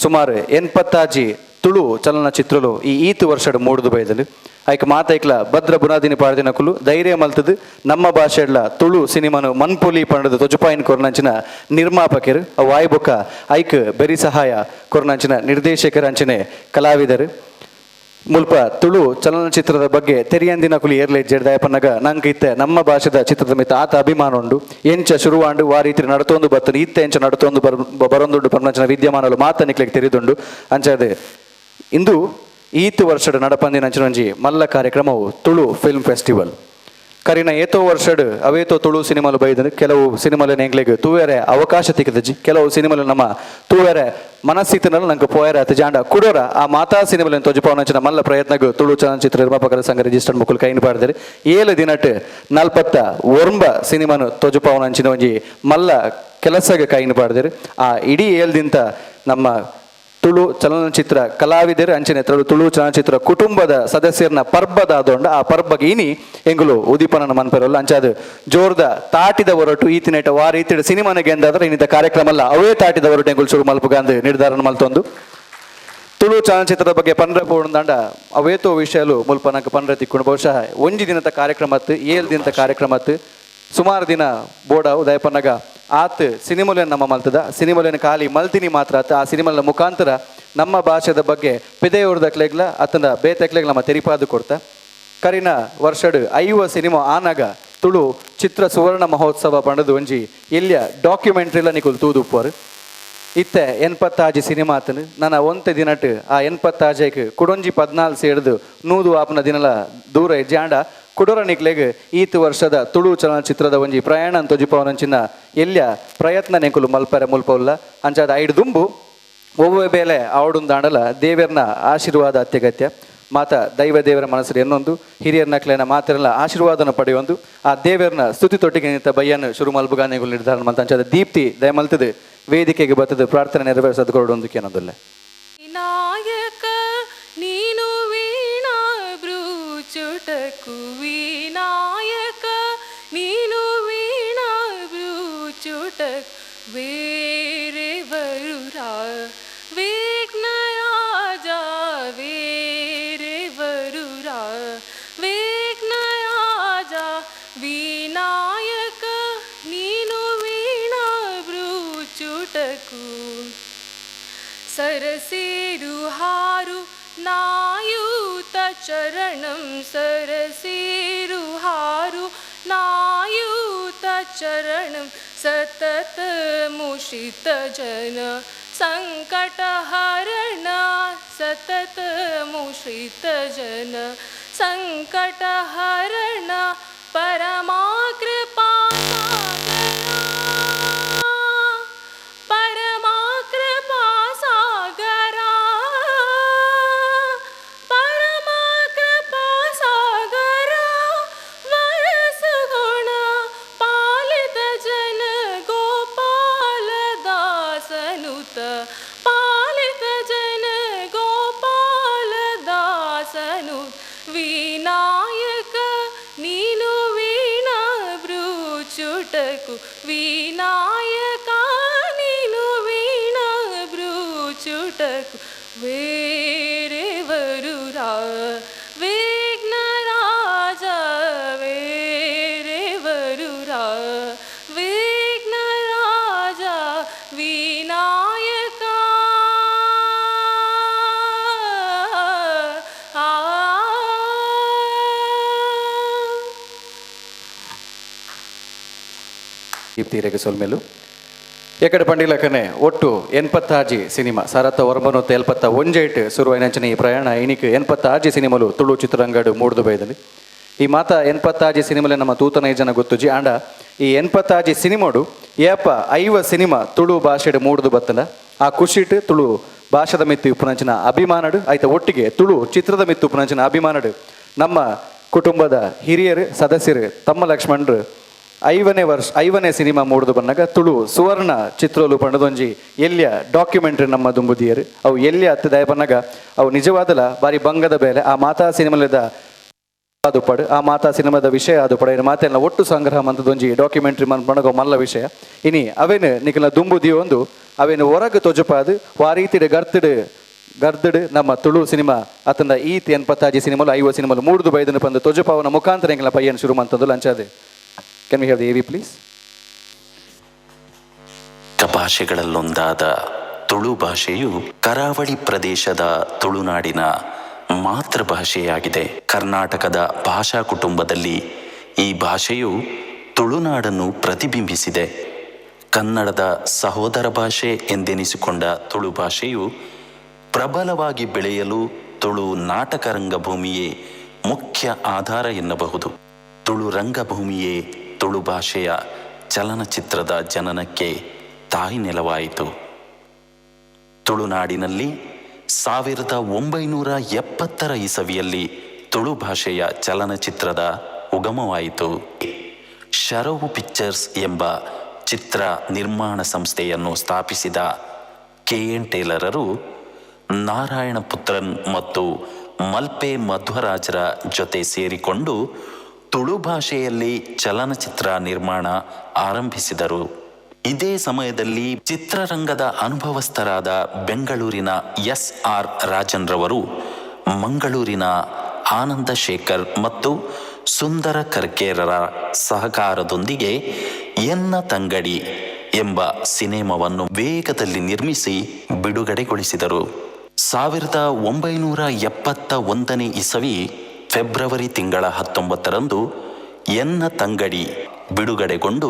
ಸುಮಾರು 86 ತುಳು ಚಲನಚಿತ್ರಲು ಈ ಈತ್ ವರ್ಷಡ್ ಮೂಡುದು ಬೈದಲು. ಐಕ್ ಮಾತೈಕ್ಲ ಭದ್ರ ಬುನಾದಿನಿ ಪಾಡ್ದಿನಕುಲು ಧೈರ್ಯ ಮಲ್ತದು ನಮ್ಮ ಭಾಷೆಡ್ಲ ತುಳು ಸಿನಿಮಾನು ಮನ್ಪುಲಿ ಪಂಡದು ತೊಜುಪಾಯಿನ್ ಕೊರ್ನಂಚಿನ ನಿರ್ಮಾಪಕರು, ವಾಯ್ಬೊಕ್ಕ ಐಕ್ ಬೆರಿ ಸಹಾಯ ಕೊರ್ನಂಚಿನ ನಿರ್ದೇಶಕರ ಅಂಚನೆ ಕಲಾವಿದರು. ಮುಲ್ಪ ತುಳು ಚಲನಚಿತ್ರದ ಬಗ್ಗೆ ತೆರಿಯಂದಿನಕುಲು ಏರ್ಲೆ ಜೆಡ್ದಾಯಪನ್ನಗ ನಂಗೆ ಇತ್ತೆ ನಮ್ಮ ಭಾಷೆದ ಚಿತ್ರದ ಮಿತ್ತ ಆತ ಅಭಿಮಾನ ಉಂಡು. ಎಂಚ ಶುರುವಾಂಡು, ವಾ ರೀತಿ ನಡತೊಂದು ಬತ್ತನು, ಇತ್ತೆ ಎಂಚ ನಡತೊಂದು ಬರೊಂದುಂಡು ಪನ್ನಂಚಿನ ವಿದ್ಯಮಾನಲು ಮಾತ ನಿಕ್ಲೆಗ್ ತೆರಿದುಂಡು. ಅಂಚಾದ ಇಂದು ಈತ್ ವರ್ಷಡ್ ನಡಪಂದಿನ ಅಂಚಿನ ಮಲ್ಲ ಕಾರ್ಯಕ್ರಮವು ತುಳು ಫಿಲ್ಮ್ ಫೆಸ್ಟಿವಲ್. ಕರಿನ ಏತೋ ವರ್ಷಡ್ ಅವೇತೋ ತುಳು ಸಿನಿಮಾಲು ಬೈದನು. ಕೆಲವು ಸಿನಿಮಾಲು ಎಂಗ್ಲೆಗ್ ತೂವೆರೆ ಅವಕಾಶ ತಿಕ್ಕದಜಿ, ಕೆಲವು ಸಿನಿಮಾಲು ನಮ್ಮ ತೂವೆರೆ ಮನಸ್ಥಿತಿನಲ್ಲಿ ನಂಗೆ ಪೋಯರ ಅತಿ ಜಾಂಡ ಕುಡೋರ ಆ ಮಾತಾ ಸಿನಿಮಾలను ತೊಜುಪವನಂಚಿನ ಮಲ್ಲ ಪ್ರಯತ್ನಗ್ ತುಳು ಚಲನಚಿತ್ರ ನಿರ್ಮಾಪಕರ ಸಂಘ ರಿಜಿಸ್ಟರ್ಡ್ ಮುಕುಲ್ ಕೈನ್ ಪಾಡ್ದರೆ. 7 ದಿನಟ್ 49 ಸಿನಿಮಾನು ತೊಜುಪವನಂಚಿನ ಒಂಜಿ ಮಲ್ಲ ಕೆಲಸಗೆ ಕೈನ್ ಪಾಡ್ದರು. ಆ ಇಡೀ 7 ದಿನತ ನಮ್ಮ ತುಳು ಚಲನಚಿತ್ರ ಕಲಾವಿದರು ಅಂಚನೆ ತುಳು ಚಲನಚಿತ್ರ ಕುಟುಂಬದ ಸದಸ್ಯರನ್ನ ಪರ್ಬದಾದೊಂಡ ಆ ಪರ್ಬಗೆ ಇನಿ ಎಂಗುಲು ಉದೀಪನ ಮನ್ಪೆರಲ್ಲ. ಅಂಚಾದ ಜೋರ್ದ ತಾಟಿದ ಹೊರಟು ಈತಿನೇಟ ವಾರ ಈತಿಡ ಸಿನಿಮಾನಿಗೆ ಎಂದಾದ್ರೆ ಇನ್ನಿತ ಕಾರ್ಯಕ್ರಮ ಅಲ್ಲ ಅವೇ ತಾಟಿದ ಹೊರಟು ಎಂಗುಲು ಶುರು ಮಲ್ಪುಗಂದು ನಿರ್ಧಾರ ಮಲ್ತೊಂದು. ತುಳು ಚಲನಚಿತ್ರದ ಬಗ್ಗೆ ಪಂಡ್ರೆ ಪೋಂಡ ಅವೇತೋ ವಿಷಯಲು ಮುಲ್ಪ ನಂಗೆ ಪಂಡ್ರೆ ತಿಕ್ಕೊಂಡು ಬಹುಶಃ ಒಂಜಿ ದಿನದ ಕಾರ್ಯಕ್ರಮ 7 ದಿನದ ಕಾರ್ಯಕ್ರಮ ಸುಮಾರು ದಿನ ಬೋಡ ಉದಯಪನ್ನಗ ಆತ್ ಸಿನಿಮೊಲೆನ್ ನಮ್ಮ ಮಲ್ತದ ಸಿನಿಮೊಲೆನ್ ಖಾಲಿ ಮಲ್ತಿನಿ ಮಾತ್ರ ಆತ್ ಆ ಸಿನಿಮಲ ಮುಖಾಂತರ ನಮ್ಮ ಭಾಷೆದ ಬಗ್ಗೆ ಪಿದೆಯೂರ್ದಕ್ಲೆಗ್ಲ ಅತನ ಬೇತಕ್ಲೆಗ್ಲ ನಮ್ಮ ತೆರಿಪಾದು ಕೊಡ್ತ. ಕರಿನ ವರ್ಷಡ್ 50 ಸಿನಿಮಾ ಆನಾಗ ತುಳು ಚಿತ್ರ ಸುವರ್ಣ ಮಹೋತ್ಸವ ಪಂಡದು ಒಂಜಿ ಎಲ್ಲಿಯ ಡಾಕ್ಯುಮೆಂಟ್ರಿಲ ನಿಕುಲ್ ತೂದುಪ್ಪರು. ಇತ್ತೆ 86 ಸಿನಿಮಾ ಆತನು ನನ್ನ ಒಂತೆ ದಿನಟ್ ಆ 86 ಕುಡೊಂಜಿ 14 ಸೇರ್ದು 100 ಆಪನ ದಿನಲ ದೂರ ಜಾಂಡ ಕುಡೋರ ನಿಕ್ಲೆಗ್ ಈತ್ ವರ್ಷದ ತುಳು ಚಲನಚಿತ್ರದ ಒಂಜಿ ಪ್ರಯಾಣ ತೊಜಿಪವನಂಚಿನ ಎಲ್ಲಿಯ ಪ್ರಯತ್ನ ನೆಂಕುಲು ಮಲ್ಪರೆ ಮುಲ್ಪವುಲ್ಲ. ಅಂಚಾದ ಐಡು ದುಂಬು ಒವ್ವೆ ಬೇಲೆ ಆವಡುಂದಾಂಡಲ ದೇವೆರ್ನ ಆಶೀರ್ವಾದ ಅತ್ಯಗತ್ಯ. ಮಾತ ದೈವ ದೇವರ ಮನಸ್ಸು ಎನ್ನೊಂದು ಹಿರಿಯರ್ನಕ್ಲೆನ ಮಾತಿರಲ್ಲ ಆಶೀರ್ವಾದನ ಪಡೆಯೊಂದು ಆ ದೇವರನ್ನ ಸ್ತುತಿ ತೊಟ್ಟಿಗೆ ನಿಂತ ಬಯ್ಯನ್ನು ಶುರು ಮಲ್ಪುಗಾನೆಗಳು ನಿರ್ಧಾರ ಮಲ್ತ. ಅಂಚಾದ ದೀಪ್ತಿ ದಯಮಲ್ತದೆ ವೇದಿಕೆಗೆ ಬರ್ತದೆ ಪ್ರಾರ್ಥನೆ ನೆರವೇರಿಸೋದು ಕೊಡೊಂದಕ್ಕೆ ಏನೊಂದಿಲ್ಲ. ನಾಯಕ ನೀನು ವೀಣಾ ಬ್ರೂಚುಟಕು ವಿನಾಯಕ ನೀನು ವೀಣಾ ಬ್ರೂಚುಟಕ್ ಬೇರೆ ಬರುರಾ ವಿಘ್ನರಾಜ ಬೇರೆ ಬರುರಾ ವಿಘ್ನರಾಜ ವಿನಾಯಕ ನೀನು ವೀಣಾ ಬ್ರೂಚುಟಕು. ಸರಸಿರುಹಾರು ನಾಯೂತ ಚರಣಂ ಸರಸಿರುಹಾರು ನಾಯೂತ ಚರಣಂ ಸತತ ಮುಷಿತ ಜನ ಸಂಕಟಹರಣ ಸತತ ಮುಷಿತ ಜನ ಸಂಕಟಹರಣ ಪರಮಾ ಕೃಪಾ ಸಾಗರ ಪರಮಾ ಕೃಪಾ ಸಾಗರ ಪರಮಾ ಕೃಪಾ ಸಾಗರ ವರಸುಗುಣ ಪಾಲಿತ ಜನ ಗೋಪಾಲ ದಾಸನುತ ಪಾಲಿತ ಜನ ಗೋಪಾಲ ದಾಸನು ವಿನಾಯಕ ನೀನು ವೀಣಾ ಬ್ರೂಚುಟಕು ವಿನಾಯಕ ನೀನು ವೀಣಾ ಬ್ರೂಚುಟಕು ಬೇರೆ ಬರುರಾ ವಿಘ್ನರಾಜ ಬೇರೆ ಬರುರಾ ವಿಘ್ನರಾಜ ವಿನಾಯಕ. ದೀಪ್ತಿ ಸೊಲ್ಮೇಲು ಎಕಡೆ ಪಂಡಿಲಕನೆ ಒಟ್ಟು 86 ಸಿನಿಮಾ ಸರತ ಒರ್ಬನೊತ್ತ 71 ಶುರುವಾಯಿನಂಚಿನ ಈ ಪ್ರಯಾಣ ಇನಿಕ್ 86 ಸಿನಿಮಾಲು ತುಳು ಚಿತ್ರರಂಗಡು ಮೂಡ್ದು ಬೈದಲ್ಲಿ. ಈ ಮಾತ 86 ಸಿನಿಮಾಲೆ ನಮ್ಮ ತೂತನ ಜನ ಗೊತ್ತುಜಿ. ಆಂಡ ಈ 86 ಸಿನಿಮಾಡು ಏಪ 50 ಸಿನಿಮಾ ತುಳು ಭಾಷೆಡು ಮೂಡ್ದು ಬತ್ತನ ಆ ಖುಷಿಟ್ ತುಳು ಭಾಷೆದ ಮಿತ್ತು ಉಪ್ಪುನಂಚಿನ ಅಭಿಮಾನಡು ಆಯ್ತ ಒಟ್ಟಿಗೆ ತುಳು ಚಿತ್ರದ ಮಿತ್ತು ಉಪ್ಪುನಂಚಿನ ಅಭಿಮಾನಡು ನಮ್ಮ ಕುಟುಂಬದ ಹಿರಿಯರು ಸದಸ್ಯರು ತಮ್ಮ ಲಕ್ಷ್ಮಣರು 50ನೇ ವರ್ಷ 50ನೇ ಸಿನಿಮಾ ಮೂಡ್ದು ಬಂದಾಗ ತುಳು ಸುವರ್ಣ ಚಿತ್ರೋಲು ಪಂಡದೊಂಜಿ ಎಲ್ಲಿಯ ಡಾಕ್ಯುಮೆಂಟ್ರಿ ನಮ್ಮ ದುಂಬುದಿಯರು ಅವು ಎಲ್ಲಿ ಹತ್ತು ದಯ ಬನ್ನಾಗ ಅವು ನಿಜವಾದಲ ಬಾರಿ ಬಂಗದ ಬೇಲೆ. ಆ ಮಾತಾ ಸಿನಿಮಾದ ಆದುಪಡು ಆ ಮಾತಾ ಸಿನಿಮಾದ ವಿಷಯ ಆದುಪಡು ಇನ್ನು ಮಾತೆಲ್ಲ ಒಟ್ಟು ಸಂಗ್ರಹ ಮಂತದೊಂಜಿ ಡಾಕ್ಯುಮೆಂಟ್ರಿ ಮನ್ಪಣಗ ಮಲ್ಲ ವಿಷಯ. ಇನಿ ಅವೇನು ನಿಖಲ ದುಂಬುದಿಯೊಂದು ಅವೇನು ಹೊರಗೆ ತೊಜಪಾದು ಆ ರೀತಿಡ್ ಗರ್ತಿಡ್ ಗರ್ದಡ್ ನಮ್ಮ ತುಳು ಸಿನಿಮಾ ಅತಂದ ಈತ್ ಎನ್ಪತ್ತಾಜಿ ಸಿನಿಮಾಲು ಐವ ಸಿನಿಮಾಲು ಮೂಡ್ದು ಬೈದನು ಪಂದು ತೊಜಪಾವನ ಮುಖಾಂತರ ಎಂಕಲ್ನ ಪಯ್ಯನ್ ಶುರು ಮಂತಂದು ಲಂಚಾದೆ. Can we have the AV please? ಭಾಷೆಗಳಲ್ಲೊಂದಾದ Tulu ಭಾಷೆಯು ಕರಾವಳಿ ಪ್ರದೇಶದ ತುಳುನಾಡಿನ ಮಾತೃಭಾಷೆಯಾಗಿದೆ. ಕರ್ನಾಟಕದ ಭಾಷಾ ಕುಟುಂಬದಲ್ಲಿ ಈ ಭಾಷೆಯು ತುಳುನಾಡನ್ನು ಪ್ರತಿಬಿಂಬಿಸಿದೆ. ಕನ್ನಡದ ಸಹೋದರ ಭಾಷೆ ಎಂದೆನಿಸಿಕೊಂಡ ತುಳು ಭಾಷೆಯು ಪ್ರಬಲವಾಗಿ ಬೆಳೆಯಲು ತುಳು ನಾಟಕ ರಂಗಭೂಮಿಯೇ ಮುಖ್ಯ ಆಧಾರ ಎನ್ನಬಹುದು. ತುಳು ರಂಗಭೂಮಿಯೇ ತುಳು ಭಾಷೆಯ ಚಲನಚಿತ್ರದ ಜನನಕ್ಕೆ ತಾಯಿ ನೆಲವಾಯಿತು. ತುಳುನಾಡಿನಲ್ಲಿ 1970ರ ಇಸವಿಯಲ್ಲಿ ತುಳು ಭಾಷೆಯ ಚಲನಚಿತ್ರದ ಉಗಮವಾಯಿತು. ಶರವು ಪಿಕ್ಚರ್ಸ್ ಎಂಬ ಚಿತ್ರ ನಿರ್ಮಾಣ ಸಂಸ್ಥೆಯನ್ನು ಸ್ಥಾಪಿಸಿದ ಕೆ ಎನ್ ಟೇಲರರು ನಾರಾಯಣ ಪುತ್ರನ್ ಮತ್ತು ಮಲ್ಪೆ ಮಧ್ವರಾಜರ ಜೊತೆ ಸೇರಿಕೊಂಡು ತುಳು ಭಾಷೆಯಲ್ಲಿ ಚಲನಚಿತ್ರ ನಿರ್ಮಾಣ ಆರಂಭಿಸಿದರು. ಇದೇ ಸಮಯದಲ್ಲಿ ಚಿತ್ರರಂಗದ ಅನುಭವಸ್ಥರಾದ ಬೆಂಗಳೂರಿನ ಎಸ್ ಆರ್ ರಾಜನ್ರವರು ಮಂಗಳೂರಿನ ಆನಂದ ಶೇಖರ್ ಮತ್ತು ಸುಂದರ ಕರ್ಕೇರರ ಸಹಕಾರದೊಂದಿಗೆ ಎನ್ನ ತಂಗಡಿ ಎಂಬ ಸಿನಿಮಾವನ್ನು ವೇಗದಲ್ಲಿ ನಿರ್ಮಿಸಿ ಬಿಡುಗಡೆಗೊಳಿಸಿದರು. 1971ನೇ ಇಸವಿ ಫೆಬ್ರವರಿ ತಿಂಗಳ 19ರಂದು ಎನ್ನ ತಂಗಡಿ ಬಿಡುಗಡೆಗೊಂಡು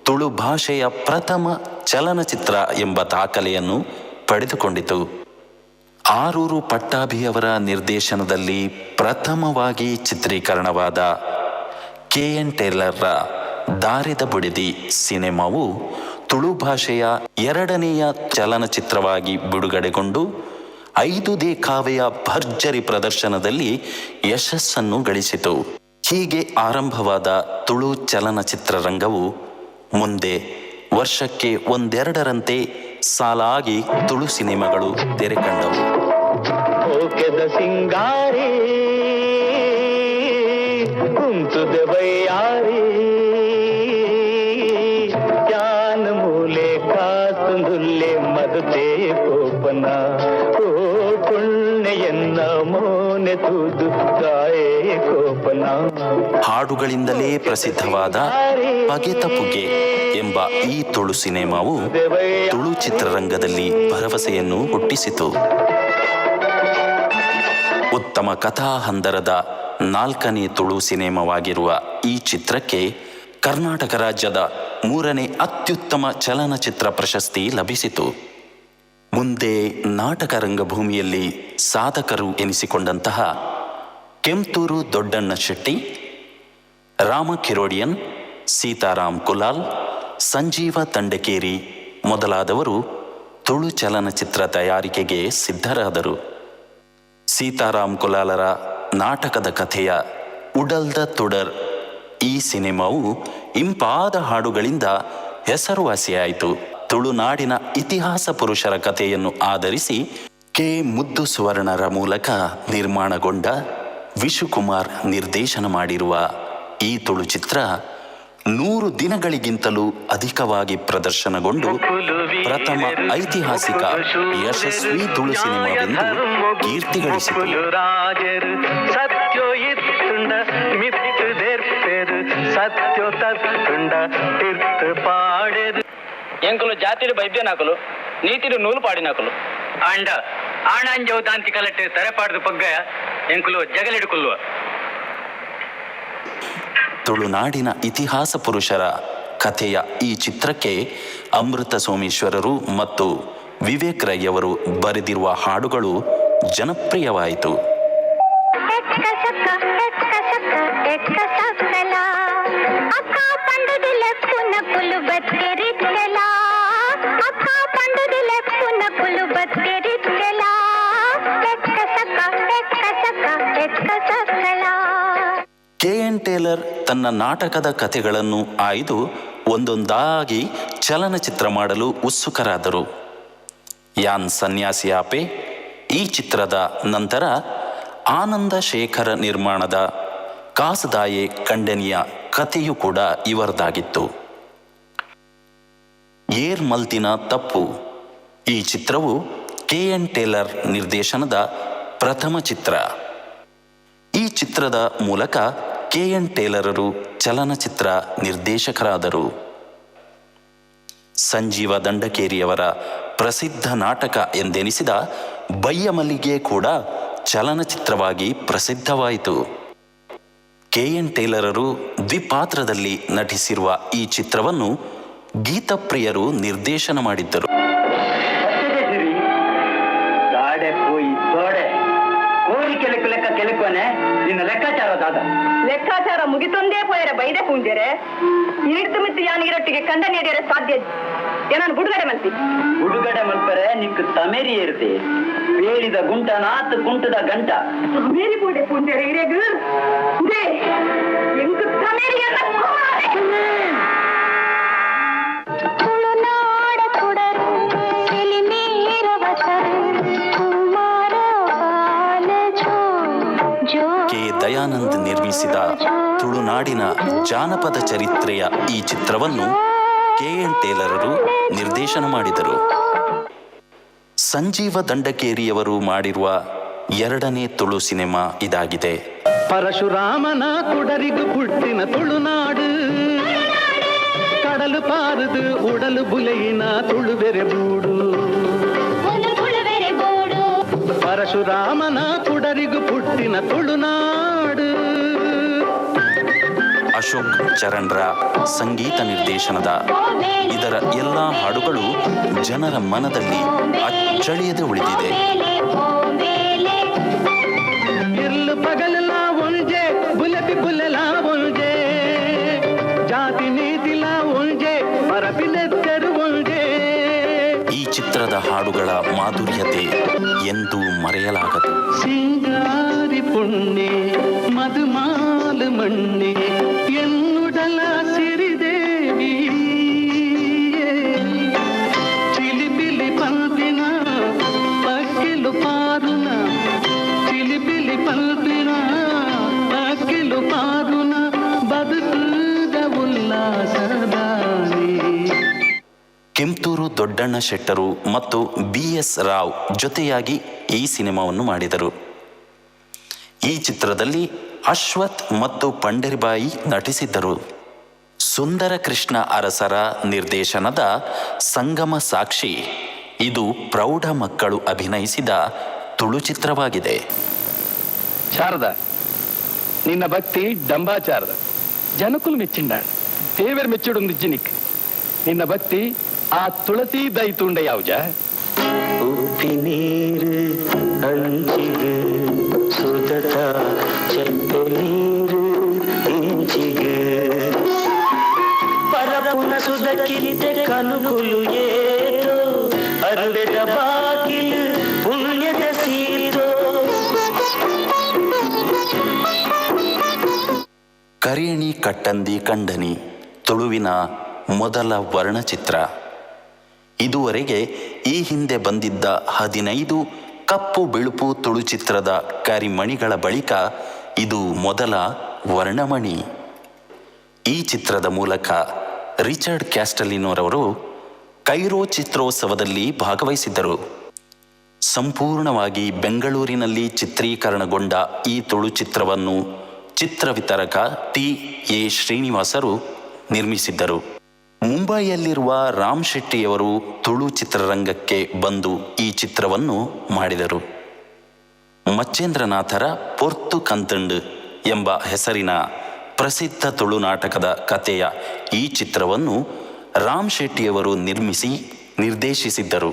ತುಳು ಭಾಷೆಯ ಪ್ರಥಮ ಚಲನಚಿತ್ರ ಎಂಬ ದಾಖಲೆಯನ್ನು ಪಡೆದುಕೊಂಡಿತು. ಆರೂರು ಪಟ್ಟಾಭಿಯವರ ನಿರ್ದೇಶನದಲ್ಲಿ ಪ್ರಥಮವಾಗಿ ಚಿತ್ರೀಕರಣವಾದ ಕೆ ಎನ್ ಟೇಲರ್ರ ದಾರೆದ ಬುಡೆದಿ ಸಿನಿಮಾವು ತುಳು ಭಾಷೆಯ ಎರಡನೆಯ ಚಲನಚಿತ್ರವಾಗಿ ಬಿಡುಗಡೆಗೊಂಡು 5 ದೇಖಾವೆಯ ಭರ್ಜರಿ ಪ್ರದರ್ಶನದಲ್ಲಿ ಯಶಸ್ಸನ್ನು ಗಳಿಸಿತು. ಹೀಗೆ ಆರಂಭವಾದ ತುಳು ಚಲನಚಿತ್ರರಂಗವು ಮುಂದೆ ವರ್ಷಕ್ಕೆ ಒಂದೆರಡರಂತೆ ಸಾಲಾಗಿ ತುಳು ಸಿನಿಮಾಗಳು ತೆರೆ ಕಂಡವು. ಓಕೆದ ಸಿಂಗಾರಿ ಕುಂತುದೆ ಬಯ್ಯಾರಿ ಯಾನ್ ಮೂಲೆ ಕಾತುಂದುಲ್ಲೆ ಮದುತೆ ಕೋಪನ ಓ ಪುಣ್ಯೆಯನ್ನ ಮೋನೆ ತೂದು ಗಾಯೇ ಕೋಪನ. ಹಾಡುಗಳಿಂದಲೇ ಪ್ರಸಿದ್ಧವಾದ ಪಗೆತ ಪುಗೆ ಎಂಬ ಈ ತುಳು ಸಿನಿಮಾವು ತುಳು ಚಿತ್ರರಂಗದಲ್ಲಿ ಭರವಸೆಯನ್ನು ಹುಟ್ಟಿಸಿತು. ಉತ್ತಮ ಕಥಾಹಂದರದ 4ನೇ ತುಳು ಸಿನಿಮಾವಾಗಿರುವ ಈ ಚಿತ್ರಕ್ಕೆ ಕರ್ನಾಟಕ ರಾಜ್ಯದ 3ನೇ ಅತ್ಯುತ್ತಮ ಚಲನಚಿತ್ರ ಪ್ರಶಸ್ತಿ ಲಭಿಸಿತು. ಮುಂದೆ ನಾಟಕ ರಂಗಭೂಮಿಯಲ್ಲಿ ಸಾಧಕರು ಎನಿಸಿಕೊಂಡಂತಹ ಕೆಂತೂರು ದೊಡ್ಡಣ್ಣ ಶೆಟ್ಟಿ, ರಾಮ ಕಿರೋಡಿಯನ್, ಸೀತಾರಾಮ್ ಕುಲಾಲ್, ಸಂಜೀವ ತಂಡಕೇರಿ ಮೊದಲಾದವರು ತುಳು ಚಲನಚಿತ್ರ ತಯಾರಿಕೆಗೆ ಸಿದ್ಧರಾದರು. ಸೀತಾರಾಮ್ ಕುಲಾಲರ ನಾಟಕದ ಕಥೆಯ ಉಡಲ್ದ ತುಡರ್ ಈ ಸಿನಿಮಾವು ಇಂಪಾದ ಹಾಡುಗಳಿಂದ ಹೆಸರುವಾಸಿಯಾಯಿತು. ತುಳುನಾಡಿನ ಇತಿಹಾಸ ಪುರುಷರ ಕಥೆಯನ್ನು ಆಧರಿಸಿ ಕೆ ಮುದ್ದು ಸುವರ್ಣರ ಮೂಲಕ ನಿರ್ಮಾಣಗೊಂಡ ವಿಶುಕುಮಾರ್ ನಿರ್ದೇಶನ ಮಾಡಿರುವ ಈ ತುಳು ಚಿತ್ರ 100 ದಿನಗಳಿಗಿಂತಲೂ ಅಧಿಕವಾಗಿ ಪ್ರದರ್ಶನಗೊಂಡು ಪ್ರಥಮ ಐತಿಹಾಸಿಕ ಯಶಸ್ವಿ ತುಳು ಸಿನಿಮಾವೆಂದು ಕೀರ್ತಿಗಳಿಸಿತು. ಸತ್ಯೋ ಇತ್ತುಂಡ ಮಿತ್ತು ದೇರ್ಪೆರು ಸತ್ಯೋ ತತ್ತುಂಡ ತಿರ್ತು ಪಾಡೆರು. ಎಂಕುಲು ಜಾತಿಡು ಬೈದ್ಯನಾಕಲು ನೀತಿಡು ನೂಲು ಪಾಡಿನಾಕಲು ಆಂಡ ಆಣಾಂಜವು ದಾಂತಿ ಕಲಟೆ ತರೆಪಾಡ್ದು ಪಗ್ಗಯ ಎಂಕುಲು ಜಗಲಿಡು ಕೊಲ್ಲುವ. ತುಳುನಾಡಿನ ಇತಿಹಾಸ ಪುರುಷರ ಕಥೆಯ ಈ ಚಿತ್ರಕ್ಕೆ ಅಮೃತ ಸೋಮೇಶ್ವರರು ಮತ್ತು ವಿವೇಕ್ ರೈಯವರು ಬರೆದಿರುವ ಹಾಡುಗಳು ಜನಪ್ರಿಯವಾಯಿತು. ಕೆ ಎನ್ ಟೇಲರ್ ತನ್ನ ನಾಟಕದ ಕಥೆಗಳನ್ನು ಆಯ್ದು ಒಂದೊಂದಾಗಿ ಚಲನಚಿತ್ರ ಮಾಡಲು ಉತ್ಸುಕರಾದರು. ಯಾನ್ ಸನ್ಯಾಸಿಯಾಪೆ ಈ ಚಿತ್ರದ ನಂತರ ಆನಂದ ಶೇಖರ ನಿರ್ಮಾಣದ ಕಾಸದಾಯೆ ಕಂಡನಿಯ ಕಥೆಯೂ ಕೂಡ ಇವರದಾಗಿತ್ತು. ಏರ್ ಮಲ್ತಿನ ತಪ್ಪು. ಈ ಚಿತ್ರವು ಕೆ ಎನ್ ಟೇಲರ್ ನಿರ್ದೇಶನದ ಪ್ರಥಮ ಚಿತ್ರ. ಈ ಚಿತ್ರದ ಮೂಲಕ ಕೆ ಎನ್ ಟೇಲರರು ಚಲನಚಿತ್ರ ನಿರ್ದೇಶಕರಾದರು. ಸಂಜೀವ ದಂಡಕೇರಿಯವರ ಪ್ರಸಿದ್ಧ ನಾಟಕ ಎಂದೆನಿಸಿದ ಬಯ್ಯಮಲ್ಲಿಗೆ ಕೂಡ ಚಲನಚಿತ್ರವಾಗಿ ಪ್ರಸಿದ್ಧವಾಯಿತು. ಕೆ ಎನ್ ಟೇಲರರು ದ್ವಿಪಾತ್ರದಲ್ಲಿ ನಟಿಸಿರುವ ಈ ಚಿತ್ರವನ್ನು ಗೀತಪ್ರಿಯರು ನಿರ್ದೇಶನ ಮಾಡಿದ್ದರು. ಲೆಕ್ಕಾಚಾರ ಮುಗಿತೊಂದೇ ಪೋಯರ ಬೈದೆ ಪೂಂಜೆರೆ ಇರಿದು ಮಿತ್ತು ಯಾನಿಗಿರೊಟ್ಟಿಗೆ ಕಂಡ ನೀಡಿಯರೆ ಸಾಧ್ಯ ಏನನ್ನು ಬುಡುಗಡೆ ಮಲ್ಪಿ ಬುಡುಗಡೆ ಮಲ್ಪರೆ ನಿಕ್ ತಮೇರಿ ಇರುತ್ತೆ ಬೇಳಿದ ಗುಂಟನಾತ್ ಕುಂಟದ ಗಂಟ ತಮೇರಿ ಪೂಡೆ ಪೂಂಜೆರೆ ಇರೆಗು ಎಂಕು ತಮೇರಿ ಕೆ ದಯಾನಂದ್ ನಿರ್ಮಿಸಿದ ತುಳುನಾಡಿನ ಜಾನಪದ ಚರಿತ್ರೆಯ ಈ ಚಿತ್ರವನ್ನು ಕೆ ಎನ್ ಟೇಲರರು ನಿರ್ದೇಶನ ಮಾಡಿದರು. ಸಂಜೀವ ದಂಡಕೇರಿಯವರು ಮಾಡಿರುವ ಎರಡನೇ ತುಳು ಸಿನಿಮಾ ಇದಾಗಿದೆ. ಪರಶುರಾಮನ ಕುಡರಿಗು ಪುಟ್ಟಿನ ತುಳುನಾಡು, ಕಡಲು ಪಾರದು ಉಡಲು ಬುಲೆಯಿನ ತುಳುವೆರೆ ಬೂಡು. ಪರಶುರಾಮನ ಕುಡರಿಗು ಪುಟ್ಟಿನ ತುಳುನಾಡು. ಅಶೋಕ್ ಚರಣ್ರ ಸಂಗೀತ ನಿರ್ದೇಶನದ ಇದರ ಎಲ್ಲ ಹಾಡುಗಳು ಜನರ ಮನದಲ್ಲಿ ಅಚ್ಚಳಿಯದೆ ಉಳಿದಿದೆ. ಇರ್ಲು ಪಗಲಲ ಒಂಜೆ ಬುಲಬಿ ಬುಲಲ ಒಂಜೆ, ಜಾತಿ ನೀತಿಲ ಒಂಜೆ, ಪರಪಿಲೆತ್ತರು ಒಂಜೆ. ಈ ಚಿತ್ರದ ಹಾಡುಗಳ ಮಾಧುರ್ಯತೆ ಎಂದೂ ಮರೆಯಲಾಗದು. ಸಿಂಗಾರಿ ಪುಣ್ಯ ಮಧುಮಾಲು ಮಣ್ಣೆ ಎನ್ನುಡಲ ಸಿರಿದೇವಿ, ಚಿಲಿಪಿಲಿ ಪಲ್ಪಿನ ಪಕ್ಕಿಲು ಪಾರುನ, ಚಿಲಿಪಿಲಿ ಪಲ್ಪಿನ ಪಕ್ಕಿಲು ಪಾರುನ ಬದುಕುದ ಉಲ್ಲಾಸದಾನಿ. ಕೆಂತೂರು ದೊಡ್ಡಣ್ಣ ಶೆಟ್ಟರು ಮತ್ತು ಬಿ ಎಸ್ ರಾವ್ ಜೊತೆಯಾಗಿ ಈ ಸಿನಿಮಾವನ್ನು ಮಾಡಿದರು. ಈ ಚಿತ್ರದಲ್ಲಿ ಅಶ್ವಥ್ ಮತ್ತು ಪಂಡರಿಬಾಯಿ ನಟಿಸಿದ್ದರು. ಸುಂದರ ಕೃಷ್ಣ ಅರಸರ ನಿರ್ದೇಶನದ ಸಂಗಮ ಸಾಕ್ಷಿ ಇದು ಪ್ರೌಢ ಮಕ್ಕಳು ಅಭಿನಯಿಸಿದ ತುಳು ಚಿತ್ರವಾಗಿದೆ. ಶಾರದ, ನಿನ್ನ ಭಕ್ತಿ ಡಂಬಾಚಾರದ ಜನಕುಲು ಮೆಚ್ಚಿಂಡ ದೇವರ ಮೆಚ್ಚಿಡು ನಿಜ್ಜಿನಿಕ್ ನಿನ್ನ ಭಕ್ತಿ ಆ ತುಳಸಿ ದೈತುಂಡ ಯಾವುಜ. ಉಪ್ಪಿನೀರು ಅಂಚಿಗೆ ಸುದತ ಚೆಪ್ಪೆ ನೀರು ಇಂಚಿಗೆ, ಪರಪುನ ಸುದಕ್ಕಿದ್ದೆ ಕನುಕುಲು ಏತೋ ಅರುವೆದ ಬಾಗಿಲು ಪುಣ್ಯದ ಸೀರೋ. ಕರೇಣಿ ಕಟ್ಟಂದಿ ಕಂಡನಿ ತುಳುವಿನ ಮೊದಲ ವರ್ಣಚಿತ್ರ. ಇದುವರೆಗೆ ಈ ಹಿಂದೆ ಬಂದಿದ್ದ 15 ಕಪ್ಪು ಬಿಳುಪು ತುಳು ಚಿತ್ರದ ಕರಿಮಣಿಗಳ ಬಳಿಕ ಇದು ಮೊದಲ ವರ್ಣಮಣಿ. ಈ ಚಿತ್ರದ ಮೂಲಕ ರಿಚರ್ಡ್ ಕ್ಯಾಸ್ಟಲಿನೋರವರು ಕೈರೋ ಚಿತ್ರೋತ್ಸವದಲ್ಲಿ ಭಾಗವಹಿಸಿದ್ದರು. ಸಂಪೂರ್ಣವಾಗಿ ಬೆಂಗಳೂರಿನಲ್ಲಿ ಚಿತ್ರೀಕರಣಗೊಂಡ ಈ ತುಳು ಚಿತ್ರವನ್ನು ಚಿತ್ರ ವಿತರಕ ಟಿ ಎ ಶ್ರೀನಿವಾಸರು ನಿರ್ಮಿಸಿದ್ದರು. ಮುಂಬೈಯಲ್ಲಿರುವ ರಾಮ್ ಶೆಟ್ಟಿಯವರು ತುಳು ಚಿತ್ರರಂಗಕ್ಕೆ ಬಂದು ಈ ಚಿತ್ರವನ್ನು ಮಾಡಿದರು. ಮಚ್ಚೇಂದ್ರನಾಥರ ಪೊರ್ತು ಕಂತಂಡು ಎಂಬ ಹೆಸರಿನ ಪ್ರಸಿದ್ಧ ತುಳು ನಾಟಕದ ಕಥೆಯ ಈ ಚಿತ್ರವನ್ನು ರಾಮ್ ಶೆಟ್ಟಿಯವರು ನಿರ್ಮಿಸಿ ನಿರ್ದೇಶಿಸಿದ್ದರು.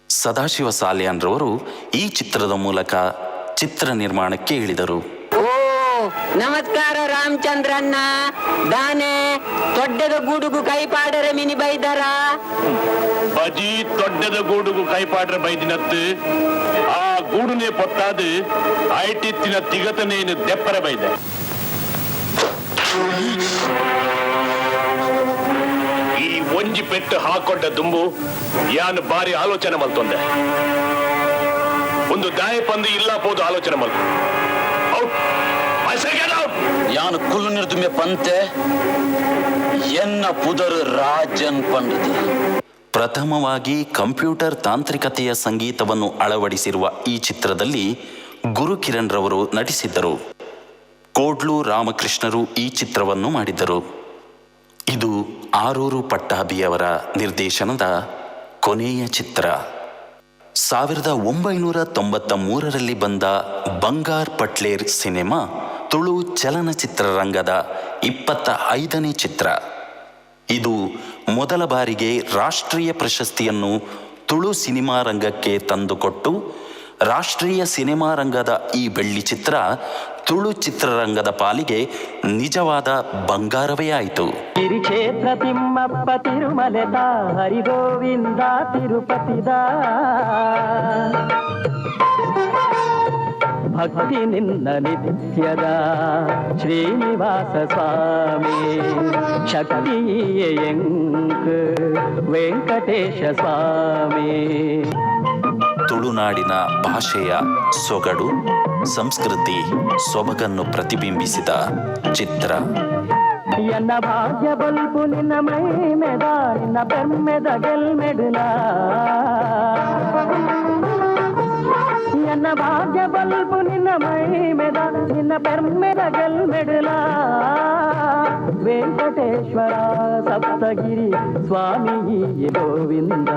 ಸದಾಶಿವ ಸಾಲಿಯಾನ್ರವರು ಈ ಚಿತ್ರದ ಮೂಲಕ ಚಿತ್ರ ನಿರ್ಮಾಣಕ್ಕೆ ಇಳಿದರು. ನಮಸ್ಕಾರ ರಾಮಚಂದ್ರಣ್ಣ, ದಾನೆ ದೊಡ್ಡದ ಗೂಡುಗು ಕೈಪಾಡರೆ ಮಿನಿ ಬೈದರ ಬಜಿ ದೊಡ್ಡದ ಗೂಡುಗು ಕೈಪಾಡ್ರೆ ಬೈದಿನತ್ತು ಆ ಗೂಡುನೇ ಪೊತ್ತಾದು ಐಟಿತ್ತಿನ ತಿಗತನೇನು ದೆಪ್ಪರೆ ಬೈದೆ. ಈ ಒಂಜಿ ಪೆಟ್ಟು ಹಾಕೊಂಡ ದುಂಬು ಯಾನು ಬಾರಿ ಆಲೋಚನೆ ಮಲ್ತೊಂದೆ. ಒಂದು ದಾಯ ಪಂದು ಇಲ್ಲ ಪೋದು ಆಲೋಚನೆ ಮಲ್ತು. Out. I say get out. ಯಾನು ಕುಲ್ಲು ನಿರ್ದುಮೆ ಪಂತೆ ಎನ್ನ ಪುದರು ರಾಜನ್ ಪಂಡದು. ಪ್ರಥಮವಾಗಿ ಕಂಪ್ಯೂಟರ್ ತಾಂತ್ರಿಕತೆಯ ಸಂಗೀತವನ್ನು ಅಳವಡಿಸಿರುವ ಈ ಚಿತ್ರದಲ್ಲಿ ಗುರುಕಿರಣ್ ರವರು ನಟಿಸಿದ್ದರು. ಕೋಡ್ಲು ರಾಮಕೃಷ್ಣರು ಈ ಚಿತ್ರವನ್ನು ಮಾಡಿದ್ದರು. ಇದು ಆರೂರು ಪಟ್ಟಾಭಿಯವರ ನಿರ್ದೇಶನದ ಕೊನೆಯ ಚಿತ್ರ. 1993ರಲ್ಲಿ ಬಂದ ಬಂಗಾರ್ ಪಟ್ಲೇರ್ ಸಿನಿಮಾ ತುಳು ಚಲನಚಿತ್ರರಂಗದ 25ನೇ ಚಿತ್ರ. ಇದು ಮೊದಲ ಬಾರಿಗೆ ರಾಷ್ಟ್ರೀಯ ಪ್ರಶಸ್ತಿಯನ್ನು ತುಳು ಸಿನಿಮಾ ರಂಗಕ್ಕೆ ತಂದುಕೊಟ್ಟು ರಾಷ್ಟ್ರೀಯ ಸಿನಿಮಾ ರಂಗದ ಈ ಬೆಳ್ಳಿ ಚಿತ್ರ ತುಳು ಚಿತ್ರರಂಗದ ಪಾಲಿಗೆ ನಿಜವಾದ ಬಂಗಾರವೇ ಆಯಿತು. ಗಿರಿಕ್ಷೇತ್ರ ತಿಮ್ಮಪ್ಪ ತಿರುಮಲೆತ ಹರಿಗೋವಿಂದ ತಿರುಪತಿದ ಭಕ್ತಿ ನಿನ್ನ ನಿತ್ಯದ ಶ್ರೀನಿವಾಸ ಸ್ವಾಮಿ ಶಕ್ತಿಯಂಕ ವೆಂಕಟೇಶ ಸ್ವಾಮಿ. ತುಳುನಾಡಿನ ಭಾಷೆಯ ಸೊಗಡು, ಸಂಸ್ಕೃತಿ, ಸೊಬಗನ್ನು ಪ್ರತಿಬಿಂಬಿಸಿದ ಚಿತ್ರ. ಎನ್ನ ಭಾಗ್ಯ ಬಲ್ಪು ನಿನ್ನ ಮೈ ಮೆದ ನಿನ್ನ ಬೆಮ್ಮೆದ ಗೆಲ್ಮೆಡುಲ ಎನ್ನ ಭಾಗ್ಯ ಬಲ್ಪು ನಿನ್ನ ಮೈ ಮೆದ ನಿನ್ನ ಬೆಮ್ಮೆದ ಗೆಲ್ಮೆಡುಲ ವೆಂಕಟೇಶ್ವರ ಸಪ್ತಗಿರಿ ಸ್ವಾಮಿ ಗೋವಿಂದ.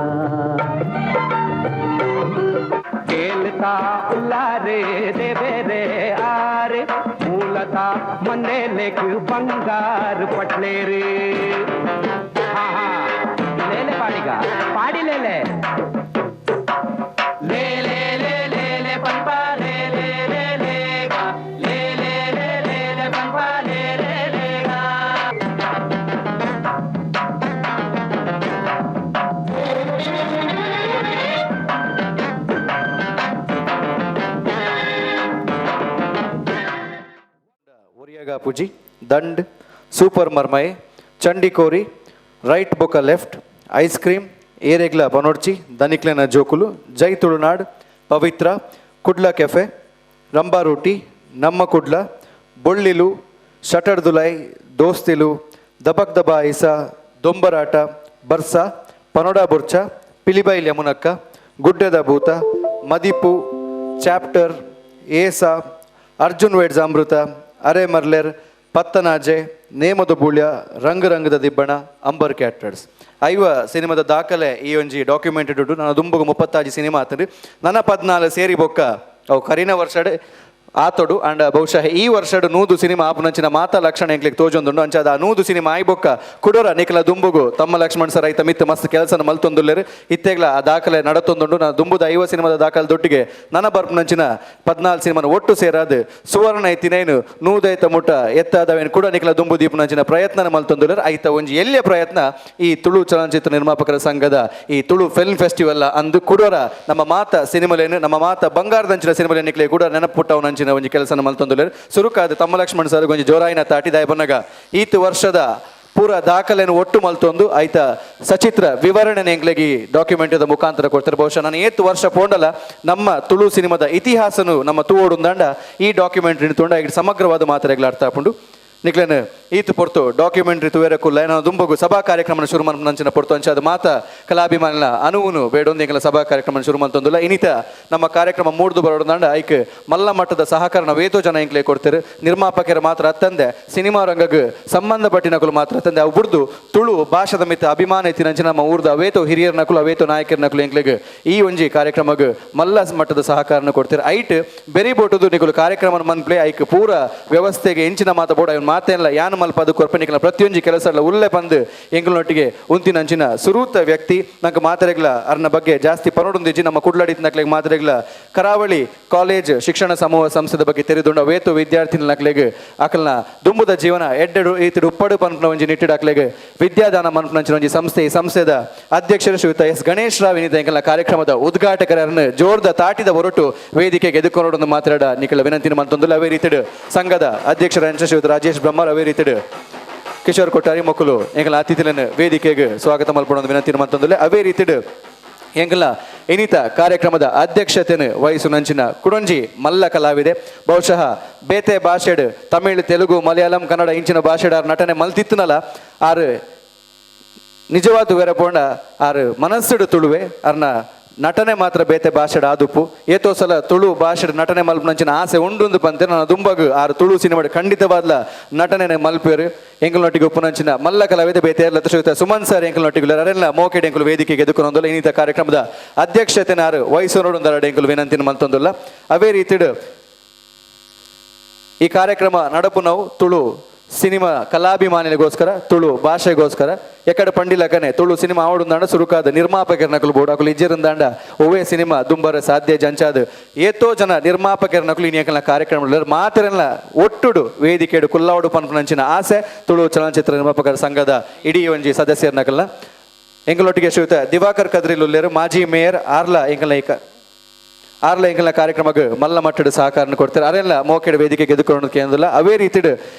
ಕೇಳ್ತಾ ಉಲ್ಲಾರೆ ದೇವೇರೆ ಆರೆ ಮೂಲತಾ ಮನೇಲೆಕ್ ಬಂಗಾರ ಪಟ್ಲೇರೆ. ಹಾ ಹಾ ಲೇಲೆ ಪಾಡಿಗ ಪಾಡಿ ಲೇಲೆ ಲೇ ಲೇ ಲೇ ಲೇ ಲೇ ಪಂಪ ಲೇ ಲೇ ಲೇ ಲೇ ಗಾ ಲೇ ಲೇ ಲೇ ಲೇ ಲೇ ಪಂಪ ಲೇ ಲೇ ಲೇ ಗಾ. ಒರಿಯಗ ಪುಜಿ, ದಂಡ್, ಸೂಪರ್ ಮರ್ಮೈ, ಚಂಡಿಕೋರಿ, ರೈಟ್ ಬೊಕ left, ice cream, ಏರೆಗ್ಲ ಬನೋಡ್ಚಿ, ದನಿಕ್ಲೆನ ಜೋಕುಲು, ಜೈ ತುಳುನಾಡ್, ಪವಿತ್ರ, ಕುಡ್ಲ ಕೆಫೆ, ರಂಬಾರೂಟಿ, ನಮ್ಮ ಕುಡ್ಲ, ಬೊಳ್ಳಿಲು, ಶಟರ್ ದುಲೈ, ದೋಸ್ತಿಲು, ದಬಕ್ ದಬಾ ಐಸ, ದೊಂಬರಾಟ, ಬರ್ಸ, ಪನೋಡಾ ಬುರ್ಚ, ಪಿಲಿಬೈಲ್ ಯಮುನಕ್ಕ, ಗುಡ್ಡದ ಭೂತ, ಮದಿಪು, ಚಾಪ್ಟರ್, ಏಸ, ಅರ್ಜುನ್ ವೇಡ್ಸ್ ಅಮೃತ, ಅರೆ ಮರ್ಲೆರ್, ಪತ್ತನಾಜೆ, ನೇಮದ ಬೂಳ್ಯ, ರಂಗ ರಂಗದ ದಿಬ್ಬಣ, ಅಂಬರ್ ಕ್ಯಾಟರ್ಸ್. ಐವ ಸಿನಿಮಾದ ದಾಖಲೆ ಈ ಒಂಜಿ ಡಾಕ್ಯುಮೆಂಟೆಡ್ ಉಂಟು. ನಾನು ದುಂಬುಗ 36 ಸಿನಿಮಾ ಆತಂಡ್ರಿ ನನ್ನ 14 ಸೇರಿ ಬೊಕ್ಕ ಅವು ಕರಿನ ವರ್ಷಡ್ ಆತೊಡು ಅಂಡ್ ಬಹುಶಃ ಈ ವರ್ಷಡ್ 100 ಸಿನಿಮಾ ಆಪುನಂಚಿನ ಮಾತಾ ಲಕ್ಷಣ ಎಂಕ್ಲೆಗ್ ತೋಜೊಂದುಂಡು. ಅಂಚಾದ ಆ 100 ಸಿನಿಮಾ ಆಯ್ ಬೊಕ್ಕ ಕುಡೋರ ನಿಕಲ ದುಂಬುಗು ತಮ್ಮ ಲಕ್ಷ್ಮಣ್ ಸರ್ ಐತ ಮಿತ್ತು ಮಸ್ತ್ ಕೆಲಸನ ಮಲ್ತೊಂದುಲ್ಲೆರ್. ಇತ್ತೆಗ್ಲ ಆ ದಾಖಲೆ ನಡತೊಂದುಂಡು. ನಾನು ದುಂಬುದ 50 ಸಿನಿಮಾದ ದಾಖಲೆ ದೊಟ್ಟಿಗೆ ನನ್ನ ಬರ್ಪುನಂಚಿನ 14 ಸಿನಿಮಾನ ಒಟ್ಟು ಸೇರಾದ ಸುವರ್ಣ ಐತಿನೇನು 100 ಐತ ಮುಟ್ಟ ಎತ್ತಾದವೇನು ಕೂಡ ನಿಕಲ ದುಂಬು ದೀಪನಂಚಿನ ಪ್ರಯತ್ನ ಮಲ್ತೊಂದುಲ್ಲೆರ್. ಐತ ಒಂಜಿ ಎಲ್ಲಿಯ ಪ್ರಯತ್ನ ಈ ತುಳು ಚಲನಚಿತ್ರ ನಿರ್ಮಾಪಕರ ಸಂಘದ ಈ ತುಳು ಫಿಲ್ಮ್ ಫೆಸ್ಟಿವಲ್ ಅಂದು ಕುಡೋರ ನಮ್ಮ ಮಾತ ಸಿನಿಮಲೇನು ನಮ್ಮ ಮಾತ ಬಂಗಾರದಂಚಿನ ಸಿನಿಮಲೇನು ನಿಕ್ಲೆ ಕೂಡ ನೆನಪುಟ್ಟವನಂಚಿನ ಒಂಜಿ ಕೆಲಸನ ಮಲ್ತೊಂದುಲ್ಲೆರ್. ಸುರುಕಾದ ತಮ್ಮ ಲಕ್ಷ್ಮಣ್ ಸರ್ ಒಂಜಿ ಜೋರಾಯಿನ ತಾಟಿದಾಯ ಬನ್ನಗ ಈತ ವರ್ಷದ ಪೂರ ದಾಖಲೆಯನ್ನು ಒಟ್ಟು ಮಲ್ತೊಂದು ಐತ ಸಚಿತ್ರ ವಿವರಣೆ ಎಂಕ್ಲೆಗ್ ಈ ಡಾಕ್ಯುಮೆಂಟ್ ಮುಖಾಂತರ ಕೊಡ್ತಾರೆ. ಬಹುಶಃ ನಾನು 8 ವರ್ಷ ಪೋಂಡಲ ನಮ್ಮ ತುಳು ಸಿನಿಮಾದ ಇತಿಹಾಸನು ನಮ್ಮ ತೂವೋಡುಂದಂಡ ಈ ಡಾಕ್ಯುಮೆಂಟ್ರಿ ತೊಂಡ ಈಗ ಸಮಗ್ರವಾದ ಮಾತ್ರೆಗಳ ಅರ್ಥ ಆಪುಂಡು. ನಿಕ್ಲೇನು ಈತ ಪೊರ್ತು ಡಾಕ್ಯುಮೆಂಟ್ರಿ ತುವೇರ ಕುಲ್ಲ ನಾನು ದುಂಬಗು ಸಭಾ ಕಾರ್ಯಕ್ರಮ ಶುರು ನಂಚಿನ ಪೊರ್ತು ಅಂಚಾದ ಮಾತ ಕಲಾಭಿಮಾನಿನ ಅನುವುನು ಬೇಡೊಂದು ಎಂಕಲ ಸಭಾ ಕಾರ್ಯಕ್ರಮ ಶುರು ಮಂತೊಂದುಲ್ಲ. ಇನ್ನಿತ ನಮ್ಮ ಕಾರ್ಯಕ್ರಮ ಮೂಡ್ದು ಬರೋದಂಡ ಐಕ್ ಮಲ್ಲ ಮಟ್ಟದ ಸಹಕರಣ ವೇತೋ ಜನ ಎಂಕ್ಲೆ ಕೊಡ್ತಾರೆ. ನಿರ್ಮಾಪಕರ ಮಾತ್ರ ಅತ್ತಂದೆ ಸಿನಿಮಾ ರಂಗಗ್ ಸಂಬಂಧಪಟ್ಟಿನಕುಲು ಮಾತ್ರ ಅತ್ತಂದೆ ಅವು ಬುಡ್ದು ತುಳು ಭಾಷೆದ ಮಿತ್ತ ಅಭಿಮಾನ ಇತ್ತಿನಂಚಿನ ನಮ್ಮ ಊರ್ದ ಅವೇತೋ ಹಿರಿಯರ ನಕುಲು ಅವೇತೋ ನಾಯಕರ ನಕುಲು ಎಂಕ್ಲೆಗ್ ಈ ಒಂಜಿ ಕಾರ್ಯಕ್ರಮಗ್ ಮಲ್ಲ ಮಟ್ಟದ ಸಹಕಾರನ ಕೊಡ್ತಾರೆ. ಐಟ್ ಬೆರಿ ಬೋಟುದು ನಿಕುಲು ಕಾರ್ಯಕ್ರಮ ಮನ್ಪ್ಲೆ ಐಕ್ ಪೂರ ವ್ಯವಸ್ಥೆಗೆ ಎಂಚಿನ ಮಾತ ಬೋಡ ಮಾತೇನಲ್ಲ ಯಾನು ಮಲ್ಪ ಅದು ಕೊರ್ಪನಿಕಲ ಪ್ರತಿಯೊಂಜಿ ಕೆಲಸ ಅಲ್ಲ ಉಲ್ಲೆ ಬಂದು ಎಂಗ್ಲೊಟ್ಟಿಗೆ ಉಂತಿನಂಚಿನ ಸುರೂತ ವ್ಯಕ್ತಿ ನಂಗೆ ಮಾತೆರೆಗ್ಲ ಅರ್ನ ಬಗ್ಗೆ ಜಾಸ್ತಿ ಪನೋಡೊಂದಿಜ್ಜಿ. ನಮ್ಮ ಕುಡ್ಲಡಿತ ನಕ್ಲೆಗ್ ಮಾತೆರೆಗ್ಲ ಕರಾವಳಿ ಕಾಲೇಜ್ ಶಿಕ್ಷಣ ಸಮೂಹ ಸಂಸ್ಥೆದ ಬಗ್ಗೆ ತೆರೆದುಂಡ ವೇತು ವಿದ್ಯಾರ್ಥಿ ನಕ್ಲೆಗ್ ಅಕಲ್ನ ದುಂಬುದ ಜೀವನ ಎಡ್ಡೆಡು ಈತಡು ಉಪ್ಪಡು ಪನ್ಪನ ಒಂಜಿ ನಿಟ್ಟಿಡು ಅಕ್ಲೆಗ್ ವಿದ್ಯಾದಾನ ಮನ್ಪನಂಚಿನ ಒಂಜಿ ಸಂಸ್ಥೆ. ಈ ಸಂಸ್ಥೆದ ಅಧ್ಯಕ್ಷರು ಶ್ರೀಯುತ ಎಸ್ ಗಣೇಶ್ ರಾವ್ ಇನ್ನಿತ ಎಂಕಲ್ನ ಕಾರ್ಯಕ್ರಮದ ಉದ್ಘಾಟಕರನ್ನು ಜೋರ್ದ ತಾಟಿದ ಹೊರಟು ವೇದಿಕೆಗೆ ಎದುಕೊನೋಡೊಂದು ಮಾತಾಡ ನಿಕಲ ವಿನಂತಿನ ಮಂತೊಂದುಲ್ಲ. ಅವೇ ರೀತಿಡು ಸಂಘದ ಅಧ್ಯಕ್ಷರ ಶ್ರೀಯುತ ರಾಜೇಶ್ ಬ್ರಹ್ಮರ್ ಅವೇ ರೀತಿಡು ಕಿಶೋರ್ ಕೊಟ್ಟಾರಿ ಮಕ್ಕಳು ಎಂಕಲ್ನ ಅತಿಥಿలను ವೇದಿಕೆಗೆ ಸ್ವಾಗತ ಮಲ್ಪಡೊಂದು ವಿನಂತಿನ ಮಂತೊಂದುಲ್ಲ. ಅವೇ ರೀತಿಡು ಎಂಕಲ್ನ ಇನಿತ ಕಾರ್ಯಕ್ರಮದ ಅಧ್ಯಕ್ಷತೆಯನ್ನು ವಹಿಸುನಂಚಿನ ಕುಡೊಂಜಿ ಮಲ್ಲ ಕಲಾವಿದೆ ಬಹುಶಃ ಬೇತೆ ಭಾಷೆಡ್ ತಮಿಳ್ ತೆಲುಗು ಮಲಯಾಳಂ ಕನ್ನಡ ಇಂಚಿನ ಭಾಷೆಡ್ ಆರ್ ನಟನೆ ಮಲ್ತಿತ್ತನಲ್ಲ ಆರು ನಿಜವಾದ ವೆರಪೋಂಡ ಆರು ಮನಸ್ಸುಡು ತುಳುವೆ ಅರ್ನ ನಟನೆ ಮಾತ್ರ ಬೇತೆ ಭಾಷೆಡ್ ಆದುಪ್ಪು ಏತೋ ಸಲ ತುಳು ಭಾಷೆಡ್ ನಟನೆ ಮಲ್ಪನಂಚಿನ ಆಸೆ ಉಂಡುಂದು ಪಂತೆ ನನ್ನ ದುಂಬಗು ಆರು ತುಳು ಸಿನಿಮಾಡ್ ಖಂಡಿತವಾದ್ಲ ನಟನೆ ಮಲ್ಪೇರು ಎಂಕಲ್ನೊಟ್ಟಿಗೆ ಉಪ್ಪುನಂಚಿನ ಮಲ್ಲ ಕಲಾವಿದ ಬೇತೆ ಶ್ರೀಯುತ ಸುಮನ್ ಸರ್ ಎಂಕಲ್ನೊಟ್ಟಿಗೆ ಅರೆಲ್ಲ ಮೋಕೆಡ್ ಎಂಕುಲು ವೇದಿಕೆಗೆ ಎದುಕೊಂದಲ್ಲ ಇನ್ನಿತ ಕಾರ್ಯಕ್ರಮದ ಅಧ್ಯಕ್ಷತೆನಾರು ವಹಿಸೋನೋಡು ಎಂಕುಲು ವಿನಂತಿನ ಮಲ್ತೊಂದುಲ್ಲ. ಅವೇ ರೀತಿಡು ಈ ಕಾರ್ಯಕ್ರಮ ನಡಪು ನಾವು ತುಳು ಸಿನಿಮಾ ಕಲಾಭಿಮಾನಿಗಳಿಗೋಸ್ಕರ ತುಳು ಭಾಷೆಗೋಸ್ಕರ ಎಕಡೆ ಪಂಡಿಲಕನೆ ತುಳು ಸಿನಿಮಾ ಆವಡುಂದಾಂಡ ಸುರುಕಾದ ನಿರ್ಮಾಪಕರ ನಕಲು ಬೋಡು ಅಕುಲು ಇಜ್ಜರಿಂದಾಂಡ ಒವ್ವೇ ಸಿನಿಮಾ ದುಂಬರ ಸಾಧ್ಯ ಜಂಚಾದ ಏತೋ ಜನ ನಿರ್ಮಾಪಕರ ನಕಲು ಇನಿಯಕಲ್ನ ಕಾರ್ಯಕ್ರಮ ಮಾತ್ರಲ್ಲ ಒಟ್ಟುಡು ವೇದಿಕೆಡು ಕುಲ್ಲಾವಡು ಪನ್ಪುನಂಚಿನ ಆಸೆ ತುಳು ಚಲನಚಿತ್ರ ನಿರ್ಮಾಪಕರ ಸಂಘದ ಇಡೀ ಒಂಜಿ ಸದಸ್ಯರ ನಕಲ್ನ. ಎಂಕಲೊಟ್ಟಿಗೆ ಶ್ರೀಯುತ ದಿವಾಕರ್ ಕದ್ರಿಲುಲ್ಲೇರು ಮಾಜಿ ಮೇಯರ್ ಆರ್ಲ ಎಂಕಲ್ನ ಏಕ ಆರ್ಲ ಎಂಕಲ್ನ ಕಾರ್ಯಕ್ರಮಕ್ಕೆ ಮಲ್ಲ ಮಟ್ಟದ ಸಹಕಾರನ ಕೊಡ್ತಾರೆ ಅರೆಲ್ಲ ಮೋಕೆಡ್ ವೇದಿಕೆ ಗೆದ್ದುಕೊಂಡು ಕೇಂದ್ರ. ಅವೇ ರೀತಿಡು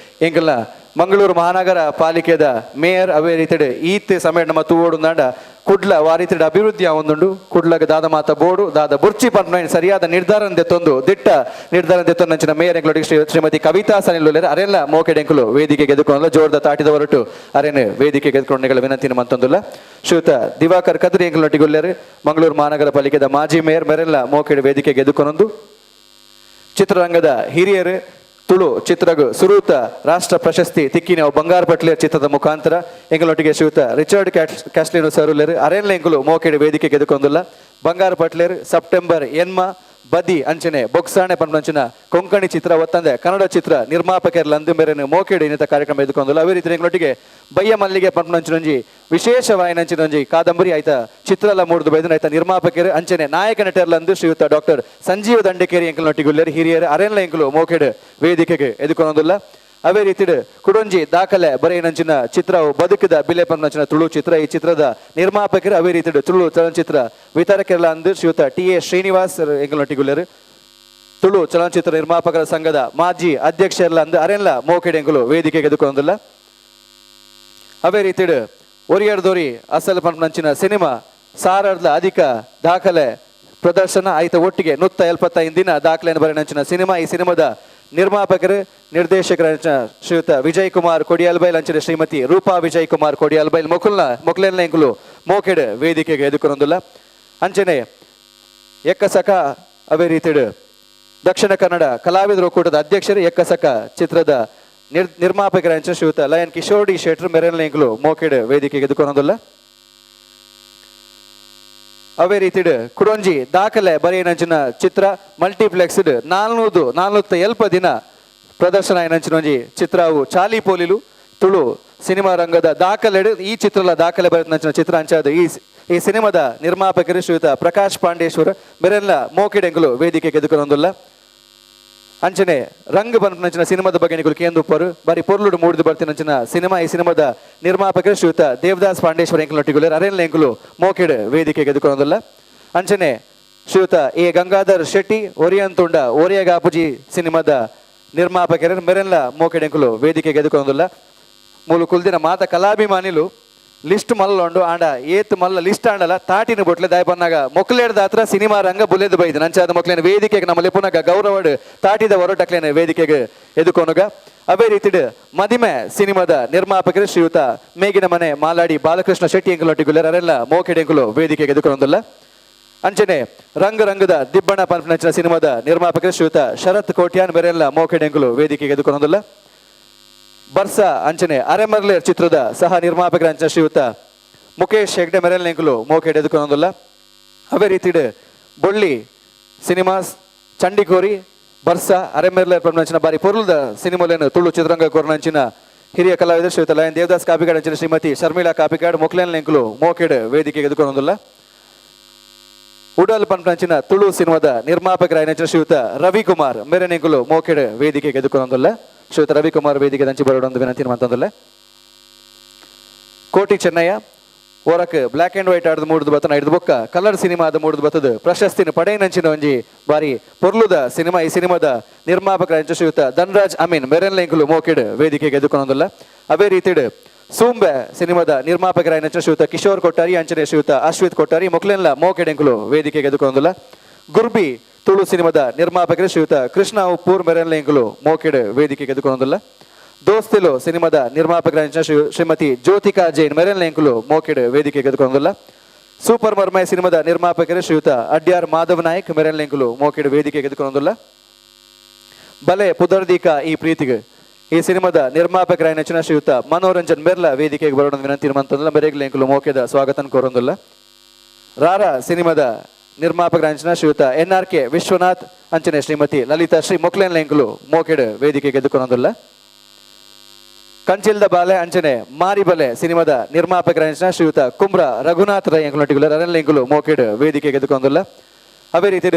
ಎಂಕಲ್ನ ಮಂಗಳೂರು ಮಹಾನಗರ ಪಾಲಿಕೆದ ಮೇಯರ್ ಅವೇ ರೀತಿಡು ಈತ್ ಸಮಯ ನಮ್ಮ ತೂವೋಡುಂದಾಂಡ ಕುಡ್ಲ ವಾರೀತಿಡು ಅಭಿವೃದ್ಧಿ ಒಂದುಂಡು ಕುಡ್ಲಗ ದಾದ ಮಾತ ಬೋಡು ದಾದ ಬುರ್ಚಿ ಪಂಪ್ನ ಸರಿಯಾದ ನಿರ್ಧಾರ ದೆತ್ತೊಂದು ದಿಟ್ಟ ನಿರ್ಧಾರ ದೆತ್ತೊಂದು ನಂಚಿನ ಮೇಯರ್ ಎಂಕಲೊಟ್ಟಿಗೆ ಶ್ರೀಮತಿ ಕವಿತಾ ಸನಿಲ್ ಅರೆಲ್ಲ ಮೋಕೆಡ್ ಎಂಕುಲು ವೇದಿಕೆ ಗೆದ್ದುಕೊಂಡು ಜೋರ್ದ ತಾಟಿದ ಹೊರಟು ಅರೇನು ವೇದಿಕೆ ಗೆದ್ದುಕೊಂಡು ವಿನಂತಿನ ಮಂತೊಂದುಲ್ಲ. ಶ್ರೀಯುತ ದಿವಾಕರ್ ಕದ್ರಿ ಎಂಕಲೊಟ್ಟಿಗುಲ್ಲೇರು ಮಂಗಳೂರು ಮಹಾನಗರ ಪಾಲಿಕೆದ ಮಾಜಿ ಮೇಯರ್ ಮೇರೆಲ್ಲ ಮೋಕೆಡ್ ವೇದಿಕೆ ಗೆದ್ದುಕೊಂಡು ಚಿತ್ರರಂಗದ ಹಿರಿಯರು ತುಳು ಚಿತ್ರಗು ಸುರೂತ ರಾಷ್ಟ್ರ ಪ್ರಶಸ್ತಿ ತಿಕ್ಕಿನ ಬಂಗಾರ ಪಟ್ಲಿಯ ಚಿತ್ರದ ಮುಖಾಂತರ ಎಂಕಲೊಟ್ಟಿಗೆ ಶ್ರೀಯುತ ರಿಚರ್ಡ್ ಕ್ಯಾಸ್ಲಿನೋ ಸರ್ ಉಲ್ಲೇರು ಅರೆಲ್ಲ ಎಂಕುಲು ಮೋಕೆಡ್ ವೇದಿಕೆ ಗೆದ್ದುಕೊಂದುಲ್ಲ. ಬಂಗಾರ ಪಟ್ಲೇರ್ ಸೆಪ್ಟೆಂಬರ್ ಎನ್ಮ ಬದಿ ಅಂಚನೆ ಬೊಕ್ಸಾಣೆ ಪಂಪಂಚಿನ ಕೊಂಕಣಿ ಚಿತ್ರ ಒತ್ತಂದೆ ಕನ್ನಡ ಚಿತ್ರ ನಿರ್ಮಾಪಕರ ಲಂದು ಮೇರೆನು ಮೋಕೆಡ್ ಇನ್ನಿತ ಕಾರ್ಯಕ್ರಮ ಎದ್ದುಕೊಂದುಲ್ಲ. ಅವೇ ರೀತಿ ಎಂಕಲೊಟ್ಟಿಗೆ ಬಯ್ಯ ಮಲ್ಲಿಗೆ ಪಂಪನಂಚಿನೊಂಜಿ ವಿಶೇಷ ವಾಯನಂಚಿನೊಂಜಿ ಕಾದಂಬರಿ ಆಯ್ತ ಚಿತ್ರಲ ಮೂಡ್ದು ಬೈದನ ಆಯ್ತ ನಿರ್ಮಾಪಕರು ಅಂಚನೆ ನಾಯಕ ನಟರ್ಲಂದು ಶ್ರೀಯುತ ಡಾಕ್ಟರ್ ಸಂಜೀವ ದಂಡಕೇರಿ ಎಂಕಲ್ನೊಟ್ಟಿಗೆ ಉಲ್ಲೇರು ಹಿರಿಯರು ಅರೆಲ್ಲ ಎಂಕುಲು ಮೋಕೆಡ್ ವೇದಿಕೆಗೆ ಎದುಕೊಂದುಲ್ಲ. ಅವೇ ರೀತಿಡು ಕುಡೊಂಜಿ ದಾಖಲೆ ಬರೆಯನಂಚಿನ ಚಿತ್ರವು ಬದುಕಿದ ಬಿಲೆ ಪಂಪನಂಚಿನ ತುಳು ಚಿತ್ರ ಈ ಚಿತ್ರದ ನಿರ್ಮಾಪಕರು ಅವೇ ರೀತಿಡು ತುಳು ಚಲನಚಿತ್ರ ವಿತರಕರೆಲ್ಲ ಅಂದು ಶ್ರೀಯುತ ಟಿ ಎ ಶ್ರೀನಿವಾಸ್ ಎಂಕಲ್ನೊಟ್ಟಿಗುಲ್ಲೇರು ತುಳು ಚಲನಚಿತ್ರ ನಿರ್ಮಾಪಕರ ಸಂಘದ ಮಾಜಿ ಅಧ್ಯಕ್ಷರೆಲ್ಲ ಅಂದು ಅರೆಲ್ಲ ಮೋಕೆಡ್ ಎಂಕುಲು ವೇದಿಕೆಗೆ ಎದುಕೊಂದುಲ್ಲ. ಅವೇ ರೀತಿಡು ಒರಿಯರ್ದೊರಿ ಅಸಲ್ ಪಂಪನಂಚಿನ ಸಿನಿಮಾ ಸಾರರ್ದ ಅಧಿಕ ದಾಖಲೆ ಪ್ರದರ್ಶನ ಆಯ್ತ ಒಟ್ಟಿಗೆ 175 ದಿನ ದಾಖಲೆಯನ್ನು ಬರೆಯನಂಚಿನ ಸಿನಿಮಾ ಈ ಸಿನಿಮಾದ ನಿರ್ಮಾಪಕರು ನಿರ್ದೇಶಕರ ಶ್ರೀಯುತ ವಿಜಯ್ ಕುಮಾರ್ ಕೊಡಿಯಾಲ್ಬೈಲ್ ಅಂಚಿನ ಶ್ರೀಮತಿ ರೂಪಾ ವಿಜಯ್ ಕುಮಾರ್ ಕೊಡಿಯಾಲ್ಬೈಲ್ ಮೊಕುಲ್ನ ಮೊಕ್ಲೆಲ್ಲ ಎಂಕುಲು ಮೋಕೆಡ್ ವೇದಿಕೆಗೆ ಎದುಕೊಂದುಲ್ಲ. ಅಂಚನೆ ಎಕ್ಕಸಕ ಅವೇ ರೀತಿಡು ದಕ್ಷಿಣ ಕನ್ನಡ ಕಲಾವಿದರ ಒಕ್ಕೂಟದ ಅಧ್ಯಕ್ಷರು ಎಕ್ಕಸಕ ಚಿತ್ರದ ನಿರ್ಮಾಪಕರ ಅಂಚಿನ ಶ್ರೀಯುತ ಲಯನ್ ಕಿಶೋರ್ ಡಿ ಶೆಟ್ರು ಮೆರೆಲ್ಲ ಎಂಕುಲು ಮೋಕೆಡ್ ವೇದಿಕೆಗೆ ಎದುಕೊಂದುಲ್ಲ. ಅವೇ ರೀತಿಡು ಕುಡೊಂಜಿ ದಾಖಲೆ ಬರೆಯನಂಚಿನ ಚಿತ್ರ ಮಲ್ಟಿಪ್ಲೆಕ್ಸ್ 440 ದಿನ ಪ್ರದರ್ಶನ ಏನಂಚಿನೊಂಜಿ ಚಿತ್ರವು ಚಾಲಿ ಪೋಲಿಲು ತುಳು ಸಿನಿಮಾ ರಂಗದ ದಾಖಲೆ ಈ ಚಿತ್ರದ ದಾಖಲೆ ಬರೆಯನಂಚಿನ ಚಿತ್ರ ಅಂಚಾದ ಈ ಸಿನಿಮಾದ ನಿರ್ಮಾಪಕರು ಶ್ರೀಯುತ ಪ್ರಕಾಶ್ ಪಾಂಡೇಶ್ವರ ಮೆರೆಲ್ಲ ಮೋಕೆಡೆಂಕುಲು ವೇದಿಕೆ ಎದುಕೊಂದುಲ್ಲ. ಅಂಚನೆ ರಂಗ ಬಂಪನಂಚಿನ ಸಿನಿಮಾದ ಬಗ್ಗೆ ನಿಕುಲು ಕೇಂದುಪ್ಪರು ಬಾರಿ ಪೊರ್ಲುಡು ಮೂಡಿದು ಬರ್ತಿನಂಚಿನ ಸಿನಿಮಾ ಈ ಸಿನಿಮಾದ ನಿರ್ಮಾಪಕರು ಶ್ರೀಯುತ ದೇವದಾಸ್ ಪಾಂಡೇಶ್ವರ ಎಂಕುಲೊಟ್ಟಿಗುಲೇರು ಅರೆಲ್ಲ ಎಂಕುಲು ಮೋಕೆಡ್ ವೇದಿಕೆಗೆ ಎದುಕೊಂದುಲ್ಲ. ಅಂಚನೆ ಶ್ರೀಯುತ ಎ ಗಂಗಾಧರ್ ಶೆಟ್ಟಿ ಒರಿಯಂತುಂಡ ಒರಿಯಗಾಪುಜಿ ಸಿನಿಮಾದ ನಿರ್ಮಾಪಕರು ಮೆರೆಲ್ಲ ಮೋಕೆಡ್ ಎಂಕುಲು ವೇದಿಕೆಗೆ ಎದುಕೊಂದುಲ್ಲ. ಮೂಲು ಕುಲ್ದಿನ ಮಾತ ಕಲಾಭಿಮಾನಿಲು ಲಿಸ್ಟ್ ಮಲ್ಲೊಂಡು ಆಂಡ ಏತ್ ಮಲ್ಲ ಲಿಸ್ಟ್ ಆಂಡಲ ತಾಟಿನ ಬೊಟ್ಲೆ ದಾಯ ಪನ್ನಾಗ ಮೊಕ್ಲೇಡ್ದ ಹತ್ರ ಸಿನಿಮಾ ರಂಗ ಬುಲೆದು ಬೈದು ನಂಚಾದ ಮೊಕ್ಲೇನ ವೇದಿಕೆಗೆ ನಮ್ಮ ಲೆಪುನಗ ಗೌರವಡ್ ತಾಟಿದ ಹೊರಟಕ್ಲೇನ ವೇದಿಕೆಗೆ ಎದುಕೊನುಗ. ಅವೇ ರೀತಿಡು ಮದಿಮೆ ಸಿನಿಮಾದ ನಿರ್ಮಾಪಕರು ಶ್ರೀಯುತ ಮೇಗಿನ ಮನೆ ಮಾಲಾಡಿ ಬಾಲಕೃಷ್ಣ ಶೆಟ್ಟಿ ಎಂಕುಲೊಟ್ಟಿಗುಲ್ಲೇರು ಅರೆಲ್ಲ ಮೋಕೆಡ್ ಎಂಕುಲು ವೇದಿಕೆಗೆ ಎದುಕೊಂದುಲ್ಲ. ಅಂಚನೆ ರಂಗ ರಂಗದ ದಿಬ್ಬಣ ಪಂಪನಂಚಿನ ಸಿನಿಮಾದ ನಿರ್ಮಾಪಕರು ಶ್ರೀಯುತ ಶರತ್ ಕೋಟ್ಯಾನ್ ಬೆರೆಲ್ಲ ಮೋಕೆಡ್ ಎಂಕುಲು ವೇದಿಕೆಗೆ ಎದುಕೊಂದುಲ್ಲ. ಬರ್ಸ ಅಂಚನೆ ಅರೆಮರ್ಲೇರ್ ಚಿತ್ರದ ಸಹ ನಿರ್ಮಾಪಕರ ಅಂಚನೆ ಶ್ರೀಯುತ ಮುಖೇಶ್ ಹೆಗ್ಡೆ ಮೆರೆಲ್ನೆಂಕುಲು ಮೋಕೆಡ್ ಎದುಕೊಂದುಲ್ಲ. ಅವೇ ರೀತಿಡು ಬೊಳ್ಳಿ ಸಿನಿಮಾಸ್ ಚಂಡಿಕೋರಿ ಬರ್ಸ ಅರೆಮರ್ಲೇರ್ ಪಂಪನಂಚಿನ ಬಾರಿ ಪೊರುಲ್ದ ಸಿನಿಮಾಲೇನು ತುಳು ಚಿತ್ರರಂಗ ಕೊರನಂಚಿನ ಹಿರಿಯ ಕಲಾವಿದರು ಶ್ರೀಯುತ ಲಯನ್ ದೇವದಾಸ್ ಕಾಪಿಕಾಡ್ ಅಂಚಿನ ಶ್ರೀಮತಿ ಶರ್ಮಿಳಾ ಕಾಪಿಕಾಡ್ ಮೊಕ್ಲೆನ್ಲೆಂಕುಲು ಮೋಕೆಡ್ ವೇದಿಕೆಗೆ ಎದುಕೊಂದುಲ್ಲ. ಉಡಲ್ ಪಂಪನಂಚಿನ ತುಳು ಸಿನಿಮಾದ ನಿರ್ಮಾಪಕರ ಅಂಚಿನ ಶ್ರೀಯುತ ರವಿಕುಮಾರ್ ಮೆರೆನೆಂಕುಲು ಮೋಕೆಡ್ ವೇದಿಕೆಗೆ ಎದುಕೊಂದುಲ್ಲ. ಶ್ರೀಯುತ ರವಿಕುಮಾರ್ ವೇದಿಕೆ ದಂಚಿ ಬರೋಡೊಂದು ವಿನಂತಿ ಮಂತಂದುಲ್ಲ. ಕೋಟಿ ಚೆನ್ನಯ್ಯ ಓರಕ್ black and white ಆಡ್ದು ಮೂಡ್ದು ಬತ್ತನ ಹಿಡಿದು ಬೊಕ್ಕ ಕಲರ್ ಸಿನಿಮಾದ ಮೂಡ್ದು ಬತ್ತದು ಪ್ರಶಸ್ತಿನ ಪಡೆಯನಂಚಿನ ಒಂಜಿ ಬಾರಿ ಪೊರ್ಲುದ ಸಿನಿಮಾ ಈ ಸಿನಿಮಾದ ನಿರ್ಮಾಪಕರ ಅಂಚ ಶ್ರೀಯುತ ಧನರಾಜ್ ಅಮೀನ್ ಮೆರೆನ್ಲೆಂಕುಲು ಮೋಕೆಡ್ ವೇದಿಕೆಗೆ ಎದುಕೊಂದುಲ್ಲ. ಅವೇ ರೀತಿಡು ಸೂಂಬೆ ಸಿನಿಮಾದ ನಿರ್ಮಾಪಕರಾಯಿನ ಶ್ರೀಯುತ ಕಿಶೋರ್ ಕೊಟ್ಟಾರಿ ಅಂಚನೆ ಶ್ರೀಯುತ ಅಶ್ವಿತ್ ಕೊಟ್ಟಾರಿ ಮೊಕ್ಲೆನ್ಲ ಮೋಕೆಡೆಂಕುಲು ವೇದಿಕೆಗೆ ಎದುಕೊಂದುಲ್ಲ. ಗುರ್ಬಿ ತುಳು ಸಿನಿಮಾದ ನಿರ್ಮಾಪಕರು ಶ್ರೀಯುತ ಕೃಷ್ಣ ಉಪ್ಪೂರ್ ಮೆರೆನ್ಲೆಂಕುಲು ಮೋಕೆಡ್ ವೇದಿಕೆಗೆ ಎದುಕೊಂದುಲ್ಲ. ದೋಸ್ತಿಲು ಸಿನಿಮಾದ ನಿರ್ಮಾಪಕರಾಯಿನ ಶ್ರೀಮತಿ ಜ್ಯೋತಿಕಾ ಜೈನ್ ಮೆರೆನ್ಲೆಂಕುಲು ಮೋಕೆಡ್ ವೇದಿಕೆಗೆ ಎದುಕೊಂದುಲ್ಲ. ಸೂಪರ್ ಮರ್ಮಯ ಸಿನಿಮಾದ ನಿರ್ಮಾಪಕರು ಶ್ರೀಯುತ ಅಡ್ಯಾರ್ ಮಾಧವ್ ನಾಯಕ್ ಮೆರೆನ್ಲೆಂಕುಲು ಮೋಕೆಡ್ ವೇದಿಕೆಗೆ ಎದುಕೊಂದುಲ್ಲ. ಬಲೆ ಪುದರ್ದೀಕ ಈ ಪ್ರೀತಿಗೆ ಈ ಸಿನಿಮಾದ ನಿರ್ಮಾಪಕರಾಯಿನ ಶ್ರೀಯುತ ಮನೋರಂಜನ್ ಮೆರ್ಲ ವೇದಿಕೆಗೆ ಬರೋಣ ವಿನಂತಿ ಮಂತಂದಿಲ್ಲ. ಮೆರೆಗ್ಲೆಂಕುಲು ಮೋಕೆದ ಸ್ವಾಗತ ಕೋರೊಂದುಲ್ಲ. ರಾರಾ ಸಿನಿಮಾದ ನಿರ್ಮಾಪಕರಾಂಚನ ಶ್ರೀಯುತ ಎನ್ ಆರ್ ಕೆ ವಿಶ್ವನಾಥ್ ಅಂಚನೆ ಶ್ರೀಮತಿ ಲಲಿತಾ ಶ್ರೀ ಮೊಕ್ಲೆನ್ಲೆಂಕುಲು ಮೋಕೆಡ್ ವೇದಿಕೆಗೆ ಎದುಕೊಂದುಲ್ಲ. ಕಂಚಿಲ್ದ ಬಾಲೆ ಅಂಚನೆ ಮಾರಿಬಲೆ ಸಿನಿಮಾದ ನಿರ್ಮಾಪಕರಾಂಚನ ಶ್ರೀಯುತ ಕುಮ್ರ ರಘುನಾಥ್ ರೈ ಅಂಕುಲೊಟ್ಟಿಗುಲ ರನ್ಲೆಂಕುಲು ಮೋಕೆಡ್ ವೇದಿಕೆಗೆ ಎದುಕೊಂದುಲ್ಲ. ಅದೇ ರೀತಿ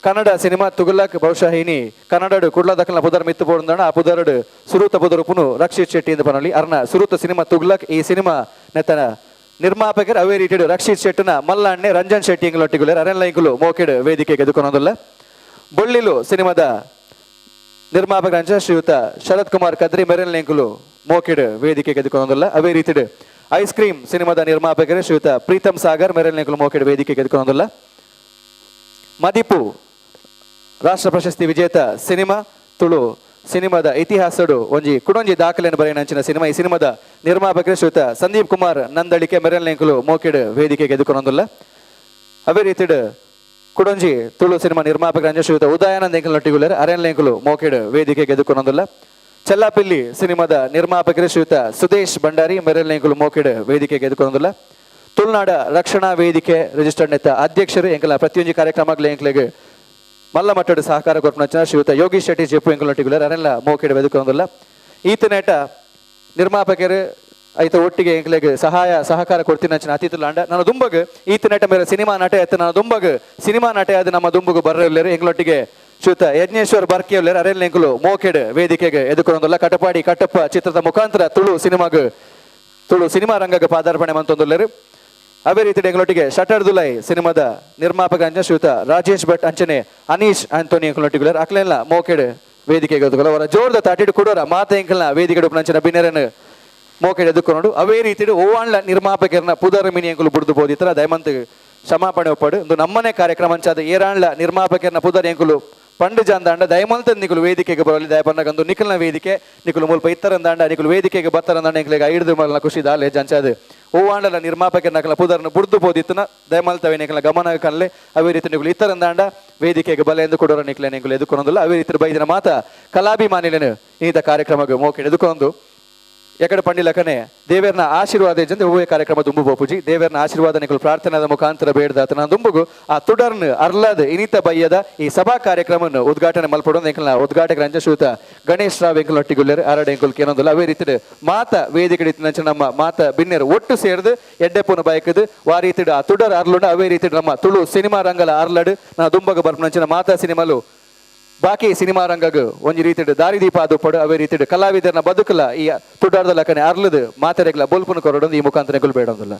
ಕನ್ನಡ ಸಿನಿಮಾ ತುಗುಲಕ್ ಬಹುಶಃ ಇನಿ ಕನ್ನಡಡು ಕುಡ್ಲ ದಕ್ಕಲ ಪುದರ್ ಮಿತ್ತು ಪೋಡುಂದಣ ಆ ಪುದರಡು ಸುರೂತ ಪುದರ್ ಪುನು ರಕ್ಷಿತ್ ಶೆಟ್ಟಿ ಎಂದು ಪನೊಲಿ ಅರ್ನ ಸುರೂತ ಸಿನಿಮಾ ತುಗ್ಲಕ್ ಈ ಸಿನಿಮಾ ನೆತ್ತನ ನಿರ್ಮಾಪಕರು ಅವೇ ರೀತಿಡು ರಕ್ಷಿತ್ ಶೆಟ್ಟಿನ ಮಲ್ಲಣ್ಣೆ ರಂಜನ್ ಶೆಟ್ಟಿ ಇಂಗ್ಲೊಟ್ಟಿಗುಲ ಅರೆನ್ಲೈಂಕುಲು ಮೋಕೆಡ್ ವೇದಿಕೆಗೆ ಎದುಕೊನೊಂದುಲ್ಲ. ಬೊಳ್ಳಿಲು ಸಿನಿಮಾದ ನಿರ್ಮಾಪಕರಂಚ ಶ್ರೀಯುತ ಶರತ್ ಕುಮಾರ್ ಕದ್ರಿ ಮೆರೆನ್ಲೆಂಕುಲು ಮೋಕೆಡ್ ವೇದಿಕೆಗೆ ಎದುಕೊನೊಂದುಲ್ಲ. ಅವೇ ರೀತಿಡು ಐಸ್ ಕ್ರೀಮ್ ಸಿನಿಮಾದ ನಿರ್ಮಾಪಕರು ಶ್ರೀಯುತ ಪ್ರೀತಮ್ ಸಾಗರ್ ಮೆರೆನ್ಲೆಂಕುಲು ಮೋಕೆಡ್ ವೇದಿಕೆಗೆ ಎದುಕೊನೊಂದುಲ್ಲ. ಮದಿಪು ರಾಷ್ಟ್ರ ಪ್ರಶಸ್ತಿ ವಿಜೇತ ಸಿನಿಮಾ ತುಳು ಸಿನಿಮಾದ ಇತಿಹಾಸಡು ಒಂಜಿ ಕುಡೊಂಜಿ ದಾಖಲೆಯನ್ನು ಬರೆಯನಂಚಿನ ಸಿನಿಮಾ ಈ ಸಿನಿಮಾದ ನಿರ್ಮಾಪಕರು ಶ್ರೀಯುತ ಸಂದೀಪ್ ಕುಮಾರ್ ನಂದಳಿಕೆ ಮೆರೆನ್ಲೆಂಕುಲು ಮೋಕೆಡ್ ವೇದಿಕೆಗೆ ಎದುಕೊನೊಂದುಲ್ಲ. ಅದೇ ರೀತಿಡ್ ಕುಡೊಂಜಿ ತುಳು ಸಿನಿಮಾ ನಿರ್ಮಾಪಕರಂಜ ಶ್ರೀಯುತ ಉದಯಾನಂದ ಎಂಕಲ್ ಅರೆನ್ಲೆಂಕುಲು ಮೋಕೆಡ್ ವೇದಿಕೆಗೆ ಎದುಕೊನೊಂದುಲ್ಲ. ಚೆಲ್ಲಾಪಿಲ್ಲಿ ಸಿನಿಮಾದ ನಿರ್ಮಾಪಕರು ಶ್ರೀಯುತ ಸುದೇಶ್ ಭಂಡಾರಿ ಮೆರೆನ್ಲೆಂಕುಲು ಮೋಕೆಡ್ ವೇದಿಕೆಗೆ ಎದುಕೊನೊಂದುಲ್ಲ. ತುಳುನಾಡ ರಕ್ಷಣಾ ವೇದಿಕೆ ರಿಜಿಸ್ಟರ್ಡ್ ನೆತ್ತ ಅಧ್ಯಕ್ಷರು ಎಂಕಲ ಪ್ರತಿಯೊಂಜಿ ಕಾರ್ಯಕ್ರಮಗಳು ಎಂಕ್ಲೆಗ್ ಮಲ್ಲ ಮಟ್ಟದ ಸಹಕಾರ ಕೊರ್ಪುನಂಚಿನ ಶ್ರೀಯುತ ಯೋಗೀಶ್ ಶೆಟ್ಟಿ ಜೆಪ್ಪು ಎಂಕುಲೊಟ್ಟಿಗುಲರ್ ಅರೆಲ್ಲ ಮೋಕೆಡ್ ವೆದುಕೊಂದುಲ್ಲ. ಈತನೇಟ ನಿರ್ಮಾಪಕರು ಐತ ಒಟ್ಟಿಗೆ ಎಂಕ್ಲೆಗ್ ಸಹಾಯ ಸಹಕಾರ ಕೊಡ್ತಿನಂಚಿನ ಅತಿಥುಲಾಂಡ ನನ್ನ ದುಂಬಗ್ ಈತನೇಟ ಮೇರೆ ಸಿನಿಮಾ ನಟ ಎತ್ತ ನನ್ನ ದುಂಬಗ್ ಸಿನಿಮಾ ನಟ ಅದು ನಮ್ಮ ದುಂಬಗು ಬರ್ರಲ್ಲೇರು ಎಂಕ್ಲೊಟ್ಟಿಗೆ ಶ್ರೀಯುತ ಯಜ್ಞೇಶ್ವರ್ ಬರ್ಕಿಯಲ್ಲೇರು ಅರೆಲ್ಲ ಎಂಕುಲು ಮೋಕೆಡ್ ವೇದಿಕೆಗೆ ಎದುಕೊಂದುಲ್ಲ. ಕಟಪಾಡಿ ಕಟ್ಟಪ್ಪ ಚಿತ್ರದ ಮುಖಾಂತರ ತುಳು ಸಿನಿಮಾಗ್ ತುಳು ಸಿನಿಮಾ ರಂಗಕ್ಕೆ ಪಾದಾರ್ಪಣೆ ಮಂತೊಂದುಲ್ಲೇರು. ಅದೇ ರೀತಿ ಎಂಗಳೊಟ್ಟಿಗೆ ಶಟರ್ ದುಲೈ ಸಿನಿಮಾದ ನಿರ್ಮಾಪಕ ಅಂಚನೆ ಶ್ರೀಯುತ ರಾಜೇಶ್ ಭಟ್ ಅಂಚನೆ ಅನೀಶ್ ಆಂಟೋನಿ ಎಂಕುಲೊಟ್ಟಿಗುಲರ್ ಅಕ್ಲೆಲ್ಲ ಮೋಕೆಡ್ ವೇದಿಕೆಗೆ ಎದುಕೊಲ್ಲ. ಅವರ ಜೋರ್ದ ತಾಟಿಡು ಕೊಡೋರ ಮಾತೆ ಎಂಕಲ್ನ ವೇದಿಕೆ ಉಪ್ಪುನಂಚಿನ ಬಿನ್ನೆರನ್ನು ಮೋಕೆಡ್ ಎದುಕೊಂಡು ಅವೇ ರೀತಿ ಓವಾಣ್ಲ ನಿರ್ಮಾಪಕರನ್ನ ಪುದರ್ ಮಿನಿ ಎಂಕುಲು ಬುಡ್ದು ಬೋದಿತ್ತರ ದಯಮಂತ್ ಕ್ಷಮಾಪಣೆ ಒಪ್ಪಡು. ಒಂದು ನಮ್ಮನೆ ಕಾರ್ಯಕ್ರಮ ಅಂಚಾದ ಏರಾಣ್ಲ ನಿರ್ಮಾಪಕರನ್ನ ಪುದರ್ ಎಂಕುಲು ಪಂಡು ಜಾಂದಾಂಡ ದಯಮಂತ ನಿಕುಲು ವೇದಿಕೆಗೆ ಬರಲಿ ದಯಪನ್ನಗಂದು ನಿಖಲ್ನ ವೇದಿಕೆ ನಿಕುಲು ಮುಲ್ಪ ಇತ್ತರಂದಾಂಡ ನಿಕುಲು ವೇದಿಕೆಗೆ ಬತ್ತರಂದಾಂಡ ಎಂಕ್ಲೆಗ್ ಐಡ್ದು ಮಲ್ನ ಖುಷಿ ದಾಲೆ ಜಂಚಾದ ಓವಾಂಡಲ ನಿರ್ಮಾಪಕರ ನಕಲ ಪುದರ್ನ ಬುಡ್ದು ಪೋದಿತ್ತನ ದಯಮಲ್ತವೆ ನಿಕಲ ಗಮನ ಕನ್ಲೆ. ಅವೇ ರೀತಿ ನಿಕುಲು ಇತ್ತರಂದಾಂಡ ವೇದಿಕೆಗೆ ಬಲ ಎಂದು ಕೊಡೋರ ನಿಕ್ಲೆ ನಿಕುಲು ಎದುಕೊಂದುಲ್ಲ. ಅವೇ ರೀತಿ ಬೈದಿನ ಮಾತ ಕಲಾಭಿಮಾನಿಲೇನು ಈತ ಕಾರ್ಯಕ್ರಮಕ್ಕೆ ಮೋಕೆಡ್ ಎದುಕೊಂದು ಎಕಡೆ ಪಂಡಿಲಕನೆ ದೇವೇರ್ನ ಆಶೀರ್ವಾದ ಜಂದೆ ಹೂವೆ ಕಾರ್ಯಕ್ರಮ ದುಂಬು ಬೋಪುಜಿ ದೇವೇರ್ನ ಆಶೀರ್ವಾದ ನಿಕುಲು ಪ್ರಾರ್ಥನೆದ ಮುಖಾಂತರ ಬೇಡ್ದಾತನ ದುಂಬುಗು ಆ ತುಡರ್ನ್ ಅರ್ಲದ್ ಇನಿತ ಬಯ್ಯದ ಈ ಸಭಾ ಕಾರ್ಯಕ್ರಮವನ್ನು ಉದ್ಘಾಟನೆ ಮಲ್ಪಡೋದು ಎಂಕಲ್ನ ಉದ್ಘಾಟಕರ ಅಂಚ ಶ್ರೀಯುತ ಗಣೇಶ್ ರಾವ್ ಎಂಕಲ್ನೊಟ್ಟಿಗುಲ್ಲೇರು ಅರಡ್ ಎಂಕುಲ್ ಕೇನೊಂದುಲ್ಲ. ಅವೇ ರೀತಿ ಮಾತ ವೇದಿಕೆ ನಂಚ ನಮ್ಮ ಮಾತ ಬಿನ್ನೆರು ಒಟ್ಟು ಸೇರ್ದು ಎಡ್ಡೆಪುನ ಬಯಕದು ವಾ ರೀತಿಡು ಆ ತುಡರ್ ಅರ್ಲುಂಡು. ಅವೇ ರೀತಿ ನಮ್ಮ ತುಳು ಸಿನಿಮಾ ರಂಗಲ ಅರ್ಲಡ್ ನಾ ದುಂಬಗ ಬರ್ಪುನಂಚಿನ ಮಾತಾ ಸಿನಿಮಾಲು ಬಾಕಿ ಸಿನಿಮಾ ರಂಗಗ್ ಒಂಜಿ ರೀತಿಡ್ ದಾರಿದೀಪ ಆದುಪ್ಪಡು. ಅವೇ ರೀತಿಡ್ ಕಲಾವಿದರನ ಬದುಕಲ ಈ ತುಡಾರ್ದ ಲಕನೆ ಅರ್ಲದು ಮಾತೆರೆಗ್ಲ ಬೋಲ್ಪುನ ಕೊರಡೊಂದು ಈ ಮುಖಾಂತರ ಎಂಕುಲು ಬೇಡೊಂದುಲ್ಲ.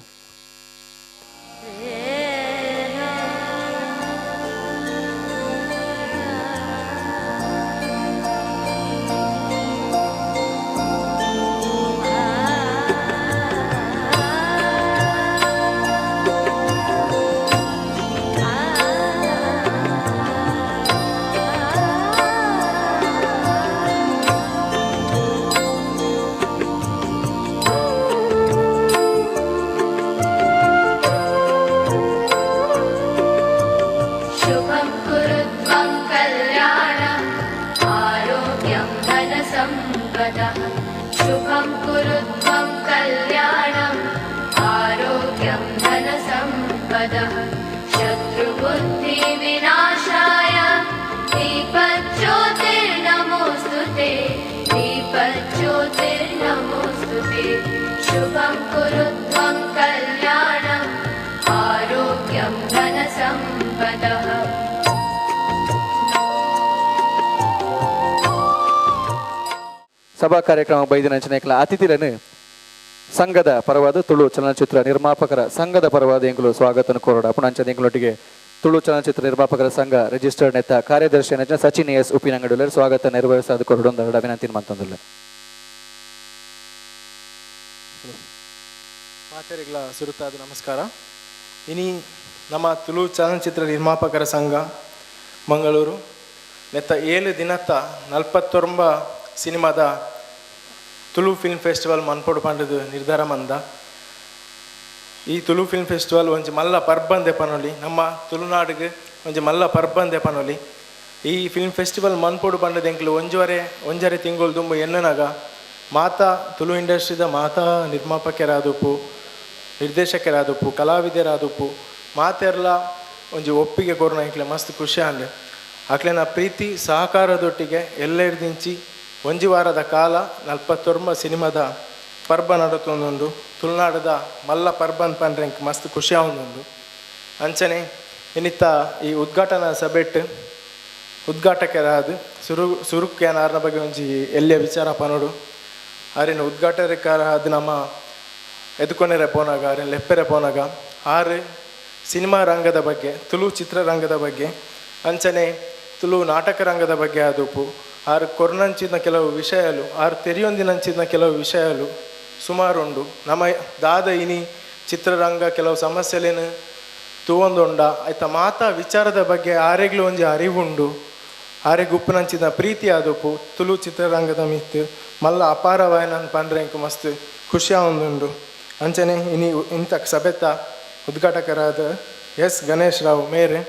ಸಭಾ ಕಾರ್ಯಕ್ರಮ ಬೈದಿನ ಅಂಚನೆ ಅತಿಥಿರನ್ನು ಸಂಘದ ಪರವಾದ ತುಳು ಚಲನಚಿತ್ರ ನಿರ್ಮಾಪಕರ ಸಂಘದ ಪರವಾದ ಎಂಕುಲು ಸ್ವಾಗತ ಕೋರೋಡ. ಪುಣಂಚನ ಎಂಕುಲೊಟ್ಟಿಗೆ ತುಳು ಚಲನಚಿತ್ರ ನಿರ್ಮಾಪಕರ ಸಂಘ ರಿಜಿಸ್ಟರ್ಡ್ ನೆತ್ತ ಕಾರ್ಯದರ್ಶಿ ಸಚಿನ್ ಎಸ್ ಉಪ್ಪಿನಂಗಡಿಯುಳ್ಳರು ಸ್ವಾಗತ ನೆರವೇರಿಸಾದ ಕೊರಡೊಂದು ವಿನಂತಿ ಮಂತೊಂದುಲ್ಲ. ಮಾತೆರೆಗ್ಲ ಸುರುತಾದ ನಮಸ್ಕಾರ. ಇನಿ ನಮ್ಮ ತುಳು ಚಲನಚಿತ್ರ ನಿರ್ಮಾಪಕರ ಸಂಘ ಮಂಗಳೂರು ನೆತ್ತ 7 ದಿನತ್ತ 49 ಸಿನಿಮಾದ ತುಳು ಫಿಲ್ಮ್ ಫೆಸ್ಟಿವಲ್ ಮನ್ಪೊಡು ಪಂಡದು ನಿರ್ಧಾರ ಮಂದ. ಈ ತುಳು ಫಿಲ್ಮ್ ಫೆಸ್ಟಿವಲ್ ಒಂಜಿ ಮಲ್ಲ ಪರ್ಬಂದೆ ಪನೊಲಿ, ನಮ್ಮ ತುಳುನಾಡಿಗೆ ಒಂಜಿ ಮಲ್ಲ ಪರ್ಬಂದೆ ಪನೊಲಿ. ಈ ಫಿಲ್ಮ್ ಫೆಸ್ಟಿವಲ್ ಮನ್ಪೊಡು ಪಂಡದು ಎಂಕ್ಲು ಒಂಜರೆ ತಿಂಗಳು ದುಂಬು ಎನ್ನನಾಗ ಮಾತಾ ತುಳು ಇಂಡಸ್ಟ್ರಿದ ಮಾತಾ ನಿರ್ಮಾಪಕರಾದುಪ್ಪು, ನಿರ್ದೇಶಕರಾದುಪ್ಪು, ಕಲಾವಿದರಾದುಪ್ಪು ಮಾತೆರ್ಲ ಒಂಜಿ ಒಪ್ಪಿಗೆ ಕೊರ್ನ ಎಂಕ್ಲೆ ಮಸ್ತ್ ಖುಷಿ ಆಂಡ್. ಅಕ್ಲೆನ ಪ್ರೀತಿ ಸಹಕಾರದೊಟ್ಟಿಗೆ ಎಲ್ಲೆಡ್ದಿಂಚಿ ಒಂಜಿ ವಾರದ ಕಾಲ 49 ಸಿನಿಮಾದ ಪರ್ಬ ನಡತೊಂದುಂಡು. ತುಳುನಾಡದ ಮಲ್ಲ ಪರ್ಬನ್ ಪಂಡ್ರೆ ಎಂಕ್ ಮಸ್ತ್ ಖುಷಿ ಆವೊಂದುಂಡು. ಅಂಚನೆ ಇನ್ನಿತ್ತ ಈ ಉದ್ಘಾಟನಾ ಸಭೆಟ್ ಉದ್ಘಾಟಕರಾದ ಸುರುಕ್ಯಾನಾರ್ನ ಬಗ್ಗೆ ಒಂಜಿ ಎಲ್ಲಿಯ ವಿಚಾರ ಪನೋಡು. ಆರಿನ ಉದ್ಘಾಟಕರಾದ ನಮ್ಮ ಎದುಕೊನೆರೆ ಪೋನಾಗ, ಆರಿನ ಲೆಪ್ಪೆರೆ ಪೋನಾಗ ಆರು ಸಿನಿಮಾ ರಂಗದ ಬಗ್ಗೆ, ತುಳು ಚಿತ್ರರಂಗದ ಬಗ್ಗೆ, ಅಂಚನೆ ತುಳು ನಾಟಕ ರಂಗದ ಬಗ್ಗೆ ಆದುಪ್ಪು ಆರು ಕೊರ್ನಂಚಿನ ಕೆಲವು ವಿಷಯಲು, ಆರು ತೆರಿಯೊಂದಿನಂಚಿನ ಕೆಲವು ವಿಷಯಲು ಸುಮಾರುಂಡು. ನಮ್ಮ ದಾದ ಇನಿ ಚಿತ್ರರಂಗ ಕೆಲವು ಸಮಸ್ಯೆಲೇನು ತೂವೊಂದುಂಡ ಆಯ್ತ ಮಾತಾ ವಿಚಾರದ ಬಗ್ಗೆ ಆರೆಗ್ಲೂ ಒಂಜಿ ಅರಿವುಂಡು. ಆರೆಗ್ ಉಪ್ಪುನಂಚಿನ ಪ್ರೀತಿ ಆದುಪ್ಪು ತುಳು ಚಿತ್ರರಂಗದ ಮಿತ್ತು ಮಲ್ಲ ಅಪಾರವಾಯನ ಪಂಡ್ರೆ ಎಂಕ್ ಮಸ್ತ್ ಖುಷಿ ಆವೊಂದುಂಡು. ಅಂಚನೆ ಇನಿ ಇಂಥ ಸಭೆತ ಉದ್ಘಾಟಕರಾದ ಎಸ್ ಗಣೇಶ್ ರಾವ್ ಮೇರೆ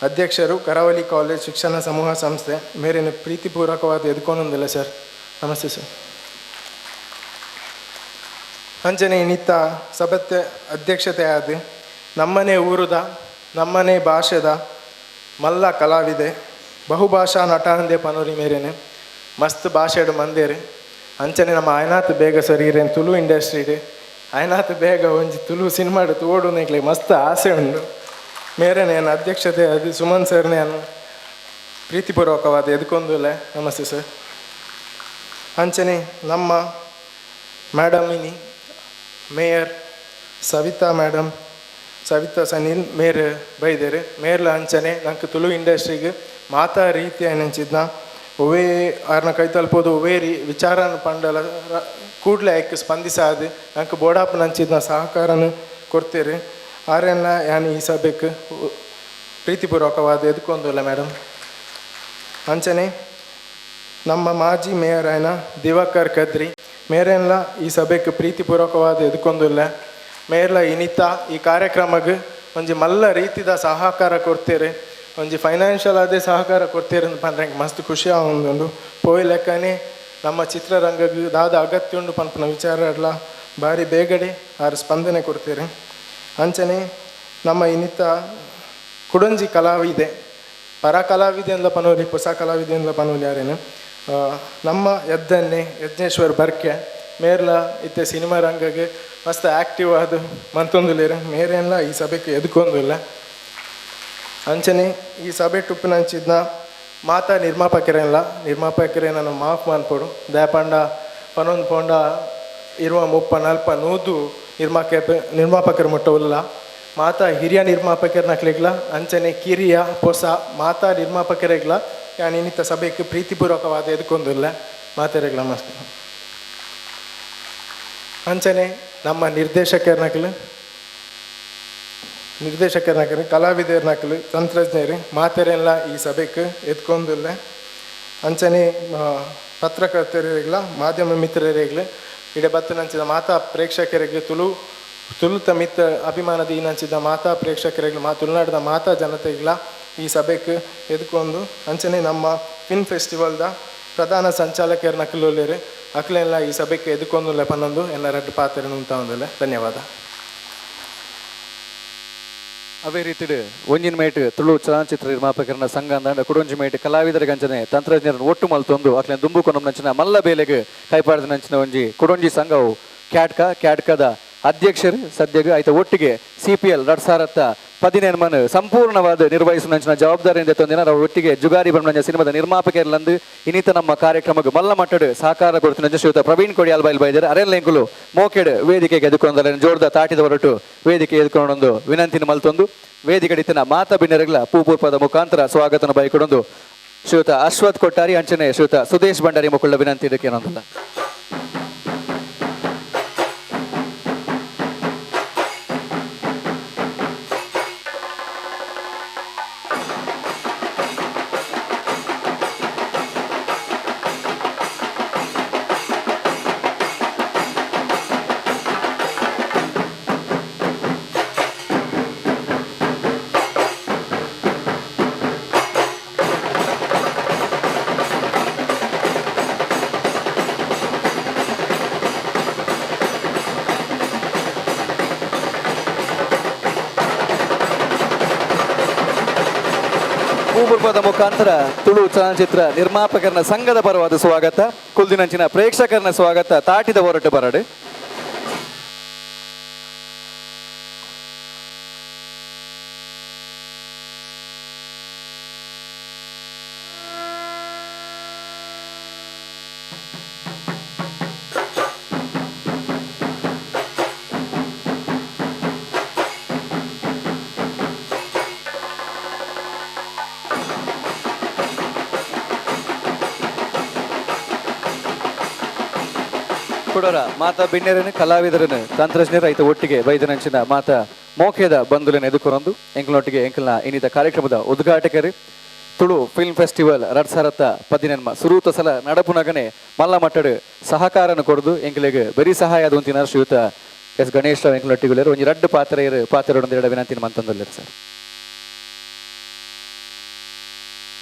ಅಧ್ಯಕ್ಷರು, ಕರಾವಳಿ ಕಾಲೇಜ್ ಶಿಕ್ಷಣ ಸಮೂಹ ಸಂಸ್ಥೆ ಮೇರಿನ ಪ್ರೀತಿಪೂರ್ವಕವಾದ ಎದ್ಕೊಂಡೊಂದಿಲ್ಲ ಸರ್. ನಮಸ್ತೆ ಸರ್. ಅಂಚನೆ ಇನ್ನಿತ್ತ ಸಭೆತ ಅಧ್ಯಕ್ಷತೆ ಆದ ನಮ್ಮನೆ ಊರುದ ನಮ್ಮನೆ ಭಾಷೆದ ಮಲ್ಲ ಕಲಾವಿದೆ ಬಹುಭಾಷಾ ನಟ ಅಂದೆ ಪನೋರಿ ಮೇರೇನೆ ಮಸ್ತ್ ಭಾಷೆಡು ಮಂದೇರು. ಅಂಚನೆ ನಮ್ಮ ಆಯನಾಥ್ ಬೇಗ ಸರ್ ಇರೇನು ತುಳು ಇಂಡಸ್ಟ್ರಿಡು ಆಯನಾಥ್ ಬೇಗ ಒಂಜಿ ತುಳು ಸಿನಿಮಾಡು ತೋಡು ಎಂಕ್ಲೆ ಮಸ್ತ್ ಆಸೆ ಉಂಡು. ಮೇರೇನೆ ನನ್ನ ಅಧ್ಯಕ್ಷತೆ ಅದು ಸುಮನ್ ಸರ್ ನಾನು ಪ್ರೀತಿಪೂರ್ವಕವಾದ ಎದ್ಕೊಂದುಲ್ಲ. ನಮಸ್ತೆ ಸರ್. ಅಂಚನೆ ನಮ್ಮ ಮೇಡಮ್ ಇನಿ ಮೇಯರ್ ಸವಿತಾ ಮೇಡಮ್, ಸವಿತಾ ಸನಿಲ್ ಮೇರ್ ಬೈದೇರು. ಮೇರ್ಲ ಅಂಚನೆ ನಂಗೆ ತುಳು ಇಂಡಸ್ಟ್ರಿಗೆ ಮಾತಾ ರೀತಿಯ ನೆಂಚಿದ್ನ ಒವೇ ಆರ್ನ ಕೈ ತಲುಪೋದು ಒವೇ ರೀ ವಿಚಾರನ ಪಂಡಲ ಕೂಡಲೇ ಐಕ್ ಸ್ಪಂದಿಸಾದು ನಂಗೆ ಬೋಡಾಪ್ ನಂಚಿದ್ನ ಸಹಕಾರನ ಕೊಡ್ತೀರಿ. ಆರೆಲ್ಲ ಯಾನ್ ಈ ಸಭೆಗೆ ಪ್ರೀತಿಪೂರ್ವಕವಾದ ಎದ್ಕೊಂದುಲ್ಲ ಮೇಡಮ್. ಅಂಚನೆ ನಮ್ಮ ಮಾಜಿ ಮೇಯರ್ ಆಯ್ನ ದಿವಾಕರ್ ಕದ್ರಿ ಮೇರೆಲ್ಲ ಈ ಸಭೆಗೆ ಪ್ರೀತಿಪೂರ್ವಕವಾದ ಎದ್ಕೊಂದುಲ್ಲ. ಮೇರ್ಲ ಇನಿತ ಈ ಕಾರ್ಯಕ್ರಮಕ್ಕೆ ಒಂಜಿ ಮಲ್ಲ ರೀತಿದ ಸಹಕಾರ ಕೊಡ್ತೀರಿ, ಒಂಜಿ ಫೈನಾನ್ಷಿಯಲ್ ಅದೇ ಸಹಕಾರ ಕೊಡ್ತೀರಿ ಅಂತ ಪಂಡ್ರೆ ಮಸ್ತ್ ಖುಷಿ ಆವೊಂದುಂಡು. ಪೋಯಿ ಲೆಕ್ಕನೆ ನಮ್ಮ ಚಿತ್ರರಂಗಕ್ಕೆ ದಾದ ಅಗತ್ಯ ಉಂಡು ಪನ್ಪುನ ವಿಚಾರ ಎಲ್ಲ ಭಾರಿ ಬೇಗಡೆ ಆರು ಸ್ಪಂದನೆ ಕೊಡ್ತೀರಿ. ಅಂಚನೆ ನಮ್ಮ ಇನ್ನಿತ ಕುಡಂಜಿ ಕಲಾವಿದೆ, ಪರ ಕಲಾವಿದೆ ಅಂದ್ಲ ಪನೋಲಿ, ಹೊಸ ಕಲಾವಿದೆ ಅಂದ್ಲ ಪನೋಲಿ ಯಾರೇನು ನಮ್ಮ ಯದ್ದನ್ನೇ ಯಜ್ಞೇಶ್ವರ್ ಬರ್ಕೆ ಮೇರ್ಲ ಇತ್ತೆ ಸಿನಿಮಾ ರಂಗಗೆ ಮಸ್ತ್ ಆ್ಯಕ್ಟಿವ್ ಆದ ಮಂತೊಂದುಲೇರು. ಮೇರೆಲ್ಲ ಈ ಸಭೆಗೆ ಎದ್ಕೊಂದಿಲ್ಲ. ಅಂಚನೆ ಈ ಸಭೆ ಟುಪ್ಪಿನಂಚಿದ್ನ ಮಾತಾ ನಿರ್ಮಾಪಕರೆಲ್ಲ ನಿರ್ಮಾಪಕರೇ ನಾನು ಮಾಫ್ ಮನ್ಪೊಡು. ದಯಪಂಡ ಪನೊಂದು ಪೋಂಡ 20 30 40 100 ನಿರ್ಮಾಪಕರು ಮುಟ್ಟ ಉಲ್ಲ. ಮಾತಾ ಹಿರಿಯ ನಿರ್ಮಾಪಕರನಕ್ಲೆಗ್ಲ ಅಂಚನೆ ಕಿರಿಯ ಪೊಸ ಮಾತಾ ನಿರ್ಮಾಪಕರೆಗ್ಲ ಯಾನ್ ಇನ್ನಿತ ಸಭೆಗೆ ಪ್ರೀತಿಪೂರ್ವಕವಾದ ಎದ್ಕೊಂದಿಲ್ಲ. ಮಾತೆರೆಗ್ಲ ಮಸ್ತ್. ಅಂಚನೆ ನಮ್ಮ ನಿರ್ದೇಶಕರ್ನಕ್ಲು ಕಲಾವಿದರ್ನಕ್ಲು ತಂತ್ರಜ್ಞರು ಮಾತೆರೆಲ್ಲ ಈ ಸಭೆಗೆ ಎದ್ಕೊಂದಿಲ್ಲ. ಅಂಚನೆ ಪತ್ರಕರ್ತರಿಗ್ಲ ಮಾಧ್ಯಮ ಮಿತ್ರರಿಗ್ಲ ಇಡೆ ಬತ್ತನಂಚಿದ ಮಾತಾ ಪ್ರೇಕ್ಷಕರಿಗೆ ತುಳು ತುಳುತ ಮಿತ್ತ ಅಭಿಮಾನದ ಈನಂಚಿದ ಮಾತಾ ಪ್ರೇಕ್ಷಕರಿಗೆ ತುಳುನಾಡಿದ ಮಾತಾ ಜನತೆಗಳ ಈ ಸಭೆಗೆ ಎದ್ಕೊಂಡು. ಅಂಚನೆ ನಮ್ಮ ಫಿಲ್ಮ್ ಫೆಸ್ಟಿವಲ್ದ ಪ್ರಧಾನ ಸಂಚಾಲಕರನ್ನ ಅಕ್ಲೊಲ್ಲೆರ್ ಅಕ್ಲೆಲ್ಲ ಈ ಸಭೆಗೆ ಎದ್ಕೊಂದುಲ್ಲ ಪನ್ನೊಂದು ಎಲ್ಲ ರಡ್ಡು ಪಾತ್ರ ಉಂಟಾವುದಿಲ್ಲ. ಧನ್ಯವಾದ. ಅವೇ ರೀತಿಡು ಒಂಜಿನ ಮೇಟ್ ತುಳು ಚಲನಚಿತ್ರ ನಿರ್ಮಾಪಕರನ ಸಂಘ ಅಂದಾಂಡ ಕುಡೊಂಜಿ ಮೇಟ್ ಕಲಾವಿದರ ಅಂಚನೆ ತಂತ್ರಜ್ಞರನ್ನು ಒಟ್ಟು ಮಲ್ತೊಂದು ಅಕ್ಲೆನ ದುಂಬುಕೊನಂಚಿನ ಮಲ್ಲ ಬೇಲೆಗೆ ಕೈಪಾಡದ ನಂಚಿನ ಒಂಜಿ ಕುಡೊಂಜಿ ಸಂಘವು ಕ್ಯಾಟ್ಕ ಕ್ಯಾಟ್ಕದ ಅಧ್ಯಕ್ಷರು ಸದ್ಯಗೆ ಆಯ್ತ ಒಟ್ಟಿಗೆ ಸಿಪಿಎಲ್ 2015 ಮನ್ ಸಂಪೂರ್ಣವಾದ ನಿರ್ವಹಿಸುವ ನಂಚಿನ ಜವಾಬ್ದಾರಿಯಿಂದ ತಂದಿನ ನಾವು ಒಟ್ಟಿಗೆ ಜುಗಾರಿ ಬಣ್ಣಂಜ ಸಿನಿಮಾದ ನಿರ್ಮಾಪಕರಲ್ಲಂದು ಇನ್ನಿತ ನಮ್ಮ ಕಾರ್ಯಕ್ರಮಕ್ಕೆ ಮಲ್ಲ ಮಟ್ಟಡ್ ಸಹಕಾರ ಕೊಡ್ತಿನ ಶ್ರೀಯುತ ಪ್ರವೀಣ್ ಕೊಡಿಯಾಲ್ ಬೈಲ್ ಬೈದರೆ ಅರೆಲ್ಲೆಂಕುಲು ಮೋಕೆಡ್ ವೇದಿಕೆಗೆ ಎದುಕೊಂದರೆ ಜೋರ್ದ ತಾಟಿದ ಹೊರಟು ವೇದಿಕೆ ಎದುಕೊಂಡೊಂದು ವಿನಂತಿನ ಮಲ್ತೊಂದು ವೇದಿಕೆ ಮಾತಾ ಬಿನ್ನರಗಳ ಪೂಪೂರ್ಪದ ಮುಖಾಂತರ ಸ್ವಾಗತನ ಬೈಕೊಡೊಂದು ಶ್ರೀಯುತ ಅಶ್ವಥ್ ಕೊಟ್ಟಾರಿ ಅಂಚನೆ ಶ್ರೀಯುತ ಸುದೇಶ್ ಭಂಡಾರಿ ಮುಕುಳ್ಳ ವಿನಂತಿ ಇದಕ್ಕೆ ಏನೊಂದಲ್ಲ. ಪೂಮುರ್ಪದ ಮುಖಾಂತರ ತುಳು ಚಲನಚಿತ್ರ ನಿರ್ಮಾಪಕರನ ಸಂಘದ ಪರವಾದ ಸ್ವಾಗತ, ಕುಲ್ದಿನಂಚಿನ ಪ್ರೇಕ್ಷಕರನ ಸ್ವಾಗತ. ತಾಟಿದ ಹೊರಟು ಬರಡು. ಕೊಡೋರ ಮಾತಾ ಬಿನ್ನೆರನು ಕಲಾವಿದರನು ತಂತ್ರಜ್ಞರ ಐತ ಒಟ್ಟಿಗೆ ಬೈದನಂಚಿನ ಮಾತಾ ಮೋಕೆದ ಬಂಧುಲೆನ ಎದುಕೊರೊಂದು ಎಂಕ್ಲನೊಟ್ಟಿಗೆ ಎಂಕಲ್ನ ಇನ್ನಿತ ಕಾರ್ಯಕ್ರಮದ ಉದ್ಘಾಟಕರು ತುಳು ಫಿಲ್ಮ್ ಫೆಸ್ಟಿವಲ್ 2018 ಸುರೂತ ಸಲ ನಡಪುನಗನೆ ಮಲ್ಲ ಮಟ್ಟಡು ಸಹಕಾರನ ಕೊಡದು ಎಂಕಲೆಗ್ ಬರಿ ಸಹಾಯ ಆದ ಶ್ರೀಯುತ ಎಸ್ ಗಣೇಶ್ ರಾವ್ ಎಂಕಲೊಟ್ಟಿಗೆ ಒಂಜಿ ರಡ್ಡು ಪಾತ್ರೆಯರು ಪಾತ್ರೆಯೊಂದು ಎರಡು ವಿನಂತಿನ ಮಂತಂದೊಲ್ಲೆರ್ ಸರ್.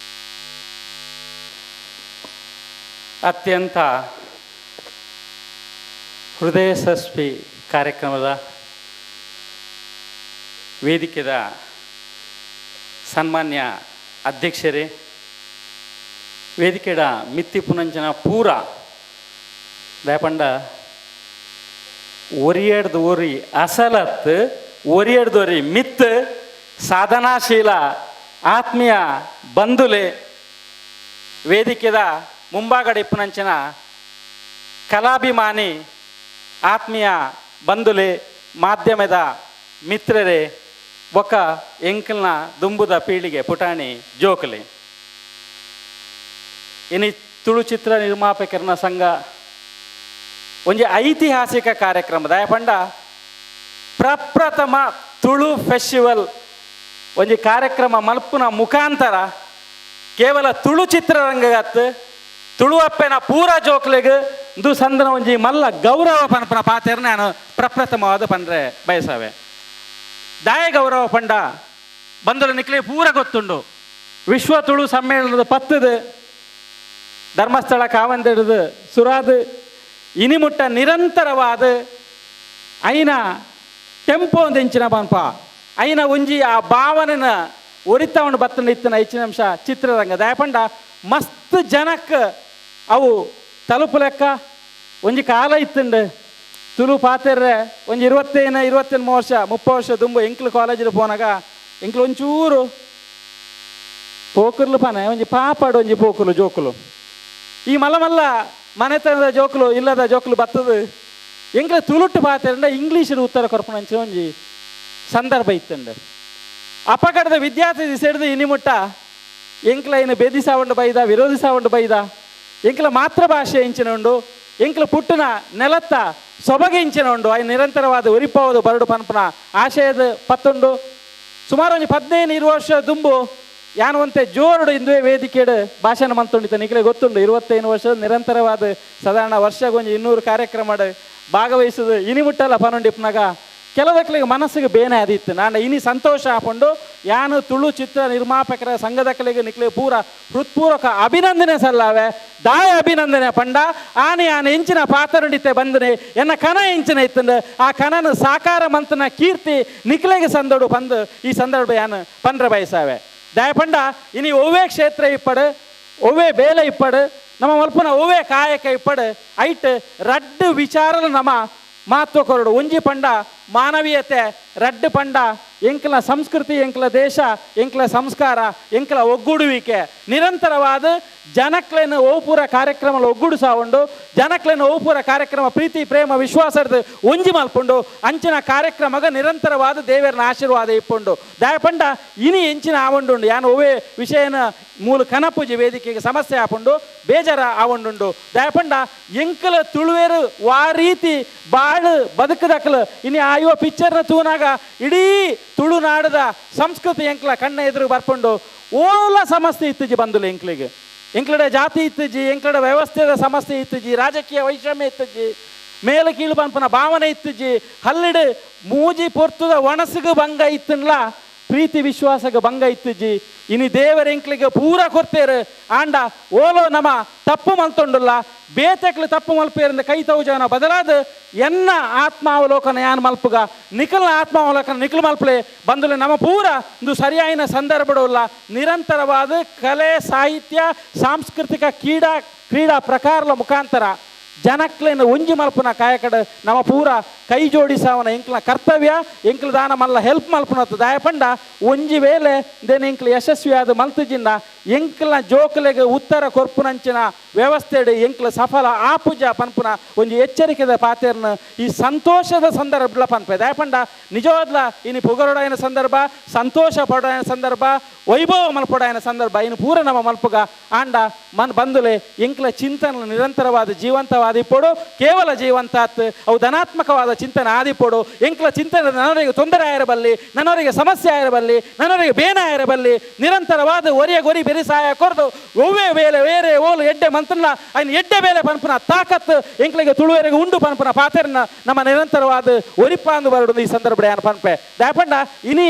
ಅತ್ಯಂತ ಹೃದಯ ಸಸ್ಪಿ ಕಾರ್ಯಕ್ರಮದ ವೇದಿಕೆದ ಸನ್ಮಾನ್ಯ ಅಧ್ಯಕ್ಷರೇ, ವೇದಿಕೆಡ ಮಿತ್ತಿ ಪುನಂಚನ ಪೂರ ದಯಪಂಡ ಒರಿಯಡ್ದು ಒರಿ ಅಸಲತ್ ಒರಿಯಡ್ದು ಒರಿ ಮಿತ್ ಸಾಧನಾಶೀಲ ಆತ್ಮೀಯ ಬಂಧುಲೆ ವೇದಿಕೆದ ಮುಂಭಾಗಡೆ ಪುನಂಚನ ಕಲಾಭಿಮಾನಿ ಆತ್ಮೀಯ ಬಂಧುಲೆ ಮಾಧ್ಯಮದ ಮಿತ್ರರೇ ಬೊಕ್ಕ ಎಂಕಲ್ನ ದುಂಬುದ ಪೀಳಿಗೆ ಪುಟಾಣಿ ಜೋಕಲೆ ಇನಿ ತುಳು ಚಿತ್ರ ನಿರ್ಮಾಪಕರನ ಸಂಘ ಒಂಜಿ ಐತಿಹಾಸಿಕ ಕಾರ್ಯಕ್ರಮ ದಯಪಂಡ ಪ್ರಪ್ರಥಮ ತುಳು ಫೆಸ್ಟಿವಲ್ ಒಂಜಿ ಕಾರ್ಯಕ್ರಮ ಮಲ್ಪುನ ಮುಖಾಂತರ ಕೇವಲ ತುಳು ಚಿತ್ರರಂಗಗತ್ತು ತುಳು ಅಪ್ಪೆನ ಪೂರ ಜೋಕ್ಲೆಗ್ ಇಂದು ಸಂದನ ಒಂಜಿ ಮಲ್ಲ ಗೌರವ ಪನ್ಪನ ಪಾತೆರ್ ನಾನು ಪ್ರಪ್ರಥಮವಾದ ಪಂಡ್ರೆ ಬಯಸವೆ. ದಾಯ ಗೌರವ ಪಂಡ ಬಂದಳು ನಿಕ್ಲೆ ಪೂರ ಗೊತ್ತುಂಡು. ವಿಶ್ವ ತುಳು ಸಮ್ಮೇಳನದ ಪತ್ತದ ಧರ್ಮಸ್ಥಳ ಕಾವಂದಿಡದು ಸುರಾದ ಇನಿಮುಟ್ಟ ನಿರಂತರವಾದ ಐನ ಟೆಂಪೋ ಒಂದು ಇಂಚಿನ ಪನ್ಪ ಐನ ಒಂಜಿ ಆ ಭಾವನೆನ ಒರಿತವನು ಬತ್ತನ ಇತ್ತಿನ ಹೆಚ್ಚಿನ ಅಂಶ ಚಿತ್ರರಂಗ ದಯಪಂಡ ಮಸ್ತ್ ಜನಕ್ಕೆ ಅವು ತಲುಪು ಲೆಕ್ಕ ಒಂಜಿ ಕಾಲ ಇತ್ತುಂಡು. ತುಳು ಪಾತೆರ್ರೆ ಒಂಜಿ 25 23 ವರ್ಷ 30 ವರ್ಷ ದುಂಬು ಎಂಕ್ಲು ಕಾಲೇಜಿಗೆ ಪೋನಾಗ ಎಂಕ್ಲು ಒಂಚೂರು ಪೋಕುರ್ಲು ಪಾನೆ ಒಂಜಿ ಪಾಪಾಡು ಒಂಜಿ ಪೋಕುಲು ಜೋಕುಲು ಈ ಮಲ್ಲ ಮಲ್ಲ ಮನೆತನದ ಜೋಕುಲು ಇಲ್ಲದ ಜೋಕುಲು ಬತ್ತದು ಎಂಕ್ಲು ತುಳುಟ್ಟು ಪಾತೆರಂಡ ಇಂಗ್ಲೀಷ್ ಉತ್ತರ ಕೊರ್ಪುನಂಚ ಒಂಜಿ ಸಂದರ್ಭ ಇತ್ತುಂಡು. ಅಪಗಡದ ವಿದ್ಯಾರ್ಥಿ ದಿಸೆಡ್ದು ಇನಿಮುಟ್ಟ ಎಂಕ್ಲ ಇನ್ನು ಬೇದಿಸಾವಂಡು ಬೈದ ವಿರೋಧಿಸಾವಂಡು ಬೈದ ಎಂಕ್ಲ ಮಾತೃಭಾಷೆ ಇಂಚಿನ ಉಂಡು ಎಂಕ್ಲ ಪುಟ್ಟನ ನೆಲತ್ತ ಸೊಬಗೆ ಇಂಚಿನ ಉಂಡು ಅಯ್ಯ ನಿರಂತರವಾದ ಒರಿಪಾವುದು ಬರಡು ಪನ್ಪನ ಆಶಯದ ಪತ್ತುಂಡು. ಸುಮಾರು ಒಂಜಿ 15 20 ವರ್ಷ ದುಂಬು ಯಾನುವಂತೆ ಜೋರುಡು ಇಂದುವೆ ವೇದಿಕೆಡು ಭಾಷಣ ಮಂತುಂಡಿತ ನಿಕ್ಲೆ ಗೊತ್ತುಂಡು. 25 ವರ್ಷದ ನಿರಂತರವಾದ ಸಾಧಾರಣ ವರ್ಷಗೊಂಜಿ 200 ಕಾರ್ಯಕ್ರಮ ಭಾಗವಹಿಸುದು ಇನಿಮುಟ್ಟಲ್ಲ ಪನುಂಡಿಪ್ಪನಾಗ ಕೆಲವಕ್ಲಿಗೆ ಮನಸ್ಸಿಗೆ ಬೇನೆ ಆದಿತ್ತು. ನಾನು ಇನಿ ಸಂತೋಷ ಹಾಕೊಂಡು ಯಾನು ತುಳು ಚಿತ್ರ ನಿರ್ಮಾಪಕರ ಸಂಘದಕ್ಕಲಿಗೆ ನಿಕ್ಲೆ ಪೂರ ಹೃತ್ಪೂರ್ವಕ ಅಭಿನಂದನೆ ಸಲ್ಲವೆ ದಾಯ ಅಭಿನಂದನೆ ಪಂಡ ಆನೆ ಆನೆ ಇಂಚಿನ ಪಾತರುಂಡಿತೆ ಬಂದನೆ ಎನ್ನ ಕನ ಇಂಚಿನ ಇತ್ತಂದು ಆ ಕನನ ಸಾಕಾರ ಮಂತನ ಕೀರ್ತಿ ನಿಕ್ಲೆಗೆ ಸಂದೋಡು ಬಂದು ಈ ಸಂದರ್ಭ ಯಾನು ಪಂಡ್ರ ಬಯಸಾವೆ. ದಯಪಂಡ ಇನಿ ಒವ್ವೇ ಕ್ಷೇತ್ರ ಇಪ್ಪಡು ಒವ್ವೇ ಬೇಲೆ ಇಪ್ಪಡು ನಮ್ಮ ಮಲ್ಪನ ಒವ್ವೇ ಕಾಯಕ ಇಪ್ಪಡು ಐಟ್ ರಡ್ಡು ವಿಚಾರಲು ನಮ್ಮ ಮಹತ್ವ ಕೊರಡು. ಒಂಜಿ ಪಂಡ ಮಾನವೀಯತೆ, ರಡ್ಡು ಪಂಡ ಎಂಕಲ ಸಂಸ್ಕೃತಿ ಎಂಕಲ ದೇಶ ಎಂಕಲ ಸಂಸ್ಕಾರ ಎಂಕಲ ಒಗ್ಗೂಡುವಿಕೆ ನಿರಂತರವಾದ ಜನಕ್ಲೇನ ಓಪುರ ಕಾರ್ಯಕ್ರಮ ಒಗ್ಗೂಡು ಸಾವುಂಡು ಜನಕ್ಲೇನ ಓಪುರ ಕಾರ್ಯಕ್ರಮ ಪ್ರೀತಿ ಪ್ರೇಮ ವಿಶ್ವಾಸದ ಒಂಜಿ ಮಲ್ಪುಂಡು ಅಂಚಿನ ಕಾರ್ಯಕ್ರಮಗ ನಿರಂತರವಾದ ದೇವರನ ಆಶೀರ್ವಾದ ಇಪ್ಪುಂಡು. ದಯಪಂಡ ಇನಿ ಎಂಚಿನ ಆವಂಡುಂಡು ಯಾನು ಒವ್ವೇ ವಿಷಯನ ಮೂಲ ಕನಪುಜಿ ವೇದಿಕೆಗೆ ಸಮಸ್ಯೆ ಆಪುಂಡು ಬೇಜಾರ ಆವಂಡುಂಡು. ದಯಪಂಡ ಎಂಕಲ ತುಳುವೇರು ವಾ ರೀತಿ ಬಾಳು ಬದುಕದಕ್ಕಲು ಇನಿ ಆಯುವ ಪಿಕ್ಚರ್ನ ತೂನಾಗ ಇಡೀ ತುಳುನಾಡದ ಸಂಸ್ಕೃತಿ ಎಂಕ್ಲ ಕಣ್ಣ ಎದುರು ಬರ್ಪುಂಡು. ಓಲ ಸಮಸ್ಯೆ ಇತ್ತುಜಿ ಬಂದುಲು ಎಂಕ್ಲಿಗೆ ಎಂಕ್ಲಡೆ ಜಾತಿ ಇತ್ತುಜಿ ಎಂಕ್ಲಡೆ ವ್ಯವಸ್ಥೆದ ಸಮಸ್ಯೆ ಇತ್ತುಜಿ ರಾಜಕೀಯ ವೈಷಮ್ಯ ಇತ್ತುಜಿ ಮೇಲ ಕೀಳು ಪನ್ಪನ ಭಾವನೆ ಇತ್ತುಜಿ ಹಲ್ಲಿಡು ಮೂಜಿ ಪೊರ್ತುದ ಒಣಸಿಗೆ ಭಂಗ ಇತ್ತನ್ಲ ಪ್ರೀತಿ ವಿಶ್ವಾಸಗೆ ಭಂಗ ಇತ್ತುಜಿ. ಇನಿ ದೇವರ ಎಂಕ್ಲಿಗೆ ಪೂರ ಕೊರ್ತೇರು ಆಂಡ ಓಲೋ ನಮ ತಪ್ಪು ಮಲ್ತೊಂಡುಲ್ಲ ಬೇತೆಕ್ಲು ತಪ್ಪು ಮಲ್ಪೇರಿಂದ ಕೈ ತೌಜವನ ಬದಲಾದ ಎನ್ನ ಆತ್ಮಾವಲೋಕನ ಯಾನ್ ಮಲ್ಪುಗ ನಿಖಲ್ನ ಆತ್ಮಾವಲೋಕನ ನಿಖಲ್ ಮಲ್ಪಲೆ ಬಂದುಲೆ ನಮ್ಮ ಪೂರ ಇಂದು ಸರಿಯಾಯಿನ ಸಂದರ್ಭಡಲ್ಲ ನಿರಂತರವಾದ ಕಲೆ ಸಾಹಿತ್ಯ ಸಾಂಸ್ಕೃತಿಕ ಕ್ರೀಡಾ ಪ್ರಕಾರದ ಮುಖಾಂತರ ಜನಕ್ಲೇನ ಒಂಜಿ ಮಲ್ಪುನ ಕಾಯಕಡ ನಮ್ಮ ಪೂರ ಕೈ ಜೋಡಿಸಾವನ ಎಂಕ್ಲ ಕರ್ತವ್ಯ ಎಂಕ್ಲ ದಾನ ಮಲ್ಲ ಹೆಲ್ಪ್ ಮಲ್ಪುನ ದಾಯಪಂಡ ಒಂಜಿ ವೇಳೆ ದೇನ ಎಂಕ್ಲ ಯಶಸ್ವಿಯಾದ ಮಲ್ತುಜಿನ್ನ ಎಂಕ್ಲ ಜೋಕಲೆಗೆ ಉತ್ತರ ಕೊರ್ಪುನಂಚಿನ ವ್ಯವಸ್ಥೆಡ್ ಎಂಕ್ಲ ಸಫಲ ಆಪುಜ ಪನ್ಪುನ ಒಂಜಿ ಎಚ್ಚರಿಕೆದ ಪಾತೆರ್ನ ಈ ಸಂತೋಷದ ಸಂದರ್ಭ ಪನ್ಪೆ ದಾಯಪಂಡ ನಿಜವಾದ್ಲ ಇನಿ ಪುಗರೊಡಾಯನ ಸಂದರ್ಭ ಸಂತೋಷ ಪಡಾಯನ ಸಂದರ್ಭ ವೈಭವ ಮಲ್ಪೊಡಾಯನ ಸಂದರ್ಭ ಇನ್ನು ಪೂರ ನಮ್ಮ ಮಲ್ಪುಗ ಆಂಡ ಮನ್ ಬಂದುಲೆ ಎಂಕ್ಲ ಚಿಂತನೆ ನಿರಂತರವಾದ ಜೀವಂತವಾದ ಇಪ್ಪೊಡು ಕೇವಲ ಜೀವಂತಾತ್ ಅವು ಧನಾತ್ಮಕವಾದ ಚಿಂತನೆ ಆದಿಪ್ಪೊಡು ಎಂಕ್ಲ ಚಿಂತನೆ ನನ್ನವರಿಗೆ ತೊಂದರೆ ಆಗಿರಬಲ್ಲಿ ನನ್ನವರಿಗೆ ಸಮಸ್ಯೆ ಆಗಿರಬಲ್ಲಿ ನನ್ನವರಿಗೆ ಬೇನ ಆಗಿರಬಲ್ಲಿ ನಿರಂತರವಾದ ಒರಿಯ ಗೊರಿ ಬೆರಿ ಸಹಾಯ ಕೊರದು ಒವ್ವೇ ವೇಳೆ ಬೇರೆ ಓಲು ಎಡ್ಡೆ ಮಂತಲ್ಲ ಅಯ್ನ ಎಡ್ಡೆ ಬೇಲೆ ಪನ್ಪುನ ತಾಕತ್ ಎಂಕ್ಲಿಗೆ ತುಳುವೆರೆಗೆ ಉಂಡು ಪನ್ಪುನ ಪಾತೆರ್ನ ನಮ್ಮ ನಿರಂತರವಾದ ಒರಿಪ ಅಂದು ಬರಡು ಈ ಸಂದರ್ಭ ಯಾನ್ ಪನ್ಪೆ ದಾಪಂಡ ಇನಿ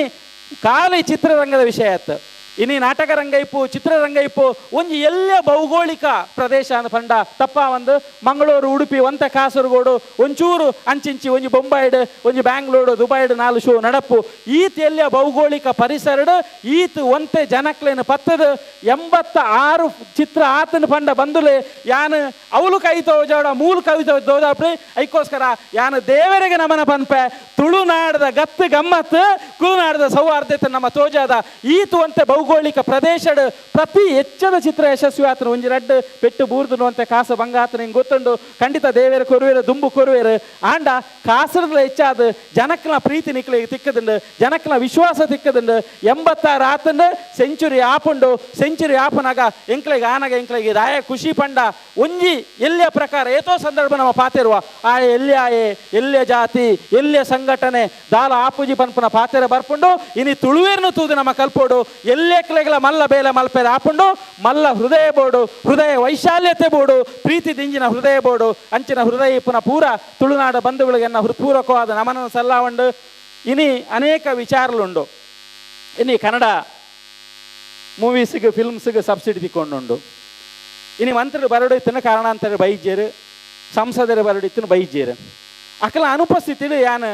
ಖಾಲಿ ಚಿತ್ರರಂಗದ ವಿಷಯ ಆಯ್ತು ಇನಿ ನಾಟಕ ರಂಗ ಇಪ್ಪು ಚಿತ್ರರಂಗ ಇಪ್ಪು ಒಂಜಿ ಎಲ್ಲ ಭೌಗೋಳಿಕ ಪ್ರದೇಶ ಅಂದ್ ಪಂಡ ತಪ್ಪ ಒಂದು ಮಂಗಳೂರು ಉಡುಪಿ ಒಂತ ಕಾಸರಗೋಡು ಒಂಚೂರು ಅಂಚಿಂಚಿ ಒಂಜಿ ಬೊಂಬಾಯ್ಡ್ ಒಂಜಿ ಬ್ಯಾಂಗ್ಳೂರು ದುಬೈಡ್ ನಾಲು ಶೋ ನಡಪು ಈತ್ ಎಲ್ಲ ಭೌಗೋಳಿಕ ಪರಿಸರಡ್ ಈತ್ ಒಂತೆ ಜನಕ್ಲೇನು ಪತ್ತದ 86 ಚಿತ್ರ ಆತನ ಪಂಡ ಬಂದುಲೆ ಯಾನ್ ಅವಳು ಕೈ ತೋಜಾಡ ಮೂಲು ಕೈ ತೋಜಾಪ್ರಿ ಐಕ್ಕೋಸ್ಕರ ಯಾನ್ ದೇವರಿಗೆ ನಮನ ಪನ್ಪೆ ತುಳುನಾಡದ ಗತ್ತು ಗಮ್ಮತ್ತು ಕುಳುನಾಡದ ಸೌಹಾರ್ದತೆ ನಮ್ಮ ತೋಜಾದ ಈತು ಅಂತೆ ಭೌಗೋಳಿಕ ಪ್ರದೇಶಡ್ ಪ್ರತಿ ಹೆಚ್ಚದ ಚಿತ್ರ ಯಶಸ್ವಿ ಆತನ ಒಂಜಿ ರಡ್ಡು ಪೆಟ್ಟು ಬೂರ್ದು ಅಂತೆ ಕಾಸು ಬಂಗಾತನ ಹಿಂಗೆ ಗೊತ್ತುಂಡು ಖಂಡಿತ ದೇವೇರು ಕೊರುವೇರು ದುಂಬು ಕೊರುವೇರು ಆಂಡ ಕಾಸರದ ಹೆಚ್ಚಾದ ಜನಕ್ನ ಪ್ರೀತಿ ನಿಕ್ಲಿಗೆ ತಿಕ್ಕದುಂಡು ಜನಕ್ನ ವಿಶ್ವಾಸ ತಿಕ್ಕದುಂಡು 86 ಆತಂಡು ಸೆಂಚುರಿ ಆಪುಂಡು ಸೆಂಚುರಿ ಆಪನಾಗ ಎಂಕ್ಲೆಗೆ ಆನಾಗ ಎಂಕ್ಲೆಗೆ ರಾಯ ಖುಷಿ ಪಂಡ ಒಂಜಿ ಎಲ್ಲಿಯ ಪ್ರಕಾರ ಏತೋ ಸಂದರ್ಭ ನಮ್ಮ ಪಾತೆರುವ ಆ ಎಲ್ಲಿಯಾಯೆ ಎಲ್ಲಿಯ ಜಾತಿ ಎಲ್ಲಿಯ ಸಂಘಟನೆ ದಾಲ ಆಪುಜಿ ಪನ್ಪುನ ಪಾತೆರ ಬರ್ಪುಂಡು ಇನಿ ತುಳುವೇರ್ನು ತೂದು ನಮ್ಮ ಕಲ್ಪೋಡು ಎಲ್ಲೆಕ್ಲೆಗಳ ಮಲ್ಲ ಬೇಲೆ ಮಲ್ಪೆರ ಆಪುಂಡು ಮಲ್ಲ ಹೃದಯ ಬೋಡು ಹೃದಯ ವೈಶಾಲ್ಯತೆ ಬೋಡು ಪ್ರೀತಿ ದಿಂಜಿನ ಹೃದಯ ಬೋಡು ಅಂಚಿನ ಹೃದಯ ಇಪ್ಪುನ ಪೂರ ತುಳುನಾಡ ಬಂಧುಗಳಿಗೆ ಹೃತ್ಪೂರ್ವಕವಾದ ನಮನ ಸಲ್ಲಾವಂಡು ಇನಿ ಅನೇಕ ವಿಚಾರಲುಂಡು ಇನಿ ಕನ್ನಡ ಮೂವೀಸ್ಗೆ ಫಿಲ್ಮ್ಸ್ಗೆ ಸಬ್ಸಿಡಿ ತಿಕ್ಕೊಂಡುಂಡು ಇನಿ ಮಂತ್ರಿ ಬರಡು ಕಾರಣಾಂತರ ಬೈಜೇರು ಸಂಸದರು ಬರಡಿತ್ತನ ಬೈಜೇರು ಅಕಲ ಅನುಪಸ್ಥಿತಿಡು ಯಾನ್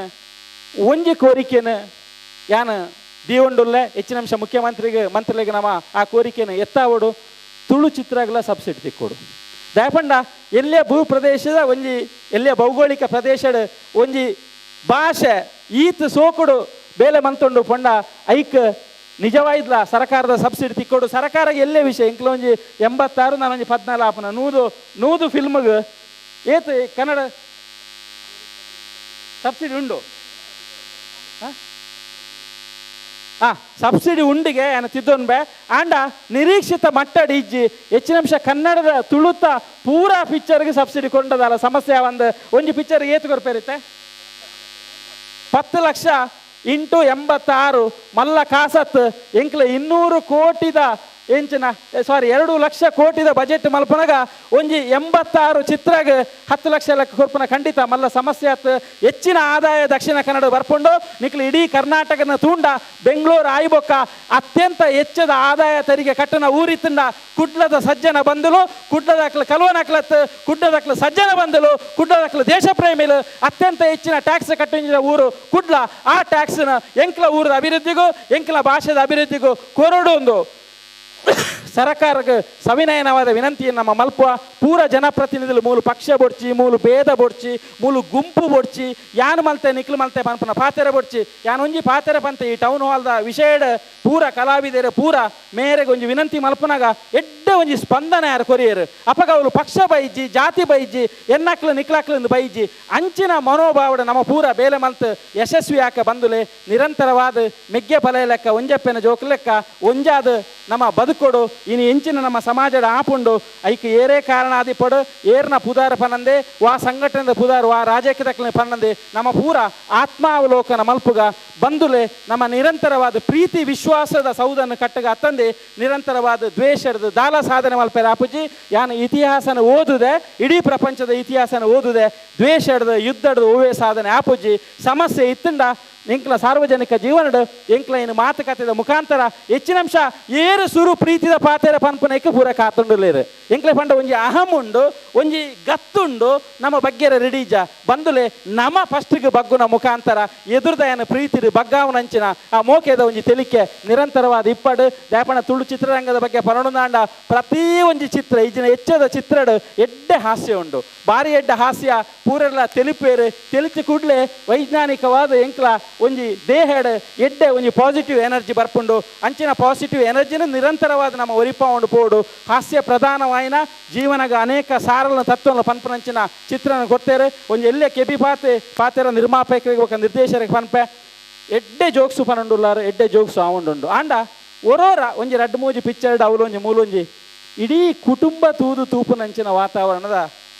ಒಂಜಿ ಕೋರಿಕೆನ ಯಾನ್ ದೀವೊಂಡುಲ್ಲೆ ಹೆಚ್ಚಿನ ಅಂಶ ಮುಖ್ಯಮಂತ್ರಿಗೆ ಮಂತ್ರಿಗಳಿಗೆ ನಮ್ಮ ಆ ಕೋರಿಕೆನ ಎತ್ತಾವಡು ತುಳು ಚಿತ್ರಗಳ ಸಬ್ಸಿಡಿ ತಿಕ್ಕೊಡು ದಯಪಂಡ ಎಲ್ಲೇ ಭೂ ಪ್ರದೇಶದ ಒಂಜಿ ಎಲ್ಲೇ ಭೌಗೋಳಿಕ ಪ್ರದೇಶದ ಒಂಜಿ ಭಾಷೆ ಈತ ಸೋಕುಡು ಬೇಲೆ ಮಂತುಂಡು ಪಂಡ ಐಕ್ ನಿಜವಾಯ್ದಲ ಸರ್ಕಾರದ ಸಬ್ಸಿಡಿ ತಿಕ್ಕೊಡು ಸರ್ಕಾರ ಎಲ್ಲೇ ವಿಷಯ ಇಂಕ್ಲ ಒಂಜಿ 86 ನಾನೊಂಜಿ 14 ಆಪನ 100 ಫಿಲ್ಮ್ಗೆ ಏತ್ ಕನ್ನಡ ಸಬ್ಸಿಡಿ ಉಂಡು ಸಬ್ಸಿಡಿ ಉಂಡಿಗೆ ಏನ ತಿದ್ದೊನ್ಬೆ ಆಂಡ ನಿರೀಕ್ಷಿತ ಮಟ್ಟಡಿ ಇಜ್ಜಿ ಹೆಚ್ಚಿನ ಅಂಶ ಕನ್ನಡದ ತುಳುತ ಪೂರಾ ಪಿಕ್ಚರ್ಗೆ ಸಬ್ಸಿಡಿ ಕೊಂಡದಲ್ಲ ಸಮಸ್ಯೆ ಒಂದು ಒಂಜಿ ಪಿಕ್ಚರ್ಗೆ ಏತು ಕೊರ್ಪೇರಿತ್ತೆ 10 ಲಕ್ಷ ಇಂಟು 86 ಮಲ್ಲ ಕಾಸತ್ ಎಂಕ್ಲ 200 ಕೋಟಿದ ಎಂಚಿನ ಸಾರಿ 2 ಲಕ್ಷ ಕೋಟಿದ ಬಜೆಟ್ ಮಲ್ಪನಗ ಒಂಜಿ 86 ಚಿತ್ರಗ್ 10 ಲಕ್ಷ ಲೆಕ್ಕ ಕೊರ್ಪುನ ಖಂಡಿತ ಮಲ್ಲ ಸಮಸ್ಯೆ ಆತ್ ಹೆಚ್ಚಿನ ಆದಾಯ ದಕ್ಷಿಣ ಕನ್ನಡ ಬರ್ಪುಂಡು ನಿಕ್ಲು ಇಡೀ ಕರ್ನಾಟಕನ ತೂಂಡ ಬೆಂಗಳೂರು ಆಯ್ಬೊಕ್ಕ ಅತ್ಯಂತ ಹೆಚ್ಚದ ಆದಾಯ ತೆರಿಗೆ ಕಟ್ಟನ ಊರಿತಂಡ ಕುಡ್ಲದ ಸಜ್ಜನ ಬಂಧುಲು ಕುಡ್ಲದಕ್ಲು ಕಲ್ವನಕ್ಲತ್ ಕುಡ್ಲದಕ್ಲು ಸಜ್ಜನ ಬಂಧುಲು ಕುಡ್ಲದಕ್ಲು ದೇಶ ಪ್ರೇಮಿಲು ಅತ್ಯಂತ ಹೆಚ್ಚಿನ ಟ್ಯಾಕ್ಸ್ ಕಟ್ಟಿನ ಊರು ಕುಡ್ಲ ಆ ಟ್ಯಾಕ್ಸ್ನ ಎಂಕ್ಲ ಊರದ ಅಭಿವೃದ್ಧಿಗೂ ಎಂಕ್ಲ ಭಾಷೆದ ಅಭಿವೃದ್ಧಿಗೂ ಕೊರಡು ಒಂದು ಸರ್ಕಾರಕ್ಕೆ ಸವಿನಯನವಾದ ವಿನಂತಿಯನ್ನು ನಮ್ಮ ಮಲ್ಪುವ ಪೂರ ಜನಪ್ರತಿನಿಧಿಗಳು ಮೂಲು ಪಕ್ಷ ಬೊಡ್ಚಿ ಮೂಲು ಭೇದ ಬೊಡ್ಚಿ ಮೂಲು ಗುಂಪು ಬೊಡ್ಚಿ ಯಾನ್ ಮಲ್ತೆ ನಿಕ್ಲು ಮಲ್ತೆ ಪನ್ಪುನ ಪಾತೆರ ಬೊಡ್ಚಿ ಯಾನ್ ಒಂಜಿ ಪಾತೆರ ಪಂತೆ ಈ ಟೌನ್ ಹಾಲ್ದ ವಿಷಯಡ್ ಪೂರ ಕಲಾವಿದರ ಪೂರ ಮೇರೆಗೆ ಒಂಜಿ ವಿನಂತಿ ಮಲ್ಪುನಾಗ ಎಡ್ಡೆ ಒಂಜಿ ಸ್ಪಂದನೆ ಯಾರು ಕೊರಿಯರು ಅಪಗ ಅವಳು ಪಕ್ಷ ಬೈಜಿ ಜಾತಿ ಬೈಜಿ ಎನ್ನಕ್ಲು ನಿಕ್ಲಾಕ್ಲು ಬೈಜಿ ಅಂಚಿನ ಮನೋಭಾವಡ ನಮ್ಮ ಪೂರ ಬೇಲೆ ಮಲ್ತ್ ಯಶಸ್ವಿ ಆಕ ಬಂದುಲೆ ನಿರಂತರವಾದ ಮೆಗ್ಗೆ ಫಲ ಲೆಕ್ಕ ಒಂಜಪ್ಪೆನ ಜೋಕು ಲೆಕ್ಕ ಒಂಜಾದ ನಮ್ಮ ಬದುಕೊಡು ಇನಿ ಎಂಚಿನ ನಮ್ಮ ಸಮಾಜದ ಆಪುಂಡು ಐಕ್ ಏರೇ ಕಾರಣ ಆದಿಪಡು ಏರ್ನ ಪುದಾರ ಪನಂದೆ ವಾ ಸಂಘಟನೆದ ಪುದಾರು ವಾ ರಾಜಕೀಯದ ಪನ್ನಂದೆ ನಮ್ಮ ಪೂರ ಆತ್ಮಾವಲೋಕನ ಮಲ್ಪುಗ ಬಂದುಲೆ ನಮ್ಮ ನಿರಂತರವಾದ ಪ್ರೀತಿ ವಿಶ್ವಾಸದ ಸೌದನ್ನು ಕಟ್ಟಗ ಅತ್ತಂದೆ ನಿರಂತರವಾದ ದ್ವೇಷದ ದಾಲ ಸಾಧನೆ ಮಲ್ಪೆರ ಆಪುಜಿ ಯಾನ್ ಇತಿಹಾಸನ ಓದುದೆ ಇಡೀ ಪ್ರಪಂಚದ ಇತಿಹಾಸನ ಓದುದೆ ದ್ವೇಷದ ಯುದ್ಧದ ಓವೇ ಸಾಧನೆ ಆಪುಜಿ ಸಮಸ್ಯೆ ಇತ್ತಂಡ ಎಂಕ್ಲ ಸಾರ್ವಜನಿಕ ಜೀವನಡ್ ಎಂಕ್ಲ ಇನ್ನು ಮಾತುಕತೆದ ಮುಖಾಂತರ ಹೆಚ್ಚಿನಂಶ ಏರು ಸುರು ಪ್ರೀತಿದ ಪಾತೆರ ಪನ್ಪುನೈಕ್ ಪೂರ ಕಾತುಂಡುಲೇರು ಎಂಕ್ಲೆ ಪಂಡ ಒಂಜಿ ಅಹಂ ಉಂಡು ಒಂಜಿ ಗತ್ತುಂಡು ನಮ್ಮ ಬಗ್ಗೆರ ರೆಡಿಜ ಬಂದುಲೆ ನಮ ಫಸ್ಟ್ಗೆ ಬಗ್ಗುನ ಮುಖಾಂತರ ಎದುರುದಯನ ಪ್ರೀತಿರು ಬಗ್ಗಾವನಂಚಿನ ಆ ಮೋಕೆದ ಒಂಜಿ ತೆಲಿಕೆ ನಿರಂತರವಾದ ಇಪ್ಪಡು ದಾಪಣ ತುಳು ಚಿತ್ರರಂಗದ ಬಗ್ಗೆ ಪರಣುಂದಾಂಡ ಪ್ರತಿ ಒಂಜಿ ಚಿತ್ರ ಈಜಿನ ಹೆಚ್ಚದ ಚಿತ್ರಡು ಎಡ್ಡೆ ಹಾಸ್ಯ ಉಂಡು ಬಾರಿ ಎಡ್ಡೆ ಹಾಸ್ಯ ಪೂರೆಲ್ಲ ತೆಲಿಪೇರು ತೆಲಿತು ಕೂಡಲೇ ವೈಜ್ಞಾನಿಕವಾದ ಎಂಕ್ಲ ಒಂಜಿ ದೇಹಡ್ ಎಡ್ಡೆ ಒಂಜಿ ಪಾಸಿಟಿವ್ ಎನರ್ಜಿ ಬರ್ಪುಂಡು ಅಂಚಿನ ಪಾಸಿಟಿವ್ ಎನರ್ಜಿನ ನಿರಂತರವಾದ ನಮ್ಮ ಒರಿಪ ಉಂಡು ಪೋಡು ಹಾಸ್ಯ ಪ್ರಧಾನವಾಯಿನ ಜೀವನಗ ಅನೇಕ ಸಾರಲ ತತ್ವನ ಪನ್ಪುನಂಚಿನ ಚಿತ್ರನ ಕೊಡ್ತೇರೆ ಒಂಜಿ ಎಲ್ಲೇ ಕೆಬಿ ಪಾತೆ ಪಾತೆರ ನಿರ್ಮಾಪಕರಿಗೆ ಬೊಕ್ಕ ನಿರ್ದೇಶಕರಿಗೆ ಪನ್ಪೆ ಎಡ್ಡೆ ಜೋಕ್ಸು ಪನಂಡುಲ್ಲಾರು ಎಡ್ಡೆ ಜೋಕ್ಸು ಆವುಂಡುಂಡು ಆಂಡ ಒರೋರ ಒಂಜಿ ರಡ್ಡು ಮೂಜಿ ಪಿಕ್ಚರ್ಡ್ ಅವಲೊಂಜಿ ಮೂಲೊಂಜಿ ಇಡೀ ಕುಟುಂಬ ತೂದು ತೂಪುನಂಚಿನ ವಾತಾವರಣದ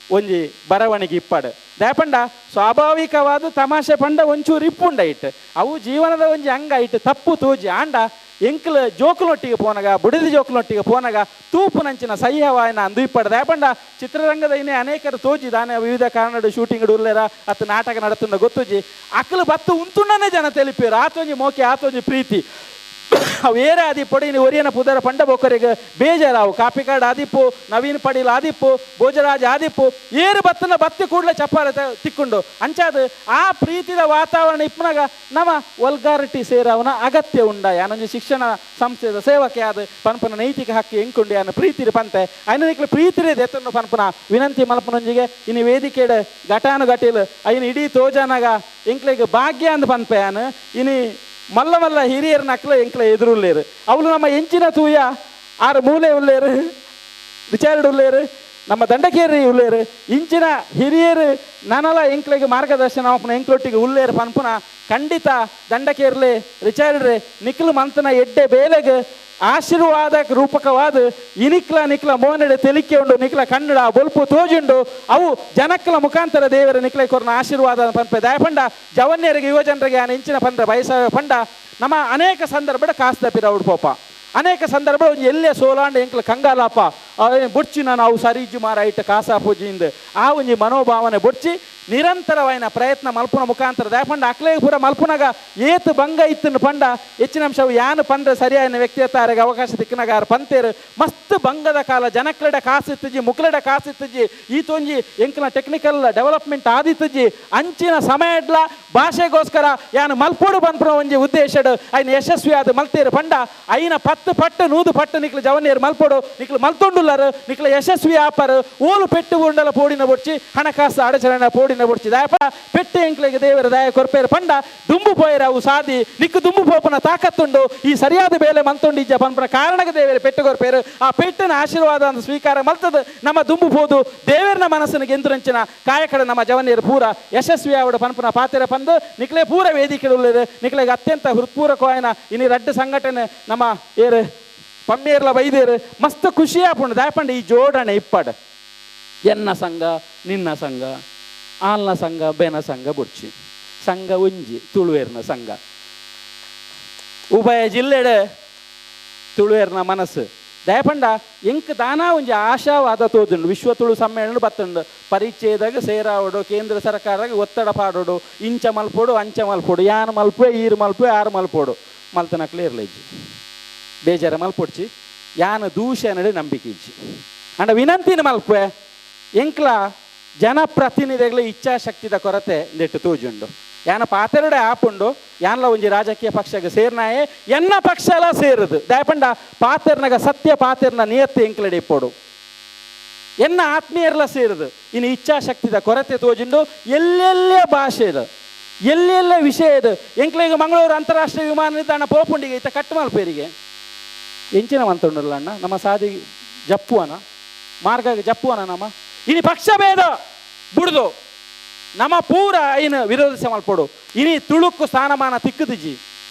ಒಂಜಿ ಬರವಣಿಗೆ ಇಪ್ಪಾಡು ದಾಪಂಡ ಸ್ವಾಭಾವಿಕವಾದ ತಮಾಷೆ ಪಂಡ ಒಂಚೂರು ಇಪ್ಪುಂಡ ಇಟ್ಟು ಅವು ಜೀವನದ ಒಂಜಿ ಅಂಗ ಇಟ್ಟು ತಪ್ಪು ತೂಜಿ ಆಂಡ ಎಂಕ್ಲ ಜೋಕುಲೊಟ್ಟಿಗೆ ಪೋನಗ ಬುಡಿದ ಜೋಕುಲೊಟ್ಟಿಗೆ ಪೋನಗ ತೂಪುನಂಚಿನ ಸಹ್ಯವಾಯನ ಅಂದು ಇಪ್ಪಡು ದಾಪಂಡ ಚಿತ್ರರಂಗದ ಇನ್ನೇ ಅನೇಕರು ತೋಜಿ ದಾನೆ ವಿವಿಧ ಕಾರಣಡು ಶೂಟಿಂಗ್ ಉಲ್ಲೇರ ಅತ್ತ ನಾಟಕ ನಡತುಂಡ ಗೊತ್ತುಜಿ ಅಕ್ಲು ಬತ್ತು ಉಂತುಂಡನೆ ಜನ తెలిపారు ಆತೊಂಜಿ ಮೋಕೆ ಆತೊಂಜಿ ಪ್ರೀತಿ ಅವು ಏರೇ ಆದಿಪ್ಪಡು ಇನ್ನು ಒರಿಯನ ಪುದರ ಪಂಡ ಬೊಕ್ಕರಿಗೆ ಬೇಜಾರಾವು ಕಾಪಿಕಾಡ್ ಆದಿಪ್ಪು ನವೀನ್ ಪಡೀಲ್ ಆದಿಪ್ಪು ಭೋಜರಾಜ್ ಆದಿಪ್ಪು ಏರು ಬತ್ತನ ಬತ್ತಿ ಕೂಡಲೇ ಚಪ್ಪಾಳೆ ತಿಕ್ಕೊಂಡು ಅಂಚಾದ ಆ ಪ್ರೀತಿದ ವಾತಾವರಣ ಇಪ್ಪನಾಗ ನಮ್ಮ ವಲ್ಗಾರಿಟಿ ಸೇರವನ ಅಗತ್ಯ ಉಂಡ ಯಾನೊಂಜಿ ಶಿಕ್ಷಣ ಸಂಸ್ಥೆದ ಸೇವಕೆ ಆದ ಪನ್ಪನ ನೈತಿಕ ಹಕ್ಕಿ ಎಂಕುಂಡು ಯಾನ ಪ್ರೀತಿರು ಪಂತೆ ಐನ ಪ್ರೀತಿರೇ ದೆತ್ತನ್ನು ಪನ್ಪನ ವಿನಂತಿ ಮಲ್ಪನೊಂಜಿಗೆ ಇನ್ನು ವೇದಿಕೆಡ್ ಘಟಾನುಘಟಿಲ್ ಐನ ಇಡೀ ತೋಜಾನಾಗ ಎಂಕ್ಲೆಗ್ ಭಾಗ್ಯ ಅಂದ್ ಪನ್ಪೆ ಯಾನು ಇನಿ ಮಲ್ಲ ಮಲ್ಲ ಹಿರಿಯರ ನಕ್ಲ ಎಂಕ್ಲ ಎದುರುಲ್ಲೇರು ಅವಳು ನಮ್ಮ ಎಂಚಿನ ತೂಯ ಆರು ಮೂಲೆ ಉಲ್ಲೇರು ವಿಚಾರಡು ಉಲ್ಲೇರು ನಮ್ಮ ದಂಡಕೇರಿ ಉಲ್ಲೇರು ಇಂಚಿನ ಹಿರಿಯರು ನನಲ ಎಂಕ್ಲೆಗೆ ಮಾರ್ಗದರ್ಶನ ಅಪ್ಪನ ಎಂಕ್ಲೊಟ್ಟಿಗೆ ಉಲ್ಲೇರು ಪನ್ಪುನ ಖಂಡಿತ ದಂಡಕೇರ್ಲೆ ರಿಚಾರ್ಡ್ರೆ ನಿಕ್ಲು ಮಂತನ ಎಡ್ಡೆ ಬೇಲೆಗೆ ಆಶೀರ್ವಾದ ರೂಪಕವಾದ ಇನಿಕ್ಲ ನಿಕ್ಲ ಮೋನೆಡೆ ತೆಲಿಕೆ ಉಂಡು ನಿಕ್ಲ ಕನ್ನಡ ಬೊಲ್ಪು ತೋಜುಂಡು ಅವು ಜನಕ್ಲ ಮುಖಾಂತರ ದೇವರ ನಿಕ್ಲ ಕೊರ್ನ ಆಶೀರ್ವಾದ ಪನ್ಪೆ ದಯಪಂಡ ಜವನ್ಯರಿಗೆ ಯುವಜನರಿಗೆ ಆನ ಇಂಚಿನ ಪಂಡ ಬಯಸ ಪಂಡ ನಮ್ಮ ಅನೇಕ ಸಂದರ್ಭದ ಕಾಸ್ದ ಪಿರೌಡ್ ಪೋಪ ಅನೇಕ ಸಂದರ್ಭ ಒಂಜಿ ಎಲ್ಲೇ ಸೋಲಾಂಡ ಎಂಕ್ಲ ಕಂಗಾಲಪ್ಪ ಬೊಡ್ಚಿನ ನಾವು ಸರಿಜು ಮಾರ ಇಟ್ಟ ಕಾಸಾ ಪೂಜಿಂದ ಆ ಒಂಜಿ ಮನೋಭಾವನೆ ಬೊಡ್ಚಿ ನಿರಂತರವಾಯಿನ ಪ್ರಯತ್ನ ಮಲ್ಪುನ ಮುಖಾಂತರ ದಯಪಂಡ ಅಕ್ಲೇ ಪೂರ ಮಲ್ಪುನಗ ಏತು ಭಂಗ ಇತ್ತನ್ನು ಪಂಡ ಹೆಚ್ಚಿನ ಅಂಶವು ಯಾನು ಪಂಡ್ರೆ ಸರಿಯಾದ ವ್ಯಕ್ತಿಯತ್ತಾರಿಗೆ ಅವಕಾಶ ತಿಕ್ಕನಗ ಆರು ಪಂತೇರು ಮಸ್ತ್ ಭಂಗದ ಕಾಲ ಜನಕ್ಲೆಡ ಕಾಸಿತ್ತಜಿ ಮುಕ್ಲೆಡ ಕಾಸಿತ್ತಜಿ ಈ ತೊಂಜಿ ಎಂಕ್ಲ ಟೆಕ್ನಿಕಲ್ ಡೆವಲಪ್ಮೆಂಟ್ ಆದಿತ್ತಜಿ ಅಂಚಿನ ಸಮಯ ಎಡ್ಲ ಭಾಷೆಗೋಸ್ಕರ ಯಾನು ಮಲ್ಪೋಡು ಪನ್ಪುನ ಒಂಜಿ ಉದ್ದೇಶಡ್ ಐನ ಯಶಸ್ವಿ ಆದ ಮಲ್ತೇರು ಪಂಡ ಐನ 10 ಪಟ್ಟು 100 ಪಟ್ಟು ನಿಕ್ಲ ಜವನಿಯರು ಮಲ್ಪೋಡು ನಿಕ್ಲ ಮಲ್ತೊಂಡುಲ್ಲರು ನಿಕ್ಲ ಯಶಸ್ವಿ ಆಪರು ಓಲು ಪೆಟ್ಟು ಉಂಡಲ ಪೋಡಿನ ಬೊಡ್ಚಿ ಹಣಕಾಸು ಅಡಚಣೆ ಪೋಡಿನ ಬೊಡ್ಚಿ ದಯಪ ಪೆಟ್ಟು ಎಂಕ್ಲೆಗೆ ದೇವರ ದಯ ಕೊರ್ಪೇರು ಪಂಡ ದುಂಬು ಪೋಯರ ಅವು ಸಾದಿ ನಿಕ್ಕು ದುಂಬು ಪೋಪನ ತಾಕತ್ತುಂಡು ಈ ಸರಿಯಾದ ಬೇಲೆ ಮಂತುಂಡು ಇಜ್ಜ ಪನ್ಪುನ ಕಾರಣಕ್ಕೆ ದೇವರ ಪೆಟ್ಟು ಕೊರ್ಪೇರು ಆ ಪೆಟ್ಟಿನ ಆಶೀರ್ವಾದ ಅಂತ ಸ್ವೀಕಾರ ಮಲ್ತದ ನಮ್ಮ ದುಂಬು ಪೋದು ದೇವರನ ಮನಸ್ಸಿನ ಗೆಂದುರಂಚಿನ ಕಾಯಕಡ ನಮ್ಮ ಜವನಿಯರು ಪೂರ ಯಶಸ್ವಿ ಆವಡ ಪನ್ಪುನ ಪಾತೆರ ಪಂದು ನಿಕ್ಲೆ ಪೂರ ವೇದಿಕೆ ಉಳ್ಳೇರು ನಿಕ್ಲೆಗೆ ಅತ್ಯಂತ ಹೃತ್ಪೂರ್ವಕವಾಯಿನ ಇನಿ ರಡ್ಡು ಸಂಘಟನೆ ನಮ್ಮ ಏರು ಪಮ್ಮೇರ್ಲ ಬೈದೇರು ಮಸ್ತ್ ಖುಷಿ ಆಪುಂಡು ದಾಯಪಂಡ ಈ ಜೋಡಣೆ ಇಪ್ಪಾಡು ಎನ್ನ ಸಂಘ ನಿನ್ನ ಸಂಘ ಆಲ್ನ ಸಂಘ ಬೇನ ಸಂಘ ಬುಡ್ಚಿ ಸಂಘ ಒಂಜಿ ತುಳುವೇರ್ನ ಸಂಘ ಉಭಯ ಜಿಲ್ಲೆಡೆ ತುಳುವೇರ್ನ ಮನಸ್ಸು ದಯಪಂಡ ಎಂಕ್ ದಾನಾ ಒಂಜಿ ಆಶಾವಾದ ತೋದುಂಡು ವಿಶ್ವ ತುಳು ಸಮ್ಮೇಳನ ಬತ್ತುಂಡು ಪರಿಚಯದಾಗ ಸೇರಾವಡು ಕೇಂದ್ರ ಸರ್ಕಾರದಾಗ ಒತ್ತಡ ಪಾಡೋಡು ಇಂಚ ಮಲ್ಪೋಡು ಅಂಚ ಮಲ್ಪೋಡು ಯಾನ್ ಮಲ್ಪೆ ಈರು ಮಲ್ಪೆ ಆರು ಮಲ್ಪೋಡು ಮಲ್ತನಕ್ಲೆ ಇರ್ಲೇಜಿ ಬೇಜಾರ ಮಲ್ಪೊಡ್ಚಿ ಯಾನ ದೂಷಣೆ ನಂಬಿಕೆ ಇಜ್ಜಿ ಅಂಡ ವಿನಂತಿನ ಮಲ್ಪೆ ಎಂಕ್ಲ ಜನಪ್ರತಿನಿಧಿಗಳ ಇಚ್ಛಾಶಕ್ತಿದ ಕೊರತೆ ಇಂದೆಟ್ಟು ತೋಜುಂಡು ಯಾನ ಪಾತೆರಡೆ ಆಪುಂಡು ಯಾನ್ಲ ಒಂಜಿ ರಾಜಕೀಯ ಪಕ್ಷಗೆ ಸೇರ್ನಾಯೆ ಎನ್ನ ಪಕ್ಷಲ ಸೇರುದು ದಯಪಂಡ ಪಾತೆರ್ನಗ ಸತ್ಯ ಪಾತೆರ್ನ ನಿಯತ್ತೆ ಎಂಕ್ಲೆಡೆ ಇಪ್ಪೋಡು ಎನ್ನ ಆತ್ಮೀಯರ್ಲ ಸೇರುದು ಇನ್ನು ಇಚ್ಛಾಶಕ್ತಿದ ಕೊರತೆ ತೋಜುಂಡು ಎಲ್ಲೆಲ್ಲೇ ಭಾಷೆ ಇದು ಎಲ್ಲೆಲ್ಲ ವಿಷಯ ಇದು ಎಂಕ್ಲೆಗ್ ಮಂಗಳೂರು ಅಂತಾರಾಷ್ಟ್ರೀಯ ವಿಮಾನ ನಿಲ್ದಾಣ ಪೋಪುಂಡಿಗೆ ಇತ್ತ ಕಟ್ಟು ಮಲ್ಪೇರಿಗೆ ಎಂಚಿನ ಮಂತುಂಡಲ್ಲ ಅಣ್ಣ ನಮ್ಮ ಸಾದಿ ಜಪ್ಪುವನ ಮಾರ್ಗ ಜಪ್ಪುವನ ನಮ್ಮ ಇನಿ ಪಕ್ಷ ಭೇದ ಬುಡ್ದು ನಮ್ಮ ಪೂರ ಐನು ವಿರೋಧಿಸ ಮಲ್ಪೋಡು ಇನಿ ತುಳುಕು ಸ್ಥಾನಮಾನ ತಿಕ್ಕುದಿಜಿ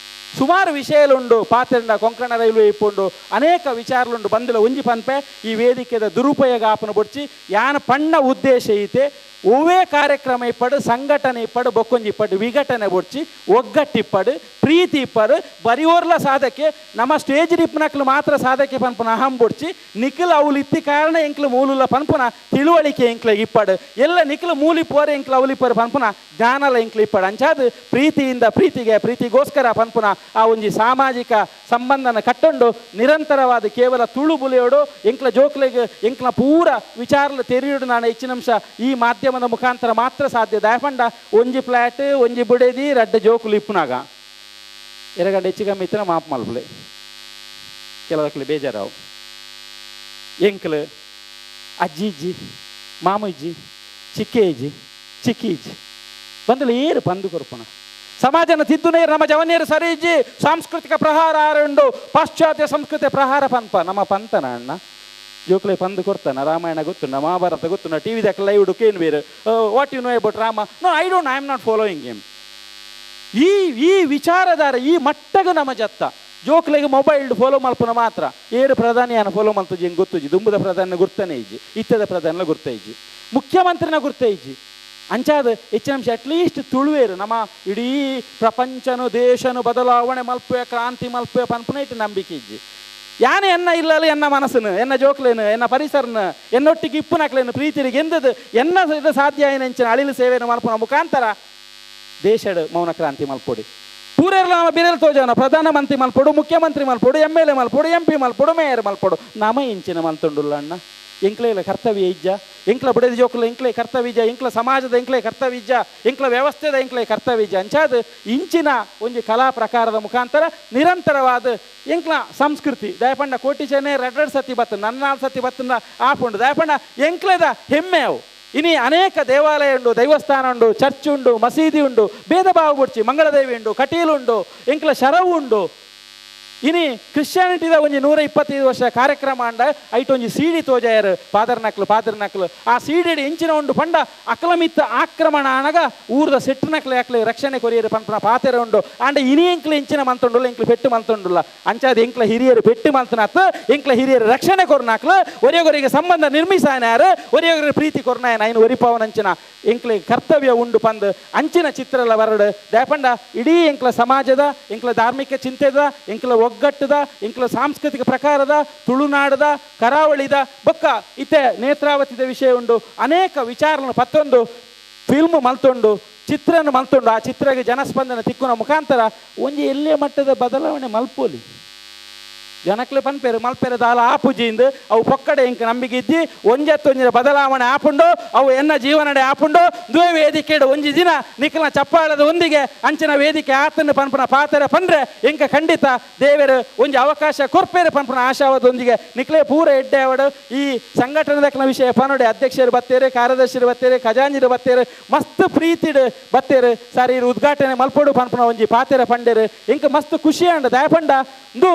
ಸುಮಾರು ವಿಷಯಲುಂಡು ಪಾತ್ರೆಂಡ ಕೊಂಕಣ ರೈಲ್ವೆ ಇಪ್ಪುಂಡು ಅನೇಕ ವಿಚಾರಲುಂಡು ಬಂದಿಲ್ಲ ಒಂಜಿ ಪನ್ಪೆ ಈ ವೇದಿಕೆದ ದುರುಪಯೋಗ ಆಪನ ಬೊಡ್ಚಿ ಯಾನ ಪಣ್ಣ ಉದ್ದೇಶ ಐತೆ ಒವ್ವೇ ಕಾರ್ಯಕ್ರಮ ಇಪ್ಪಡು ಸಂಘಟನೆ ಇಪ್ಪಡು ಬೊಕ್ಕೊಂಜಿ ಇಪ್ಪಡು ವಿಘಟನೆ ಬೊಡ್ಚಿ ಒಗ್ಗಟ್ಟಿಪ್ಪಡು ಪ್ರೀತಿ ಇಪ್ಪರು ಬರಿಯೋರ್ಲ ಸಾಧಕೆ ನಮ್ಮ ಸ್ಟೇಜ್ ರಿಪ್ಪನಕ್ಲು ಮಾತ್ರ ಸಾಧಕೆ ಪನ್ಪುನ ಅಹಂ ಬೊಡ್ಚಿ ನಿಖಿಲ್ ಅವ್ಲು ಇತ್ತಿ ಕಾರಣ ಎಂಕ್ಲು ಮೂಲುಲ್ಲ ಪನ್ಪುನ ತಿಳುವಳಿಕೆ ಎಂಕ್ಲೆ ಇಪ್ಪಡು ಎಲ್ಲ ನಿಖಿಲ್ ಮೂಲಿಪ್ಪೋರು ಎಂಕ್ಲು ಅವಲಿಪ್ಪರು ಪನ್ಪುನ ಜ್ಞಾನಲ ಎಂಕ್ಲು ಇಪ್ಪಡು ಅಂಚಾದ ಪ್ರೀತಿಯಿಂದ ಪ್ರೀತಿಗೆ ಪ್ರೀತಿಗೋಸ್ಕರ ಪನ್ಪುನ ಆ ಒಂಜಿ ಸಾಮಾಜಿಕ ಸಂಬಂಧನ ಕಟ್ಟೊಂಡು ನಿರಂತರವಾದ ಕೇವಲ ತುಳು ಬುಲಿಯೋಡು ಎಂಕ್ಲ ಜೋಕ್ಲೆಗ್ ಎಂಕ್ಲ ಪೂರ ವಿಚಾರಲ ತೆರಿಯೋಡು ನಾನು ಹೆಚ್ಚಿನ ಅಂಶ ಈ ಮಾಧ್ಯಮದ ಮುಖಾಂತರ ಮಾತ್ರ ಸಾಧ್ಯ. ದಾಯಪಂಡ ಒಂಜಿ ಫ್ಲಾಟ್ ಒಂಜಿ ಬುಡೇದಿ ರಡ್ಡ ಜೋಕುಲು ಇಪ್ಪುನಾಗ ಎರಗಂಡ ಹೆಚ್ಚು ಕಮ್ಮಿ ಇತ್ತಿನ ಮಾಪ್ ಮಲ್ಪುಲೆ ಕೆಲವಕ್ಲೆ ಬೇಜಾರಾವು ಎಂಕ್ಲು ಅಜ್ಜಿ ಇಜ್ಜಿ ಮಾಮ ಇಜ್ಜಿ ಚಿಕ್ಕೆ ಇಜ್ಜಿ ಚಿಕ್ಕಿ ಇಜ್ಜಿ ಬಂದಲು ಏರು ಪಂದು ಕೊರ್ಪುನ ಸಮಾಜನ ತಿದ್ದುನೇರು ನಮ್ಮ ಜವನಿಯರು ಸರಿ ಇಜ್ಜಿ ಸಾಂಸ್ಕೃತಿಕ ಪ್ರಹಾರ ಆರುಂಡು ಪಾಶ್ಚಾತ್ಯ ಸಂಸ್ಕೃತಿ ಪ್ರಹಾರ ಪನ್ಪ ನಮ್ಮ ಪಂತನ ಅಣ್ಣ ಜೋಕ್ಲೆ ಪಂದು ಕೊಡ್ತಾನ ರಾಮಾಯಣ ಗೊತ್ತುಂಡ ಮಹಾಭಾರತ ಗೊತ್ತುಂಡ ಟಿ ವಿದಾಗ ಲೈವ್ ಕೇನು ಬೇರೆ what you know about Rama no I don't I am not following him. ಈ ಈ ವಿಚಾರಧಾರ ಈ ಮಟ್ಟಗ ನಮ್ಮ ಜತ್ತ ಜೋಕ್ಲೆಗೆ ಮೊಬೈಲ್ ಫಾಲೋ ಮಲ್ಪುನ ಮಾತ್ರ ಏರು ಪ್ರಧಾನಿಯನ್ನು ಫಾಲೋ ಮಲ್ತುಜಿ ಹೆಂಗೆ ಗೊತ್ತುಜಿ ದುಂಬುದ ಪ್ರಧಾನ ಗುರ್ತನೇ ಇಜ್ಜಿ ಇತ್ತದ ಪ್ರಧಾನ ಗುರ್ತ ಇಜ್ಜಿ ಮುಖ್ಯಮಂತ್ರಿನ ಗುರ್ತ ಇಜ್ಜಿ ಅಂಚಾದ ಹೆಚ್ಚಿನ ಅಂಶ ಅಟ್ಲೀಸ್ಟ್ ತುಳುವೇರು ನಮ್ಮ ಇಡೀ ಪ್ರಪಂಚನು ದೇಶನು ಬದಲಾವಣೆ ಮಲ್ಪುವೆ ಕ್ರಾಂತಿ ಮಲ್ಪುವೆ ಪನ್ಪುನ ಇಟ್ಟು ನಂಬಿಕೆ ಇಜ್ಜಿ ಯಾನೆ ಎನ್ನ ಇಲ್ಲಲ್ಲ ಎನ್ನ ಮನಸ್ಸನ್ನು ಎನ್ನ ಜೋಕ್ಲೇನು ಎನ್ನ ಪರಿಸರನ ಎನ್ನೊಟ್ಟಿಗೆ ಇಪ್ಪುನಕ್ಲೇನು ಪ್ರೀತಿರಿಗೆ ಎಂದದು ಎನ್ನ ಇದು ಸಾಧ್ಯ ಏನೆಂಚಿನ ಅಳಿಲು ಸೇವೆಯನ್ನು ಮಲ್ಪುನ ಮುಖಾಂತರ ದೇಶಡ್ ಮೌನ ಕ್ರಾಂತಿ ಮಲ್ಪೊಡಿ ಪೂರೆಲ್ಲ ನಮ್ಮ ಬಿರೆಲ್ ತೋಜವನ ಪ್ರಧಾನಮಂತ್ರಿ ಮಲ್ಪೊಡು ಮುಖ್ಯಮಂತ್ರಿ ಮಲ್ಪೊಡು M L A ಮಲ್ಪೊಡು M P ಮಲ್ಪೊಡು mayor ಮಲ್ಪೊಡು ನಮ ಇಂಚಿನ ಮಲ್ತೊಂಡುಲ್ಲ ಅಣ್ಣ ಎಂಕ್ಲೆ ಕರ್ತವ್ಯ ಇಜ್ಜ ಎಂಕ್ಲ ಬುಡದಿ ಜೋಕುಲ ಎಂಕ್ಲೆ ಕರ್ತವ್ಯ ಇಜ್ಜ ಎಂಕ್ಲ ಸಮಾಜದ ಎಂಕ್ಲೆ ಕರ್ತವ್ಯ ಇಜ್ಜ ಎಂಕ್ಲ ವ್ಯವಸ್ಥೆದ ಎಂಕ್ಲೆ ಕರ್ತವ್ಯ ಇಜ್ಜ ಅಂಚಾದ ಇಂಚಿನ ಒಂಜಿ ಕಲಾ ಪ್ರಕಾರದ ಮುಖಾಂತರ ನಿರಂತರವಾದ ಎಂಕ್ಲ ಸಂಸ್ಕೃತಿ ದಯಪಂಡ ಕೋಟಿ ಚೆನ್ನೆ ರಡ್ರಡ್ ಸತಿ ಬತ್ತು ನನ್ನ ಸತಿ ಬತ್ತನ ಆಪುಂಡು ದಯಪಂಡ ಎಂಕ್ಲೆದ ಹೆಮ್ಮೆ ಅವು. ಇನಿ ಅನೇಕ ದೇವಾಲಯ ಉಂಡು ದೈವಸ್ಥಾನ ಉಂಡು ಚರ್ಚ್ ಉಂಡು ಮಸೀದಿ ಉಂಡು ಭೇದ ಭಾವ ಬುಡ್ಚಿ ಮಂಗಳದೇವಿ ಉಂಡು ಕಟೀಲು ಉಂಡು ಎಂಕ್ಲ ಶರವು ಉಂಡು. ಇನಿ ಕ್ರಿಶ್ಚಿಯಾನಿಟಿದ ಒಂಜಿ 125 ವರ್ಷ ಕಾರ್ಯಕ್ರಮ ಅಂಡ ಐಟ್ ಒಂಜಿ ಸೀಡಿ ತೋಜಾಯರು ಪಾದರ್ನಕ್ಲು ಪಾದರ್ನಕ್ಲು ಆ ಸೀಡಿ ಎಂಚಿನ ಉಂಡು ಪಂಡ ಅಕ್ಲಮಿತ್ತ ಆಕ್ರಮಣ ಅನಗ ಊರ್ದ ಸೆಟ್ಟುನಕ್ಲು ಯಾಕ್ಲೆ ರಕ್ಷಣೆ ಕೊರಿಯರು ಪನ್ಪುನ ಪಾತೆರ ಉಂಡು ಆಂಡ ಇನಿ ಎಂಕ್ಲು ಎಂಚಿನ ಮಂತುಂಡುಲ್ಲ ಎಂಕ್ಲು ಪೆಟ್ಟು ಮಂತುಂಡುಲ್ಲ ಅಂಚಾದ ಎಂಕ್ಲ ಹಿರಿಯರು ಪೆಟ್ಟು ಮಂತನತ್ ಎಂಕ್ಲ ಹಿರಿಯರು ರಕ್ಷಣೆ ಕೊರ್ನಾಕ್ಲು ಒರಿಯೊಗರಿಗೆ ಸಂಬಂಧ ನಿರ್ಮಿಸಾನಾರು ಒರಿಯೊಗರಿಗೆ ಪ್ರೀತಿ ಕೊರ್ನಾಯನ ಐನು ಒರಿಪವನಂಚಿನ ಎಂಕ್ಲೆ ಕರ್ತವ್ಯ ಉಂಡು ಪಂದು ಅಂಚಿನ ಚಿತ್ರಲ ಬರಡು ದಯಪಂಡ ಇಡೀ ಎಂಕ್ಲ ಸಮಾಜದ ಎಂಕ್ಲ ಧಾರ್ಮಿಕ ಚಿಂತೆದ ಎಂಕ್ಲ ಒಗ್ಗಟ್ಟದ ಎಂಕ್ಲ ಸಾಂಸ್ಕೃತಿಕ ಪ್ರಕಾರದ ತುಳುನಾಡದ ಕರಾವಳಿದ ಬೊಕ್ಕ ಇತ್ತೆ ನೇತ್ರಾವತಿದ ವಿಷಯ ಉಂಡು ಅನೇಕ ವಿಚಾರನ ಪತ್ತೊಂದು ಫಿಲ್ಮ್ ಮಲ್ತೊಂಡು ಚಿತ್ರನ ಮಲ್ತೊಂಡು ಆ ಚಿತ್ರಗೆ ಜನಸ್ಪಂದನ ತಿಕ್ಕುನ ಮುಖಾಂತರ ಒಂಜಿ ಎಲ್ಲೇ ಮಟ್ಟದ ಬದಲಾವಣೆ ಮಲ್ಪೋಲಿ ಜನಕ್ಲೆ ಪನ್ಪೇರು ಮಲ್ಪೇರು ದಾಲ ಆಪುಜಿಂದು ಅವು ಪೊಕ್ಕಡೆ ಇಂಕ ನಂಬಿಕೆ ಇದ್ದಿ ಒಂಜತ್ತೊಂಜಿನ ಬದಲಾವಣೆ ಆಪುಂಡು ಅವು ಎನ್ನ ಜೀವನಡೆ ಆಪುಂಡು ದುವೆ ವೇದಿಕೆಡು ಒಂಜಿ ದಿನ ನಿಖಲ ಚಪ್ಪಾಳದ ಒಂದಿಗೆ ಅಂಚಿನ ವೇದಿಕೆ ಆತನ ಪನ್ಪುನ ಪಾತೆರ ಪನ್ರೆ ಇಂಕ ಖಂಡಿತ ದೇವರು ಒಂಜಿ ಅವಕಾಶ ಕೊರ್ಪೇರು ಪನ್ಪುನ ಆಶಾವದೊಂದಿಗೆ ನಿಕ್ಲೆ ಪೂರ ಎಡ್ಡೆ ಅವಡು ಈ ಸಂಘಟನೆದಕ್ನ ವಿಷಯ ಪನೋಡೆ ಅಧ್ಯಕ್ಷರು ಬತ್ತೇರು ಕಾರ್ಯದರ್ಶಿರು ಬತ್ತೇರು ಖಜಾಂಜಿರು ಬತ್ತೇರು ಮಸ್ತ್ ಪ್ರೀತಿಡು ಬತ್ತೇರು ಸಾರಿ ಉದ್ಘಾಟನೆ ಮಲ್ಪೊಡು ಪನ್ಪುನ ಒಂಜಿ ಪಾತೆರ ಪಂಡೇರು ಇಂಕ ಮಸ್ತ್ ಖುಷಿ ಅಂಡ ದಯಪಂಡ ಇಂದು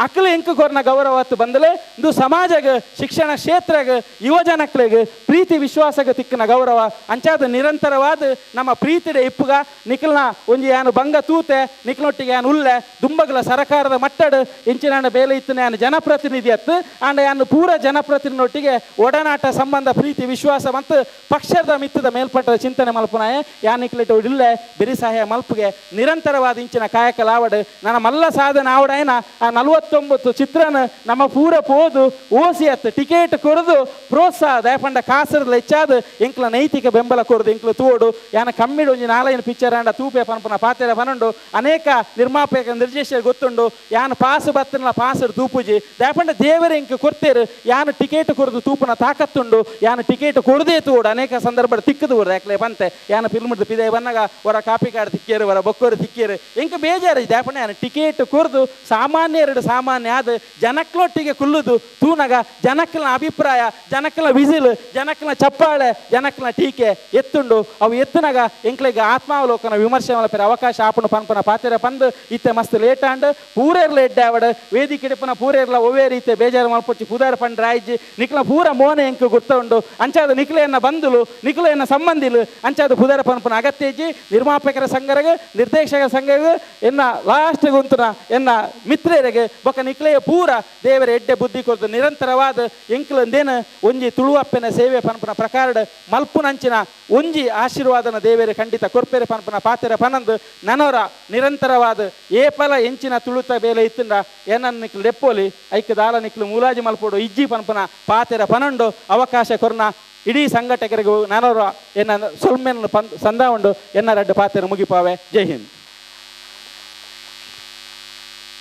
ಅಕ್ಲು ಇಂಕ ಕೊರ್ನ ಗೌರವತ್ತು ಬಂದಲೆ ಇಂದು ಸಮಾಜಗ ಶಿಕ್ಷಣ ಕ್ಷೇತ್ರಗ ಯುವಜನಕ್ಲೆಗ್ ಪ್ರೀತಿ ವಿಶ್ವಾಸಗ ತಿಕ್ಕನ ಗೌರವ ಅಂಚಾದ ನಿರಂತರವಾದ ನಮ್ಮ ಪ್ರೀತಿಡೆ ಇಪ್ಪುಗ ನಿಖಲ್ನ ಒಂಜಿ ಯಾನು ಬಂಗ ತೂತೆ ನಿಖಲೊಟ್ಟಿಗೆ ಯಾನು ಉಲ್ಲೆ ದುಂಬಗಲ ಸರಕಾರದ ಮಟ್ಟಡು ಇಂಚಿನ ಬೇಲೆ ಇತ್ತು ಯಾನು ಜನಪ್ರತಿನಿಧಿ ಅತ್ತು ಆಂಡ ಯಾನು ಪೂರ ಜನಪ್ರತಿನಿಧಿಯೊಟ್ಟಿಗೆ ಒಡನಾಟ ಸಂಬಂಧ ಪ್ರೀತಿ ವಿಶ್ವಾಸ ಮತ್ತು ಪಕ್ಷದ ಮಿತ್ತದ ಮೇಲ್ಪಟ್ಟ ಚಿಂತನೆ ಮಲ್ಪುನಾಯ ಯಾನ್ ನಿಕ್ಲೆಟ್ ಇಲ್ಲೆ ಬಿರಿ ಸಹಾಯ ಮಲ್ಪುಗೆ ನಿರಂತರವಾದ ಇಂಚಿನ ಕಾಯಕ ಲಾವಡು ನನ್ನ ಮಲ್ಲ ಸಾಧನ ಆವಡಾಯನ ಆ 49 ಚಿತ್ರನ ನಮ್ಮ ಪೂರ ಪೋದು ಓಸಿ ಅತ್ತು ಟಿಕೆಟ್ ಕೊರದು ಪ್ರೋತ್ಸಾಹ ದಯಪಂಡ ಕಾಸರ್ಲ ಹೆಚ್ಚಾದ ಎಂಕ್ಲ ನೈತಿಕ ಬೆಂಬಲ ಕೊರದು ಎಂಕ್ಲ ತೋಡು ಯಾನ ಕಮ್ಮಿಡು ಒಂಜಿ ನಾಲೈನ ಪಿಕ್ಚರ್ ಅಂಡ ತೂಪೆ ಪನ್ಪುನ ಪಾತೆರ ಪನಂಡು ಅನೇಕ ನಿರ್ಮಾಪಕ ನಿರ್ದೇಶಕರು ಗೊತ್ತುಂಡು ಯಾನ ಪಾಸು ಬತ್ತನ ಪಾಸರು ತೂಪುಜಿ ದಯಪಂಡ ದೇವರ ಎಂಕ್ ಕೊರ್ತೇರು ಯಾನ ಟಿಕೆಟ್ ಕೊರದು ತೂಪುನ ತಾಕತ್ತುಂಡು ಯಾನ ಟಿಕೆಟ್ ಕೊರದೇ ತೋಡು ಅನೇಕ ಸಂದರ್ಭ ತಿಕ್ಕದು ಯಾಕಲೆ ಬಂತೆ ಯಾನ ಫಿಲ್ಮ್ ಪಿದೆ ಬನ್ನಗ ಹೊರ ಕಾಪಿ ಕಾಡು ತಿಕ್ಕೇರು ಹೊರ ಬೊಕ್ಕೋರು ತಿಕ್ಕೇರು ಎಂಕ್ ಬೇಜಾರು ದಯಪಂಡ ಯಾನ ಟಿಕೆಟ್ ಕೊರದು ಸಾಮಾನ್ಯ ಎರಡು ಸಾಮಾನ್ಯ ಆದ ಜನಕ್ಲೊಟ್ಟಿಗೆ ಕುಲ್ಲುದು ತೂನಗ ಜನಕ್ಲ ಅಭಿಪ್ರಾಯ ಜನಕ್ಲ ವಿಸಿಲ್ ಜನಕ್ಲ ಚಪ್ಪಾಳೆ ಜನಕ್ಲ ಟೀಕೆ ಎತ್ತುಂಡು ಅವು ಎತ್ತುನಗ ಎಂಕ್ಲೆಗ್ ಆತ್ಮಾವಲೋಕನ ವಿಮರ್ಶೆ ಮಲ್ಪೆರೆ ಅವಕಾಶ ಆಪುಂಡು ಪನ್ಪುನ ಪಾತೆರ ಪಂದು ಇತ್ತೆ ಮಸ್ತ್ ಲೇಟ್ ಆಂಡ್ ಪೂರೇರ್ಲ ಎಡ್ಡೆ ಆವಡ್ ವೇದಿಕೆ ಇಡಪುನ ಪೂರೇರ್ಲ ಒವ್ವೇ ರೀತಿ ಬೇಜಾರು ಮಲ್ಪೊಚ್ಚಿ ಪುದಾರ್ ಪಂಡ್ರೆ ಆಯ್ಜಿ ನಿಕ್ಲ ಪೂರ ಮೋನೆ ಎಂಕ್ ಗುರ್ತ ಉಂಡು ಅಂಚಾದ ನಿಕ್ಲೆಯನ್ನ ಬಂಧುಲು ನಿಕ್ಲೆಯನ್ನ ಸಂಬಂಧಿಲು ಅಂಚಾದ ಪುದಾರ ಪನ್ಪುನ ಅಗತ್ಯ ಇಜ್ಜಿ ನಿರ್ಮಾಪಕರ ಸಂಘರಗ ನಿರ್ದೇಶಕರ ಸಂಘಗ ಎನ್ನ ಲಾಸ್ಟ್ ಗುಂತುನ ಎನ್ನ ಮಿತ್ರರಿಗೆ ಬೊಕ್ಕ ನಿಕ್ಲೆ ನಿಕ್ಲೆಯ ಪೂರ ದೇವರ ಎಡ್ಡೆ ಬುದ್ಧಿ ಕೊರ್ದು ನಿರಂತರವಾದ ಎಂಕ್ಲಂದೇನು ಒಂಜಿ ತುಳುವಪ್ಪೆನ ಸೇವೆ ಪನ್ಪುನ ಪ್ರಕಾರದ ಮಲ್ಪುನಂಚಿನ ಒಂಜಿ ಆಶೀರ್ವಾದನ ದೇವೇರೆ ಖಂಡಿತ ಕೊರ್ಪೆರೆ ಪನ್ಪುನ ಪಾತೆರ ಪನಂದು ನನೊರ ನಿರಂತರವಾದ ಏಪಲ ಎಂಚಿನ ತುಳುತ ಬೇಲೆ ಇತ್ತಂಡ ಏನನ್ನ ನಿಕ್ಲು ಲೆಪ್ಪೋಲಿ ಐಕ್ ದಾಲ ನಿಕ್ಲು ಮೂಲಾಜಿ ಮಲ್ಪೋಡು ಇಜ್ಜಿ ಪನ್ಪುನ ಪಾತೆರ ಪನಂಡು ಅವಕಾಶ ಕೊರ್ನ ಇಡೀ ಸಂಘಟಕರಿಗೂ ನನೊರ ಎನ್ನ ಸೊಲ್ಮೆನ್ ಪನ್ ಸಂದಾವುಂಡು ಎನ್ನ ರಡ್ಡು ಪಾತೆರ ಮುಗಿಪಾವೆ. ಜೈ ಹಿಂದ್.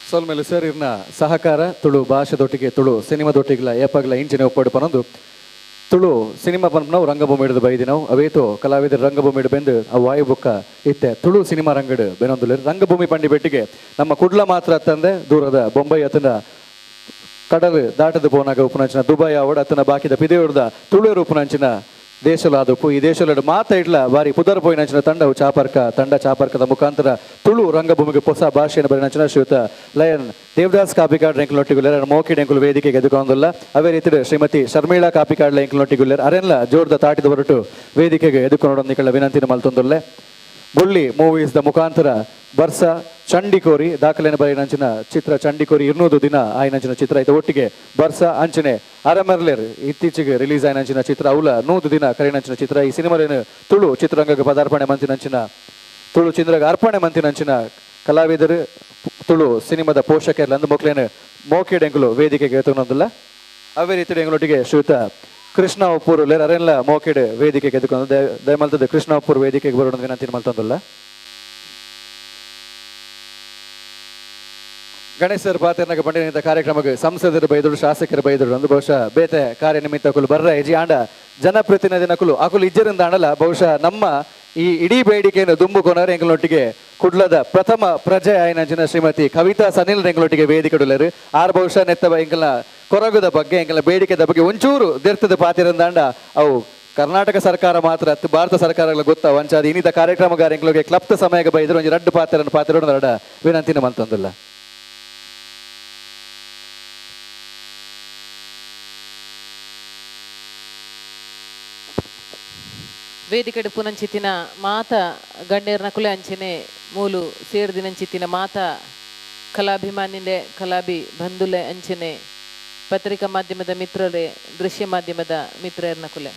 ಸೊಲ್ಮೆಲು ಸರ್ ಇರ್ನ ಸಹಕಾರ ತುಳು ಭಾಷೆದೊಟ್ಟಿಗೆ ತುಳು ಸಿನಿಮಾದೊಟ್ಟಿಗೆಲ ಏಪಾಗ್ಲ ಇಂಚಿನ ಒಪ್ಪಡು ಪನೊಂದು ತುಳು ಸಿನಿಮಾ ಪನ್ಪುನವು ರಂಗಭೂಮಿ ಹಿಡಿದು ಬೈದಿನವು ಅವೇತೋ ಕಲಾವಿದರು ರಂಗಭೂಮಿ ಹಿಡಿದು ಬೆಂದು ಆ ವಾಯು ಬುಕ್ಕ ಇತ್ತೆ ತುಳು ಸಿನಿಮಾ ರಂಗಡು ಬೆನೊಂದುಲ್ಲೆರ್. ರಂಗಭೂಮಿ ಪಂಡಿ ಬೆಟ್ಟಿಗೆ ನಮ್ಮ ಕುಡ್ಲ ಮಾತ್ರ ಅತ್ತಂದೆ ದೂರದ ಬೊಂಬೈ ಅತನ ಕಡಲು ದಾಟದ ಪೋನಾಗ ಉಪನಂಚಿನ ದುಬೈ ಆವಡ್ ಅತನ ಬಾಕಿದ ಪಿದೆಯುರ್ದ ತುಳುವರು ಉಪನಂಚಿನ ದೇಶಲಾದಪ್ಪು. ಈ ದೇಶಲಡು ಮಾತ ಇಡ್ಲ ಬಾರಿ ಪುದರ್ ಪೋಯಿನಂಚಿನ ತಂಡವು ಚಾಪರ್ಕ ತಂಡ ಚಾಪರ್ಕದ ಮುಖಾಂತರ ತುಳು ರಂಗಭೂಮಿಗೆ ಹೊಸ ಭಾಷೆಯನ್ನು ಬರೆನಂಚಿನ ಶ್ರೀಯುತ ಲಯನ್ ದೇವದಾಸ್ ಕಾಪಿಕಾಡ್ ಎಂಕ್ಲೊಟ್ಟಿಗುಲ್ಲೆರ್ ಮೋಕಿಡ್ ಎಂಕುಲು ವೇದಿಕೆಗೆ ಎದುಕೊಂದುಲ್ಲ. ಅವೇ ರೀತಿ ಶ್ರೀಮತಿ ಶರ್ಮೀಳಾ ಕಾಪಿಕಾಡ್ ಎಂಕ್ಲೊಟ್ಟಿಗುಲ್ಲೆರ್ ಅರೆನ್ಲ ಜೋರ್ದ ತಾಟಿದ ಹೊರಟು ವೇದಿಕೆಗೆ ಎದುಕೊಂಡು ನಿಕಳ ವಿನಂತಿನ ಮಲ್ತೊಂದುಲ್ಲೆ. ಬುಳ್ಳಿ ಮೂವೀಸ್ ದ ಮುಖಾಂತರ ಬರ್ಸ ಚಂಡಿಕೋರಿ ದಾಖಲೆಯನ್ನು ಬರೆಯಿನಂಚಿನ ಚಿತ್ರ ಚಂಡಿಕೋರಿ 200 ದಿನ ಆಯ್ನಂಚಿನ ಚಿತ್ರ ಇದು ಒಟ್ಟಿಗೆ ಬರ್ಸ ಅಂಚನೆ ಅರಮರ್ಲೇರ್ ಇತ್ತೀಚೆಗೆ ರಿಲೀಸ್ ಆಯ್ನಂಚಿನ ಚಿತ್ರ ಅವಲ 100 ದಿನ ಕರೆನಂಚಿನ ಚಿತ್ರ. ಈ ಸಿನಿಮಾಲೇನು ತುಳು ಚಿತ್ರರಂಗಕ್ಕೆ ಪದಾರ್ಪಣೆ ಮಂತಿನಂಚಿನ ತುಳು ಚಿತ್ರರಂಗ ಅರ್ಪಣೆ ಮಂತಿನಂಚಿನ ಕಲಾವಿದರು ತುಳು ಸಿನಿಮಾದ ಪೋಷಕರು ಅಂದು ಮಕ್ಕಳೇನು ಮೋಕಿಡೆಂಕುಲು ವೇದಿಕೆಗೆ ಎತ್ತುನೊಂದಿಲ್ಲ. ಅವೇ ರೀತಿ ಎಂಗಳೊಟ್ಟಿಗೆ ಶ್ರೀಯುತ ಕೃಷ್ಣ ಉಪ್ಪೂರು ಲೇರ್ ಅರೆನ್ಲ ಮೋಕಿಡ್ ವೇದಿಕೆಗೆ ಎದುಕೊಂಡು ದಯಮಲ್ತದ ಕೃಷ್ಣ ಉಪ್ಪೂರು ವೇದಿಕೆಗೆ ಬರೋಣ ವಿನಂತಿ ಮಲ್ತೊಂದಿಲ್ಲ. ಗಣೇಶ್ ಸರ್ ಪಾತೆರ್ನಾಗ ಪಂಡಿತ ಕಾರ್ಯಕ್ರಮಕ್ಕೆ ಸಂಸದರು ಬೈದರು ಶಾಸಕರು ಬೈದರು ಅಂದು ಬಹುಶಃ ಬೇತೆ ಕಾರ್ಯನಿಮಿತ್ತ ಅಕುಲು ಬರ್ರ ಇಜಿ ಆಂಡ ಜನಪ್ರತಿನಿಧಿ ನಕುಲು ಅಕುಲು ಇಜ್ಜರಿಂದ ಆಂಡಲ ಬಹುಶಃ ನಮ್ಮ ಈ ಇಡೀ ಬೇಡಿಕೆಯನ್ನು ದುಂಬುಕೊನರು ಎಂಗಳೊಟ್ಟಿಗೆ ಕುಡ್ಲದ ಪ್ರಥಮ ಪ್ರಜೆ ಆಯ್ನಂಚಿನ ಶ್ರೀಮತಿ ಕವಿತಾ ಸನಿಲ್ ಎಂಗಳೊಟ್ಟಿಗೆ ವೇದಿಕೆ ಆರ್ ಬಹುಶಃ ನೆತ್ತ ಎಂಕಲ್ನ ಕೊರಗುದ ಬಗ್ಗೆ ಎಂಕಲ್ನ ಬೇಡಿಕೆದ ಬಗ್ಗೆ ಒಂಚೂರು ದೆರ್ತದ ಪಾತಿರಂದಾಂಡ ಅವು ಕರ್ನಾಟಕ ಸರ್ಕಾರ ಮಾತ್ರ ಅತ್ತು ಭಾರತ ಸರ್ಕಾರಗಳ ಗೊತ್ತ ವಂಚಾದ ಇನ್ನಿತ ಕಾರ್ಯಕ್ರಮಗಾರ ಎಂಕ್ಲೊಗೆ ಕ್ಲಪ್ತ ಸಮಯಕ್ಕೆ ಬೈದರು ಒಂಜಿ ರಡ್ಡು ಪಾತ್ರನ ಪಾತಿರೋಡು ರಡ ವಿನಂತಿನ ಮಂತೊಂದಿಲ್ಲ. ವೇದಿಕೆಡು ಪುನಂಚಿತ್ತಿನ ಮಾತ ಗಣ್ಯರ್ನ ಕುಲೆ ಅಂಚಿನೆ ಮೂಲು ಸೇರ್ದಿನಂಚಿತ್ತಿನ ಮಾತ ಕಲಾಭಿಮಾನಿಲೆ ಕಲಾಭಿ ಬಂಧುಲೆ ಅಂಚಿನೆ ಪತ್ರಿಕಾ ಮಾಧ್ಯಮದ ಮಿತ್ರರೇ ದೃಶ್ಯ ಮಾಧ್ಯಮದ ಮಿತ್ರರ್ನ ಕುಲೆ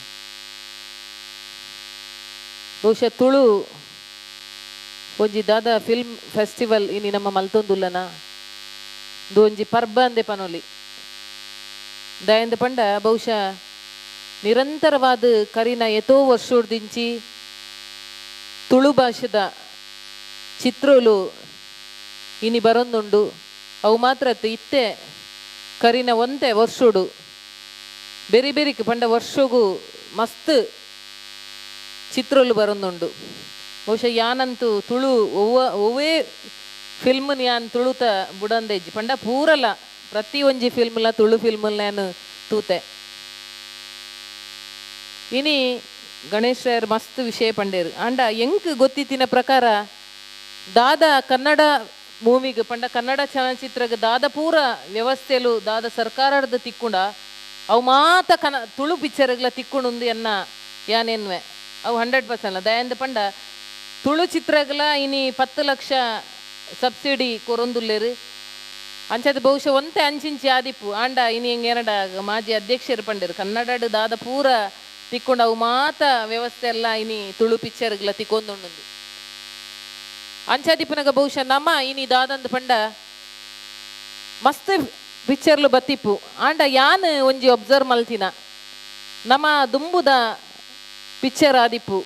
ಬಹುಶಃ ತುಳು ಒಂಜಿ ದಾದ ಫಿಲ್ಮ್ ಫೆಸ್ಟಿವಲ್ ಇನಿ ನಮ್ಮ ಮಲ್ತೊಂದುಲ್ಲನ ಒಂಜಿ ಪರ್ಬ ಅಂದೆ ಪನೊಲಿ ದಯಂದ ಪಂಡ ಬಹುಶಃ ನಿರಂತರವಾದ ಕರಿನ ಎತೋ ವರ್ಷದಿಂಚಿ ತುಳು ಭಾಷೆದ ಚಿತ್ರಲು ಇನಿ ಬರೊಂದುಂಡು. ಅವು ಮಾತ್ರ ಇತ್ತೆ ಕರಿನ ಒಂತೆ ವರ್ಷೋಡು ಬೇರೆ ಬೇರೆ ಪಂಡ ವರ್ಷಗೂ ಮಸ್ತ್ ಚಿತ್ರಲು ಬರೊಂದುಂಡು. ಬಹುಶಃ ಯಾನಂತೂ ತುಳು ಒವ್ವೇ ಫಿಲ್ಮ್ ಯಾನ್ ತುಳುತ ಬುಡಂದೆಜ್ಜಿ ಪಂಡ ಪೂರಲ ಪ್ರತಿ ಒಂಜಿ ಫಿಲ್ಮ್ಲ ತುಳು ಫಿಲ್ಮ್ಲ ಯಾನು ತೂತೆ. ಇನಿ ಗಣೇಶ್ ರಾಯರ್ ಮಸ್ತ್ ವಿಷಯ ಪಂಡೇರು ಆಂಡ ಎಂಕ್ ಗೊತ್ತಿತ್ತಿನ ಪ್ರಕಾರ ದಾದ ಕನ್ನಡ ಮೂವಿಗೆ ಪಂಡ ಕನ್ನಡ ಚಲನಚಿತ್ರಗೆ ದಾದ ಪೂರ ವ್ಯವಸ್ಥೆಲು ದಾದ ಸರ್ಕಾರದ ತಿಕ್ಕುಂಡ ಅವು ಮಾತ ತುಳು ಪಿಕ್ಚರ್ಗಳ ತಿಕ್ಕುಂಡು ಎನ್ನ ಯಾನೇನ್ವೆ ಅವು 100% ದಯಂದ ಪಂಡ ತುಳು ಚಿತ್ರಗಳ ಇನಿ 10 ಲಕ್ಷ ಸಬ್ಸಿಡಿ ಕೊರೊಂದುಲ್ಲೇರು ಅಂಚದ ಬಹುಶಃ ಒಂತೆ ಅಂಚಿಂಚಿ ಆದಿಪ್ಪು ಆಂಡ ಇನಿ ಹೆಂಗೇನಡ ಮಾಜಿ ಅಧ್ಯಕ್ಷರು ಪಂಡೇರು ಕನ್ನಡ ದಾದ ಪೂರ ತಿಕ್ಕೊಂಡು ಅವು ಮಾತ ವ್ಯವಸ್ಥೆ ಎಲ್ಲ ಇನಿ ತುಳು ಪಿಕ್ಚರ್ಗಳ ತಿಕ್ಕೊಂದುಂಡು. ಅಂಚಾದಿಪ್ಪನಗ ಬಹುಶಃ ನಮ್ಮ ಇನಿ ದಾದಂದು ಪಂಡ ಮಸ್ತ್ ಪಿಕ್ಚರ್ಲು ಬತ್ತಿಪ್ಪು ಆಂಡ ಯಾನ್ ಒಂಜಿ ಒಬ್ಸರ್ವ್ ಮಲ್ತಿನ ನಮ್ಮ ದುಂಬುದ ಪಿಕ್ಚರ್ ಆದಿಪ್ಪು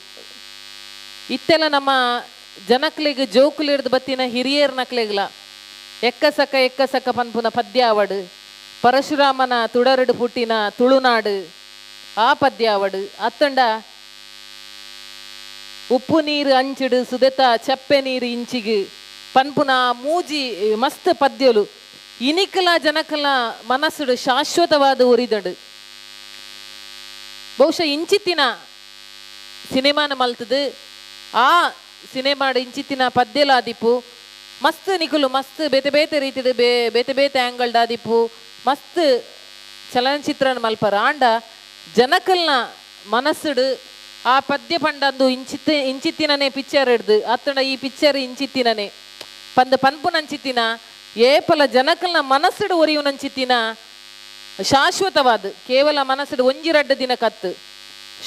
ಇತ್ತೆಲ್ಲ ನಮ್ಮ ಜನಕ್ಲೆಗ್ ಜೋಕುಲಿಡ್ದು ಬತ್ತಿನ ಹಿರಿಯರ್ ನಕ್ಲೆಗ್ಲ ಎಕ್ಕಸಕ ಎಕ್ಕಸಕ ಪನ್ಪುನ ಪದ್ಯ ಆವಡು ಪರಶುರಾಮನ ತುಡರಡು ಪುಟ್ಟಿನ ತುಳುನಾಡು ಆ ಪದ್ಯ ಆವಡು ಅತ್ತಂಡ ಉಪ್ಪು ನೀರು ಅಂಚಿಡು ಸುದೆತ ಚಪ್ಪೆ ನೀರು ಇಂಚಿಗೆ ಪನ್ಪುನ ಮೂಜಿ ಮಸ್ತ್ ಪದ್ಯಲು ಇನಿಕಲ ಜನಕಲ ಮನಸ್ಸುಡು ಶಾಶ್ವತವಾದ ಉರಿದಡು. ಬಹುಶಃ ಇಂಚಿತ್ತಿನ ಸಿನಿಮಾನ ಮಲ್ತದು ಆ ಸಿನಿಮಾಡು ಇಂಚಿತ್ತಿನ ಪದ್ಯಲಾದಿಪ್ಪು ಮಸ್ತ್ ನಿಕುಲು ಮಸ್ತ್ ಬೇತೆ ಬೇತೆ ರೀತಿಡು ಬೇತೆ ಬೇತೆ ಆ್ಯಂಗಲ್ಡಾದಿಪ್ಪು ಮಸ್ತ್ ಚಲನಚಿತ್ರನ ಮಲ್ಪರ ಆಂಡ ಜನಕಲ್ನ ಮನಸ್ಸುಡು ಆ ಪದ್ಯ ಪಂಡಂದು ಇಂಚಿತ್ತಿನನೆ ಪಿಕ್ಚರ್ ಹಿಡ್ದು ಅತ್ತಂಡ ಈ ಪಿಕ್ಚರ್ ಇಂಚಿತ್ತಿನನೆ ಪಂದ ಪನ್ಪುನಂಚಿತ್ತಿನ ಏಪಲ ಜನಕಲ್ನ ಮನಸ್ಸುಡು ಒರಿಯುನಂಚಿತ್ತಿನ ಶಾಶ್ವತವಾದ ಕೇವಲ ಮನಸ್ಸುಡು ಒಂಜಿ ರಡ್ಡು ದಿನ ಕತ್ತು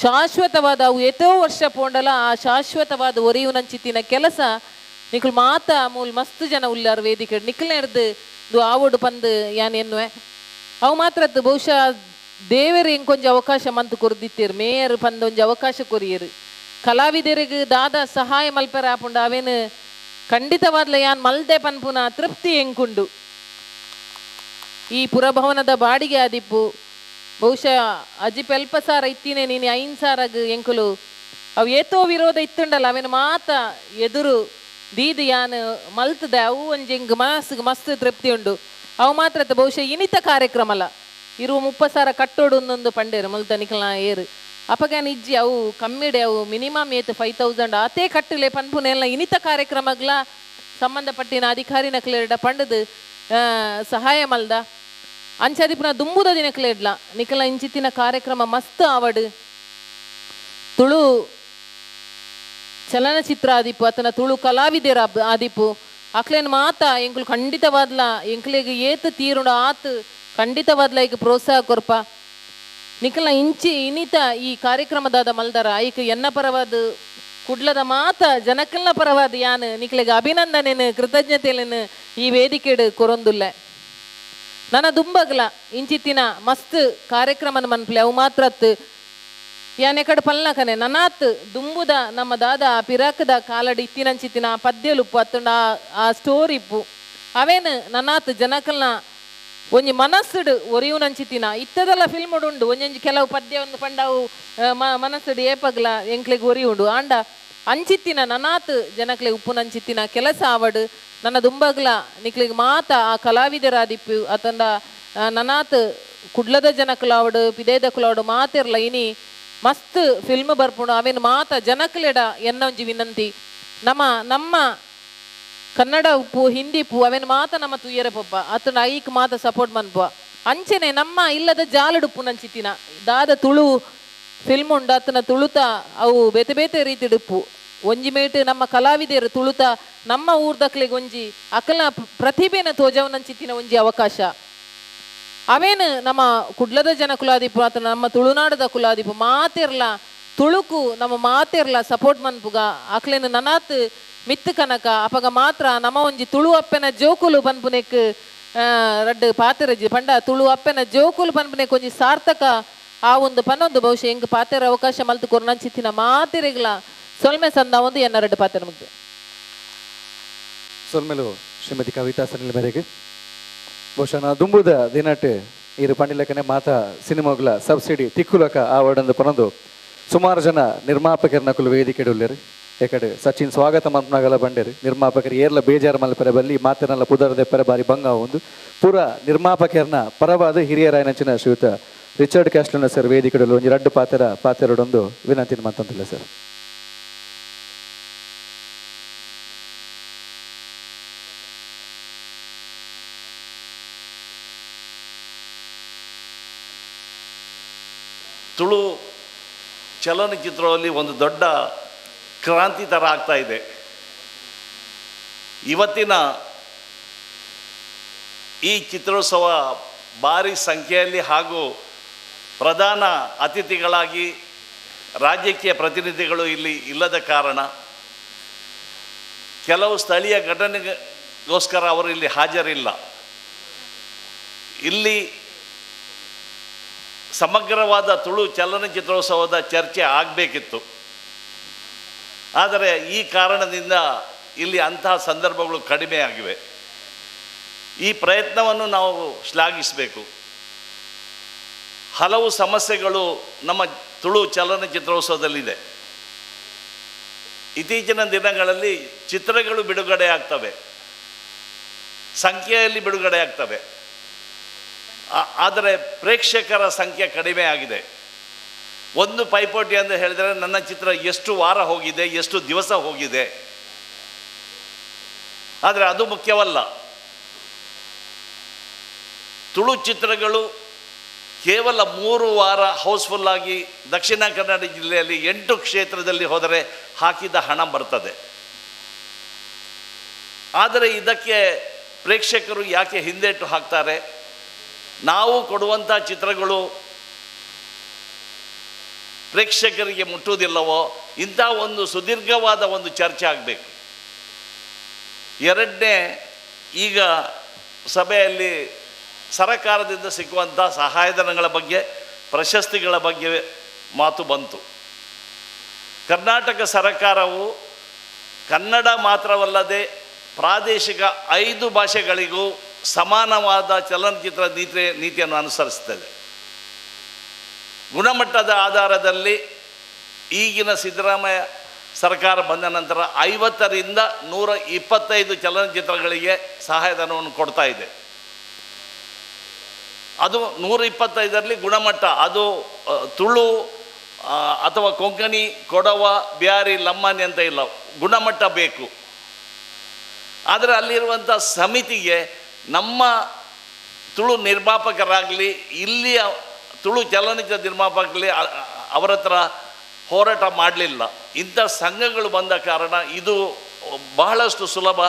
ಶಾಶ್ವತವಾದ ಅವು ಏತೋ ವರ್ಷ ಪೋಂಡಲ ಆ ಶಾಶ್ವತವಾದ ಒರಿಯುನಂಚಿತ್ತಿನ ಕೆಲಸ ನಿಕುಲ್ ಮಾತ ಮೂಲ್ ಮಸ್ತ್ ಜನ ಉಲ್ಲಾರು ವೇದಿಕೆ ನಿಕ್ಕಲ್ನ ಹಿಡ್ದು ಆವೋಡು ಪಂದು ಯಾನ್ ಎನ್ನುವೆ ಅವು ಮಾತ್ರ ಬಹುಶಃ ದೇವರು ಎಂಕೊಂಜ ಅವಕಾಶ ಮಂತು ಕೊರ್ದಿತ್ತೇರು ಮೇಯರ್ ಪಂದೊಂಜಿ ಅವಕಾಶ ಕೊರಿಯರು ಕಲಾವಿದರಿಗೆ ದಾದ ಸಹಾಯ ಮಲ್ಪೆರ ಆಪುಂಡ ಅವೇನು ಖಂಡಿತವಾದ್ಲ ಯಾನ್ ಮಲ್ದೆ ಪನ್ಪುನ ತೃಪ್ತಿ ಎಂಕುಂಡು. ಈ ಪುರಭವನದ ಬಾಡಿಗೆ ಆದಿಪ್ಪು ಬಹುಶಃ ಅಜಿ ಪೆಲ್ಪ ಸಾರ ಇತ್ತೀನೆ ನೀನು 5 ಸಾರಗ್ ಎಂಕುಲು ಅವು ಏತೋ ವಿರೋಧ ಇತ್ತುಂಡಲ್ಲ ಅವೇನು ಮಾತ ಎದುರು ದೀದು ಯಾನ್ ಮಲ್ತದೆ ಅವು ಒಂಜಿ ಎಂಕ್ ಮನಸ್ಸಿಗೆ ಮಸ್ತ್ ತೃಪ್ತಿ ಉಂಡು. ಅವು ಮಾತ್ರ ಬಹುಶಃ ಇನಿತ ಕಾರ್ಯಕ್ರಮ ಅಲ್ಲ ಇರುವ 30 ಸಾರ ಕಟ್ಟೋಡು ಒಂದೊಂದು ಪಂಡೇರು ಮುಲ್ತ ನಿಕಲ್ನ ಏರು ಅಪಗಾನ ಇಜ್ಜಿ ಅವು ಕಮ್ಮಿಡೆ ಅವು ಮಿನಿಮಮ್ ಏತು 5000 ಆತೇ ಕಟ್ಟಲೆ ಪನ್ಪುನೆಲ್ಲ ಇನಿತ ಕಾರ್ಯಕ್ರಮಗಳ ಸಂಬಂಧಪಟ್ಟಿನ ಅಧಿಕಾರಿ ನಕಲೆರಡ ಪಂಡದು ಸಹಾಯ ಮಲ್ದ ಅಂಚಾದಿಪುನ ದುಂಬುದ ದಿನಕ್ಲೆಡ್ಲ ನಿಕಲ ಇಂಚಿತ್ತಿನ ಕಾರ್ಯಕ್ರಮ ಮಸ್ತ್ ಆವಡು ತುಳು ಚಲನಚಿತ್ರ ಆದಿಪ್ಪು ಆತನ ತುಳು ಕಲಾವಿದರ ಆದಿಪ್ಪು ಅಕ್ಲೇನ್ ಮಾತ ಎಂಕುಲು ಖಂಡಿತವಾದ್ಲ ಎಂಕ್ಲೆಗ್ ಏತು ತೀರುಂಡು ಆತು ಖಂಡಿತವಾದ್ಲ ಈಗ ಪ್ರೋತ್ಸಾಹ ಕೊರ್ಪ ನಿಕಲ ಇಂಚಿ ಇನಿತ ಈ ಕಾರ್ಯಕ್ರಮದಾದ ಮಲ್ದರ ಐಕ್ ಎನ್ನ ಪರವಾದ ಕುಡ್ಲದ ಮಾತ ಜನಕಲ್ನ ಪರವಾದ ಯಾನ್ ನಿಕ್ಲೆಗ್ ಅಭಿನಂದನೇನು ಕೃತಜ್ಞತೆಲೇನು ಈ ವೇದಿಕೆಡು ಕೊರೊಂದುಲ್ಲ. ನನ್ನ ದುಂಬಗ್ಲ ಇಂಚಿತ್ತಿನ ಮಸ್ತ್ ಕಾರ್ಯಕ್ರಮನ ಮನ್ಪ್ಲೆ ಅವು ಮಾತ್ರತ್ತು ಯಾನ್ ಎಕಡೆ ಪಲ್ನಕನೆ ನನಾತ್ ದುಂಬುದ ನಮ್ಮ ದಾದ ಪಿರಾಕದ ಕಾಲಡಿ ಇತ್ತಿನಂಚಿತ್ತಿನ ಪದ್ಯಲುಪ್ಪು ಅತ್ತುಂಡ ಆ ಸ್ಟೋರಿ ಇಪ್ಪು ಅವೇನು ನನಾತ್ ಜನಕಲ್ನ ಒಂಜಿ ಮನಸ್ಸುಡು ಒರಿಯುನಂಚಿತ್ತಿನ ಇತ್ತದೆಲ್ಲ ಫಿಲ್ಮ್ ಉಂಡು ಒಂಜೊಂಜಿ ಕೆಲವು ಪದ್ಯ ಒಂದು ಪಂಡವು ಮನಸ್ಸುಡು ಏಪಗ್ಲ ಎಂಕ್ಲೆಗ್ ಒರಿ ಉಂಡು ಆಂಡ ಅಂಚಿತ್ತಿನ ನನಾತ್ ಜನಕ್ಲೆ ಉಪ್ಪುನಂಚಿತ್ತಿನ ಕೆಲಸ ಆವಡು ನನ್ನ ದುಂಬಗ್ಲ ನಿಕ್ಲೆಗ್ ಮಾತ ಆ ಕಲಾವಿದರಾದಿಪ್ಪು ಅತಂಡ ನನಾತ್ ಕುಡ್ಲದ ಜನಕುಲಾವಡು ಪಿದೇದ ಕುಲಾವಡು ಮಾತಿರ್ಲ ಇನಿ ಮಸ್ತ್ ಫಿಲ್ಮ್ ಬರ್ಪುಂಡು ಅವೇನು ಮಾತ ಜನಕ್ಲೆಡ ಎನ್ನ ಒಂಜಿ ವಿನಂತಿ ನಮ್ಮ ನಮ್ಮ ಕನ್ನಡ ಉಪ್ಪು ಹಿಂದಿ ಉಪ್ಪು ಅವೇನು ಮಾತ ನಮ್ಮ ತುಯ್ಯರೆ ಪೊಪ್ಪ ಅತಂಡ ಐಕ್ ಮಾತ ಸಪೋರ್ಟ್ ಮನ್ಪುವ ಅಂಚೆನೆ ನಮ್ಮ ಇಲ್ಲದ ಜಾಲಡುಪ್ಪು ನಂಚಿತ್ತಿನ ದಾದ ತುಳು ಫಿಲ್ಮ್ ಉಂಡು ಅತನ ತುಳುತ ಅವು ಬೇತೆ ಬೇತೆ ರೀತಿಡುಪ್ಪು ಒಂಜಿ ಮೇಟ್ ನಮ್ಮ ಕಲಾವಿದರು ತುಳುತ ನಮ್ಮ ಊರ್ದಕ್ಲೆಗ್ ಒಂಜಿ ಅಕಲ್ನ ಪ್ರತಿಭೆನ ತೋಜವನಂಚಿತ್ತಿನ ಒಂಜಿ ಅವಕಾಶ ಅವೇನು ನಮ್ಮ ಕುಡ್ಲದ ಜನ ಕುಲಾದಿಪ್ಪು ಆತನ ನಮ್ಮ ತುಳುನಾಡದ ಕುಲಾದಿಪ್ಪು ಮಾತಿರ್ಲ ತುಳುಕು ನಮ್ಮ ಮಾತಿರ್ಲ ಸಪೋರ್ಟ್ ಮನ್ಪುಗ ಅಕ್ಲೇನು ನನಾತ್ ಮಿತ್ತು ಕನಕ ಅಪಗ ಮಾತ್ರ ನಮ್ಮ ಒಂಜಿ ತುಳು ಅಪ್ಪೆನ ಜೋಕುಲು ಪನ್ಪುನೆಕ್ ರಡ್ಡು ಪಾತೆರಜಿ ಪಂಡ ತುಳು ಅಪ್ಪೆನ ಜೋಕುಲು ಪನ್ಪುನೆಕ್ ಒಂಜಿ ಸಾರ್ಥಕ ಆ ಒಂದು ಪನ್ನೊಂದು ಬಹುಶಃ ಎಂಕ್ ಪಾತೆರ ಅವಕಾಶ ಮಲ್ತು ಕೊರ್ನಂಚಿತ್ತಿನ ಮಾತಿರೆಗ್ಲ ಸೊಲ್ಮೆ ಸಂದ ಒಂದು ಎನ್ನ ರಡ್ಡು ಪಾತೆರ ಮುಗ್ದೆ. ಸೊಲ್ಮೆಲು ಶ್ರೀಮತಿ ಕವಿತಾ ಸನಿಲ್ ಮೇರೆಗೆ ಬಹುಶಃ ನಾ ದುಂಬುದ ದಿನಟ್ ಇರು ಪಂಡಿಲಕನೆ ಮಾತಾ ಸಿನಿಮಾಗಳ ಸಬ್ಸಿಡಿ ತಿಕ್ಕುಲಕ ಆ ವಡಂದು ಪನೊಂದು ಸುಮಾರು ಜನ ನಿರ್ಮಾಪಕರ ನಕುಲು ವೇದಿಕೆ ಉಲ್ಲೇರು ಏಕಡೆ ಸಚಿನ್ ಸ್ವಾಗತ ಮನ್ಪನಾಗಲ ಬಂಡೇರು ನಿರ್ಮಾಪಕರು ಏರ್ಲ ಬೇಜಾರು ಮಲ್ಪೆರೆ ಬಲ್ಲಿ ಮಾತಿನಲ್ಲ ಪುದರದೆ ಪೆರೆ ಬಾರಿ ಭಂಗ ಒಂದು ಪೂರ ನಿರ್ಮಾಪಕರನ್ನ ಪರವಾದ ಹಿರಿಯರಾಯನಂಚಿನ ಶ್ರೀಯುತ ರಿಚರ್ಡ್ ಕ್ಯಾಸ್ಲನ ಸರ್ ವೇದಿಕೆ ಒಂಜಿ ರಡ್ಡು ಪಾತೆರ ಪಾತೆರಡೊಂದು ವಿನಂತಿ ಮಂತಂತಿಲ್ಲ ಸರ್. ತುಳು ಚಲನಚಿತ್ರದಲ್ಲಿ ಒಂದು ದೊಡ್ಡ ಕ್ರಾಂತಿ ಥರ ಆಗ್ತಾ ಇದೆ. ಇವತ್ತಿನ ಈ ಚಿತ್ರೋತ್ಸವ ಭಾರಿ ಸಂಖ್ಯೆಯಲ್ಲಿ ಹಾಗೂ ಪ್ರಧಾನ ಅತಿಥಿಗಳಾಗಿ ರಾಜಕೀಯ ಪ್ರತಿನಿಧಿಗಳು ಇಲ್ಲಿ ಇಲ್ಲದ ಕಾರಣ ಕೆಲವು ಸ್ಥಳೀಯ ಘಟನೆಗೋಸ್ಕರ ಅವರು ಇಲ್ಲಿ ಹಾಜರಿಲ್ಲ. ಇಲ್ಲಿ ಸಮಗ್ರವಾದ ತುಳು ಚಲನಚಿತ್ರೋತ್ಸವದ ಚರ್ಚೆ ಆಗಬೇಕಿತ್ತು. ಆದರೆ ಈ ಕಾರಣದಿಂದ ಇಲ್ಲಿ ಅಂತಹ ಸಂದರ್ಭಗಳು ಕಡಿಮೆ ಆಗಿವೆ. ಈ ಪ್ರಯತ್ನವನ್ನು ನಾವು ಶ್ಲಾಘಿಸಬೇಕು. ಹಲವು ಸಮಸ್ಯೆಗಳು ನಮ್ಮ ತುಳು ಚಲನಚಿತ್ರೋತ್ಸವದಲ್ಲಿದೆ. ಇತ್ತೀಚಿನ ದಿನಗಳಲ್ಲಿ ಚಿತ್ರಗಳು ಬಿಡುಗಡೆ ಆಗ್ತವೆ, ಸಂಖ್ಯೆಯಲ್ಲಿ ಬಿಡುಗಡೆ ಆಗ್ತವೆ, ಆದರೆ ಪ್ರೇಕ್ಷಕರ ಸಂಖ್ಯೆ ಕಡಿಮೆ ಆಗಿದೆ. ಒಂದು ಪೈಪೋಟಿ ಅಂತ ಹೇಳಿದರೆ ನನ್ನ ಚಿತ್ರ ಎಷ್ಟು ವಾರ ಹೋಗಿದೆ, ಎಷ್ಟು ದಿವಸ ಹೋಗಿದೆ, ಆದರೆ ಅದು ಮುಖ್ಯವಲ್ಲ. ತುಳು ಚಿತ್ರಗಳು ಕೇವಲ 3 ವಾರ ಹೌಸ್ಫುಲ್ಲಾಗಿ ದಕ್ಷಿಣ ಕನ್ನಡ ಜಿಲ್ಲೆಯಲ್ಲಿ 8 ಕ್ಷೇತ್ರದಲ್ಲಿ ಹೋದರೆ ಹಾಕಿದ ಹಣ ಬರ್ತದೆ. ಆದರೆ ಇದಕ್ಕೆ ಪ್ರೇಕ್ಷಕರು ಯಾಕೆ ಹಿಂದೇಟು ಹಾಕ್ತಾರೆ? ನಾವು ಕೊಡುವಂಥ ಚಿತ್ರಗಳು ಪ್ರೇಕ್ಷಕರಿಗೆ ಮುಟ್ಟುವುದಿಲ್ಲವೋ? ಇಂಥ ಒಂದು ಸುದೀರ್ಘವಾದ ಒಂದು ಚರ್ಚೆ ಆಗಬೇಕು. ಎರಡನೇ, ಈಗ ಸಭೆಯಲ್ಲಿ ಸರಕಾರದಿಂದ ಸಿಕ್ಕುವಂಥ ಸಹಾಯಧನಗಳ ಬಗ್ಗೆ, ಪ್ರಶಸ್ತಿಗಳ ಬಗ್ಗೆ ಮಾತು ಬಂತು. ಕರ್ನಾಟಕ ಸರಕಾರವು ಕನ್ನಡ ಮಾತ್ರವಲ್ಲದೆ ಪ್ರಾದೇಶಿಕ 5 ಭಾಷೆಗಳಿಗೂ ಸಮಾನವಾದ ಚಲನಚಿತ್ರ ನೀತಿಯನ್ನು ಅನುಸರಿಸ್ತದೆ. ಗುಣಮಟ್ಟದ ಆಧಾರದಲ್ಲಿ ಈಗಿನ ಸಿದ್ದರಾಮಯ್ಯ ಸರ್ಕಾರ ಬಂದ ನಂತರ 50 ರಿಂದ 125 ಚಲನಚಿತ್ರಗಳಿಗೆ ಸಹಾಯಧನವನ್ನು ಕೊಡ್ತಾ ಇದೆ. ಅದು 125ರಲ್ಲಿ ಗುಣಮಟ್ಟ, ಅದು ತುಳು ಅಥವಾ ಕೊಂಕಣಿ, ಕೊಡವ, ಬ್ಯಾರಿ, ಲಮ್ಮಾನಿ ಅಂತ ಇಲ್ಲ, ಗುಣಮಟ್ಟ ಬೇಕು. ಆದರೆ ಅಲ್ಲಿರುವಂಥ ಸಮಿತಿಗೆ ನಮ್ಮ ತುಳು ನಿರ್ಮಾಪಕರಾಗಲಿ, ಇಲ್ಲಿಯ ತುಳು ಚಲನಚಿತ್ರ ನಿರ್ಮಾಪಕರಲ್ಲಿ ಅವರ ಹತ್ರ ಹೋರಾಟ ಮಾಡಲಿಲ್ಲ. ಇಂಥ ಸಂಘಗಳು ಬಂದ ಕಾರಣ ಇದು ಬಹಳಷ್ಟು ಸುಲಭ.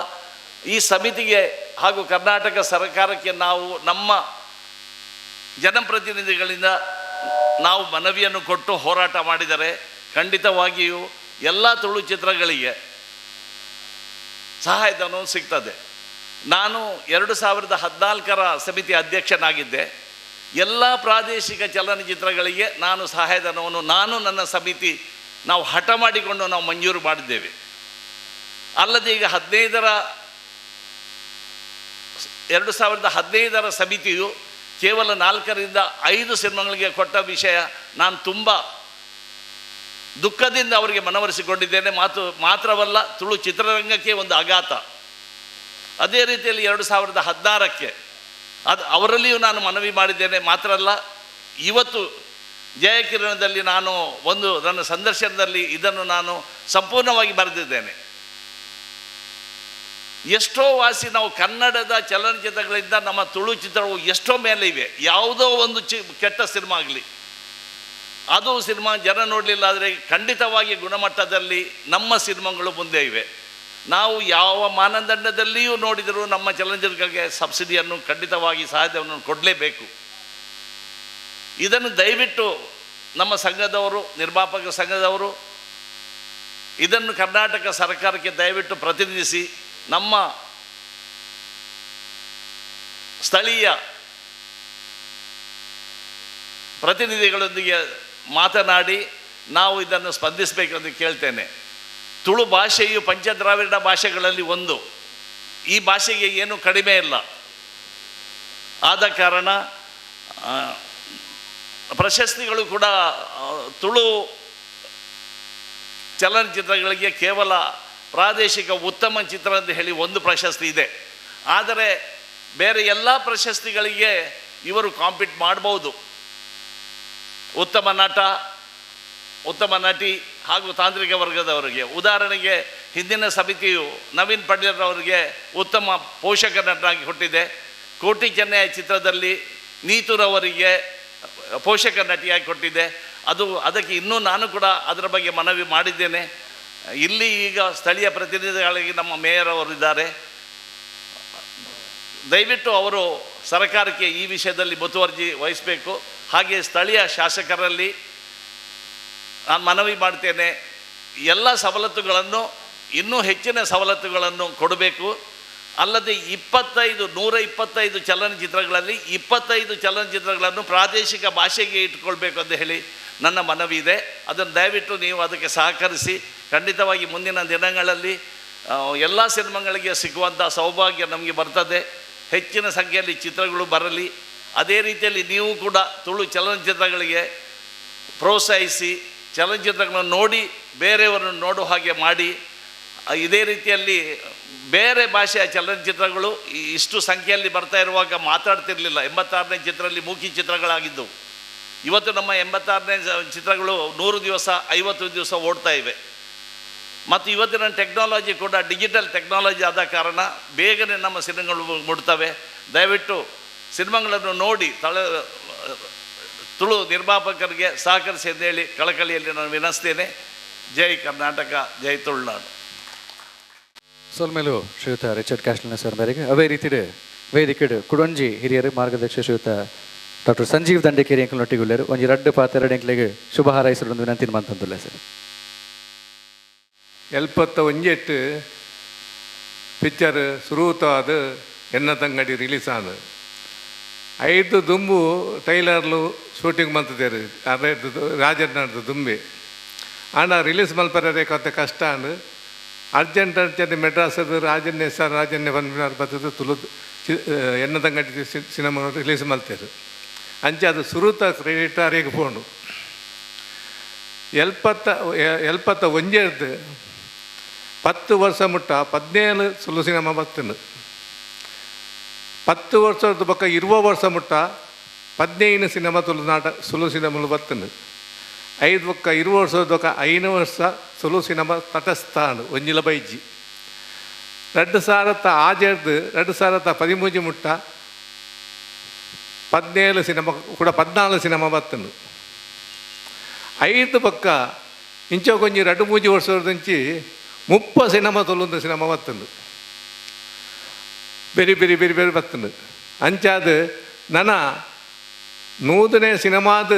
ಈ ಸಮಿತಿಗೆ ಹಾಗೂ ಕರ್ನಾಟಕ ಸರ್ಕಾರಕ್ಕೆ ನಾವು ನಮ್ಮ ಜನಪ್ರತಿನಿಧಿಗಳಿಂದ ನಾವು ಮನವಿಯನ್ನು ಕೊಟ್ಟು ಹೋರಾಟ ಮಾಡಿದರೆ ಖಂಡಿತವಾಗಿಯೂ ಎಲ್ಲ ತುಳು ಚಿತ್ರಗಳಿಗೆ ಸಹಾಯಧನವು ಸಿಗ್ತದೆ. ನಾನು 2014ರ ಸಮಿತಿ ಅಧ್ಯಕ್ಷನಾಗಿದ್ದೆ. ಎಲ್ಲ ಪ್ರಾದೇಶಿಕ ಚಲನಚಿತ್ರಗಳಿಗೆ ನಾನು ಸಹಾಯಧನವನ್ನು ನನ್ನ ಸಮಿತಿ ನಾವು ಹಠ ಮಾಡಿಕೊಂಡು ನಾವು ಮಂಜೂರು ಮಾಡಿದ್ದೇವೆ. ಅಲ್ಲದೆ ಈಗ 2015ರ ಸಮಿತಿಯು ಕೇವಲ 4 ರಿಂದ 5 ಸಿನಿಮಾಗಳಿಗೆ ಕೊಟ್ಟ ವಿಷಯ ನಾನು ತುಂಬ ದುಃಖದಿಂದ ಅವರಿಗೆ ಮನವರಿಸಿಕೊಂಡಿದ್ದೇನೆ. ಮಾತ್ರವಲ್ಲ, ತುಳು ಚಿತ್ರರಂಗಕ್ಕೆ ಒಂದು ಆಘಾತ. ಅದೇ ರೀತಿಯಲ್ಲಿ 2016ಕ್ಕೆ ಅದು ಅವರಲ್ಲಿಯೂ ನಾನು ಮನವಿ ಮಾಡಿದ್ದೇನೆ. ಮಾತ್ರ ಅಲ್ಲ, ಇವತ್ತು ಜಯಕಿರಣದಲ್ಲಿ ನಾನು ಒಂದು ನನ್ನ ಸಂದರ್ಶನದಲ್ಲಿ ಇದನ್ನು ನಾನು ಸಂಪೂರ್ಣವಾಗಿ ಬರೆದಿದ್ದೇನೆ. ಎಷ್ಟೋ ವಾಸಿ ನಾವು ಕನ್ನಡದ ಚಲನಚಿತ್ರಗಳಿಂದ ನಮ್ಮ ತುಳು ಚಿತ್ರವು ಎಷ್ಟೋ ಮೇಲೆ ಇವೆ. ಯಾವುದೋ ಒಂದು ಕೆಟ್ಟ ಸಿನಿಮಾ ಆಗಲಿ, ಅದು ಸಿನಿಮಾ ಜನ ನೋಡಲಿಲ್ಲ, ಆದರೆ ಖಂಡಿತವಾಗಿ ಗುಣಮಟ್ಟದಲ್ಲಿ ನಮ್ಮ ಸಿನಿಮಾಗಳು ಮುಂದೆ ಇವೆ. ನಾವು ಯಾವ ಮಾನದಂಡದಲ್ಲಿಯೂ ನೋಡಿದರೂ ನಮ್ಮ ಚಲನಚಿತ್ರಗಳಿಗೆ ಸಬ್ಸಿಡಿಯನ್ನು ಖಂಡಿತವಾಗಿ ಸಹಾಯಧನವನ್ನು ಕೊಡಲೇಬೇಕು. ಇದನ್ನು ದಯವಿಟ್ಟು ನಮ್ಮ ಸಂಘದವರು, ನಿರ್ಮಾಪಕ ಸಂಘದವರು ಇದನ್ನು ಕರ್ನಾಟಕ ಸರ್ಕಾರಕ್ಕೆ ದಯವಿಟ್ಟು ಪ್ರತಿನಿಧಿಸಿ ನಮ್ಮ ಸ್ಥಳೀಯ ಪ್ರತಿನಿಧಿಗಳೊಂದಿಗೆ ಮಾತನಾಡಿ ನಾವು ಇದನ್ನು ಸ್ಪಂದಿಸಬೇಕೆಂದು ಕೇಳ್ತೇನೆ. ತುಳು ಭಾಷೆಯು ಪಂಚದ್ರಾವಿಡ ಭಾಷೆಗಳಲ್ಲಿ ಒಂದು. ಈ ಭಾಷೆಗೆ ಏನೂ ಕಡಿಮೆ ಇಲ್ಲ. ಆದ ಕಾರಣ ಪ್ರಶಸ್ತಿಗಳು ಕೂಡ ತುಳು ಚಲನಚಿತ್ರಗಳಿಗೆ ಕೇವಲ ಪ್ರಾದೇಶಿಕ ಉತ್ತಮ ಚಿತ್ರ ಅಂತ ಹೇಳಿ ಒಂದು ಪ್ರಶಸ್ತಿ ಇದೆ. ಆದರೆ ಬೇರೆ ಎಲ್ಲ ಪ್ರಶಸ್ತಿಗಳಿಗೆ ಇವರು ಕಾಂಪೀಟ್ ಮಾಡ್ಬೋದು. ಉತ್ತಮ ನಟ, ಉತ್ತಮ ನಟಿ ಹಾಗೂ ತಾಂತ್ರಿಕ ವರ್ಗದವರಿಗೆ, ಉದಾಹರಣೆಗೆ ಹಿಂದಿನ ಸಮಿತಿಯು ನವೀನ್ ಪಡ್ಯರವರಿಗೆ ಉತ್ತಮ ಪೋಷಕ ನಟನಾಗಿ ಕೊಟ್ಟಿದೆ. ಕೋಟಿ ಚೆನ್ನಯ ಚಿತ್ರದಲ್ಲಿ ನೀತುರವರಿಗೆ ಪೋಷಕ ನಟಿಯಾಗಿ ಕೊಟ್ಟಿದೆ. ಅದಕ್ಕೆ ಇನ್ನೂ ನಾನು ಕೂಡ ಅದರ ಬಗ್ಗೆ ಮನವಿ ಮಾಡಿದ್ದೇನೆ. ಇಲ್ಲಿ ಈಗ ಸ್ಥಳೀಯ ಪ್ರತಿನಿಧಿಗಳಿಗೆ ನಮ್ಮ ಮೇಯರ್ ಅವರಿದ್ದಾರೆ. ದಯವಿಟ್ಟು ಅವರು ಸರ್ಕಾರಕ್ಕೆ ಈ ವಿಷಯದಲ್ಲಿ ಮುತುವರ್ಜಿ ವಹಿಸಬೇಕು. ಹಾಗೆ ಸ್ಥಳೀಯ ಶಾಸಕರಲ್ಲಿ ನಾನು ಮನವಿ ಮಾಡ್ತೇನೆ, ಎಲ್ಲ ಸವಲತ್ತುಗಳನ್ನು, ಇನ್ನೂ ಹೆಚ್ಚಿನ ಸವಲತ್ತುಗಳನ್ನು ಕೊಡಬೇಕು. ಅಲ್ಲದೆ 125 ಚಲನಚಿತ್ರಗಳಲ್ಲಿ 25 ಚಲನಚಿತ್ರಗಳನ್ನು ಪ್ರಾದೇಶಿಕ ಭಾಷೆಗೆ ಇಟ್ಕೊಳ್ಬೇಕು ಅಂತ ಹೇಳಿ ನನ್ನ ಮನವಿ ಇದೆ. ಅದನ್ನು ದಯವಿಟ್ಟು ನೀವು ಅದಕ್ಕೆ ಸಹಕರಿಸಿ. ಖಂಡಿತವಾಗಿ ಮುಂದಿನ ದಿನಗಳಲ್ಲಿ ಎಲ್ಲ ಸಿನಿಮಾಗಳಿಗೆ ಸಿಗುವಂಥ ಸೌಭಾಗ್ಯ ನಮಗೆ ಬರ್ತದೆ. ಹೆಚ್ಚಿನ ಸಂಖ್ಯೆಯಲ್ಲಿ ಚಿತ್ರಗಳು ಬರಲಿ. ಅದೇ ರೀತಿಯಲ್ಲಿ ನೀವು ಕೂಡ ತುಳು ಚಲನಚಿತ್ರಗಳಿಗೆ ಪ್ರೋತ್ಸಾಹಿಸಿ, ಚಲನಚಿತ್ರಗಳನ್ನು ನೋಡಿ ಬೇರೆಯವರನ್ನು ನೋಡುವ ಹಾಗೆ ಮಾಡಿ. ಇದೇ ರೀತಿಯಲ್ಲಿ ಬೇರೆ ಭಾಷೆಯ ಚಲನಚಿತ್ರಗಳು ಇಷ್ಟು ಸಂಖ್ಯೆಯಲ್ಲಿ ಬರ್ತಾ ಇರುವಾಗ ಮಾತಾಡ್ತಿರಲಿಲ್ಲ. 86ನೇ ಚಿತ್ರದಲ್ಲಿ ಮೂಕಿ ಚಿತ್ರಗಳಾಗಿದ್ದವು. ಇವತ್ತು ನಮ್ಮ 86ನೇ ಚಿತ್ರಗಳು 100 ದಿವಸ, 50 ದಿವಸ ಓಡ್ತಾ ಇವೆ. ಮತ್ತು ಇವತ್ತಿನ ಟೆಕ್ನಾಲಜಿ ಕೂಡ ಡಿಜಿಟಲ್ ಟೆಕ್ನಾಲಜಿ ಆದ ಕಾರಣ ಬೇಗನೆ ನಮ್ಮ ಸಿನಿಮಾಗಳು ಮುಟ್ತವೆ. ದಯವಿಟ್ಟು ಸಿನಿಮಾಗಳನ್ನು ನೋಡಿ ತುಳು ನಿರ್ಮಾಪಕರಿಗೆ ಸಹಕರಿಸಿ ಅಂತ ಹೇಳಿ ಕಳಕಳಿಯಲ್ಲಿ ನಾನು ವಿನಂತಿಸ್ತೇನೆ. ಜೈ ಕರ್ನಾಟಕ, ಜೈ ತುಳುನಾಡು. ಸೊಲ್ಮೆಲು ಶ್ರೀಯುತ ರಿಚರ್ಡ್ ಕ್ಯಾಶ್ಲಿನ ಸರ್ ಮೇರೆಗೆ. ಅವೇ ರೀತಿಡ್ ವೇದಿಕೆಡ್ ಕುಡೊಂಜಿ ಹಿರಿಯರು ಮಾರ್ಗದರ್ಶಕ ಶ್ರೀಯುತ ಡಾಕ್ಟರ್ ಸಂಜೀವ್ ದಂಡೇಕೇರಿ ಎಂಕಲ್ನೊಟ್ಟಿಗುಲ್ಲೇರು ಒಂಜಿ ರಡ್ಡು ಪಾತೆರಡು ಎಂಕ್ಲೆಗ್ ಶುಭ ಹಾರೈಸಲು ಒಂದು ವಿನಂತಿ ಮಂತಂದುಲ್ಲ ಸರ್. 71 ಪಿಕ್ಚರ್ ಸುರೂತಾದ ಎನ್ನ ತಂಗಡಿ ರಿಲೀಸ್ ಆದ 5 ದುಂಬು ಟೈಲರ್ಲು ಶೂಟಿಂಗ್ ಮಂತಿದ್ದಾರೆ ಅದೇ ರಾಜನಾರ್ದು ದುಂಬೆ ಆಂಡ ರಿಲೀಸ್ ಮಲ್ಪರೆ ಕತೆ ಕಷ್ಟ ಅಂದು ಅರ್ಜೆಂಟ್ ಅರ್ಜೆಂಟ್ ಮೆಡ್ರಾಸದ ರಾಜನ್ಯ ಸರ್ ರಾಜನ್ಯ ಬಂದ ಬರ್ತದೆ ತುಳು ಎನ್ನ ತಂಗಡಿ ಸಿನಿಮಾ ರಿಲೀಸ್ ಮಲ್ತೇರು ಅಂಚೆ ಅದು ಸುರೂತ ಕ್ರೆಡಿಟ್ ಅರೇಗೆ ಪೋಂಡು 71 10 ವರ್ಷ ಮುಟ್ಟ 17 ಸುಳ್ಳು ಸಿನಿಮಾ ಬರ್ತದೆ. 10 ವರ್ಷದ ಬಕ್ಕ 20 ವರ್ಷ ಮುಟ್ಟ 15 ಸಿನಿಮಾ ತುಳುನಾಟ ಸುಳ್ಳು ಸಿನಿಮಾಲು ಬರ್ತದೆ. 5 ಬಕ್ಕ 20 ವರ್ಷದ ಬಕ್ಕ 5 ವರ್ಷ ಸುಳ್ಳು ಸಿನಿಮಾ ತಟಸ್ಥಾನ ಒಂಜಿಲ ಬೈಜಿ 2006 2013 ಮುಟ್ಟ 17 ಸಿನಿಮಾ ಕೂಡ 14 ಸಿನಿಮಾ ಬರ್ತದೆ. 5 ಪಕ್ಕ ಇಂಚ ಕೊಂಚ 2-3 ವರ್ಷದಂಚಿ 30 ಸಿನಿಮಾ ತೊಲೊಂದು ಸಿನಿಮಾ ಬರ್ತದೆ. ಬೇರೆ ಬೇರೆ ಬೇರೆ ಬೇರೆ ಬರ್ತದೆ. ಅಂಚಾದ ನನ್ನ 100ನೇ ಸಿನಿಮಾದ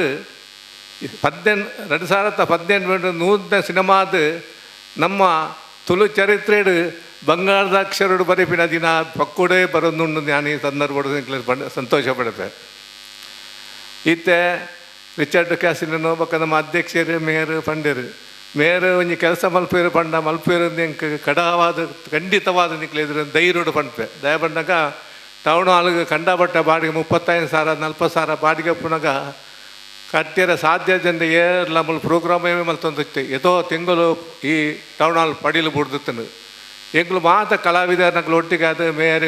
2018 100ನೇ ಸಿನಿಮಾದ ನಮ್ಮ ತುಳು ಚರಿತ್ರೆಡು ಬಂಗಾರದ ಅಕ್ಷರಡು ಬರೆಪಿನ ದಿನ ಪಕ್ಕೂಡೇ ಬರೋದುಂಡು ನಾನು ಈ ಸಂದರ್ಭ ಸಂತೋಷ ಪಡಪೆ. ಇತ್ತೆ ರಿಚರ್ಡ್ ಕ್ಯಾಸಿನೋ ಬೊಕ್ಕ ನಮ್ಮ ಅಧ್ಯಕ್ಷರು ಮೇಯರ್ ಪಂಡೇರು ಮೇಯರ್ ಒಂಜಿ ಕೆಲಸ ಮಲ್ಪೇರು ಪಂಡ ಮಲ್ಪೇರು ಎಂಕ್ ಕಡವಾದ ಖಂಡಿತವಾದ ನಿಕ್ಲೆ ಧೈರ್ಯಡು ಪಂಪೆ ದಯ ಪಂಡಾಗ ಟೌನ್ ಹಾಲ್ಗೆ ಕಂಡಪಟ್ಟ ಬಾಡಿಗೆ 35,000 40,000 ಬಾಡಿಗೆ ಪುನಗ ಕಟ್ಟಿರ ಸಾಧ್ಯ ಜನ ಏರ್ಲ ಮುಲ್ ಪ್ರೋಗ್ರಾಮೇ ಮಲ್ತೊಂದು ಏತೋ ತಿಂಗಳು ಈ ಟೌನ್ ಹಾಲ್ ಪಡೀಲು ಬುಡ್ದುತ್ತನು ಎಂಗ್ಲು ಮಾತ ಕಲಾವಿದ ನಕ್ಲು ಒಟ್ಟಿಗೆ ಅದು ಮೇಯರ್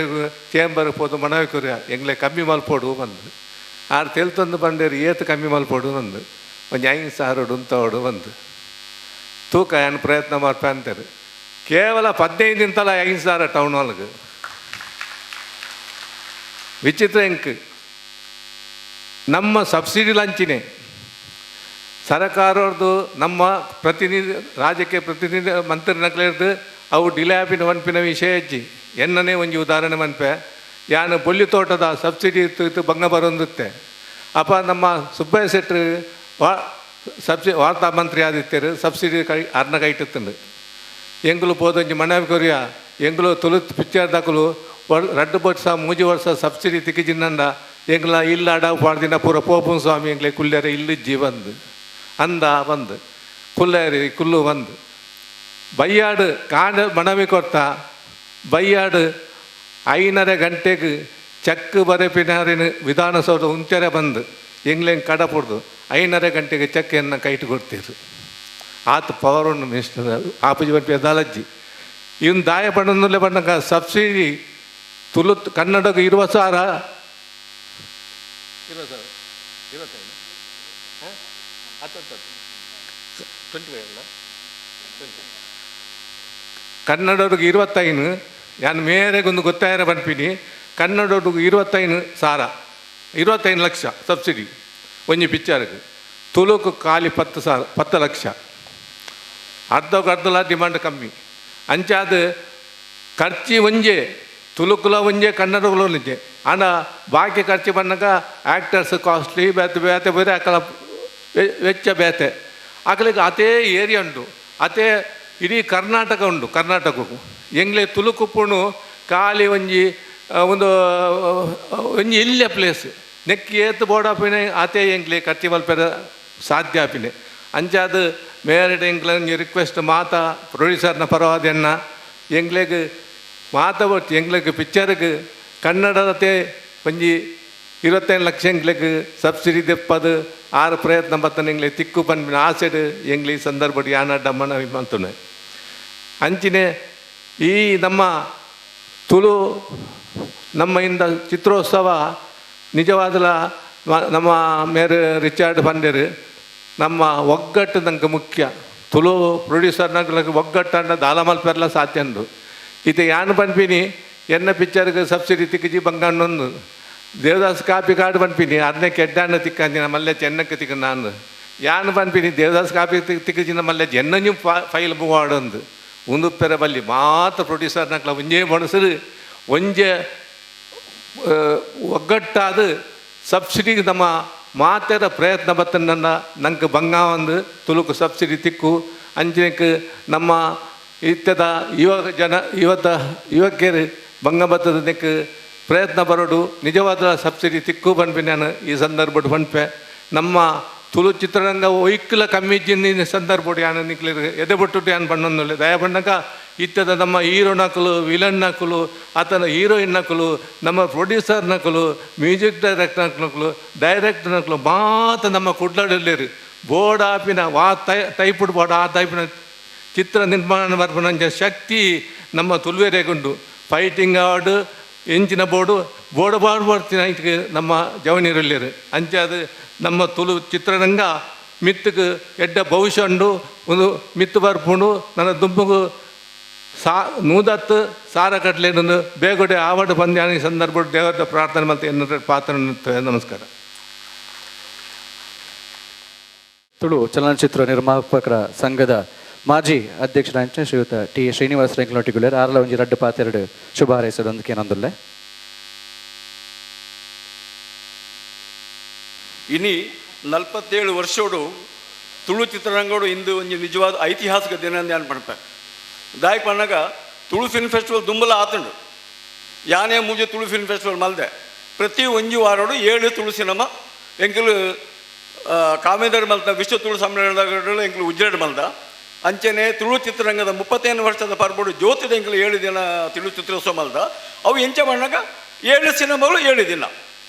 ಚೇಂಬರ್ ಪೋದು ಮನವಿ ಕುರಿಯ ಎಂಗ್ಲೆ ಕಮ್ಮಿ ಮಲ್ಪೋಡು ಬಂದು ಆರು ತೆಲ್ತೊಂದು ಬಂಡೇರು ಏತು ಕಮ್ಮಿ ಮಲ್ಪೋಡು ಬಂದು ಒಂಜಿ 5,000 ಉಂತೋಡು ಬಂದು ತೂಕ ಏನು ಪ್ರಯತ್ನ ಮಾಡ್ಪ ಅಂತಾರೆ ಕೇವಲ 15 ದಿನತಲ 5,000 ಟೌನ್ ಹಾಲ್ಗೆ ವಿಚಿತ್ರ ಎಂಕ್ ನಮ್ಮ ಸಬ್ಸಿಡಿ ಲಂಚಿನೇ ಸರಕಾರವ್ರದ್ದು ನಮ್ಮ ಪ್ರತಿನಿಧಿ ರಾಜಕೀಯ ಪ್ರತಿನಿಧಿ ಮಂತ್ರಿ ನಕ್ಲೇರ್ದು ಅವು ಡಿಲೇ ಆಪಿನ ವನ್ಪಿನ ವಿಷಯ ಹೆಜ್ಜಿ ಎನ್ನನೇ ಒಂಜಿ ಉದಾಹರಣೆ ಮನ್ಪೆ ಯಾನು ಬೊಳ್ಳಿ ತೋಟದ ಸಬ್ಸಿಡಿ ಇತ್ತು ಇತ್ತು ಬಂಗ ಬರೊಂದುತ್ತೆ ಅಪ್ಪ ನಮ್ಮ ಸುಬ್ಬಯ್ಯ ಶೆಟ್ರು ವಾರ್ತಾ ಮಂತ್ರಿ ಆದಿತ್ಯರು ಸಬ್ಸಿಡಿ ಕೈ ಅರ್ನ ಕೈಟುತ್ತಂಡು ಎಂಗುಲು ಪೋದೊಂಜಿ ಮನವಿ ಕೊರಿಯ ಎಂಗುಲು ತುಳು ಪಿಕ್ಚರ್ ದಾಕಲು 2 ವರ್ಷ 3 ವರ್ಷ ಸಬ್ಸಿಡಿ ತಿಕ್ಕಿಜಿನ್ನಂಡ ಎಂಗ್ಲ ಇಲ್ಲ ಅಡವು ಪಾಡ್ದಿನ ಪೂರ ಪೋಪುನ್ ಸ್ವಾಮಿ ಎಂಗ್ಲೆ ಕುಲ್ಲೇರೆ ಇಲ್ಲಿಜ್ಜಿ ಬಂದು ಅಂದ ಬಂದು ಕುಲ್ಲೇರಿ ಕುಲ್ಲು ಬಂದು ಬೈಯಾಡು ಕಾಂಡ ಮನವಿ ಕೊಡ್ತಾ ಬೈಯಾಡು 5:30 ಗಂಟೆಗೆ ಚಕ್ ಬರೆಪಿನಾರಿನ ವಿಧಾನಸೌಧ ಉಂಚರೆ ಬಂದು ಎಂಗ್ಲೆಂಗ್ ಕಡ ಪುಡ್ದು 5:30 ಗಂಟೆಗೆ ಚೆಕ್ ಎನ್ನ ಕೈಟು ಕೊಡ್ತೀರು ಆತ ಪವರ್ ಉಂಡು ಮಿನಿಸ್ಟರ್ ಆಪುಜಿ ಪನ್ಪಿ ದಾಲಜ್ಜಿ ಇವನು ದಾಯ ಪಣ್ಣಲ್ಲೇ ಬಣ್ಣಗ ಸಬ್ಸಿಡಿ ತುಳು ಕನ್ನಡಕ್ಕೆ 20,000 ಕನ್ನಡವ್ರಿಗೆ 25 ನಾನು ಮೇರೆಗೊಂದು ಗೊತ್ತಾಯರ ಪನ್ಪಿನಿ ಕನ್ನಡವ್ರಿಗೆ 25,000 25 ಲಕ್ಷ ಸಬ್ಸಿಡಿ ಒಂಜಿ ಪಿಕ್ಚರ್ಗೆ ತುಳುಕು ಖಾಲಿ 10,000 10 ಲಕ್ಷ ಅರ್ಧಕ್ಕೆ ಅರ್ಧಲ ಡಿಮಾಂಡ್ ಕಮ್ಮಿ ಅಂಚಾದ ಖರ್ಚಿ ಒಂಜೆ ತುಳುಕುಲ ಒಂಜೆ ಕನ್ನಡಕುಲ ಒಂಜೆ ಆಂಡ ಬಾಕಿ ಖರ್ಚು ಬಂದಾಗ ಆ್ಯಕ್ಟರ್ಸ್ ಕಾಸ್ಟ್ಲಿ ಬೇತೆ ಬೇತೆ ಬೇರೆ ಅಕಲ ವೆಚ್ಚ ಬೇತೆ ಅಕಲಿಗೆ ಅದೇ ಏರಿಯಾ ಉಂಟು ಅದೇ ಇಡೀ ಕರ್ನಾಟಕ ಉಂಟು ಕರ್ನಾಟಕಕ್ಕೂ ಎಂಗ್ಲೆ ತುಳುಕುಪ್ಪುಣು ಖಾಲಿ ಒಂಜಿ ಒಂದು ಒಂಜಿ ಇಲ್ಲೇ ಪ್ಲೇಸ್ ನೆಕ್ ಏತ್ ಬೋಡಾಪಿನೆ ಆತೇ ಎಂಗ್ಲೆ ಖರ್ಚು ಮಲ್ಪೆರ ಸಾಧ್ಯ ಆಪಿನೆ ಅಂಚಾದ ಮೇಯರ್ ಎಂಗ್ಲ ಒಂಜಿ ರಿಕ್ವೆಸ್ಟ್ ಮಾತಾ ಪ್ರೊಡ್ಯೂಸರ್ನ ಪರವಾದೆನ್ನ ಎಂಗ್ಲೆಗ್ ಮಾತ ಒಟ್ಟು ಎಂಗ್ಲೆಗ್ ಪಿಕ್ಚರ್ಗ್ ಕನ್ನಡದತೆ ಒಂಜಿ 25 ಲಕ್ಷ ಎಂಗ್ಲೆಗ್ ಸಬ್ಸಿಡಿ ದೆಪ್ಪದು ಆರು ಪ್ರಯತ್ನ ಬತ್ತನ ಎಂಗ್ಲೆ ತಿಕ್ಕು ಪನ್ಪಿನ ಆಸೆಡ್ ಎಂಗ್ಲಿ ಸಂದರ್ಭ ಯಾನ ಡಮ್ಮನ ಮಂತುನೆ ಅಂಚಿನೆ ಈ ನಮ್ಮ ತುಳು ನಮ್ಮ ಇಂದ ಚಿತ್ರೋತ್ಸವ ನಿಜವಾದಲ ನಮ್ಮ ಮೇರ್ ರಿಚರ್ಡ್ ಪಂಡೇರು ನಮ್ಮ ಒಗ್ಗಟ್ಟು ನಂಗೆ ಮುಖ್ಯ ತುಳು ಪ್ರೊಡ್ಯೂಸರ್ನಾಗ ಒಗ್ಗಟ್ಟು ದಾಲ ಮಲ್ಪೆರ್ಲ ಸಾಧ್ಯ ಅಂದು ಇದು ಯಾನು ಪನ್ಪಿನಿ ಎನ್ನ ಪಿಕ್ಚರ್ಗೆ ಸಬ್ಸಿಡಿ ತಿಕ್ಕಿಜಿ ಬಂಗಾಣ್ಣೊಂದು ದೇವದಾಸ್ ಕಾಪಿ ಕಾರ್ಡ್ ಪನ್ಪಿನಿ ಅದನ್ನೇ ಕೆಡ್ಡಾಣ ತಿಕ್ಕಂಜಿನ ಮಲ್ಲೆ ಚೆನ್ನಕ್ಕೆ ತಿಕ್ಕ ನಾನು ಯಾನು ಪನ್ಪಿನಿ ದೇವದಾಸ್ ಕಾಪಿ ತಿಕ್ಕಿಜಿನ ಮಲ್ಲೆ ಎನ್ನಂಜು ಫೈಲ್ ಮೂವಾಡೊಂದು ಉಂದುಪ್ಪೆರ ಬಲ್ಲಿ ಮಾತ್ರ ಪ್ರೊಡ್ಯೂಸರ್ ನಕ್ಲ ಒಂಜೇ ಮನಸ್ಸು ಒಂಜೆ ಒಗ್ಗಟ್ಟಾದ ಸಬ್ಸಿಡಿಗೆ ನಮ್ಮ ಮಾತೆರ ಪ್ರಯತ್ನ ಬತ್ತನ್ನ ನಂಗೆ ಬಂಗ ಒಂದು ತುಳುಕು ಸಬ್ಸಿಡಿ ತಿಕ್ಕು ಅಂಚನೆಕ್ ನಮ್ಮ ಇತ್ತದ ಯುವ ಜನ ಯುವತ ಯುವಕರು ಬಂಗ ಬತ್ತದ ನೆಕ್ ಪ್ರಯತ್ನ ಬರೋಡು ನಿಜವಾದ ಸಬ್ಸಿಡಿ ತಿಕ್ಕು ಪನ್ಪೆ ನಾನು ಈ ಸಂದರ್ಭಡ್ ಪನ್ಪೆ. ನಮ್ಮ ತುಳು ಚಿತ್ರರಂಗ ಒಯ್ಕಲ ಕಮ್ಮಿ ಜಿನ್ನಿನ ಸಂದರ್ಭ ಯಾನ್ ನಿಕ್ಲಿರ್ ಎದೆ ಬೊಟ್ಟು ಯಾನ್ ಪಣ್ಣೊಂದುಲ್ಲೆ. ದಯ ಪಣ್ಣಗ ಇತ್ತದ ನಮ್ಮ ಹೀರೋ ನಕಲು ವಿಲನ್ ನಕಲು ಆತನ ಹೀರೋಯಿನ್ ನಕಲು ನಮ್ಮ ಪ್ರೊಡ್ಯೂಸರ್ ನಕಲು ಮ್ಯೂಸಿಕ್ ಡೈರೆಕ್ಟರ್ ನಕಲು ಡೈರೆಕ್ಟರ್ ನಕಲು ಮಾತ ನಮ್ಮ ಕುಡ್ಲಡಲ್ಲೇರು ಬೋರ್ಡ್ ಆಪಿನ ವಾ ಟೈಪುಡ್ ಬೋರ್ಡ್ ಆ ಟೈಪಿನ ಚಿತ್ರ ನಿರ್ಮಾಣ ಬರ್ಪುನಂಚ ಶಕ್ತಿ ನಮ್ಮ ತುಳುವೆರೆಗುಂಡು. ಫೈಟಿಂಗ್ ಅವಾರ್ಡ್ ಎಂಚಿನ ಬೋರ್ಡು ಬೋರ್ಡ್ ಬಾರ್ಡ್ ಬರ್ತಿನ ನಮ್ಮ ಜವನಿರಲ್ಲಿರು ಅಂಚೆ ಅದು ನಮ್ಮ ತುಳು ಚಿತ್ರರಂಗ ಮಿತ್ತುக்கு ಎಡ್ಡ ಭವಿಷ್ಯ ಉಂಡು ಒಂದು ಮಿತ್ತು ಬರ್ಪುಂಡು. ನನ್ನ ದುಂಬುಗು ಸಾ ನೂದತ್ತು ಸಾರ ಕಟ್ಲೆ ಬೇಗೊಡೆ ಆವಡ್ ಬಂದ ಈ ಸಂದರ್ಭ ದೇವರ ಪ್ರಾರ್ಥನೆ ಮತ್ತು ಎನ್ನ ಪಾತ್ರ. ನಮಸ್ಕಾರ. ತುಳು ಚಲನಚಿತ್ರ ನಿರ್ಮಾಪಕರ ಸಂಘದ ಮಾಜಿ ಅಧ್ಯಕ್ಷರಾಂಚ ಶ್ರೀಯುತ ಟಿ ಶ್ರೀನಿವಾಸ ರೆಂಕ್ಲೊಟ್ಟಿಗುಳ್ಳೇರ್ ಆರ್ಲ ಒಂಜಿ ರಡ್ಡು ಪಾತೆರಡು ಶುಭ ಹಾರೈಸೋದೊಂದಕ್ಕೆ ಏನೊಂದುಲ್ಲೆ. ಇನಿ 47 ವರ್ಷೋಡು ತುಳು ಚಿತ್ರರಂಗಡು ಇಂದು ಒಂಜಿ ನಿಜವಾದ ಐತಿಹಾಸಿಕ ದಿನ ಅಂತ ಪಣಪೆ. ದಾಯಕ್ ಪಣ್ಣಗ ತುಳು ಫಿಲ್ಮ್ ಫೆಸ್ಟಿವಲ್ ದುಂಬಲ ಆತುಂಡು. ಯಾನೇ ಮೂಜೆ ತುಳು ಫಿಲ್ಮ್ ಫೆಸ್ಟಿವಲ್ ಮಲ್ದೆ ಪ್ರತಿ ಒಂಜಿ ವಾರೋಡು 7 ತುಳು ಸಿನಿಮಾ ಎಂಕಲು ಕಾಮೇದರ್ ಮಲ್ತ ವಿಶ್ವ ತುಳು ಸಮ್ಮೇಳನದ ಎಂಕಲು ಉಜ್ಜೆರಡು ಮಲ್ದ. ಅಂಚನೆ ತುಳು ಚಿತ್ರರಂಗದ 35 ವರ್ಷದ ಪರ್ಬೋಡು ಜ್ಯೋತಿದ ಎಂಕಲು 7 ದಿನ ತುಳು ಚಿತ್ರೋತ್ಸವ ಮಲ್ದ. ಅವು ಎಂಚ ಪಣ್ಣಗ 7 ಸಿನಿಮಾಗಳು 7 ದಿನ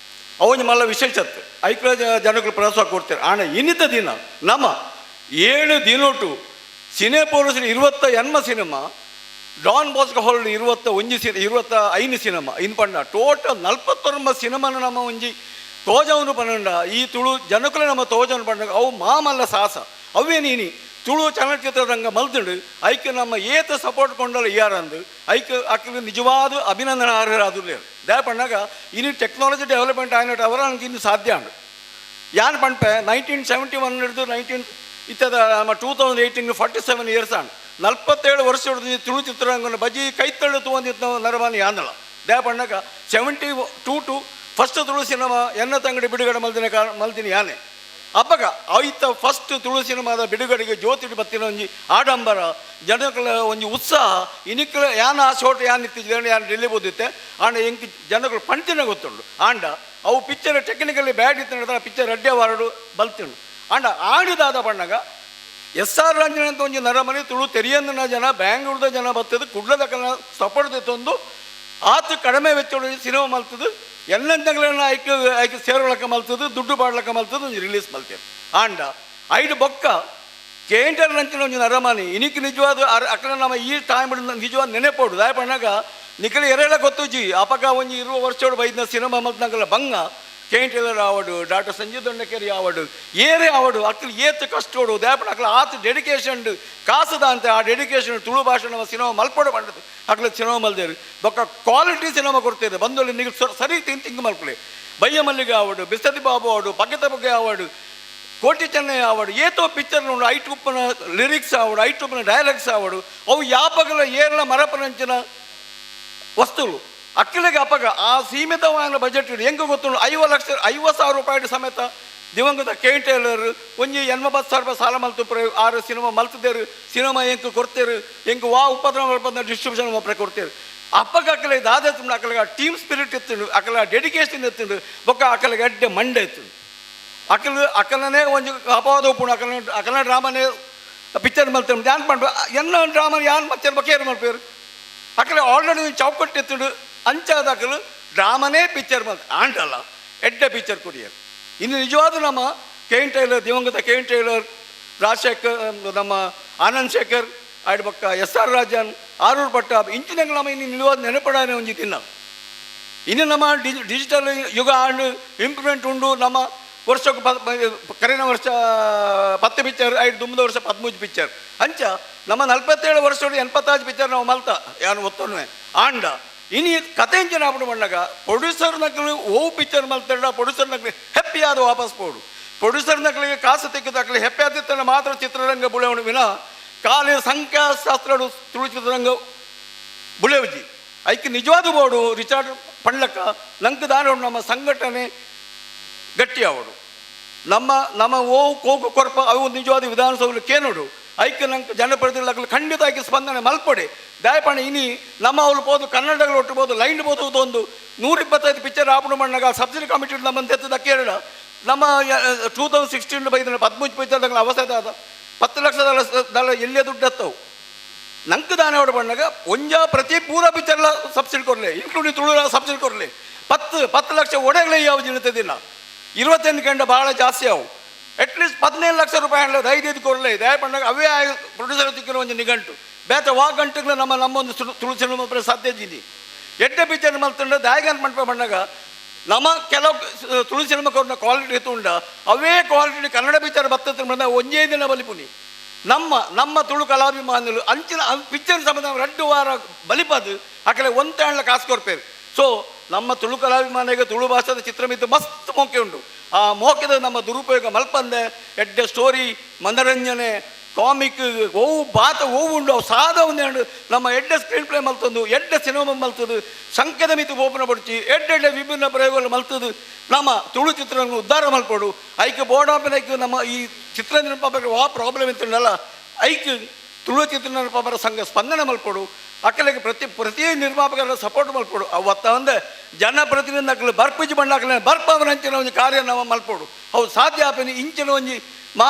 ಅವನ ಮಲ್ಲ ವಿಶೇಷತೆ ಐಕ್ಲ ಜನಗಳು ಪ್ರೋತ್ಸಾಹ ಕೊಡ್ತಾರೆ. ಆಣ ಇನ್ನಿತ ದಿನ ನಮ್ಮ 7 ದಿನೊಟು ಸಿನೆ ಪೊಲೀಸ್ 28 ಸಿನಿಮಾ ಡಾನ್ ಬಾಸ್ಕೋ ಹಾಲ್ 21 25 ಸಿನಿಮಾ ಇನ್ ಪಂಡ ಟೋಟಲ್ 49 ಸಿನಿಮಾನ ನಮ್ಮ ಒಂಜಿ ತೋಜವನ್ನು ಪನ್ನಂಡ ಈ ತುಳು ಜನಕುಲ ನಮ್ಮ ತೋಜವನ್ನು ಪಂಡ ಅವು ಮಾಮಲ್ಲ ಸಾಹಸ ಅವೇ ನೀನಿ ತುಳು ಚಲನಚಿತ್ರರಂಗ ಮಲ್ದುಂಡು. ಐಕ್ ನಮ್ಮ ಏತ ಸಪೋರ್ಟ್ ಕೊಂಡಲ್ಲ ಯಾರಂದು ಐಕ್ ಅಕ್ಲು ನಿಜವಾದ ಅಭಿನಂದನಾರ್ಹರಾದುಲ್ಲೇರು. ದಯ ಪಣ್ಣಾಗ ಇನ್ನು ಟೆಕ್ನಾಲಜಿ ಡೆವಲಪ್ಮೆಂಟ್ ಆಯ್ನಟ್ಟು ಅವರ ನನಗೆ ಇನ್ನು ಸಾಧ್ಯ ಉಂಡು. ಯಾನ್ ಪಂಪೆ 1971 ಹಿಡಿದು 19 ಇತ್ತದ ನಮ್ಮ 2018 47 ಇಯರ್ಸ್ ಆಂಡ್ 47 ವರ್ಷ ಹಿಡಿದು ತುಳು ಚಿತ್ರರಂಗನ ಬಜಿ ಕೈತಳ್ಳು ತೂವಂದಿತ್ತು ನರಮಾನಿ ಯಾನಲ. ದಯ ಪಣ್ಣಾಗ 72 ಟು ಫಸ್ಟ್ ತುಳು ಸಿನಿಮಾ ಎನ್ನ ತಂಗಡಿ ಬಿಡುಗಡೆ ಮಲ್ದಿನ ಮಲ್ದಿನ ಯಾನೆ. ಅಪ್ಪಗ ಆಯ್ತ ಫಸ್ಟ್ ತುಳು ಸಿನಿಮಾದ ಬಿಡುಗಡೆಗೆ ಜ್ಯೋತಿ ಬತ್ತಿನ ಒಂಜಿ ಆಡಂಬರ ಜನಗಳ ಒಂಜಿ ಉತ್ಸಾಹ ಇನಿಕ್ಲ ಯಾನ ಆ ಶೋಟ್ ಯಾನ್ ಇತ್ತಿದ್ದೇನೆ ಯಾನ್ ಡೆಲ್ಲಿ ಓದಿತ್ತೆ ಆಂಡ ಎಂಕ್ ಜನಗಳು ಪಂತಿನ ಗೊತ್ತುಂಡು. ಆಂಡ ಅವು ಪಿಕ್ಚರ್ ಟೆಕ್ನಿಕಲಿ ಬ್ಯಾಡ್ ಇತ್ತು ಆ ಪಿಕ್ಚರ್ ರಡ್ಡೆ ವಾರಡು ಬಲ್ತಿಂಡು. ಆಂಡ ಆಡಿದಾದ ಬಣ್ಣಗ ಎಸ್ ಆರ್ ರಂಜನ್ ಅಂತ ಒಂಜಿ ನರಮನೆ ತುಳು ತೆರಿಯಂದಿನ ಜನ ಬ್ಯಾಂಗ್ಳೂರ್ದ ಜನ ಬತ್ತದು ಕುಡ್ಲದ ಕನ್ನ ಸಪೋರ್ಟ್ ತಂದು ಆತ ಕಡಿಮೆ ವೆಚ್ಚ ಸಿನಿಮಾ ಮಲ್ತದು ಎಲ್ಲಂತಗಳನ್ನ ಐಕ್ ಐಕ್ ಸೇರೋಳಕ ಮಲ್ತದು ದುಡ್ಡು ಬಾಡ್ಲಕ್ಕ ಮಲ್ತದು ಒಂಜಿ ರಿಲೀಸ್ ಮಲ್ತೇವೆ. ಆಂಡ ಐದು ಬೊಕ್ಕ ಕೇಂಟರ್ ನಂಚಿನ ಒಂಜಿ ನರಮಾನಿ ಇನಿಕ್ ನಿಜವಾದ ಅಕಲ ನಮ್ಮ ಈ ಟೈಮ್ ನಿಜವಾದ ನೆನೆಪೋಡು. ದಾಯ ಪಣ್ಣಾಗ ನಿಕಲಿ ಎರೆಲ್ಲ ಗೊತ್ತುಜಿ ಅಪಕ ಒಂಜಿ 20 ವರ್ಷೋಡು ಬೈದಿನ ಸಿನಿಮಾ ಮಲ್ತನಗಲ ಬಂಗ ಕೇಂಟೇಲರ್ ಆವಡು ಡಾಕ್ಟರ್ ಸಂಜೀವ್ ದೊಣ್ಣಕೇರಿ ಆವಡು ಏರೇ ಆವಡು ಅಕ್ಕಲು ಏತ್ ಕಷ್ಟೋಡು ದಾಯಪಣ ಅಕ್ಕಲ ಆತ ಡೆಡಿಕೇಶನ್ ಕಾಸುದ ಅಂತ ಆ ಡೆಡಿಕೇಶನ್ ತುಳು ಭಾಷೆ ನಮ್ಮ ಸಿನಿಮಾ ಮಲ್ಪೋಡು ಪಂಡದು ಅಕ್ಕಲ ಸಿನಿಮಾ ಮಲ್ದೇರು ಬೊಕ್ಕ ಕ್ವಾಲಿಟಿ ಸಿನಿಮಾ ಕೊಡ್ತೇವೆ ಬಂದೊಳ್ಳಿ ನೀವು ಸರಿ ತಿಂಗ್ ಮಲ್ಪಲೆ. ಬಯ್ಯ ಮಲ್ಲಿಗೆ ಆವಡು ಬಿಸದಿ ಬಾಬು ಆವಡು ಪಗ್ಗದ ಬಗ್ಗೆ ಆವಡು ಕೋಟಿ ಚೆನ್ನೈ ಆವಡು ಏತೋ ಪಿಕ್ಚರ್ ಉಂಡು ಐಟು ಉಪ್ಪನ ಲಿರಿಕ್ಸ್ ಆವಡು ಐಟು ಉಪ್ಪನ ಡೈಲಾಗ್ಸ್ ಆವಡು ಅವು ಯಾಪಗಲ ಏರ್ಲ ಮರಪನಂಚಿನ ವಸ್ತುಗಳು ಅಕ್ಕಲಿಗೆ ಅಪಗ ಆ ಸೀಮಿತವಾದ ಬಜೆಟ್ ಹೆಂಗೆ ಗೊತ್ತುಂಡು 50 ಲಕ್ಷ 50,000 ರೂಪಾಯಿ ಸಮೇತ ದಿವಂಗತ ಕೆ ಟೇಲರ್ ಒಂಜಿ 80,000 ರೂಪಾಯಿ ಸಾಲ ಮಲ್ತು ಆರು ಸಿನಿಮಾ ಮಲ್ತದೇರು ಸಿನಿಮಾ ಎಂಕ್ ಕೊಡ್ತೇರು ಎಂಕ್ ವಾ ಉಪದ್ರವ ಡಿಸ್ಟ್ರಿಬ್ಯೂಷನ್ ಒಬ್ಬರೇ ಕೊಡ್ತೇರು. ಅಪ್ಪಗ ಅಕ್ಕಲೆ ದಾದ ತುಂಬ ಅಕ್ಕಲಿಗೆ ಆ ಟೀಮ್ ಸ್ಪಿರಿಟ್ ಇತ್ತು ಅಕ್ಕಲ ಡೆಡಿಕೇಶನ್ ಇತ್ತು ಬೊಕ್ಕ ಅಕ್ಕಲಿಗೆ ಅಡ್ಡೆ ಮಂಡೆ ಇತ್ತು. ಅಕ್ಕಲು ಅಕ್ಕಲನೇ ಒಂಜಿ ಅಪವಾದ ಉಪ್ಪುಂಡು ಅಕ್ಕಲ ಅಕ್ಕಲ ಡ್ರಾಮನೇ ಪಿಕ್ಚರ್ ಮಲ್ತು ಯಾನ್ ಪಂಡ ಎನ್ನ ಡ್ರಾಮ ಯಾನ್ ಪಿಕ್ಚರ್ ಬಕೇರು ಮಲ್ಪೇರು ಅಕ್ಕಲೆ ಆಲ್ರೆಡಿ ಚೌಕಟ್ಟು ಇತ್ತು ಅಂಚಾದ ಅಕ್ಕಲು ಡ್ರಾಮನೇ ಪಿಕ್ಚರ್ ಮಲ್ತು ಆಂಡಲ್ಲ ಎಡ್ಡೆ ಪಿಕ್ಚರ್ ಕೊಡಿಯರು. ಇನ್ನು ನಿಜವಾದ ನಮ್ಮ K N tailor ದಿವಂಗತ K N tailor Rajashekhar ನಮ್ಮ ಆನಂದ್ ಶೇಖರ್ ಆಯ್ಡು ಬೊಕ್ಕ ಎಸ್ ಆರ್ ರಾಜನ್ ಆರೂರು ಭಟ್ಟ ಇಂಚಿನಂಗೆ ನಮ್ಮ ಇನ್ನು ನಿಜವಾದ ನೆನಪಡಾನೆ ಒಂಜಿ ತಿನ್ನ. ಇನ್ನು ನಮ್ಮ ಡಿಜಿಟಲ್ ಯುಗ ಆಂಡ್ ಇಂಪ್ರೂವ್ಮೆಂಟ್ ಉಂಡು. ನಮ್ಮ ವರ್ಷಕ್ಕೆ ಕರೆನ ವರ್ಷ 10 ಪಿಕ್ಚರ್ ಐದು ದುಂಬದ ವರ್ಷ 13 ಪಿಕ್ಚರ್ ಅಂಚ ನಮ್ಮ 47 ವರ್ಷ 85 ಪಿಕ್ಚರ್ ನಾವು ಮಲ್ತ ಯಾರು ಒತ್ತೊನ್ವೆ ಆಂಡ ಇನಿ ಕತೆ ಇಂಚಿನ ಆಪುಂಡು ಪಣ್ಣಗ ಪ್ರೊಡ್ಯೂಸರ್ ನಕಲು ಓವು ಪಿಕ್ಚರ್ ಮಲ್ತಂಡ ಪ್ರೊಡ್ಯೂಸರ್ ನಕಲು ಹೆಪ್ಪಿ ಆದ ವಾಪಸ್ ಪೋಡು ಪ್ರೊಡ್ಯೂಸರ್ ನಕಲಿಗೆ ಕಾಸು ತೆಗೆದು ಅಕಲು ಹೆಪ್ಪಿ ಆದಿತ್ತಂಡ ಮಾತ್ರ ಚಿತ್ರರಂಗ ಬುಳೆವಣು ವಿನ ಕಾಲಿ ಸಂಖ್ಯಾಶಾಸ್ತ್ರಡು ತುಳು ಚಿತ್ರರಂಗ ಬುಳೆವುಜಿ ಐಕ್ ನಿಜವಾದ ಬೋಡು ರಿಚಾರ್ಡ್ ಪಂಡ್ಲಕ್ಕ ನಂಗೆ ದಾನ ನಮ್ಮ ಸಂಘಟನೆ ಗಟ್ಟಿ ಆವಡು ನಮ್ಮ ನಮ್ಮ ಓವು ಕೋಕು ಕೊರಪ ಅವು ನಿಜವಾದ ವಿಧಾನಸೌಧ ಕೇನೋಡು ಐಕ್ ನಂಗೆ ಜನಪ್ರತಿನಿಧಿಗಳು ಖಂಡಿತ ಐಕೆ ಸ್ಪಂದನೆ ಮಲ್ಪಡೆ ದಯಪಣೆ ಇನಿ ನಮ್ಮ ಅವ್ರು ಪೋದು ಕನ್ನಡಗಳು ಒಟ್ಟುಬೋದು ಲೈನ್ ಬೋದು ಒಂದು 125 ಪಿಕ್ಚರ್ ಆಪಣೆ ಮಣ್ಣಾಗ ಸಬ್ಸಿಡಿ ಕಮಿಟಿ ನಮ್ಮ ತೆತ್ತದ ಕೇರಳ ನಮ್ಮ 2016 ಬೈದ 13 ಪಿಕ್ಚರ್ ಅವಸ್ಥೆ ಆದ 10 ಲಕ್ಷ ದಳ ಎಲ್ಲೇ ದುಡ್ಡು ಹತ್ತವು ನಂಗೆ ದಾನ ಬಣ್ಣಾಗ ಒಂಜ ಪ್ರತಿ ಪೂರ ಪಿಕ್ಚರ್ಲ ಸಬ್ಸಿಡಿ ಕೊಡಲಿ ಇನ್ಕ್ಲೂಡಿಂಗ್ ತುಳು ಸಬ್ಸಿಡಿ ಕೊಡಲಿ 10 ಲಕ್ಷ ಒಡೆಗಳೇ ಯಾವ ಜನತೆದಿಲ್ಲ 28 ಗಂಟೆ ಭಾಳ ಜಾಸ್ತಿ ಅವು ಅಟ್ಲೀಸ್ಟ್ 15 ಲಕ್ಷ ರೂಪಾಯಿ ಹಣ್ಣು 5 ಕೊಡಲಿ ದಯಪಣ್ಣಾಗ ಅವೇ ಪ್ರೊಡ್ಯೂಸರ್ ತಿಕ್ಕಿರೋ ಒಂದು ನಿಘಂಟು ಬೇತ ವಾ ಗಂಟೆಗಳು ನಮ್ಮ ನಮ್ಮೊಂದು ತುಳು ಸಿನಿಮಾ ಸಾಧ್ಯ ಇದ್ದೀನಿ ಎಡ್ಡೆ ಪಿಕ್ಚರ್ ಮಲ್ತಂಡ ದಾಯಗಾನ್ ಮಂಟಪ ಬಣ್ಣಾಗ ನಮ್ಮ ಕೆಲವು ತುಳು ಸಿನಿಮಾ ಕೊಡ್ನ ಕ್ವಾಲಿಟಿ ತುಂಡ ಅವೇ ಕ್ವಾಲಿಟಿ ಕನ್ನಡ ಪಿಕ್ಚರ್ ಬತ್ತ ಬಂದ ಒಂದೇ ದಿನ ಬಲಿಪುನಿ ನಮ್ಮ ನಮ್ಮ ತುಳು ಕಲಾಭಿಮಾನಿಗಳು ಅಂಚಿನ ಪಿಕ್ಚರ್ ಸಂಬಂಧ 2 ವಾರ ಬಲಿಪದು ಆಕಡೆ ಒಂದು ಹಣ್ಣ ಕಾಸು ಕೊಡ್ಪೇರು. ಸೊ ನಮ್ಮ ತುಳು ಕಲಾಭಿಮಾನಿಗೆ ತುಳು ಭಾಷೆದ ಚಿತ್ರಮಿತ್ತು ಮಸ್ತ್ ಮೋಕೆ ಉಂಟು. ಆ ಮೋಕೆದ ನಮ್ಮ ದುರುಪಯೋಗ ಮಲ್ಪಂದೆ ಎಡ್ಡೆ ಸ್ಟೋರಿ ಮನರಂಜನೆ ಕಾಮಿಕ್ ಓವು ಬಾತ ಓವು ಉಂಡು ಅವು ಸಾದ ಒಂದು ನಮ್ಮ ಎಡ್ಡೆ ಸ್ಕ್ರೀನ್ ಪ್ಲೇ ಮಲ್ತದ್ದು ಎಡ್ಡೆ ಸಿನಿಮಾ ಮಲ್ತದ್ದು ಸಂಖ್ಯದ ಮಿತಿ ಓಪನ ಪಡಿಸಿ ಎಡ್ಡೆ ವಿಭಿನ್ನ ಪ್ರಯೋಗಗಳು ಮಲ್ತದ್ದು ನಮ್ಮ ತುಳು ಚಿತ್ರವನ್ನು ಉದ್ಧಾರ ಮಲ್ಪಡು ಐಕ್ ಬೋರ್ಡ್ ಆಫ್ ಐಕ್ ನಮ್ಮ ಈ ಚಿತ್ರ ನಿರ್ಮಾಪಕರು ವಾ ಪ್ರಾಬ್ಲಮ್ ಇತ್ತಲ್ಲ ಐಕ್ ತುಳು ಚಿತ್ರ ನಿರ್ಮಾಪಕರ ಸಂಘ ಸ್ಪಂದನೆ ಮಲ್ಪಡು ಅಕ್ಕಲಿಗೆ ಪ್ರತಿ ಪ್ರತಿ ನಿರ್ಮಾಪಕರ ಸಪೋರ್ಟ್ ಮಲ್ಪಡು ಅವತ್ತ ಒಂದು ಜನಪ್ರತಿನಿಧಿ ಅಕ್ಕಲು ಬರ್ಪಿಜಿ ಬಣ್ಣ ಹಾಕಲೆ ಬರ್ಪವನ ಅಂಚಿನ ಒಂದು ಕಾರ್ಯ ನಾವು ಮಲ್ಪಡು ಅವು ಸಾಧ್ಯ ಆಪಿನ ಇಂಚಿನ ಒಂಜಿ ಮಾ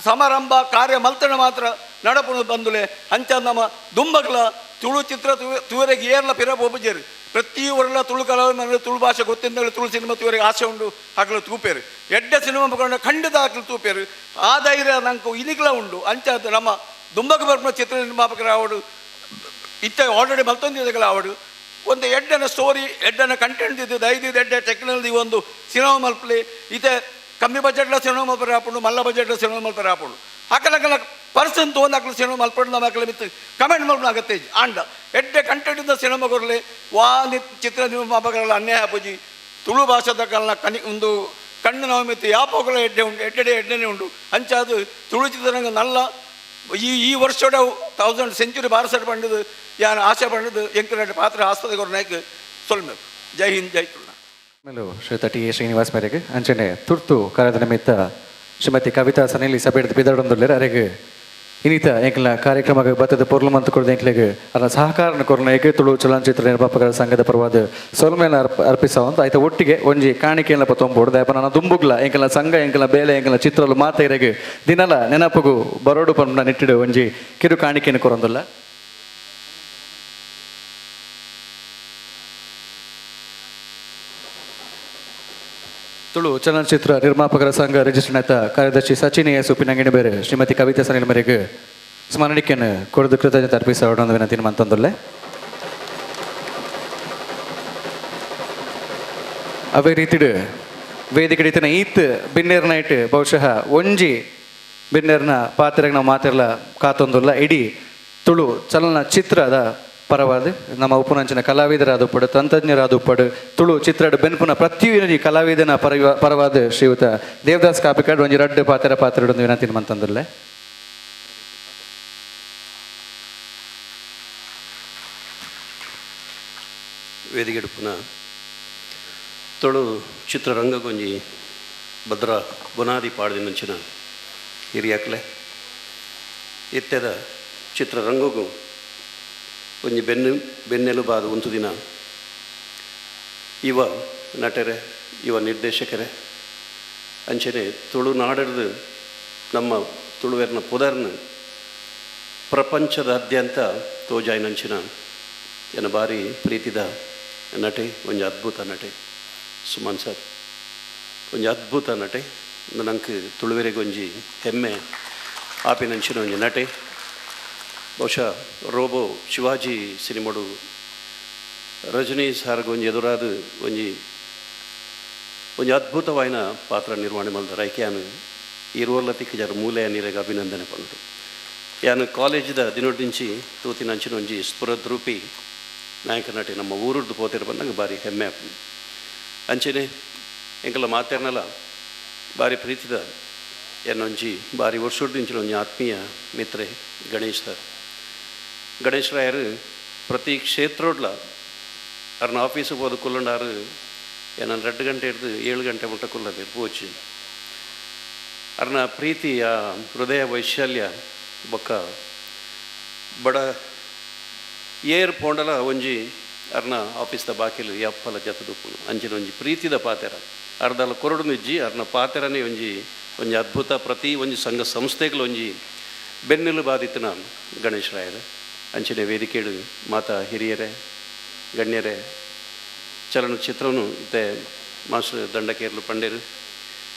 ಸಮಾರಂಭ ಕಾರ್ಯ ಮಲ್ತಣ ಮಾತ್ರ ನಡಪುಣ ಬಂದುಲೆ ಅಂಚ ನಮ್ಮ ದುಂಬಗ್ಲ ತುಳು ಚಿತ್ರ ತುವರೆಗೆ ಏರ್ಲ ಪಿರ ಒಬ್ಬಜೇರು ಪ್ರತಿ ಊರಲ್ಲ ತುಳು ಕಲಾವಿದ ತುಳು ಭಾಷೆ ಗೊತ್ತಿಂದಲೇ ತುಳು ಸಿನಿಮಾ ತುವರೆಗೆ ಆಸೆ ಉಂಡು ಹಾಕಲು ತೂಪೇರು ಎಡ್ಡೆ ಸಿನಿಮಾ ಮುಖಂಡ ಖಂಡಿತ ಹಾಕಲು ತೂಪೇರು ಆ ಧೈರ್ಯ ನಂಗೆ ಇನಿಗ್ಲ ಉಂಡು ಅಂಚ ನಮ್ಮ ದುಂಬಗ ಬರ್ಪುನ ಚಿತ್ರ ನಿರ್ಮಾಪಕರ ಅವಡು ಇತ್ತ ಆಲ್ರೆಡಿ ಮಲ್ತೊಂದಿದ್ದಗಳ ಅವಡು ಒಂದು ಎಡ್ಡನ ಸ್ಟೋರಿ ಎಡ್ಡನ ಕಂಟೆಂಟ್ ಇದ್ದು ಐದು ಎಡ್ಡೆ ಟೆಕ್ನಾಲಜಿ ಒಂದು ಸಿನಿಮಾ ಮಲ್ಪಲಿ ಇತ್ತೆ ಕಮ್ಮಿ ಬಜೆಟ್ಲ ಸಿನಿಮಾ ಮಲ್ಪರೆ ಆಪುಂಡು ಮಲ್ಲ ಬಜೆಟ್ಲ ಸಿನಿಮಾ ಮಲ್ಪರೆ ಆಪುಂಡು ಅಕಲಕಲ ಪರ್ಸನ್ ತೊಗೊಂಡು ಹಾಕಲು ಸಿನಿಮಾ ಮಲ್ಪಡು ನಮ್ಮ ಅಕಲ ಮಿತ್ತು ಕಮೆಂಟ್ ಮಲ್ಪಡು ಆಗತ್ತೆ ಆಂಡ ಎಡ್ಡೆ ಕಂಟೆಂಟಿಂದ ಸಿನಿಮಾ ಕೊರಲಿ ವಾ ಚಿತ್ರ ನಿರ್ಮಾಪಕರಲ್ಲ ಅನ್ಯಾಯ ಪೂಜಿ ತುಳು ಭಾಷೆದ ಕಾಲನ ಕನಿ ಒಂದು ಕಣ್ಣು ನಾವು ಮಿತ್ತು ಯಾಪೋಗಲ ಎಡ್ಡೆ ಉಂಟು ಎಡ್ಡೆ ಎಡ್ಡೆನೇ ಉಂಟು ಅಂಚಾದು ತುಳು ಚಿತ್ರರಂಗ ನಲ್ಲ ಈ ಈ ವರ್ಷದ 1000 ಸೆಂಚುರಿ ಬಾರಸಡ್ ಪಂಡದು ಯಾನು ಆಶೆ ಪಂಡದು ಎಂಕರೆಡ್ ಪಾತ್ರ ಆಸ್ಪತ್ರೆ ನಾಯಕ್ ಸೊಲ್ಬೇಕು. ಜೈ ಹಿಂದ್ ಜೈ ತುಳುನಾಡು. ಮೇಲು ಶ್ರೀಯುತ ಟಿ ಎ ಶ್ರೀನಿವಾಸ್ ಮೇರೆಗೆ ಅಂಚನೆ ತುರ್ತು ಕಾರ್ಯದ ನಿಮಿತ್ತ ಶ್ರೀಮತಿ ಕವಿತಾ ಸನೇಲಿ ಸಭೆಡ್ದು ಬಿದಡೊಂದುಲ್ಲೇರು ಅರೆಗೆ ಇನ್ನಿತ ಎಂಕ್ಲ ಕಾರ್ಯಕ್ರಮಕ್ಕೆ ಬತ್ತದ ಪೊರ್ಲು ಮಂತು ಕೊಡ್ದು ಎಂಕ್ಲೆಗ್ ಅದನ್ನ ಸಹಕಾರನ ಕೊರ್ನ ತುಳು ಚಲನಚಿತ್ರ ನಿರ್ಮಾಪಕರ ಸಂಘದ ಪರವಾದ ಸೊಲ್ಮೇನ ಅರ್ಪಿಸವಂತ ಆಯ್ತ ಒಟ್ಟಿಗೆ ಒಂಜಿ ಕಾಣಿಕೆಯನ್ನ ತೊಂಬೋಡು ದಯಪ ನನ್ನ ದುಂಬುಗ್ಲ ಎಂಕಲ ಸಂಘ ಎಂಕಲ ಬೇಲೆ ಎಂಕಲ ಚಿತ್ರಲು ಮಾತೆರೆಗ್ ದಿನಲ ನೆನಪುಗು ಬರೋಡು ಪಂಡ ನಿಟ್ಟಿಡು ಒಂಜಿ ಕಿರು ಕಾಣಿಕೆಯನ್ನು ಕೊರೊಂದುಲ್ಲ. ತುಳು ಚಲನಚಿತ್ರ ನಿರ್ಮಾಪಕರ ಸಂಘ ರಿಜಿಸ್ಟರ್ ಆಯ್ತ ಕಾರ್ಯದರ್ಶಿ ಸಚಿನ್ ಎಸ್ ಉಪ್ಪಿನಂಗಡಿ ಬೇರೆ ಶ್ರೀಮತಿ ಕವಿತಾ ಸನಿಲ್ ಮೇರೆಗೆ ಸ್ಮರಣಿಕೆಯನ್ನು ಕೊಡದು ಕೃತಜ್ಞತೆ ಅರ್ಪಿಸೋಣ ವಿನಂತಿ ಮಂತಂದುಲ್ಲೆ. ಅವೇ ರೀತಿಡು ವೇದಿಕೆ ರೀತಿನ ಈತ್ ಬಿನ್ನೇರ್ ನೈಟ್ ಬಹುಶಃ ಒಂಜಿ ಬಿನ್ನೇರ್ನ ಪಾತ್ರೆಗೆ ನಾವು ಮಾತಿರಲ ಕಾತೊಂದುಲ್ಲ ಇಡೀ ತುಳು ಚಲನಚಿತ್ರದ ಪರವಾದ ನಮ್ಮ ಉಪನಂಚಿನ ಕಲಾವಿದರಾದ ಉಪ್ಪಡು ತಂತ್ರಜ್ಞರಾದ ಉಪ್ಪಡು ತುಳು ಚಿತ್ರದ ಬೆನ್ಪುನ ಪ್ರತಿಯೊಂದು ಕಲಾವಿದನ ಪರವಾದ ಶ್ರೀಯುತ ದೇವದಾಸ್ ಕಾಪಿಕಾಡ್ ಒಂಜಿ ರಡ್ಡು ಪಾತ್ರ ಪಾತ್ರ ವಿನಂತಿ ಮಂತಂದುಲ್ಲೆ. ವೇದಿಕೆಡುಪುನ ತುಳು ಚಿತ್ರರಂಗಗೊಂಜಿ ಭದ್ರ ಬುನಾದಿ ಪಾಡ್ದಿನಂಚಿನ ಹಿರಿಯಾಕ್ಲೆ ಇತ್ತೆದ ಚಿತ್ರರಂಗಗೂ ಒಂಜಿ ಬೆನ್ನೆಲುಬಾದ ಒಂದು ದಿನ ಇವ ನಟರೆ ಇವ ನಿರ್ದೇಶಕರೇ ಅಂಚನೆ ತುಳುನಾಡದು ನಮ್ಮ ತುಳುವೆರ್ನ ಪುದರ್ನ ಪ್ರಪಂಚದಾದ್ಯಂತ ತೋಜಾಯಿನಂಚಿನ ಎನ್ನ ಭಾರಿ ಪ್ರೀತಿದ ನಟೆ ಒಂಜಿ ಅದ್ಭುತ ನಟೆ ಸುಮನ್ ಸರ್ ಒಂಜಿ ಅದ್ಭುತ ನಟೆ ನಂಗೆ ತುಳುವೆರೆಗೆ ಒಂಜಿ ಹೆಮ್ಮೆ ಆಪಿನಂಚಿನ ಒಂಜಿ ನಟೆ. ಬಹುಶಃ ರೋಬೋ ಶಿವಾಜಿ ಸಿನಿಮಾಡು ರಜನಿ ಸಾರ್ಗೆ ಒಂಜಿ ಎದುರಾದ ಒಂಜಿ ಒಂಜಿ ಅದ್ಭುತವಾಯಿನ ಪಾತ್ರ ನಿರ್ವಹಣೆ ಮಲ್ದಾರ. ಐಕೆ ಯಾನು ಈ ರೋಲ ತಿಕ್ಕಜಾರ ಮೂಲೆ ನೀರಿಗೆ ಅಭಿನಂದನೆ ಪಂಡು. ಯಾನು ಕಾಲೇಜ್ದ ದಿನೊಡ್ದಿಂಚಿ ತೂತಿನಂಚಿನ ಒಂಜಿ ಸ್ಫುರದ್ರೂಪಿ ನಾಯಕ ನಟಿ ನಮ್ಮ ಊರುಡ್ದು ಪೋತಿರ ಬಂದಂಗೆ ಭಾರಿ ಹೆಮ್ಮೆ ಆಪುಂಡು. ಅಂಚೆನೆ ಎಂಕಲ ಮಾತೆರ್ನಲ ಭಾರಿ ಪ್ರೀತಿದ ಎನ್ನೊಂಜಿ ಬಾರಿ ವರ್ಷೊಡ್ದಿಂಚಿನ ಒಂಜಿ ಆತ್ಮೀಯ ಮಿತ್ರೆ ಗಣೇಶ್ ಸರ್. ಗಣೇಶ್ ರಾಯರು ಪ್ರತಿ ಕ್ಷೇತ್ರೋಡ್ಲ ಅರ್ನ ಆಫೀಸಿಗೆ ಹೋದ ಕುಲ್ಲಂಡಾರು ಏನನ್ನು 2 ಗಂಟೆ ಹಿಡಿದು 7 ಗಂಟೆ ಮುಟ್ಟ ಕುಲ್ಲದೆ ಪೋಚಿ. ಅರ್ನ ಪ್ರೀತಿಯ ಹೃದಯ ವೈಶಾಲ್ಯ ಬೊಕ್ಕ ಬಡ ಏರ್ ಪೋಂಡಲ ಒಂಜಿ ಅರ್ನ ಆಫೀಸ್ದ ಬಾಕಿಲು ಯಪ್ಪಲ ಜತದುಪ್ಪುನು ಅಂಚಿನ ಒಂಜಿ ಪ್ರೀತಿದ ಪಾತೆರ ಅರ್ಧಲ ಕೊರಡು ನಿಜ್ಜಿ ಅರ್ನ ಪಾತೆರನೇ ಒಂಜಿ ಒಂಜಿ ಅದ್ಭುತ. ಪ್ರತಿ ಒಂಜಿ ಸಂಘ ಸಂಸ್ಥೆಗಳು ಒಂಜಿ ಬೆನ್ನೆಲು ಬಾಧಿತನ ಗಣೇಶ್ ರಾಯರು. ಅಂಚಿನ ವೇದಿಕೆಡು ಮಾತಾ ಹಿರಿಯರೇ ಗಣ್ಯರೇ ಚಲನಚಿತ್ರನು ಇತ್ತೆ ಮಾಸ್ಟರ್ ದಂಡಕೇರ್ಲು ಪಂಡೇರು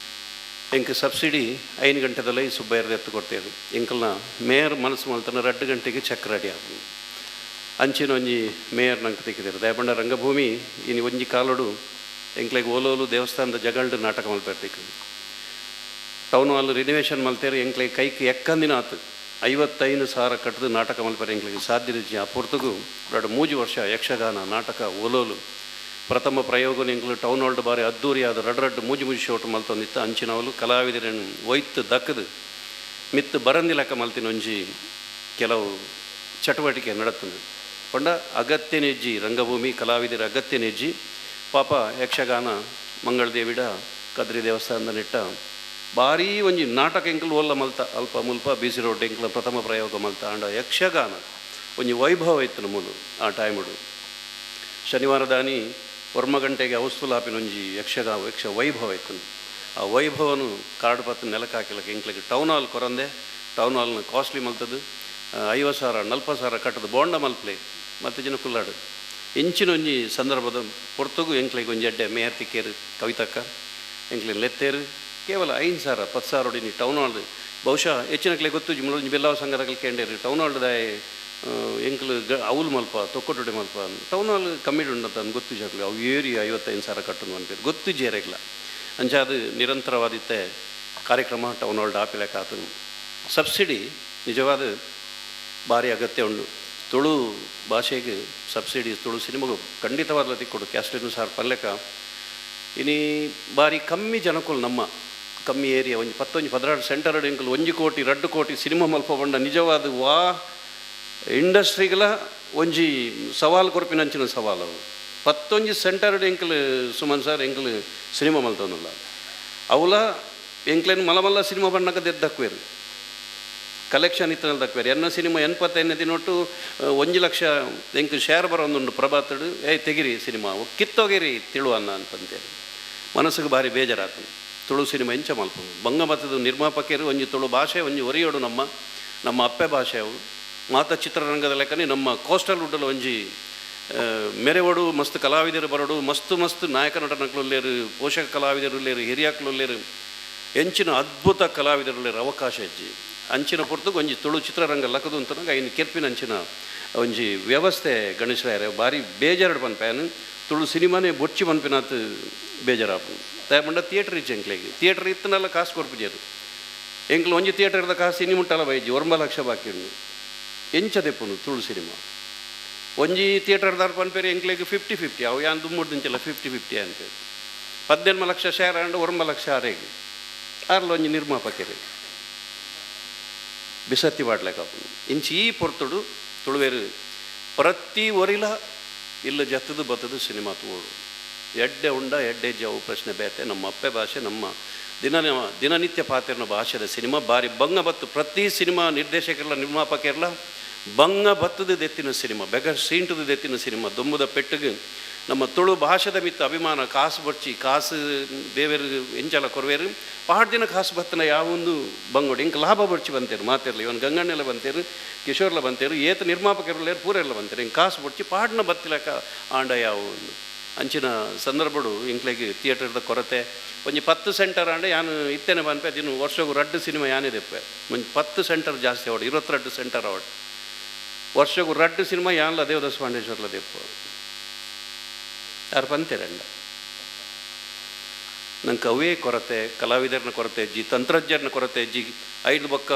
ಎಂಕ್ ಸಬ್ಸಿಡಿ 5 ಗಂಟೆದಲ್ಲೇ ಸುಬ್ಬಯ್ಯರ್ದು ಎತ್ತು ಕೊಡ್ತೇವೆ. ಎಂಕಲ್ನ ಮೇಯರ್ ಮನಸ್ಸು ಮಲ್ತನ 2 ಗಂಟೆಗೆ ಚೆಕ್ ರೆಡಿ ಆಪುಂಡು. ಅಂಚಿನ ಒಂಜಿ ಮೇಯರ್ ನಂಗೆ ತಿಕ್ಕಿದರು ದಯಬಂಡ ರಂಗಭೂಮಿ ಇನಿ ಒಂಜಿ ಕಾಲೋಡು ಎಂಕ್ಲೆಗ್ ಓಲೋಲು ದೇವಸ್ಥಾನದ ಜಗಲ್ಡು ನಾಟಕ ಮಲ್ಪೆರ್ತಿಕ್ಕು. ಟೌನ್ ಹಾಲ್ ರಿನೋವೇಷನ್ ಮಲ್ತೇರು ಎಂಕ್ಲೆಗ್ ಕೈಕ್ ಎಕ್ಕಂದಿನ ಆತು 55,000 ಕಟ್ಟದು ನಾಟಕ ಮಲ್ಪೆರ್ ಎಂಕ್ಲೆಗ್ ಸಾಧ್ಯ ರುಚಿ. ಆ ಪೊರ್ತುಗು 2-3 ವರ್ಷ ಯಕ್ಷಗಾನ ನಾಟಕ ಓಲೋಲು ಪ್ರಥಮ ಪ್ರಯೋಗ ಎಂಕ್ಲು ಟೌನ್ ಹಾಲ್ಡ್ ಬಾರಿ ಅದ್ದೂರಿಯಾದ 2-2 3-3 ಶೋಟ್ ಮಲ್ತೊಂದಿತ್ತು. ಅಂಚಿನವಲು ಕಲಾವಿದರನ್ನು ಒಯ್ತು ದಕ್ಕದು ಮಿತ್ತು ಬರಂದಿಲಕ್ಕ ಮಲ್ತಿನ ಒಂಜಿ ಕೆಲವು ಚಟುವಟಿಕೆ ನಡತ್ತದು. ಪಂಡ ಅಗತ್ಯ ನೆಜ್ಜಿ ರಂಗಭೂಮಿ ಕಲಾವಿದರ ಅಗತ್ಯ ನೆಜ್ಜಿ ಪಾಪ ಯಕ್ಷಗಾನ ಮಂಗಳದೇವಿಡ ಕದ್ರಿ ದೇವಸ್ಥಾನದ ನೆಟ್ಟ ಭಾರೀ ಒಂಜಿ ನಾಟಕ ಎಂಕಲು ಒಲ್ಲ ಮಲ್ತ ಅಲ್ಪ ಮುಲ್ಪ ಬಿ ಸಿ ರೋಡ್ ಎಂಕಲ ಪ್ರಥಮ ಪ್ರಯೋಗ ಮಲ್ತ. ಆಂಡ ಯಕ್ಷಗಾನ ಒಂಜಿ ವೈಭವ ಇತ್ತು ಮೂಲು ಆ ಟೈಮುಡು. ಶನಿವಾರ ದಾನಿ 1 ಗಂಟೆಗೆ ಹೌಸ್ಫುಲ್ ಆಪಿನ ಒಂಜಿ ಯಕ್ಷಗಾನ ಯಕ್ಷ ವೈಭವ ಇತ್ತು. ಆ ವೈಭವನು ಕಾರ್ಡ್ ಪತ್ತು ನೆಲಕ್ಕೆ ಹಾಕಿಲಕ್ಕೆ ಎಂಕ್ಲಿಗೆ ಟೌನ್ ಹಾಲ್ ಕೊರಂದೆ ಟೌನ್ ಹಾಲ್ನ ಕಾಸ್ಟ್ಲಿ ಮಲ್ತದ್ದು 50,000 40,000 ಕಟ್ಟದು ಬೋಂಡ ಮಲ್ಪ್ಲೆ ಮತ್ತು ಜನ ಕುಲ್ಲಾಡು. ಇಂಚಿನ ಒಂಜಿ ಸಂದರ್ಭದ ಪೊರ್ತುಗು ಎಂಕ್ಲಿಗೆ ಒಂಜಿ ಅಡ್ಡೆ ಮೇಯರ್ ತಿಕ್ಕೇರು ಕವಿತಕ್ಕ ಎಂಕ್ಲೆ ಲೆತ್ತೇರು ಕೇವಲ 5,000 10,000 ಹೊಡಿನಿ ಟೌನ್ ಹಾಲ್. ಬಹುಶಃ ಹೆಚ್ಚಿನಕ್ಲೆ ಗೊತ್ತು ಒಂಜಿ ಬೆಲ್ಲಾವ ಸಂಘದಕ್ಕೆ ಕೇಂಡೇರು ಟೌನ್ ಹಾಲ್ದಾಯ ಎಂಕ್ಲು ಅವಲು ಮಲ್ಪ ತೊಕ್ಕೊಟೊಡೆ ಮಲ್ಪ ಟೌನ್ ಹಾಲ್ ಕಮ್ಮಿ ಉಂಡಂತ ಗೊತ್ತು ಜಾಗಲು ಅವು ಏರಿ 55,000 ಕಟ್ಟುನು ಅನ್ಪೇರು ಗೊತ್ತು ಜೇರೆಗ್ಲ. ಅಂಚ ಅದು ನಿರಂತರವಾದಿತ್ತೆ ಕಾರ್ಯಕ್ರಮ ಟೌನ್ ಹಾಲ್ ಆಪಿಲೆಕ್ಕ ಆತನು. ಸಬ್ಸಿಡಿ ನಿಜವಾದ ಭಾರಿ ಅಗತ್ಯ ಉಂಡು. ತುಳು ಭಾಷೆಗೆ ಸಬ್ಸಿಡಿ ತುಳು ಸಿನಿಮಾಗೂ ಖಂಡಿತವಾದ ತಿಕ್ಕೊಡು ಕ್ಯಾಸ್ಟಿನ ಸಾರ್ ಪಲ್ಲೆಕ. ಇನಿ ಭಾರಿ ಕಮ್ಮಿ ಜನಕ್ಕೂ ನಮ್ಮ ಕಮ್ಮಿ ಏರಿಯಾ ಒಂಜಿ 10-12 ಸೆಂಟರ್ ಎಂಕಲು 1 ಕೋಟಿ 2 ಕೋಟಿ ಸಿನಿಮಾ ಮಲ್ಪ ಬಂಡ ನಿಜವಾದ ವಾ ಇಂಡಸ್ಟ್ರಿಗಳ ಒಂಜಿ ಸವಾಲು ಕೊರ್ಪಿನಂಚಿನ ಸವಾಲು ಅವು. 11 ಸೆಂಟರ್ ಎಂಕಲು ಸುಮನ್ ಸರ್ ಎಂಕಲು ಸಿನಿಮಾ ಮಲ್ತೊಂದುಲ್ಲ ಅವಲ ಎಂಕ್ಲೇನು ಮಲ ಮಲ್ಲ ಸಿನಿಮಾ ಬಣ್ಣಕ ದೆದ್ದಕ್ವೇರು ಕಲೆಕ್ಷನ್ ಇತ್ತನಲ್ಲಿ ದಕ್ವೇರು. ಎನ್ನ ಸಿನಿಮಾ 85 ದಿನೊಟ್ಟು 1 ಲಕ್ಷ ಎಂಕ್ ಶೇರ್ ಬರೋಂದುಂಡು ಪ್ರಭಾತಡು ಏಯ್ ತೆಗಿರಿ ಸಿನಿಮಾ ಕಿತ್ತೋಗಿರಿ ತಿಳುವನ್ನ ಅಂತಂತೇಳಿ ಮನಸ್ಸಿಗೆ ಭಾರಿ ಬೇಜಾರಾತು. ತುಳು ಸಿನಿಮಾ ಎಂಚ ಮಲ್ಪು ಬಂಗಮತದ ನಿರ್ಮಾಪಕರು ಒಂಜಿ ತುಳು ಭಾಷೆ ಒಂಜಿ ಒರಿಯೋಡು ನಮ್ಮ ನಮ್ಮ ಅಪ್ಪೆ ಭಾಷೆ ಅವು ಮಾತ ಚಿತ್ರರಂಗದ ಲೆಕ್ಕನೆ ನಮ್ಮ ಕೋಸ್ಟಲ್ ವುಡ್ಡಲ್ಲಿ ಒಂಜಿ ಮೆರೆವಡು ಮಸ್ತ್ ಕಲಾವಿದರು ಬರೋಡು ಮಸ್ತ್ ಮಸ್ತ್ ನಾಯಕ ನಟನಕ್ಲುಲ್ಲೇರು ಪೋಷಕ ಕಲಾವಿದರುಲ್ಲೇರು ಹಿರಿಯಾಕ್ಲುಲ್ಲೇರು ಎಂಚಿನ ಅದ್ಭುತ ಕಲಾವಿದರುಲ್ಲೇರು ಅವಕಾಶ ಹೆಜ್ಜಿ ಅಂಚಿನ ಪೊರ್ತುಗು ಒಂಜಿ ತುಳು ಚಿತ್ರರಂಗ ಲಕ್ಕದು ಅಂತನಾಗ ಐನು ಕೆರ್ಪಿನ ಅಂಚಿನ ಒಂಜಿ ವ್ಯವಸ್ಥೆ ಗಣೇಶರಾಯರೆ ಭಾರಿ ಬೇಜಾರು ಪನ್ಪೇನು ತುಳು ಸಿನಿಮಾನೇ ಬೊಚ್ಚಿ ಪನ್ಪಿನಾತ್ ಬೇಜಾರಾಪು. ತಯಾರು ಥಿಯೇಟ್ರ್ ಇಚ್ಚು ಎಂಕ್ಲೆಗ್ ಥಿಯೇಟ್ರ್ ಇತ್ತನೆಲ್ಲ ಕಾಸು ಕೊರ್ಪುಜೇರು ಎಂಕ್ಲು ಒಂಜಿ ಥಿಯೇಟರ್ದ ಕಾಸು ಇನಿ ಮುಟ್ಟಲ ಬೈಜಿ 9 ಲಕ್ಷ ಬಾಕಿ ಉಂಡು ಎಂಚ ದೆಪ್ಪುನು ತುಳು ಸಿನಿಮಾ ಒಂಜಿ ಥಿಯೇಟರ್ದಾರ್ ಪನ್ಪೇರು ಎಂಕ್ಲೆಗ್ 50-50 ಅವು ಯಾನ್ ದುಮ್ಮುಡ್ದಿಂಚಲ್ಲ 50-50 ಅಂತೇಳಿ 18 ಲಕ್ಷ ಶೇರ್ ಆಂಡ್ 9 ಲಕ್ಷ ಆರೇಗ್ ಆರ್ಲ ಒಂಜಿ ನಿರ್ಮಾಪಕರು ಬಿಸತ್ತಿ ಬಾಡ್ಲೆಕಾಪುನು. ಇಂಚಿ ಈ ಪೊರ್ತುಡು ತುಳುವೇರು ಪ್ರತಿ ಒರಿಲ ಇಲ್ಲ ಜತ್ತದು ಬತ್ತದು ಸಿನಿಮಾ ತೋಡು ಎಡ್ಡೆ ಉಂಡ ಎಡ್ಡೆ ಜಾವು ಪ್ರಶ್ನೆ ಬೇತೆ. ನಮ್ಮ ಅಪ್ಪೆ ಭಾಷೆ ನಮ್ಮ ದಿನನಿತ್ಯ ಪಾತಿರ್ನ ಭಾಷೆದ ಸಿನಿಮಾ ಭಾರಿ ಬಂಗ ಬತ್ತು. ಪ್ರತಿ ಸಿನಿಮಾ ನಿರ್ದೇಶಕರಲ್ಲ ನಿರ್ಮಾಪಕರಲ್ಲ ಬಂಗ ಬತ್ತದ ದೆತ್ತಿನ ಸಿನಿಮಾ ಬೆಗರ್ ಸೀಂಟದ ದೆತ್ತಿನ ಸಿನಿಮಾ ದೊಂಬುದ ಪೆಟ್ಟಿಗೆ ನಮ್ಮ ತುಳು ಭಾಷೆದ ಮಿತ್ತ ಅಭಿಮಾನ ಕಾಸು ಬಡ್ಚಿ ಕಾಸು ದೇವೇರು ಎಂಚಲ ಕೊರವೇರು ಪಾಡ್ದಿನ ಕಾಸು ಬತ್ತನ ಯಾವೊಂದು ಬಂಗೋಡು ಇಂಕ ಲಾಭ ಬಡ್ಚಿ ಬಂತೇರು ಮಾತಿರಲಿ ಇವನ್ ಗಂಗಣ್ಣೆಲ್ಲ ಬಂತೇರು ಕಿಶೋರ್ಲ ಬಂತೇರು ಏತ ನಿರ್ಮಾಪಕರಲ್ಲೇರು ಪೂರೆಲ್ಲ ಬಂತೇರು ಹಿಂಗೆ ಕಾಸು ಬಡ್ಚಿ ಪಾಡ್ನ ಬತ್ತಿಲಕ ಆಂಡ ಯಾವೊಂದು ಅಂಚಿನ ಸಂದರ್ಭಡು ಇಂಕ್ಲೆಗ್ ಥಿಯೇಟರ್ದ ಕೊರತೆ ಒಂಜಿ 10 ಸೆಂಟರ್ ಆಂಡ ಯಾನು ಇತ್ತೇನೆ ಪನ್ಪೆ ದಿನ ವರ್ಷಗು 2 ಸಿನಿಮಾ ಯಾನೇ ದೆಪ್ಪೆ ಒಂಜಿ 10 ಸೆಂಟರ್ ಜಾಸ್ತಿ ಅವಾಡು 22 ಸೆಂಟರ್ ಅವಾಡು ವರ್ಷಗು 2 ಸಿನಿಮಾ ಯಾನ್ಲ ದೇವದಾಸ್ ಪಾಂಡೇಶ್ವರ್ಲ ದೆಪ್ಪ ಯಾರು ಪಂತೇರಂಡ. ನಂಗೆ ಅವೇ ಕೊರತೆ ಕಲಾವಿದರನ್ನ ಕೊರತೆ ಅಜ್ಜಿ ತಂತ್ರಜ್ಞರನ್ನ ಕೊರತೆ ಅಜ್ಜಿ ಐದು ಬಕ್ಕ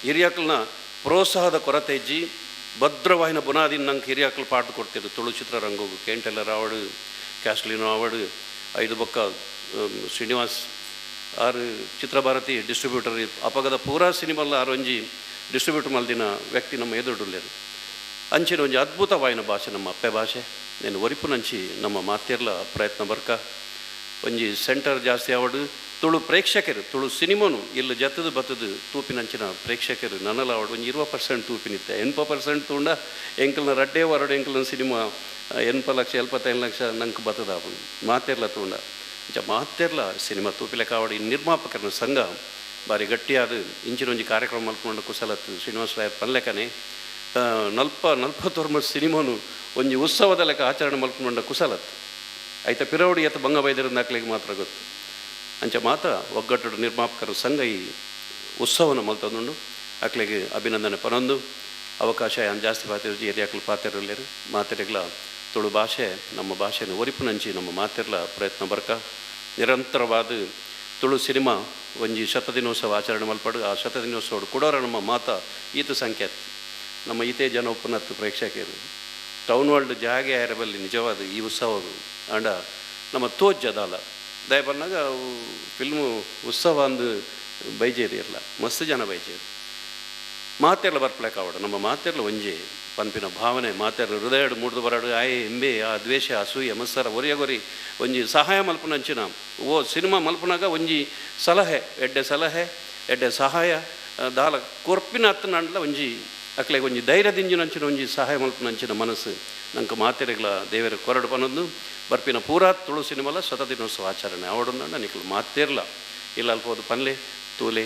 ಹಿರಿಯಾಕ್ಲನ್ನ ಪ್ರೋತ್ಸಾಹದ ಕೊರತೆ ಅಜ್ಜಿ ಭದ್ರವಾಹಿನ ಬುನಾದಿನ ನಂಗೆ ಹಿರಿಯಾಕ್ಲು ಪಾಠ ಕೊಡ್ತಿರು ತುಳು ಚಿತ್ರರಂಗವು ಕೇಂಟೆಲ್ಲರ ಅವಾರ್ಡು ಕ್ಯಾಸ್ಲಿನೋ ಅವಾರ್ಡು ಐದು ಬಕ್ಕ ಶ್ರೀನಿವಾಸ್ ಆರು ಚಿತ್ರಭಾರತಿ ಡಿಸ್ಟ್ರಿಬ್ಯೂಟರ್ ಅಪಗದ ಪೂರಾ ಸಿನಿಮಲ್ಲ ಆರೊಂಜಿ ಡಿಸ್ಟ್ರಿಬ್ಯೂಟರ್ ಮಲ್ದಿನ ವ್ಯಕ್ತಿ ನಮ್ಮ ಎದುರುಡುಲ್ಲೇರು. ಅಂಚಿನ ಒಂಜಿ ಅದ್ಭುತವಾಯಿನ ಭಾಷೆ ನಮ್ಮ ಅಪ್ಪೆ ಭಾಷೆ. నేను ಒರಿಪುನಂಚಿ ನಮ್ಮ ಮಾತೆರ್ಲ ಪ್ರಯತ್ನ ಬರ್ಕ ಒಂಜಿ ಸೆಂಟರ್ ಜಾಸ್ತಿ ಆವಡು ತುಳು ಪ್ರೇಕ್ಷಕರು ತುಳು ಸಿನಿಮಾನು ಇಲ್ಲಿ ಜತ್ತದು ಬತ್ತದು ತೂಪಿನಂಚಿನ ಪ್ರೇಕ್ಷಕರು ನನಲ ಆವಡು ಒಂಜಿ 20% ತೂಪಿನಿತ್ತೆ 80% ತೂಂಡ ಎಂಕಲ್ನ ರಡ್ಡೇ ವಾರಡು ಎಂಕಲ್ನ ಸಿನಿಮಾ 80 ಲಕ್ಷ 75 ಲಕ್ಷ ನಂಗೆ ಬತ್ತದ ಆಪುಂಡು ಮಾತೆರ್ಲ ತೂಂಡ ಇಂಚ ಮಾತೆರ್ಲ ಸಿನಿಮಾ ತೂಪಿಲೆಕ್ಕ ಆವಡು ಈ ನಿರ್ಮಾಪಕರನ ಸಂಘ ಬಾರಿ ಗಟ್ಟಿಯಾದ ಇಂಚಿನ ಒಂಜಿ ಕಾರ್ಯಕ್ರಮ ಮಲ್ಪುಂಡ ಕುಸಲತ್ತು ಶ್ರೀನಿವಾಸ ರಾಯರ್ ಪನ್ಲೆಕನೆ 40 ಸಿನಿಮಾನು ಒಂಜಿ ಉತ್ಸವದ ಲೆಕ್ಕ ಆಚರಣೆ ಮಲ್ಪುಂಡ ಕುಸಲತ್ತು ಐತ ಪಿರವಡಿ ಎತ್ತ ಬಂಗ ಬೈದಿರೋದು ಮಾತ್ರ ಗೊತ್ತು. ಅಂಚ ಮಾತ್ರ ಒಗ್ಗಟ್ಟು ನಿರ್ಮಾಪಕರ ಸಂಘ ಈ ಉತ್ಸವನ ಮಲ್ತೊಂದುಂಡು. ಅಕ್ಲೆಗೆ ಅಭಿನಂದನೆ ಪನೊಂದು ಅವಕಾಶ ಯಾನ್ ಜಾಸ್ತಿ ಪಾತಿರು ಏರಿಯಾಕ್ಲು ಪಾತಿರಲೇರು ಮಾತೆರೆಗ್ಲ ತುಳು ಭಾಷೆ ನಮ್ಮ ಭಾಷೆನ ಒರಿಪುನಂಚಿ ನಮ್ಮ ಮಾತೆರ್ಲ ಪ್ರಯತ್ನ ಬರ್ಕ ನಿರಂತರವಾದ ತುಳು ಸಿನಿಮಾ ಒಂಜಿ ಶತದಿನೋತ್ಸವ ಆಚರಣೆ ಮಲ್ಪಡು. ಆ ಶತದಿನೋತ್ಸವ ಕೊಡೋರ ನಮ್ಮ ಮಾತ ಈತ ಸಂಖ್ಯೆ ನಮ್ಮ ಈತೇ ಜನ ಒಪ್ಪನತ್ತು ಪ್ರೇಕ್ಷಕರು ಟೌನ್ ವರ್ಲ್ಡ್ ಜಾಗೆ ಆರಬಲ್ಲಿ ನಿಜವಾದ ಈ ಉತ್ಸವ ಆಂಡ ನಮ್ಮ ತೋಜ್ಜದಾಲ ದಯ ಬಂದಾಗ ಅವು ಫಿಲ್ಮು ಉತ್ಸವ ಅಂದು ಬೈಜೇರಿ ಇರಲ್ಲ ಮಸ್ತ್ ಜನ ಬೈಜೇರಿ ಮಾತೆರ್ಲ ಬರ್ಪ್ಲೇಕ್ ಆವಡು ನಮ್ಮ ಮಾತೆರ್ಲ ಒಂಜಿ ಪನ್ಪಿನ ಭಾವನೆ ಮಾತೆರ್ಲ ಹೃದಯಡು ಮೂಡ್ದು ಬರಾಡು ಆಯೆ ಎಂಬೆ ಆ ದ್ವೇಷ ಅಸೂಯೆ ಮತ್ಸರ ಒರಿಯಗೊರಿ ಒಂಜಿ ಸಹಾಯ ಮಲ್ಪುನಂಚಿನ ಓ ಸಿನಿಮಾ ಮಲ್ಪುನಾಗ ಒಂಜಿ ಸಲಹೆ ಎಡ್ಡೆ ಸಲಹೆ ಎಡ್ಡೆ ಸಹಾಯ ದಾಲ ಕೊರ್ಪಿನ ಅತ್ತನಂಡ್ಲ ಒಂಜಿ ಅಕ್ಲೆಗ್ ಒಂಜಿ ಧೈರ್ಯದಿಂಜಿನಂಚಿನ ಒಂಜಿ ಸಹಾಯ ಮಲ್ಪುನಂಚಿನ ಮನಸ್ಸು ನಂಗೆ ಮಾತೆರೆಗ್ಲ ದೇವರ ಕೊರಡು ಪನೊಂದು ಬರ್ಪಿನ ಪೂರಾ ತುಳು ಸಿನಿಮಾಲ ಶತದಿನೋತ್ಸವ ಆಚರಣೆ ಅವಡನ್ನ ನಿಕ್ಲು ಮಾತೇರ್ಲ ಇಲ್ಲ ಅಲ್ಪೋದು ಪನ್ಲೆ ತೂಲೆ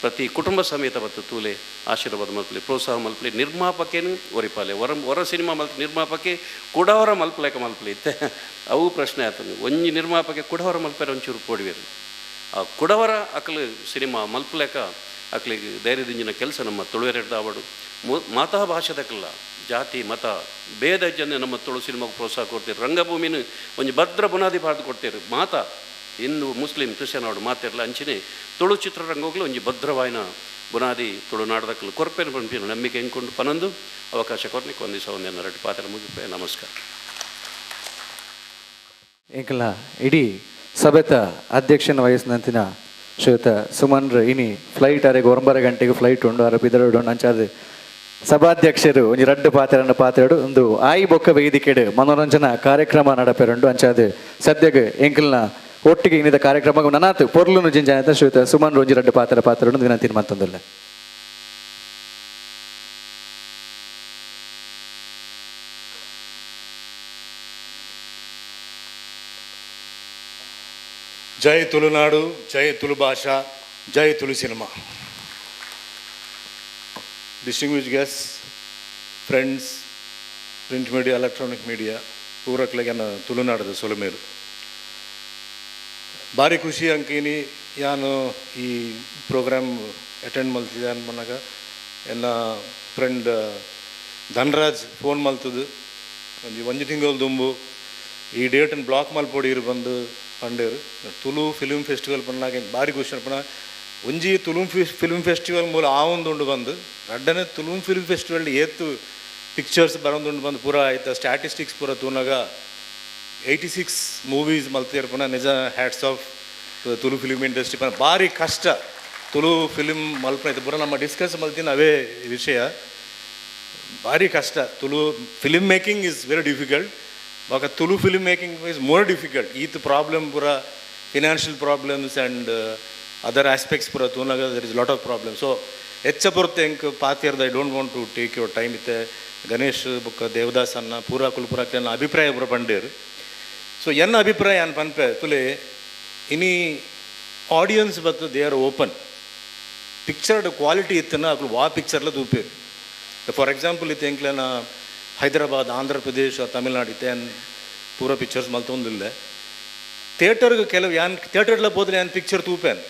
ಪ್ರತಿ ಕುಟುಂಬ ಸಮೇತ ಮತ್ತು ತೂಲೆ ಆಶೀರ್ವಾದ ಮಲ್ಪಲಿ ಪ್ರೋತ್ಸಾಹ ಮಲ್ಪಲಿ ನಿರ್ಮಾಪಕೇನು ಒರಿಪಾಲೆ ಹೊರ ಹೊರ ಸಿನಿಮಾ ಮಲ್ತ ನಿರ್ಮಾಪಕೆ ಕುಡವರ ಮಲ್ಪಲೇಕ ಮಲ್ಪಲಿ ಇತ್ತೆ ಅವು ಪ್ರಶ್ನೆ ಆತನು ಒಂಜಿ ನಿರ್ಮಾಪಕೆ ಕುಡವರ ಮಲ್ಪೆರ ಒಂಚೂರು ಪೋಡಿವೇರು ಆ ಕುಡವರ ಅಕ್ಲು ಸಿನಿಮಾ ಮಲ್ಪಲೇಕ ಅಕ್ಲಿಗೆ ಧೈರ್ಯದಿಂಜಿನ ಕೆಲಸ ನಮ್ಮ ತುಳುವೆರೆಡ್ದ ಆವಡು ಮಾತಾ ಭಾಷೆದಕ್ಲ ಜಾತಿ ಮತ ಭೇದ ಜನ ನಮ್ಮ ತುಳು ಸಿನಿಮಾಗೆ ಪ್ರೋತ್ಸಾಹ ಕೊಡ್ತೀರಿ. ರಂಗಭೂಮಿನ ಒಂಜಿ ಭದ್ರ ಬುನಾದಿ ಬಾರ್ದು ಕೊಡ್ತೀರಿ. ಮಾತಾ ಹಿಂದೂ ಮುಸ್ಲಿಂ ಕ್ರಿಶ್ಚಿಯನ್ ಅವಡು ಮಾತಿರಲ್ಲ ಅಂಚಿನೇ ತುಳು ಚಿತ್ರರಂಗೋಗ್ಲು ಒಂಜಿ ಭದ್ರವಾಯಿನ ಬುನಾದಿ ತುಳುನಾಡದಕ್ಕಲು ಕೊರ್ಪೇನು ಪನ್ಪಿನ ನಂಬಿಕೆ ಎಂಕೊಂಡು ಪನೊಂದು ಅವಕಾಶ ಕೊರ್ನಿಕ್ ಒಂದು ದಿವಸ ಒಂದೇನು ರೆಡ್ಡಿ ಪಾತ್ರ ಮುಗಿಪೆ. ನಮಸ್ಕಾರ. ಎಂಕಲ್ನ ಇಡೀ ಸಭೆತ ಅಧ್ಯಕ್ಷನ ವಯಸ್ಸಿನಂತಿನ ಶ್ರೀಯುತ ಸುಮನ್ರು ಇನಿ ಫ್ಲೈಟ್ ಅರೆಗೆ 9 ಗಂಟೆಗೆ ಫ್ಲೈಟ್ ಉಂಡು ಅರ ಪಿದರುಡು ಅಂಚಾದ ಸಭಾಧ್ಯಕ್ಷರು ಒಂಜಿ ರಡ್ಡು ಪಾತ್ರನ ಪಾತ್ರೆಡು ಒಂದು ಆಯಿ ಬೊಕ್ಕ ವೇದಿಕೆಡು ಮನೋರಂಜನಾ ಕಾರ್ಯಕ್ರಮ ನಡಪೆರುಂಡು ಅಂಚಾದ ಸದ್ಯಗ್ ಎಂಕಲ್ನ ಒಟ್ಟಿಗೆ ಇನ್ನಿದ ಕಾರ್ಯಕ್ರಮ ನನಾತ್ ಪೊರ್ಲುನು ಜಿಂಜಾನ ಶ್ರೀಯುತ ಸುಮನ್ ಒಂಜಿ ರಡ್ಡು ಪಾತ್ರ ಪಾತ್ರೆಡು ವಿನಂತಿ ಮತ್ತೊಂದಿಲ್ಲ. ಜೈ ತುಳುನಾಡು, ಜೈ ತುಳು ಭಾಷಾ, ಜೈ Tulu cinema. Distinguished guests, friends, print media, electronic media, ಪೂರಕ್ಲೆಗನ ತುಳುನಾಡದ ಸೊಲುಮೇರು ಭಾರಿ ಖುಷಿ ಅಂಕಿನಿ ಯಾನು ಈ ಪ್ರೋಗ್ರಾಮ್ ಅಟೆಂಡ್ ಮಲ್ತಿದ್ದೆ ಅನ್ಮನಾಗ ಎನ್ನ ಫ್ರೆಂಡ್ ಧನರಾಜ್ ಫೋನ್ ಮಲ್ತದು ಒಂಜಿ ಒಂಜಿ ತಿಂಗಳು ದುಂಬು ಈ ಡೇಟನ್ನು ಬ್ಲಾಕ್ ಮಲ್ಪೊಡಿರು ಬಂದು ಪಂಡೇರು ತುಳು ಫಿಲ್ಮ್ ಫೆಸ್ಟಿವಲ್ ಪನ್ನಾಗ ಭಾರಿ ಖುಷಿ ಅನ್ಪಣ ಒಂಜಿ ತುಳು ಫಿಲ್ಮ್ ಫೆಸ್ಟಿವಲ್ ಮೂಲ ಆವೊಂದುಂಡು ಬಂದು ರಡ್ಡನೆ ತುಳು ಫಿಲ್ಮ್ ಫೆಸ್ಟಿವಲ್ ಏತು ಪಿಕ್ಚರ್ಸ್ ಬರೋದುಂಡು ಬಂದು ಪೂರ ಆಯ್ತು ಸ್ಟ್ಯಾಟಿಸ್ಟಿಕ್ಸ್ ಪೂರ ತೂನಾಗ 86 ಮೂವೀಸ್ ಮಲ್ತಿರ್ಪಣ ನಿಜ hats off Tulu film industry ಪನ ಭಾರಿ ಕಷ್ಟ ತುಳು ಫಿಲ್ಮ್ ಮಲ್ಪನ ಇದು ಪೂರ ನಮ್ಮ ಡಿಸ್ಕಸ್ ಮಲ್ತಿನ ಅವೇ ವಿಷಯ ಭಾರಿ ಕಷ್ಟ. Tulu film making is very difficult. ಬಾಕ Tulu film making is more difficult. ಈತ ಪ್ರಾಬ್ಲಮ್ ಪೂರ financial problems and other aspects ಪೂರ ತೂನಾಗ there is lot of problem. So ಹೆಚ್ಚ ಬರುತ್ತೆ ಎಂಕ್ ಪಾತಿರ್ದ I don't want to take your time. ಇತ್ತೆ ಗಣೇಶ್ ಬೊಕ್ಕ ದೇವದಾಸ್ ಅನ್ನ ಪೂರಾ ಕುಲ್ ಪೂರಾ ನನ್ನ ಅಭಿಪ್ರಾಯ ಪೂರ ಪಂಡೇರು. ಸೊ ಎನ್ನ ಅಭಿಪ್ರಾಯ ಅನ್ ಪನ್ಪೆ ತುಲೆ ಇನಿ ಆಡಿಯನ್ಸ್ ಬತ್ತು they are open ಪಿಕ್ಚರ್ಡ್ ಕ್ವಾಲಿಟಿ ಇತ್ತನ ಅಕ್ಲು ವಾ ಪಿಕ್ಚರ್ಲ ತೂಪೇರು. ಫಾರ್ ಎಕ್ಸಾಂಪಲ್ ಇತ್ತೆ ಎಂಕ್ಲೆನ ಹೈದರಾಬಾದ್, ಆಂಧ್ರ ಪ್ರದೇಶ, ತಮಿಳ್ನಾಡು ಇತ್ತೆ ಪೂರ ಪಿಕ್ಚರ್ಸ್ ಮಲ್ತೊಂದಿಲ್ಲ. ಥಿಯೇಟರ್ಗೆ ಕೆಲವು ಯಾನ್ ಥಿಯೇಟರ್ಲ ಹೋದ್ರೆ ಯಾನ್ ಪಿಕ್ಚರ್ ತೂಪೇನ್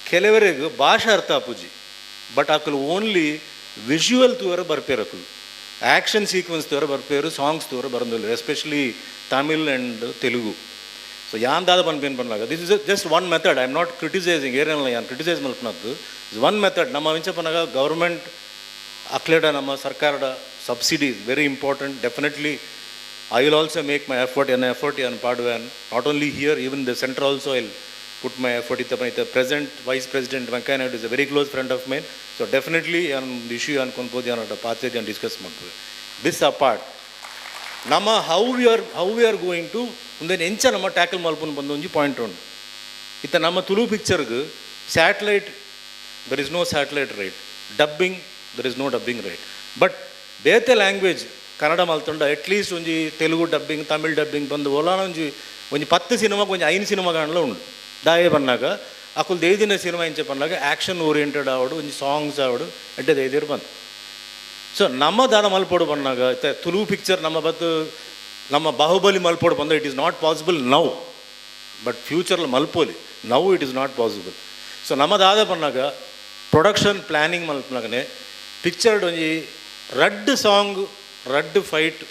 ಕೆಲವರಿಗೆ ಭಾಷೆ ಅರ್ಥ ಆಪುಜಿ ಬಟ್ ಅಕ್ಲು ಓನ್ಲಿ ವಿಜುವಲ್ ತೂವರ ಬರ್ಪೇರು, ಅಕ್ಲು ಆ್ಯಕ್ಷನ್ ಸೀಕ್ವೆನ್ಸ್ ತೂವರ ಬರ್ಪೇರು, ಸಾಂಗ್ಸ್ ತೂವರ ಬರಂದಿಲ್ಲ, especially Tamil and Telugu. So ಯಾನ್ ದಾದ ಪನ್ಪೇನು ಪನ್ನಾಗ this is just one method. I am not criticising ಏನೇನಲ್ಲ ಯಾನ್ ಕ್ರಿಟಿಸೈಸ್ ಮಲ್ಪನದ್ದು is one method. ನಮ್ಮ ಇಂಚ ಪನ್ನಾಗ ಗೌರ್ಮೆಂಟ್ ಅಕ್ಲೆಡ ನಮ್ಮ ಸರ್ಕಾರದ subsidy is very important. Definitely I will also make my effort, an effort and ಪಾಡುವೆನ್ not only here, even the centre also I put my effort ಇತ್ತ ಇತ್ತ present vice president Venkaiah Naidu is a very close friend of mine. So definitely ಯಾನ್ issue ಅನ್ಕೊಂಡು ಯಾನ್ ಪಾತ್ರೆ ಯಾನ್ discuss ಮಾಡ್ತೇವೆ. This apart ನಮ್ಮ how we are going to ಒಂದೇನು ಎಂಚ ನಮ್ಮ ಟ್ಯಾಕಲ್ ಮಲ್ಪುನ್ ಬಂದು ಒಂಜಿ ಪಾಯಿಂಟ್ ಉಂಡು. ಇತ್ತ ನಮ್ಮ Tulu ಪಿಕ್ಚರ್ಗ್ satellite there is no satellite right, dubbing there is no dubbing right. But ಬೇತೆ ಲ್ಯಾಂಗ್ವೇಜ್ ಕನ್ನಡ ಮಲ್ತುಂಡ ಅಟ್ಲೀಸ್ಟ್ ಒಂಜಿ ತೆಲುಗು ಡಬ್ಬಿಂಗ್ ತಮಿಳ್ ಡಬ್ಬಿಂಗ್ ಬಂದು ಓಲಾನ ಒಂಜಿ ಒಂಜಿ 10 ಸಿನಿಮಾಗೆ ಒಂಜಿ 5 ಸಿನಿಮಾ ಕಾಣಲ ಉಂಡು. ದಾಯೆ ಬನ್ನಾಗ ಅಕುಲು ದೇದಿನ ಸಿನಿಮಾ ಇಂಚ ಪನ್ನಾಗ ಆ್ಯಕ್ಷನ್ ಓರಿಯೆಂಟೆಡ್ ಆವಡು ಒಂಜಿ ಸಾಂಗ್ಸ್ ಆವಡು ಎಡ್ಡೆ ದೇದಿರು ಬಂದು. ಸೊ ನಮ್ಮ ದಾದ ಮಲ್ಪೋಡು ಬನ್ನಾಗ ತುಳು ಪಿಕ್ಚರ್ ನಮ್ಮ ಬತ್ತು ನಮ್ಮ ಬಾಹುಬಲಿ ಮಲ್ಪೋಡು ಬಂದ it is not possible now, but ಫ್ಯೂಚರ್ಲಿ ಮಲ್ಪೋಲಿ, now it is not possible. So ನಮ್ಮ ದಾದ ಬನ್ನಾಗ ಪ್ರೊಡಕ್ಷನ್ ಪ್ಲ್ಯಾನಿಂಗ್ ಮಲ್ಪನಾಗನೆ ಪಿಕ್ಚರ್ಡ್ ಒಂಜಿ ರಡ್ಡ್ ಸಾಂಗ್ ರಡ್ಡ್ ಫೈಟ್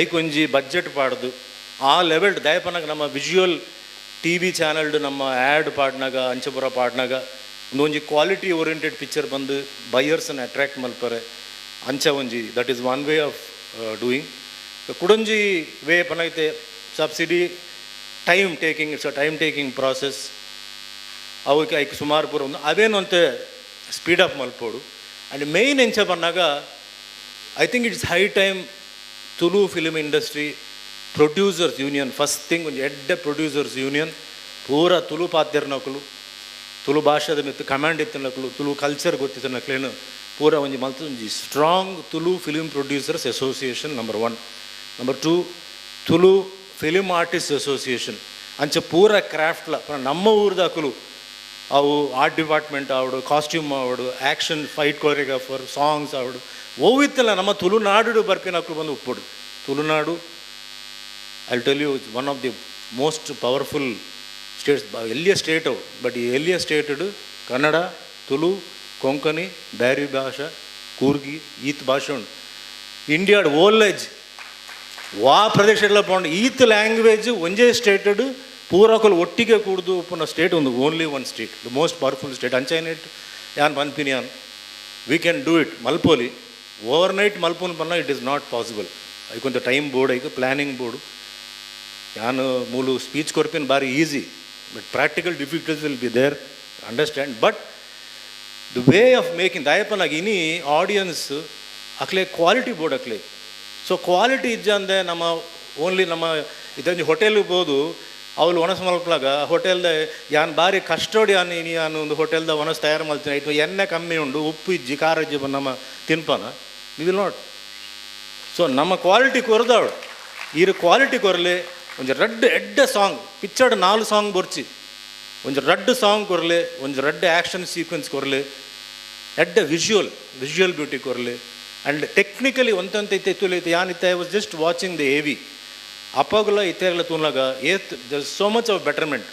ಐಕೊಂಜಿ ಬಡ್ಜೆಟ್ ಪಾಡ್ದು ಆ ಲೆವೆಲ್ ದಯಪನಾಗ ನಮ್ಮ ವಿಜುವಲ್ ಟಿ ವಿ ಚಾನಲ್ಡ್ ನಮ್ಮ ಆ್ಯಡ್ ಪಾಡ್ನಾಗ ಅಂಚಪುರ ಪಾಡ್ನಾಗ ಒಂದೊಂಜಿ ಕ್ವಾಲಿಟಿ ಓರಿಯೆಂಟೆಡ್ ಪಿಕ್ಚರ್ ಬಂದು ಬೈಯರ್ಸನ್ನು ಅಟ್ರ್ಯಾಕ್ಟ್ ಮಲ್ಪರೆ ಅಂಚ ಒಂಜಿ that is one way of doing. ಕುಡೊಂಜಿ way ಪನೈತೆ subsidy time taking, it's a time taking process. ಅವಕ್ಕೆ ಐಕ್ ಸುಮಾರು ಪೂರ ಒಂದು ಅವೇನಂತೆ ಸ್ಪೀಡಪ್ ಮಲ್ಪೋಡು. ಆ್ಯಂಡ್ ಮೇಯ್ನ್ ಎಂಚ ಪನ್ನಾಗ I think it's high time Tulu film industry producers union first thing ಒಂಜಿ ಎಡ್ಡೆ ಪ್ರೊಡ್ಯೂಸರ್ಸ್ ಯೂನಿಯನ್ ಪೂರ ತುಳು ಪಾತೆರ್ನಕುಲು ತುಳು ಭಾಷೆದ ಮಿತ್ತು ಕಮಾಂಡ್ ಇತ್ತಿನಕುಲು ತುಳು ಕಲ್ಚರ್ ಗೊತ್ತಿತ್ತಿನಕ್ಲೇನು ಪೂರ ಒಂಜಿ ಮಲ್ತು ಒಂಜಿ strong Tulu film producers association number 1. Number 2 Tulu film artist association ಅಂಚ ಪೂರ ಕ್ರಾಫ್ಟ್ಲ ನಮ್ಮ ಊರ್ದಾಕುಲು ಅವು ಆರ್ಟ್ ಡಿಪಾರ್ಟ್ಮೆಂಟ್ ಆವಡು ಕಾಸ್ಟ್ಯೂಮ್ ಆವಡು ಆ್ಯಕ್ಷನ್ ಫೈಟ್ ಕೊರಿಯೋಗ್ರಾಫರ್ ಸಾಂಗ್ಸ್ ಆವಡು ಓವಿತ್ತಲ್ಲ ನಮ್ಮ ತುಳುನಾಡು ಬರ್ಪಿನಕ್ಲು ಬಂದು ಉಪ್ಪುಡು. Tulunadu I tell you it's one of the most powerful states, ಎಲ್ಲಿಯ state ಅವು, ಬಟ್ ಈ ಎಲ್ಲಿಯ ಸ್ಟೇಟು ಕನ್ನಡ ತುಳು ಕೊಂಕಣಿ ಬ್ಯಾರಿ ಭಾಷೆ ಕೂರ್ಗಿ ಈತ್ ಭಾಷೆ ಉಂಟು. ಇಂಡಿಯಾಡ್ ಓಲ್ಲೇಜ್ ವಾ ಪ್ರದೇಶಗಳ ಪೋಂಡು ಈತ್ ಲ್ಯಾಂಗ್ವೇಜ್ ಒಂಜೇ ಸ್ಟೇಟೆಡ್ ಪೂರಕಲು ಒಟ್ಟಿಗೆ ಕೂಡ್ದು ಉಪ್ಪುನ ಸ್ಟೇಟ್ ಒಂದು only one state, the most powerful state. ಅಂಚೈನೆಟ್ ಯಾನ್ ಪನ್ಪಿನಿ ಯಾನ್ we can do it ಮಲ್ಪೋಲಿ over night ಮಲ್ಪೋನ್ Ponna it is not possible. ಐಕೊಂತ time board ಐಕ್ ಪ್ಲ್ಯಾನಿಂಗ್ ಬೋರ್ಡು ಯಾನ್ ಮೂಲು ಸ್ಪೀಚ್ ಕೊರ್ಪಿನ ಬಾರಿ easy, but practical difficulties will be there, understand. But the way of making ದಾಯಪನಾಗ ಇನಿ audience ಅಕ್ಲೆ quality board ಅಕ್ಲೆ. ಸೊ quality ಇಜ್ಜಂದೆ ನಮ್ಮ only ನಮ್ಮ ಇದೊಂದು ಹೋಟೆಲ್ಗೆ ಬೋದು ಅವಳು ಒಣಸ್ ಮಲ್ಪಲಾಗ ಹೋಟೆಲ್ದ ಯಾನ್ ಬಾರಿ ಕಷ್ಟೋಡಿ ಯಾನ್ ಇನಿ ಯಾನ್ ಒಂದು ಹೋಟೆಲ್ದ ಒಣಸ್ ತಯಾರು ಮಲ್ತೀನಿ ಇಟ್ಟು ಎಣ್ಣೆ ಕಮ್ಮಿ ಉಂಡು ಉಪ್ಪು ಇಜ್ಜಿ ಖಾರ ಇಜ್ಜಿ ನಮ್ಮ ತಿನ್ಪಾನ we will not. So ನಮ್ಮ ಕ್ವಾಲಿಟಿ ಕೊರದವಳು ಈರು ಕ್ವಾಲಿಟಿ ಕೊರಲಿ ಒಂಜಿ ರಡ್ಡ್ ಎಡ್ಡೆ ಸಾಂಗ್ ಪಿಕ್ಚರ್ಡ್ 4 ಸಾಂಗ್ ಬೊರ್ಚಿ ಒಂಜಿ ರಡ್ಡ್ ಸಾಂಗ್ ಕೊರಲಿ ಒಂಜಿ ರಡ್ಡ್ ಆ್ಯಕ್ಷನ್ ಸೀಕ್ವೆನ್ಸ್ ಕೊರಲಿ ಎಡ್ಡೆ ವಿಜುವಲ್ ವಿಜುವಲ್ ಬ್ಯೂಟಿ ಕೊರಲಿ. ಆ್ಯಂಡ್ ಟೆಕ್ನಿಕಲಿ ಒಂತಂತ ಇತ್ತೆ ತುಲೈತೆ ಯಾನ್ ಇತ್ತೆ I was just watching the A V ಅಪ್ಪಗುಲ ಇತ್ತೆಗಲ ತೂನಾಗ ಏತ್ there so much of betterment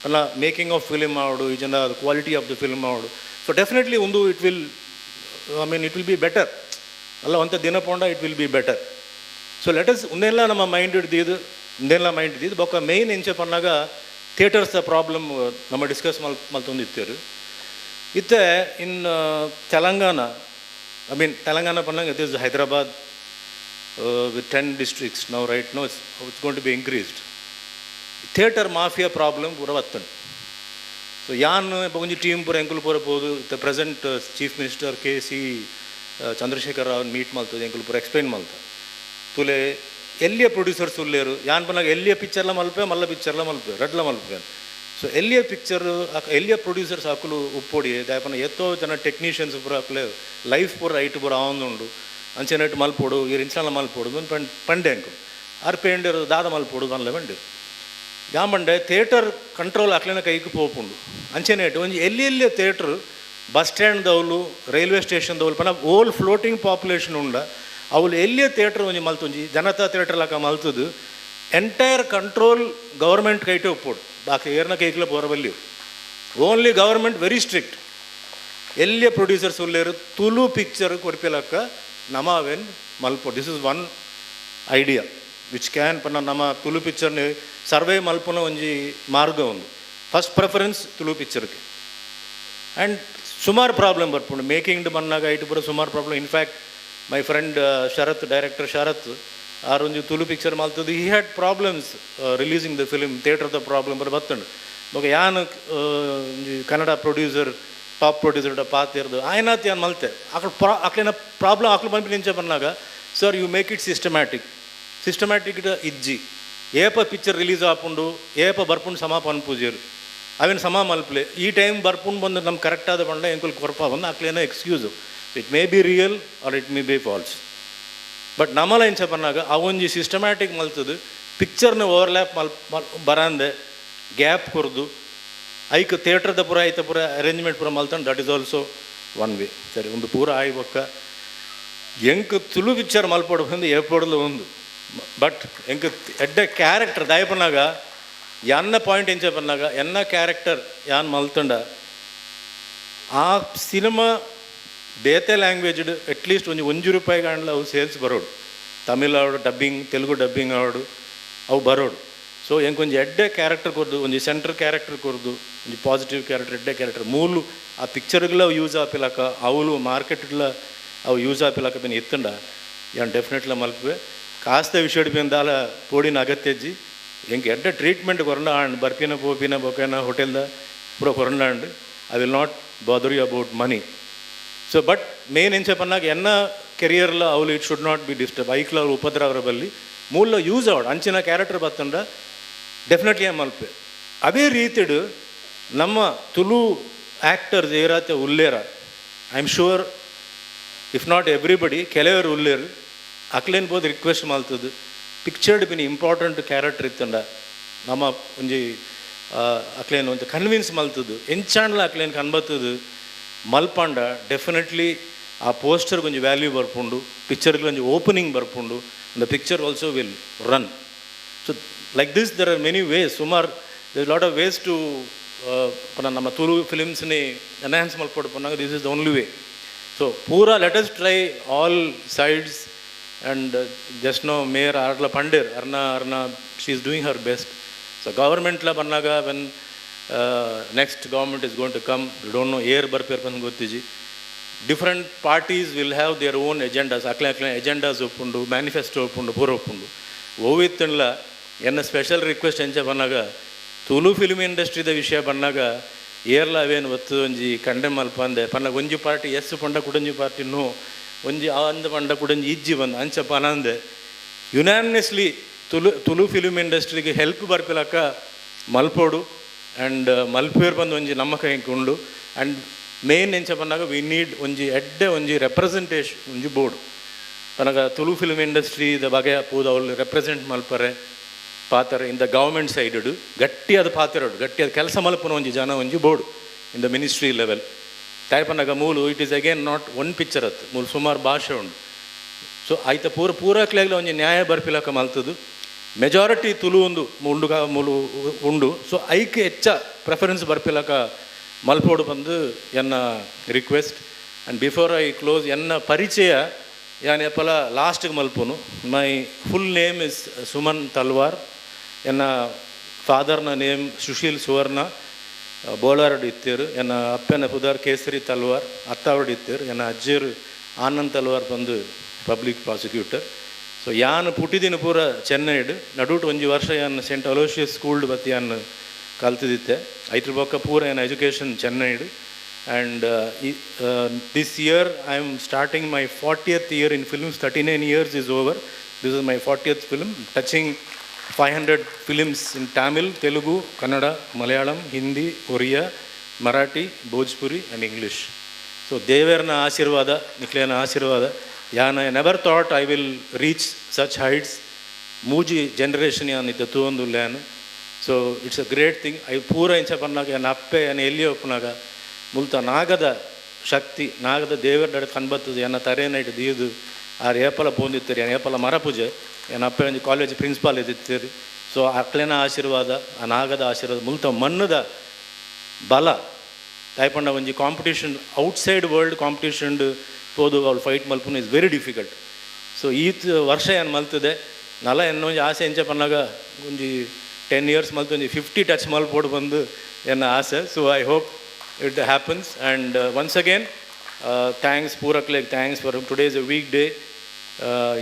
ಅಲ್ಲ ಮೇಕಿಂಗ್ ಆಫ್ ಫಿಲಿಮ್ ಆವಡು ಈ ಜನ ಕ್ವಾಲಿಟಿ ಆಫ್ the film ಆವಡು. ಸೊ ಡೆಫಿನೆಟ್ಲಿ ಒಂದು it will I mean it will be better ಅಲ್ಲ ಒಂತ ದಿನ ಪೋಂಡ it will be better. So let us ಉಂದೆಲ್ಲ ನಮ್ಮ ಮೈಂಡ್ ಹಿಡ್ದಿದ್ದು ಉಂದೆಲ್ಲ ಮೈಂಡ್ ಹಿಡ್ದಿದ್ದು ಬೊಕ್ಕ ಮೇಯ್ನ್ ಎಂಚ ಪನ್ನಾಗ ಥಿಯೇಟರ್ಸ್ the problem ನಮ್ಮ ಡಿಸ್ಕಸ್ ಮಲ್ತೊಂದಿತ್ತೇರು ಇತ್ತೆ ಇನ್ Telangana I mean Telangana ಪನ್ನಾಗ it is Hyderabad with 10 districts now right now it's going to be increased. Theatre mafia problem ಪೂರ ಬತ್ತುಂಡು. ಸೊ ಯಾನ್ ಒಂಜಿ team ಪೂರ ಎಂಕುಲು ಪೂರ ಪೋದು the present chief minister K C Chandrashekar Rao meet ಮಲ್ತದೆ ಎಂಕುಲು ಪೂರ ಎಕ್ಸ್ಪ್ಲೈನ್ ಮಲ್ತ ತುಲೆ ಎಲ್ಲಿಯ ಪ್ರೊಡ್ಯೂಸರ್ಸ್ ಉಲ್ಲೇರು ಯಾನ್ ಪನ್ನಾಗ ಎಲ್ಲಿಯ ಪಿಕ್ಚರ್ಲ ಮಲ್ಪೆ ಮಲ್ಲ ಪಿಕ್ಚರ್ಲ ಮಲ್ಪೆ ರಡ್ಲ ಮಲ್ಪೆ. ಸೊ ಎಲ್ಲಿಯ ಪಿಕ್ಚರ್ ಎಲ್ಲಿಯ ಪ್ರೊಡ್ಯೂಸರ್ಸ್ ಹಾಕಲು ಉಪ್ಪೊಡಿ ದಾಯಪನ ಎತ್ತೋ ಜನ ಟೆಕ್ನಿಷಿಯನ್ಸ್ ಪೂರ ಹಾಕಲೆ ಲೈಫ್ ಪೂರ ಐಟ್ ಪೂರ ಆವೊಂದುಂಡು ಅಂಚೆನೆಟ್ ಮಲ್ಪೊಡು ಈರ್ ಇನ್ಸಾಲ ಮಲ್ಪೊಡು ಪಂಡ್ ಪಂಡೆ ಅಂಕು ಆರ್ ಪೇಂಡರು ದಾದ ಮಲ್ಪೊಡು ಪನ್ಲೆ ಪಂಡೆ ಯಾಮಂಡೆ ಥಿಯೇಟರ್ ಕಂಟ್ರೋಲ್ ಅಕ್ಲೆನ ಕೈಗೆ ಪೋಪುಂಡು ಅಂಚೆನೆಟ್ ಒಂಜಿ ಎಲ್ಲಿ ಎಲ್ಲಿಯ ಥಿಯೇಟ್ರ್ ಬಸ್ ಸ್ಟ್ಯಾಂಡ್ ದೌಲು ರೈಲ್ವೆ ಸ್ಟೇಷನ್ ದೌಲು ಪನ ಓಲ್ ಫ್ಲೋಟಿಂಗ್ ಪಾಪ್ಯುಲೇಷನ್ ಉಂಡ ಅವಳು ಎಲ್ಲಿಯ ಥಿಯೇಟ್ರ್ ಒಂಜಿ ಮಲ್ತೊಂಜಿ ಜನತಾ ಥಿಯೇಟ್ರ್ ಲಾಕ ಮಲ್ತದು ಎಂಟೈರ್ ಕಂಟ್ರೋಲ್ ಗೌರ್ಮೆಂಟ್ ಕೈಟೆ ಒಪ್ಪೋಡು ಬಾಕಿ ಏರ್ನ ಕೈಕ್ಲ ಪೋರಬಲ್ಲಿ ಓನ್ಲಿ ಗೌರ್ಮೆಂಟ್ ವೆರಿ ಸ್ಟ್ರಿಕ್ಟ್. ಎಲ್ಲಿಯ ಪ್ರೊಡ್ಯೂಸರ್ಸ್ ಉಲ್ಲೇರು ತುಳು ಪಿಕ್ಚರ್ ಕೊರ್ಪಿಲಕ್ಕ ನಮಾವೆನ್ ಮಲ್ಪೋ. This is one idea which can ಪನ್ನ ನಮ್ಮ ತುಳು ಪಿಕ್ಚರ್ని ಸರ್ವೇ ಮಲ್ಪುನ ಒಂಜಿ ಮಾರ್ಗ ಒಂದು ಫಸ್ಟ್ ಪ್ರೆಫರೆನ್ಸ್ ತುಳು ಪಿಕ್ಚರ್ಗೆ. ಆ್ಯಂಡ್ ಸುಮಾರು ಪ್ರಾಬ್ಲಮ್ ಬರ್ಪುಂಡು ಮೇಕಿಂಗ್ ಬನ್ನಾಗ ಐಟು ಪೂರ ಸುಮಾರು problem. In fact my friend Sharath director Sharath R ಒಂಜಿ ತುಳು ಪಿಕ್ಚರ್ ಮಲ್ತದ್ದು. He had problems releasing the film, ಥಿಯೇಟರ್ದ problem ಬರ ಬತ್ತುಂಡು. ಬೊಕ ಯಾನ್ ಒಂಜಿ ಕನ್ನಡ ಪ್ರೊಡ್ಯೂಸರ್, ಟಾಪ್ ಪ್ರೊಡ್ಯೂಸರ್ ಪಾತಿರ್ದು ಆಯ್ನಾತ್ ಯಾನ್ ಮಲ್ತೆ. ಅಕಲ್ ಅಕ್ಲೆನ ಪ್ರಾಬ್ಲಮ್ ಅಕ್ಲು ಪನ್ಪಿನ ಇಂಚ ಪನ್ನಾಗ, sir you make it systematic, systematic ಇಜ್ಜಿ, ಏಪ ಪಿಕ್ಚರ್ ರಿಲೀಸ್ ಆಪುಂಡು ಏಪ ಬರ್ಪುಂಡು ಸಮ ಪನ್ಪುಜೆರ್, ಅವೇನು ಸಮ ಮಲ್ಪಲೆ, ಈ ಟೈಮ್ ಬರ್ಪುಂಡು ಬಂದು ನಮ್ಗೆ ಕರೆಕ್ಟ್ ಆದ ಬಂಡ ಎಂಕುಲು ಕೊರ್ಪ ಬಂದು ಅಕ್ಲೇನ excuse. It may be real or it may be false. But ನಮ್ಮಲ ಎಂಚ ಪನ್ನಾಗ ಅವೊಂಜಿ ಸಿಸ್ಟಮ್ಯಾಟಿಕ್ ಮಲ್ತದು ಪಿಕ್ಚರ್ನ ಓವರ್ಲ್ಯಾಪ್ ಮಲ್ ಬರಂದೆ ಗ್ಯಾಪ್ ಕೊರ್ದು ಐಕ್ ಥಿಯೇಟ್ರದ ಪೂರ ಐತ ಪೂರ ಅರೇಂಜ್ಮೆಂಟ್ ಪೂರ ಮಲ್ತಂಡು, that is also one way. ಸರಿ, ಒಂದು ಪೂರ ಆಯಿ ಬೊಕ್ಕ ಎಂಕ್ ತುಳು ಪಿಕ್ಚರ್ ಮಲ್ಪೊಡು ಬಂದು ಏರ್ಪೋಡ್ಲು ಒಂದು, ಬಟ್ ಎಂಕ್ ಎಡ್ಡೆ ಕ್ಯಾರೆಕ್ಟರ್ ದಾಯಪನಾಗ ಎನ್ನ ಪಾಯಿಂಟ್ ಎಂಚ ಪನ್ನಾಗ ಎನ್ನ ಕ್ಯಾರೆಕ್ಟರ್ ಯಾನ್ ಮಲ್ತಂಡ ಆ ಸಿನಿಮಾ ಬೇತೆ ಲ್ಯಾಂಗ್ವೇಜ್ಡ್ ಅಟ್ಲೀಸ್ಟ್ ಒಂಜಿ ಒಂಜಿ ರೂಪಾಯಿ ಕಾಂಡ್ಲ ಅವು ಸೇಲ್ಸ್ ಬರೋಡು, ತಮಿಳ್ ಆವಡು ಡಬ್ಬಿಂಗ್, ತೆಲುಗು ಡಬ್ಬಿಂಗ್ ಆವಡು ಅವು ಬರೋಡು. ಸೊ ಎಂಕ್ ಒಂಜಿ ಎಡ್ಡೆ ಕ್ಯಾರೆಕ್ಟರ್ ಕೊರ್ದು, ಒಂಜಿ ಸೆಂಟ್ರ್ ಕ್ಯಾರೆಕ್ಟರ್ ಕೊರ್ದು, ಒಂಜಿ ಪಾಸಿಟಿವ್ ಕ್ಯಾರೆಕ್ಟರ್, ಎಡ್ಡೆ ಕ್ಯಾರೆಕ್ಟರ್ ಮೂಲು ಆ ಪಿಕ್ಚರ್ಗಳ ಅವು ಯೂಸ್ ಆಪಿಲಕ್ಕ, ಅವಳು ಮಾರ್ಕೆಟ್ಗಳ ಅವು ಯೂಸ್ ಆಪಿಲಕ್ಕ ಪಿನ್ ಇತ್ತಂಡ ಯಾನ್ ಡೆಫಿನೆಟ್ಲ ಮಲ್ಪುವೆ. ಕಾಸ್ತ ವಿಷಯಡ್ ಪಿನ್ ದಾಲ ಪೋಡಿನ ಅಗತ್ಯಜ್ಜಿ. ಎಂಕ್ ಎಡ್ಡೆ ಟ್ರೀಟ್ಮೆಂಟ್ ಕೊರಂಡ ಆಂಡ್ ಬರ್ಪಿನ ಪೋಪಿನ ಬೊಕೇನ ಹೋಟೆಲ್ದ ಪೂರ ಕೊರಂಡ and I will not bother you about money. So but main ಎಂಚ ಪನ್ನಾಗ ಎನ್ನ ಕೆರಿಯರ್ಲ ಅವಳು it should not be disturb, ಐಕ್ಲ ಅವ್ರು ಉಪದ್ರವರ ಬಲ್ಲಿ ಮೂಲ ಯೂಸ್ ಆವಡ್ ಅಂಚಿನ ಕ್ಯಾರೆಕ್ಟರ್ ಬತ್ತಂಡ ಡೆಫಿನೆಟ್ಲಿ ಮಲ್ಪೆ. ಅದೇ ರೀತಿಡು ನಮ್ಮ ತುಳು ಆ್ಯಕ್ಟರ್ಸ್ ಏರಾತೆ ಉಲ್ಲೇರ, I am sure if not everybody ಕೆಲವರು ಉಲ್ಲೇರು, ಅಕ್ಲೇನ್ ಬೋದು ರಿಕ್ವೆಸ್ಟ್ ಮಲ್ತದ್ದು ಪಿಕ್ಚರ್ಡ್ ಬಿನ್ ಇಂಪಾರ್ಟೆಂಟ್ ಕ್ಯಾರೆಕ್ಟರ್ ಇತ್ತಂಡ ನಮ್ಮ ಒಂಜಿ ಅಕ್ಲೇನ್ ಒಂಜಿ ಕನ್ವಿನ್ಸ್ ಮಲ್ತದ್ದು ಎಂಚಾಂಡ್ಲ ಅಕ್ಲೇನ್ ಕನ್ಬತ್ತದು ಮಲ್ಪಂಡ ಡೆಫಿನೆಟ್ಲಿ ಆ ಪೋಸ್ಟರ್ಗೆ ಒಂಜಿ ವ್ಯಾಲ್ಯೂ ಬರ್ಪುಂಡು, ಪಿಕ್ಚರ್ಗೆ ಒಂಜಿ ಓಪನಿಂಗ್ ಬರ್ಪುಂಡು, the picture also will run. So like this there are many ways, ಸುಮಾರು there lot of ways to ನಮ್ಮ ತುಳು ಫಿಲಿಮ್ಸ್ని ಎನ್ಹಾನ್ಸ್ ಮಲ್ಪೊಡು ಪನ್ನಾಗ this is the only way. So ಪೂರಾ let us try all sides. And just no mayor ಆರ್ಲ ಪಂಡೇರ್ ಅರ್ನ ಅರ್ನ she is doing her best. So ಗವರ್ಮೆಂಟ್ಲ ಬಂದಾಗ when next government is going to come, you don't know air ಬರ್ಪೇರ್ ಬಂದು ಗೊತ್ತಿಜಿ. Different parties will have their own agendas, ಅಕ್ಲೆ ಅಕ್ಲೆ agendas ಒಪ್ಪುಂಡು, manifesto ಒಪ್ಪುಂಡು, ಪೂರ ಒಪ್ಪುಂಡು. ಓವಿತ್ತಂಡ್ಲ ಎನ್ನ ಸ್ಪೆಷಲ್ ರಿಕ್ವೆಸ್ಟ್ ಎಂಚ ಬಂದಾಗ ತುಳು ಫಿಲ್ಮ್ ಇಂಡಸ್ಟ್ರಿದ ವಿಷಯ ಬಂದಾಗ ಏರ್ಲ ಅವೇನು ಒತ್ತು ಒಂಜಿ ಕಂಡೆಮ್ ಮಲ್ಪ ಅಂದೆ ಪನ್ನಾಗ ಒಂಜಿ ಪಾರ್ಟಿ ಎಸ್ ಪಂಡ ಕುಡಂಜಿ ಪಾರ್ಟಿ ನೋ, ಒಂಜಿ ಅಂದ ಪಂಡ ಕುಡಂಜಿ ಇಜ್ಜಿ ಬಂದು ಅಂಚ ಪನಂದೆ ಯುನಾನಿಮಸ್ಲಿ ತುಳು ತುಳು ಫಿಲ್ಮ್ ಇಂಡಸ್ಟ್ರಿಗೆ ಹೆಲ್ಪ್ ಬರ್ಪಿಲಕ್ಕ ಮಲ್ಪೋಡು. ಆ್ಯಂಡ್ ಮಲ್ಪೇರ್ ಬಂದು ಒಂಜಿ ನಮ್ಮ ಕೈಗೆ ಉಂಡು. ಆ್ಯಂಡ್ ಮೇನ್ ಎಂಚ ಪನ್ನಾಗ we need ಒಂಜಿ ಎಡ್ಡೆ ಒಂಜಿ ರೆಪ್ರೆಸೆಂಟೇಷನ್ ಒಂಜಿ ಬೋರ್ಡ್ ಪನಗ ತುಳು ಫಿಲ್ಮ್ ಇಂಡಸ್ಟ್ರಿದ ಬಗೆಯ ಪೂದ ಅವ್ಲು ರೆಪ್ರೆಸೆಂಟ್ ಮಲ್ಪರೆ ಪಾತ್ರ ಇನ್ the government ಸೈಡುಡು ಗಟ್ಟಿಯಾದ ಪಾತ್ರಡು ಗಟ್ಟಿಯಾದ ಕೆಲಸ ಮಲ್ಪುನ ಒಂಜಿ ಜನ ಒಂಜಿ board in the ministry level ತಾಯ್ಪನಾಗ ಮೂಲು it is again not one picture ಅತ್ತು ಮೂಲು ಸುಮಾರು ಭಾಷೆ ಉಂಡು. ಸೊ ಆಯ್ತ ಪೂರ ಪೂರಕ್ಲಾಗ್ಲ ಒಂಜಿ ನ್ಯಾಯ ಬರ್ಪಿಲಕ್ಕ ಮಲ್ತದು ಮೆಜಾರಿಟಿ ತುಳು ಒಂದು ಉಂಡು ಮೂಲು ಉಂಡು. ಸೊ ಐಕ್ ಹೆಚ್ಚ ಪ್ರೆಫರೆನ್ಸ್ ಬರ್ಪಿಲಕ್ಕ ಮಲ್ಪೋಡು ಬಂದು ಎನ್ನ request. And before I close ಎನ್ನ ಪರಿಚಯ ಯಾನ್ ಏಪಲ ಲಾಸ್ಟ್ಗೆ ಮಲ್ಪುನು. My full name is Suman Talwar. ಎನ್ನ ಫಾದರ್ನ ನೇಮ್ ಸುಶೀಲ್ ಸುವರ್ಣ, ಬೋಳಾರಡ್ ಇತ್ತೇರು. ಎನ್ನ ಅಪ್ಪನ ಪುದಾರ್ ಕೇಸರಿ ತಲ್ವಾರ್, ಅತ್ತಾವಡ್ ಇತ್ತೇರು. ಎನ್ನ ಅಜ್ಜೇರು ಆನಂದ್ ತಲ್ವಾರ್ ಬಂದು ಪಬ್ಲಿಕ್ ಪ್ರಾಸಿಕ್ಯೂಟರ್. ಸೊ ಯಾನ್ ಪುಟ್ಟಿದಿನ ಪೂರ ಚೆನ್ನೈಡ್ ನಡುಟ್ ಒಂಜಿ ವರ್ಷ ಯಾನ್ ಸೆಂಟ್ ಅಲೋಷಿಯಸ್ ಸ್ಕೂಲ್ಡ್ ಬತ್ತಿ ಯಾನ್ ಕಲ್ತಿದ್ದೆ. ಐತ್ರ ಬೊಕ್ಕ ಪೂರ ಯಾನ್ education ಚೆನ್ನೈಡ್. And this year I am starting my 40th year in films. 39 years is over. This is my 40th film, touching 500 films in Tamil, Telugu, Kannada, Malayalam, Hindi, Oriya, Marathi, Bhojpuri and English. So ದೇವರನ ಆಶೀರ್ವಾದ, ನಿಕ್ಲೇನ ಆಶೀರ್ವಾದ. ಯಾನ್ I never thought I will reach such heights. ಮೂಜಿ generation ಯಾನ್ ಇದ್ದ ತೂವೊಂದುಲ್ಲೆ ಯಾನ್. So it's a great thing. I ಪೂರ ಇಂಚ ಪನ್ನಾಗ ಎನ್ನ ಅಪ್ಪೆ ಯಾನ್ ಎಲ್ಲಿ ಒಪ್ಪುನಾಗ ಮುಲ್ತ ನಾಗದ ಶಕ್ತಿ, ನಾಗದ ದೇವರ ನಡೆ ಕನ್ಬತ್ತದು ಎನ್ನ ತರೇನ ಇಟ್ಟು ದೀದು ಆರು ಏಪಲ ಪೋಂದಿತ್ತರಿ, ಎನ್ನ ಏಪಲ ಮರಪೂಜೆ. ಎನ್ನ ಅಪ್ಪೆ ಒಂಜಿ ಕಾಲೇಜ್ ಪ್ರಿನ್ಸಿಪಾಲ್ ಇದ್ದಿತ್ತೀರಿ. ಸೊ ಅಕ್ಲೆನ ಆಶೀರ್ವಾದ, ಆ ನಾಗದ ಆಶೀರ್ವಾದ, ಮುಲ್ತ ಮಣ್ಣದ ಬಲ ತಾಯ್ಪಂಡ ಒಂಜಿ ಕಾಂಪಿಟೇಷನ್ ಔಟ್ಸೈಡ್ ವರ್ಲ್ಡ್ ಕಾಂಪಿಟೇಷನ್ ಪೋದು ಅವ್ಳು ಫೈಟ್ ಮಲ್ಪುನ is very difficult. So ಈ ವರ್ಷ ಏನು ಮಲ್ತದೆ ನಲ ಎನ್ನೊಂಜಿ ಆಸೆ ಎಂಚ ಪನ್ನಾಗ ಒಂಜಿ 10 ಇಯರ್ಸ್ ಮಲ್ತು ಒಂಜಿ 50 ಟಚ್ ಮಲ್ಪೋಡು ಬಂದು ಎನ್ನ ಆಸೆ. So I hope it happens. And once again thanks ಪೂರಕ್ಲೆಗ್, thanks for today is a week day.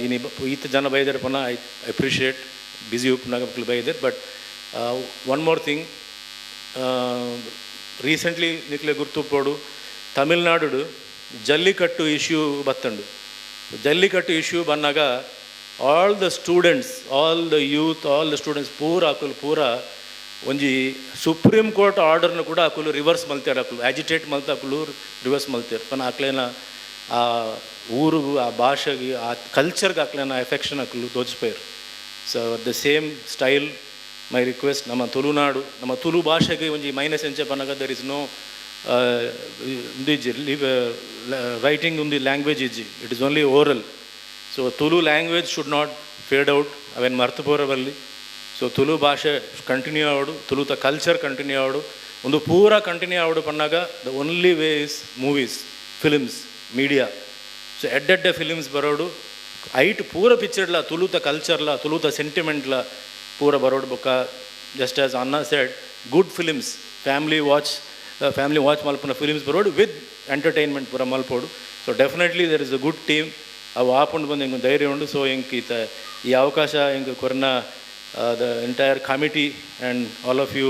ಇನಿ ಈತ ಜನ ಬೈದರ್ ಪನ I appreciate busy ಉಪ್ಪುನಾಗ ಬೈದರ್. But one more thing, recently ನಿಕ್ಲೆ ಗುರ್ತುಪ್ಪೋಡು ತಮಿಳ್ನಾಡು ಜಲ್ಲಿಕಟ್ಟು ಇಶ್ಯೂ ಬತ್ತಂಡು. ಜಲ್ಲಿಕಟ್ಟು ಇಶ್ಯೂ ಬಂದಾಗ all the students, all the youth, all the students ಪೂರ ಅಕುಲು ಪೂರ ಒಂಜಿ ಸುಪ್ರೀಂ ಕೋರ್ಟ್ ಆರ್ಡರ್ನ ಕೂಡ ಅಕುಲು ರಿವರ್ಸ್ ಮಲ್ತೇರು, ಅಕುಲು ಆಜಿಟೇಟ್ ಮಲ್ತ ಅಕುಲು ರಿವರ್ಸ್ ಮಲ್ತೇರು. ಪನ ಅಕ್ಲೇನ ಆ ಊರುಗು ಆ ಭಾಷೆಗೆ ಆ ಕಲ್ಚರ್ಗೆ ಅಕ್ಲೇನ ಎಫೆಕ್ಷನ್ ಅಕುಲು ತೋಚಿಪೋಯರು. So the same style my request, ನಮ್ಮ ತುಳುನಾಡು ನಮ್ಮ ತುಳು ಭಾಷೆಗೆ ಒಂಜಿ ಮೈನಸ್ ಎಂಚ ಪನಗ there is no ಉಂದು ಇಜ್ಜಿ ರೈಟಿಂಗ್ ಉಂದು ಲ್ಯಾಂಗ್ವೇಜ್ ಇಜ್ಜಿ, it is only oral. So Tulu language should not fade out, ಅವೇನು ಮರ್ತು ಪೋರಬಲ್ಲಿ. ಸೊ ತುಳು ಭಾಷೆ ಕಂಟಿನ್ಯೂ ಆವಡು, ತುಳುತ ಕಲ್ಚರ್ ಕಂಟಿನ್ಯೂ ಆವಡು, ಒಂದು ಪೂರ ಕಂಟಿನ್ಯೂ ಆವಡು ಪನ್ನಾಗ the only way is movies, films, media. So ಎಡ್ಡೆಡ್ಡೆ films ಬರೋಡು, ಐಟ್ ಪೂರ ಪಿಕ್ಚರ್ಲ ತುಳುತ ಕಲ್ಚರ್ಲ ತುಳುತ ಸೆಂಟಿಮೆಂಟ್ಲ ಪೂರ ಬರೋಡು. ಬೊಕ್ಕ just as Anna said, good films, family watch, family watch ಮಲ್ಪುನ films ಬರೋಡು with entertainment ಪೂರ ಮಲ್ಪೋಡು. So definitely there is a good team, ಅವು ಆಪುಂಡು ಬಂದು ಎಂಕ್ ಧೈರ್ಯ ಉಂಡು. ಸೊ ಎಂಕ್ ಈತ ಈ ಅವಕಾಶ ಎಂಕ್ ಕೊರ್ನ the entire committee and all of you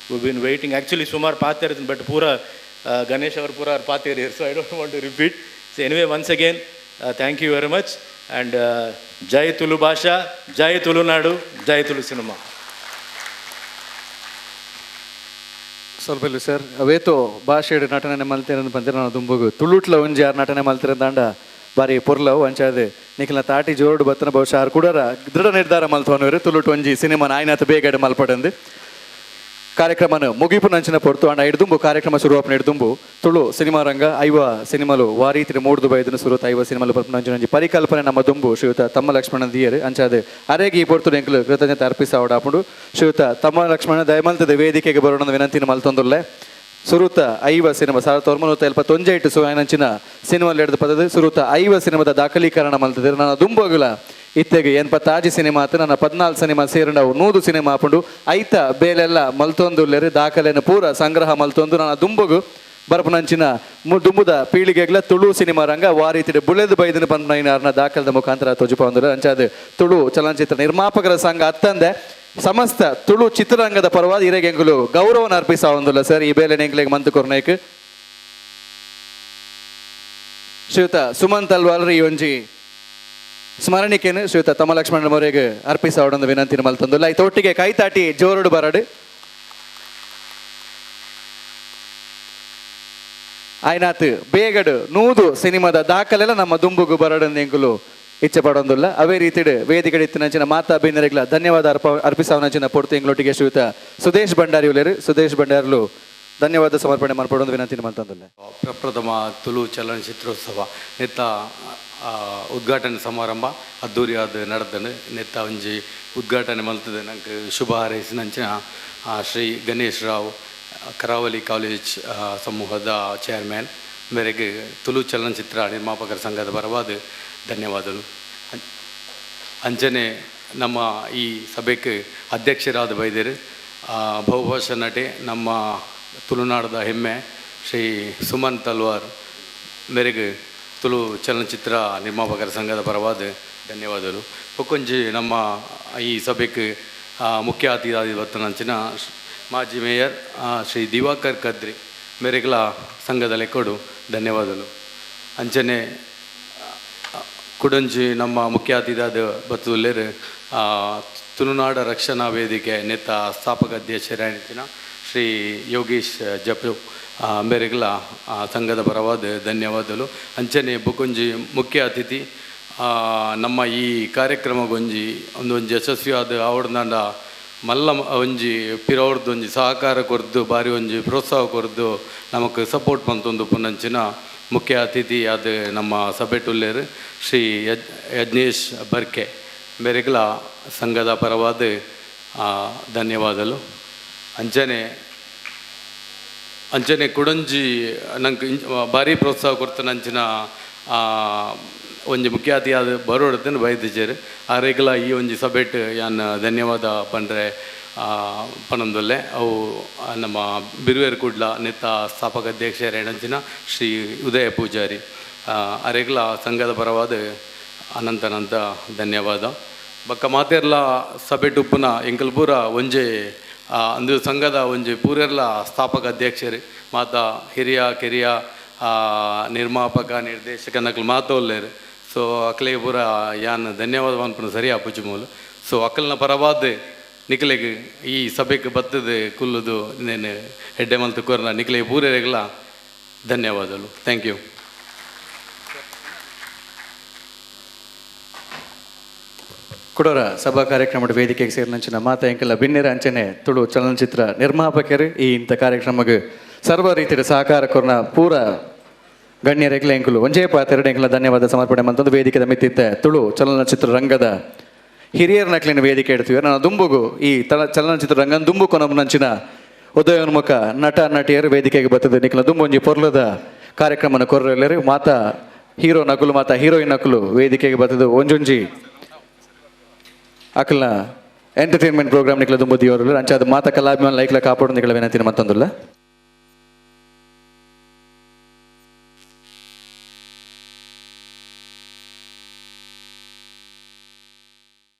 who been waiting. Actually ಸುಮಾರು ಪಾತೇರ್ ಬಟ್ ಪೂರ ಗಣೇಶ್ ಅವರು ಪೂರ ಪಾತೇರಿಯರ್, so I don't want to repeat. So anyway once again thank you very much and Jai Tulu ಭಾಷಾ, ಜೈ ತುಳುನಾಡು, ಜೈ ತುಳು ಸಿನಿಮಾ. ಸ್ವಲ್ಪ ಸರ್ ಅವೇತೋ ಭಾಷೆ ನಟನೆ ಮಲ್ತಿರ ಪಂತಿರ ನಾವು ದುಂಬುಗು ತುಳುಟ್ಲ ಒಂಜಿ ಆರು ನಟನೆ ಮಲ್ತಿರ ದಾಂಡ ಬಾರಿ ಪೊರ್ಲವು ಅಂಚಾದ ನಿಖಿಲ ತಾಟಿ ಜೋಡು ಬತ್ತನ ಬಹುಶಃ ಆರು ಕೂಡ ದೃಢ ನಿರ್ಧಾರ ಮಲ್ತವನವರು ತುಳುಟು ಒಂಜಿ ಸಿನಿಮಾ ನಾಯಿನಾಥ ಬೇಗಡೆ ಮಲ್ಪಡಂದು. ಕಾರ್ಯಕ್ರಮನ ಮುಗಿಪು ನಂಚಿನ ಪೊರ್ತು ಅಂಡ ಹಿಡ್ದುಂಬು ಕಾರ್ಯಕ್ರಮ ಶುರುವಾಪನ ಹಿಡ್ದುಂಬು ತುಳು ಸಿನಿಮಾ ರಂಗ ಐವ ಸಿನಿಮಾಲು ವಾರೀತಿನ ಮೂಡ್ದು ಬೈದನು ಸುರುತ ಐವ ಸಿನಿಮಾಲು ನಂಚಿನ ಪರಿಕಲ್ಪನೆ ನಮ್ಮ ದುಂಬು ಶ್ರೀಯುತ ತಮ್ಮ ಲಕ್ಷ್ಮಣ ದಿಯರು ಅಂಚಾದ ಅರೇಗಿ ಈ ಪೊರ್ತು ಎಂಕಲು ಕೃತಜ್ಞತೆ ಅರ್ಪಿಸಾವಡಾಪುಂಡು. ಶ್ರೀಯುತ ತಮ್ಮ ಲಕ್ಷ್ಮಣ ದಯಮಲ್ತದ ವೇದಿಕೆಗೆ ಬರೋಣ ವಿನಂತಿನ ಮಲ್ತೊಂದುಲ್ಲೆ. ಸುರುತ ಐವ ಸಿನಿಮಾ 1978 ಸುವಯನಂಚಿನ ಸಿನಿಮಾ ಹಿಡಿದು ಪದದ ಸುರುತ ಐವ ಸಿನಿಮಾದ ದಾಖಲೀಕರಣ ಮಲ್ತದೆ. ನನ್ನ ದುಂಬೋಗುಲ ಇತ್ತೆಗೆ 86 ಸಿನಿಮಾ ಆತು, ನನ್ನ 14 ಸಿನಿಮಾ ಸೇರಿಂಡವು 100 ಸಿನಿಮಾ ಆಪುಂಡು. ಐತ ಬೇಲೆಲ್ಲ ಮಲ್ತೊಂದುಲ್ಲೆರು ದಾಖಲೆಯನ್ನು ಪೂರ ಸಂಗ್ರಹ ಮಲ್ತೊಂದು ನನ್ನ ದುಂಬಗು ಬರಪುನಂಚಿನ ದುಂಬುದ ಪೀಳಿಗೆಗ್ಲ ತುಳು ಸಿನಿಮಾ ರಂಗ ವಾರೀತಿಡೆ ಬುಳೆದು ಬೈದಿನ ಪನ್ಪುನೈನಾರ್ನ ದಾಖಲದ ಮುಖಾಂತರ ತೊಜುಪೊಂದುಲ್ಲೆರ್. ಅಂಚಾದ್ ತುಳು ಚಲನಚಿತ್ರ ನಿರ್ಮಾಪಕರ ಸಂಘ ಅತ್ತಂದೆ ಸಮಸ್ತ ತುಳು ಚಿತ್ರರಂಗದ ಪರವಾದ ಹಿರೇಗೆಂಗುಲು ಗೌರವನ ಅರ್ಪಿಸಾವೊಂದುಲ್ಲ ಸರ್. ಈ ಬೇಲೆ ಎಂಕ್ಲೆಗ್ ಮಂತು ಕೊರ್ನೇಕ್ ಶ್ರೀಯುತ ಸುಮಂತ್ ಅಲ್ವಾಲ್ರಿ ಈ ಒಂಜಿ ಸ್ಮರಣಿಕೆನು ಶ್ರೀಯುತ ತಮ್ಮ ಲಕ್ಷ್ಮಣ ಮೊರೆಗೆ ಅರ್ಪಿಸಾವೊಂದು ವಿನಂತಿನ ಮಲ್ತೊಂದುಲ್ಲ. ಈ ತೊಟ್ಟಿಗೆ ಕೈತಾಟಿ ಜೋರುಡು ಬರಡು ಆಯ್ನಾತ್ ಬೇಗಡು 100 ಸಿನಿಮಾದ ದಾಖಲೆಲ್ಲ ನಮ್ಮ ದುಂಬುಗು ಬರಡು ಎಂಕುಲು ಇಚ್ಛೆ ಪಡೊಂದುಲ್ಲ. ಅವೇ ರೀತಿಡ್ ವೇದಿಕೆ ಇತ್ತಿನಂಚಿನ ಮಾತಾ ಬೇನರಿಗ್ಲ ಧನ್ಯವಾದ ಅರ್ಪಿಸಾವನಂಚಿನ ಪೊರ್ತು ಎಂಗ್ಲೊಟ್ಟಿಗೆ ಶ್ರೀಯುತ ಸುದೇಶ್ ಭಂಡಾರಿ ಉಲ್ಲೇರು. ಸುದೇಶ್ ಭಂಡಾರಿಲು ಧನ್ಯವಾದ ಸಮರ್ಪಣೆ ಮಲ್ಪಡೊಂದು ವಿನಂತಿ ಮಲ್ತೊಂದುಲ್ಲ. ಪ್ರಪ್ರಥಮ ತುಳು ಚಲನಚಿತ್ರೋತ್ಸವ ನೆತ್ತ ಉದ್ಘಾಟನೆ ಸಮಾರಂಭ ಅದ್ದೂರಿಯಾದ ನಡೆದನು. ನೆತ್ತ ಒಂಜಿ ಉದ್ಘಾಟನೆ ಮಲ್ತದೆ ನಂಗೆ ಶುಭ ಹಾರೈಸಿನಂಚಿನ ಶ್ರೀ ಗಣೇಶ್ ರಾವ್ ಕರಾವಳಿ ಕಾಲೇಜ್ ಸಮೂಹದ ಚೇರ್ಮನ್ ಮೇರೆಗೆ ತುಳು ಚಲನಚಿತ್ರ ನಿರ್ಮಾಪಕರ ಸಂಘದ ಪರವಾದ ಧನ್ಯವಾದಗಳು. ಅಂಚನೆ ನಮ್ಮ ಈ ಸಭೆಗೆ ಅಧ್ಯಕ್ಷರಾದ ಬೈದರು ಬಹುಭಾಷಾ ನಟೆ ನಮ್ಮ ತುಳುನಾಡದ ಹೆಮ್ಮೆ ಶ್ರೀ ಸುಮನ್ ತಲ್ವಾರ್ ಮೇರೆಗೆ ತುಳು ಚಲನಚಿತ್ರ ನಿರ್ಮಾಪಕರ ಸಂಘದ ಪರವಾದ ಧನ್ಯವಾದಗಳು. ಬೊಕ್ಕೊಂಜಿ ನಮ್ಮ ಈ ಸಭೆಗೆ ಮುಖ್ಯ ಅತಿಥಿ ಬತ್ತನಂಚಿನ ಮಾಜಿ ಮೇಯರ್ ಶ್ರೀ ದಿವಾಕರ್ ಕದ್ರಿ ಮೇರೆಗಳ ಸಂಘದ ಲೆಕ್ಕೋಡು ಧನ್ಯವಾದಗಳು. ಅಂಚನೆ ಕುಡಂಜಿ ನಮ್ಮ ಮುಖ್ಯ ಅತಿಥಿಯಾದ ಬತ್ತುಲ್ಲೇರು ತುಳುನಾಡ ರಕ್ಷಣಾ ವೇದಿಕೆ ನೇತ ಸ್ಥಾಪಕ ಅಧ್ಯಕ್ಷರಾಗಿನ ಶ್ರೀ ಯೋಗೀಶ್ ಜಪು ಮೇರೆಗಳ ಸಂಘದ ಪರವಾದ ಧನ್ಯವಾದಗಳು. ಅಂಚನೆ ಬೊಕೊಂಜಿ ಮುಖ್ಯ ಅತಿಥಿ ನಮ್ಮ ಈ ಕಾರ್ಯಕ್ರಮಗೊಂಜಿ ಒಂದೊಂಜಿ ಯಶಸ್ವಿಯಾದ ಆವಡ್ದಾಂಡ ಮಲ್ಲ ಒಂಜಿ ಪಿರವರ್ದು ಒಂಜಿ ಸಹಕಾರ ಕೊರ್ದು ಬಾರಿ ಒಂಜಿ ಪ್ರೋತ್ಸಾಹ ಕೊರ್ದು ನಮಕ್ ಸಪೋರ್ಟ್ ಮಂತೊಂದು ಪುನಂಚಿನ ಮುಖ್ಯ ಅತಿಥಿ ಅದು ನಮ್ಮ ಸಭೆಟುಲ್ಲೇರು ಶ್ರೀ ಯಜ್ಞೇಶ್ ಬರ್ಕೆ ಮೇರೆಗಳ ಸಂಘದ ಪರವಾದ ಧನ್ಯವಾದಗಳು. ಅಂಚನೆ ಅಂಚನೆ ಕುಡಂಜಿ ನಂಗೆ ಭಾರಿ ಪ್ರೋತ್ಸಾಹ ಕೊಡ್ತಾನಂಚಿನ ಒಂಜಿ ಮುಖ್ಯ ಅತಿಥಿಯಾದ ಬರೋಡತನ ಬೈದಿಜೇರು ಆರೇಗ್ಲ ಈ ಒಂಜಿ ಸಭೆಟ್ ಯಾನ್ ಧನ್ಯವಾದ ಪಂಡ್ರೆ ಪನೊಂದೊಲ್ಲೆ. ಅವು ನಮ್ಮ ಬಿರುವೇರು ಕುಡ್ಲ ನೇತ ಸ್ಥಾಪಕ ಅಧ್ಯಕ್ಷರ ಎಣಂಚಿನ ಶ್ರೀ ಉದಯ ಪೂಜಾರಿ ಅರೆಗ್ಲ ಸಂಘದ ಪರವಾದ ಅನಂತ ಅನಂತ ಧನ್ಯವಾದ. ಬೊಕ್ಕ ಮಾತೆರ್ಲ ಸಭೆ ಟುಪ್ಪುನ ಎಂಕಲ್ ಪೂರ ಒಂಜೆ ಅಂದು ಸಂಘದ ಒಂಜಿ ಪೂರೆರ್ಲ ಸ್ಥಾಪಕ ಅಧ್ಯಕ್ಷರು ಮಾತಾ ಹಿರಿಯ ಕಿರಿಯ ನಿರ್ಮಾಪಕ ನಿರ್ದೇಶಕ ನಕಲು ಮಾತ ಉಲ್ಲೇರು. ಸೊ ಅಕ್ಲೆಗ್ ಪೂರ ಯಾನ್ ಧನ್ಯವಾದ ಪನ್ಪುನ ಸರಿ ಆಪುಜಿ ಮೂಲು. ಸೊ ಅಕಲ್ನ ಪರವಾದ ನಿಕ್ಲೆಗ್ ಈ ಸಭೆಗೆ ಬತ್ತದ ಕುಲ್ಲುದು ನೇನು ಎಡ್ಡೆ ಮಲ್ತು ಕೊರ್ನ ನಿಕ್ಲೆಗ್ ಪೂರೆರೆಗ್ಲ ಧನ್ಯವಾದಗಳು. Thank you. ಕುಡೋರ ಸಭಾ ಕಾರ್ಯಕ್ರಮದ ವೇದಿಕೆಗೆ ಸೇರಿನಂಚಿನ ಮಾತ ಎಂಕಲ ಬಿನ್ನೆರ ಅಂಚನೆ ತುಳು ಚಲನಚಿತ್ರ ನಿರ್ಮಾಪಕರು ಈ ಇಂಥ ಕಾರ್ಯಕ್ರಮಕ್ಕೆ ಸರ್ವ ರೀತಿಯ ಸಹಕಾರ ಕೊರ್ನ ಪೂರ ಗಣ್ಯರೆಗ್ಲ ಎಂಕುಲು ಒಂಜೇ ಪಾತೆರಡು ಎಂಕಲ ಧನ್ಯವಾದ ಸಮರ್ಪಣೆ ಮಂತಂದು ವೇದಿಕೆದ ಮಿತ್ತಿತ್ತ ತುಳು ಚಲನಚಿತ್ರ ರಂಗದ ಹಿರಿಯರ ನಕ್ಲಿನ ವೇದಿಕೆ ಇಡ್ತೀವಿ. ನಾನು ದುಂಬುಗು ಈ ಚಲನಚಿತ್ರ ರಂಗನ ದುಂಬು ಕೊನಂಚಿನ ಉದಯೋನ್ಮುಖ ನಟ ನಟಿಯರು ವೇದಿಕೆಗೆ ಬರ್ತದೆ. ನಿಖಲ ದುಂಬೊಂಜಿ ಪೊರ್ಲದ ಕಾರ್ಯಕ್ರಮನ ಕೊರ್ರೆಲ್ಲರು ಮಾತಾ ಹೀರೋ ನಕಲು ಮಾತಾ ಹೀರೋಯಿನ್ ನಕಲು ವೇದಿಕೆಗೆ ಬರ್ತದೆ. ಒಂಜೊಂಜಿ ಅಕಲ್ನ ಎಂಟರ್ಟೈನ್ಮೆಂಟ್ ಪ್ರೋಗ್ರಾಮ್ ನಿಖಲ ದುಂಬು ದಿಯೋರು ಅಂಚಾದ ಮಾತಾ ಕಲಾಭಿಮಾನ ಲೈಕ್ಲ ಕಾಪಾಡು ನಿಖಲ ವಿನಂತಿ ಮತ್ತೊಂದಿಲ್ಲ.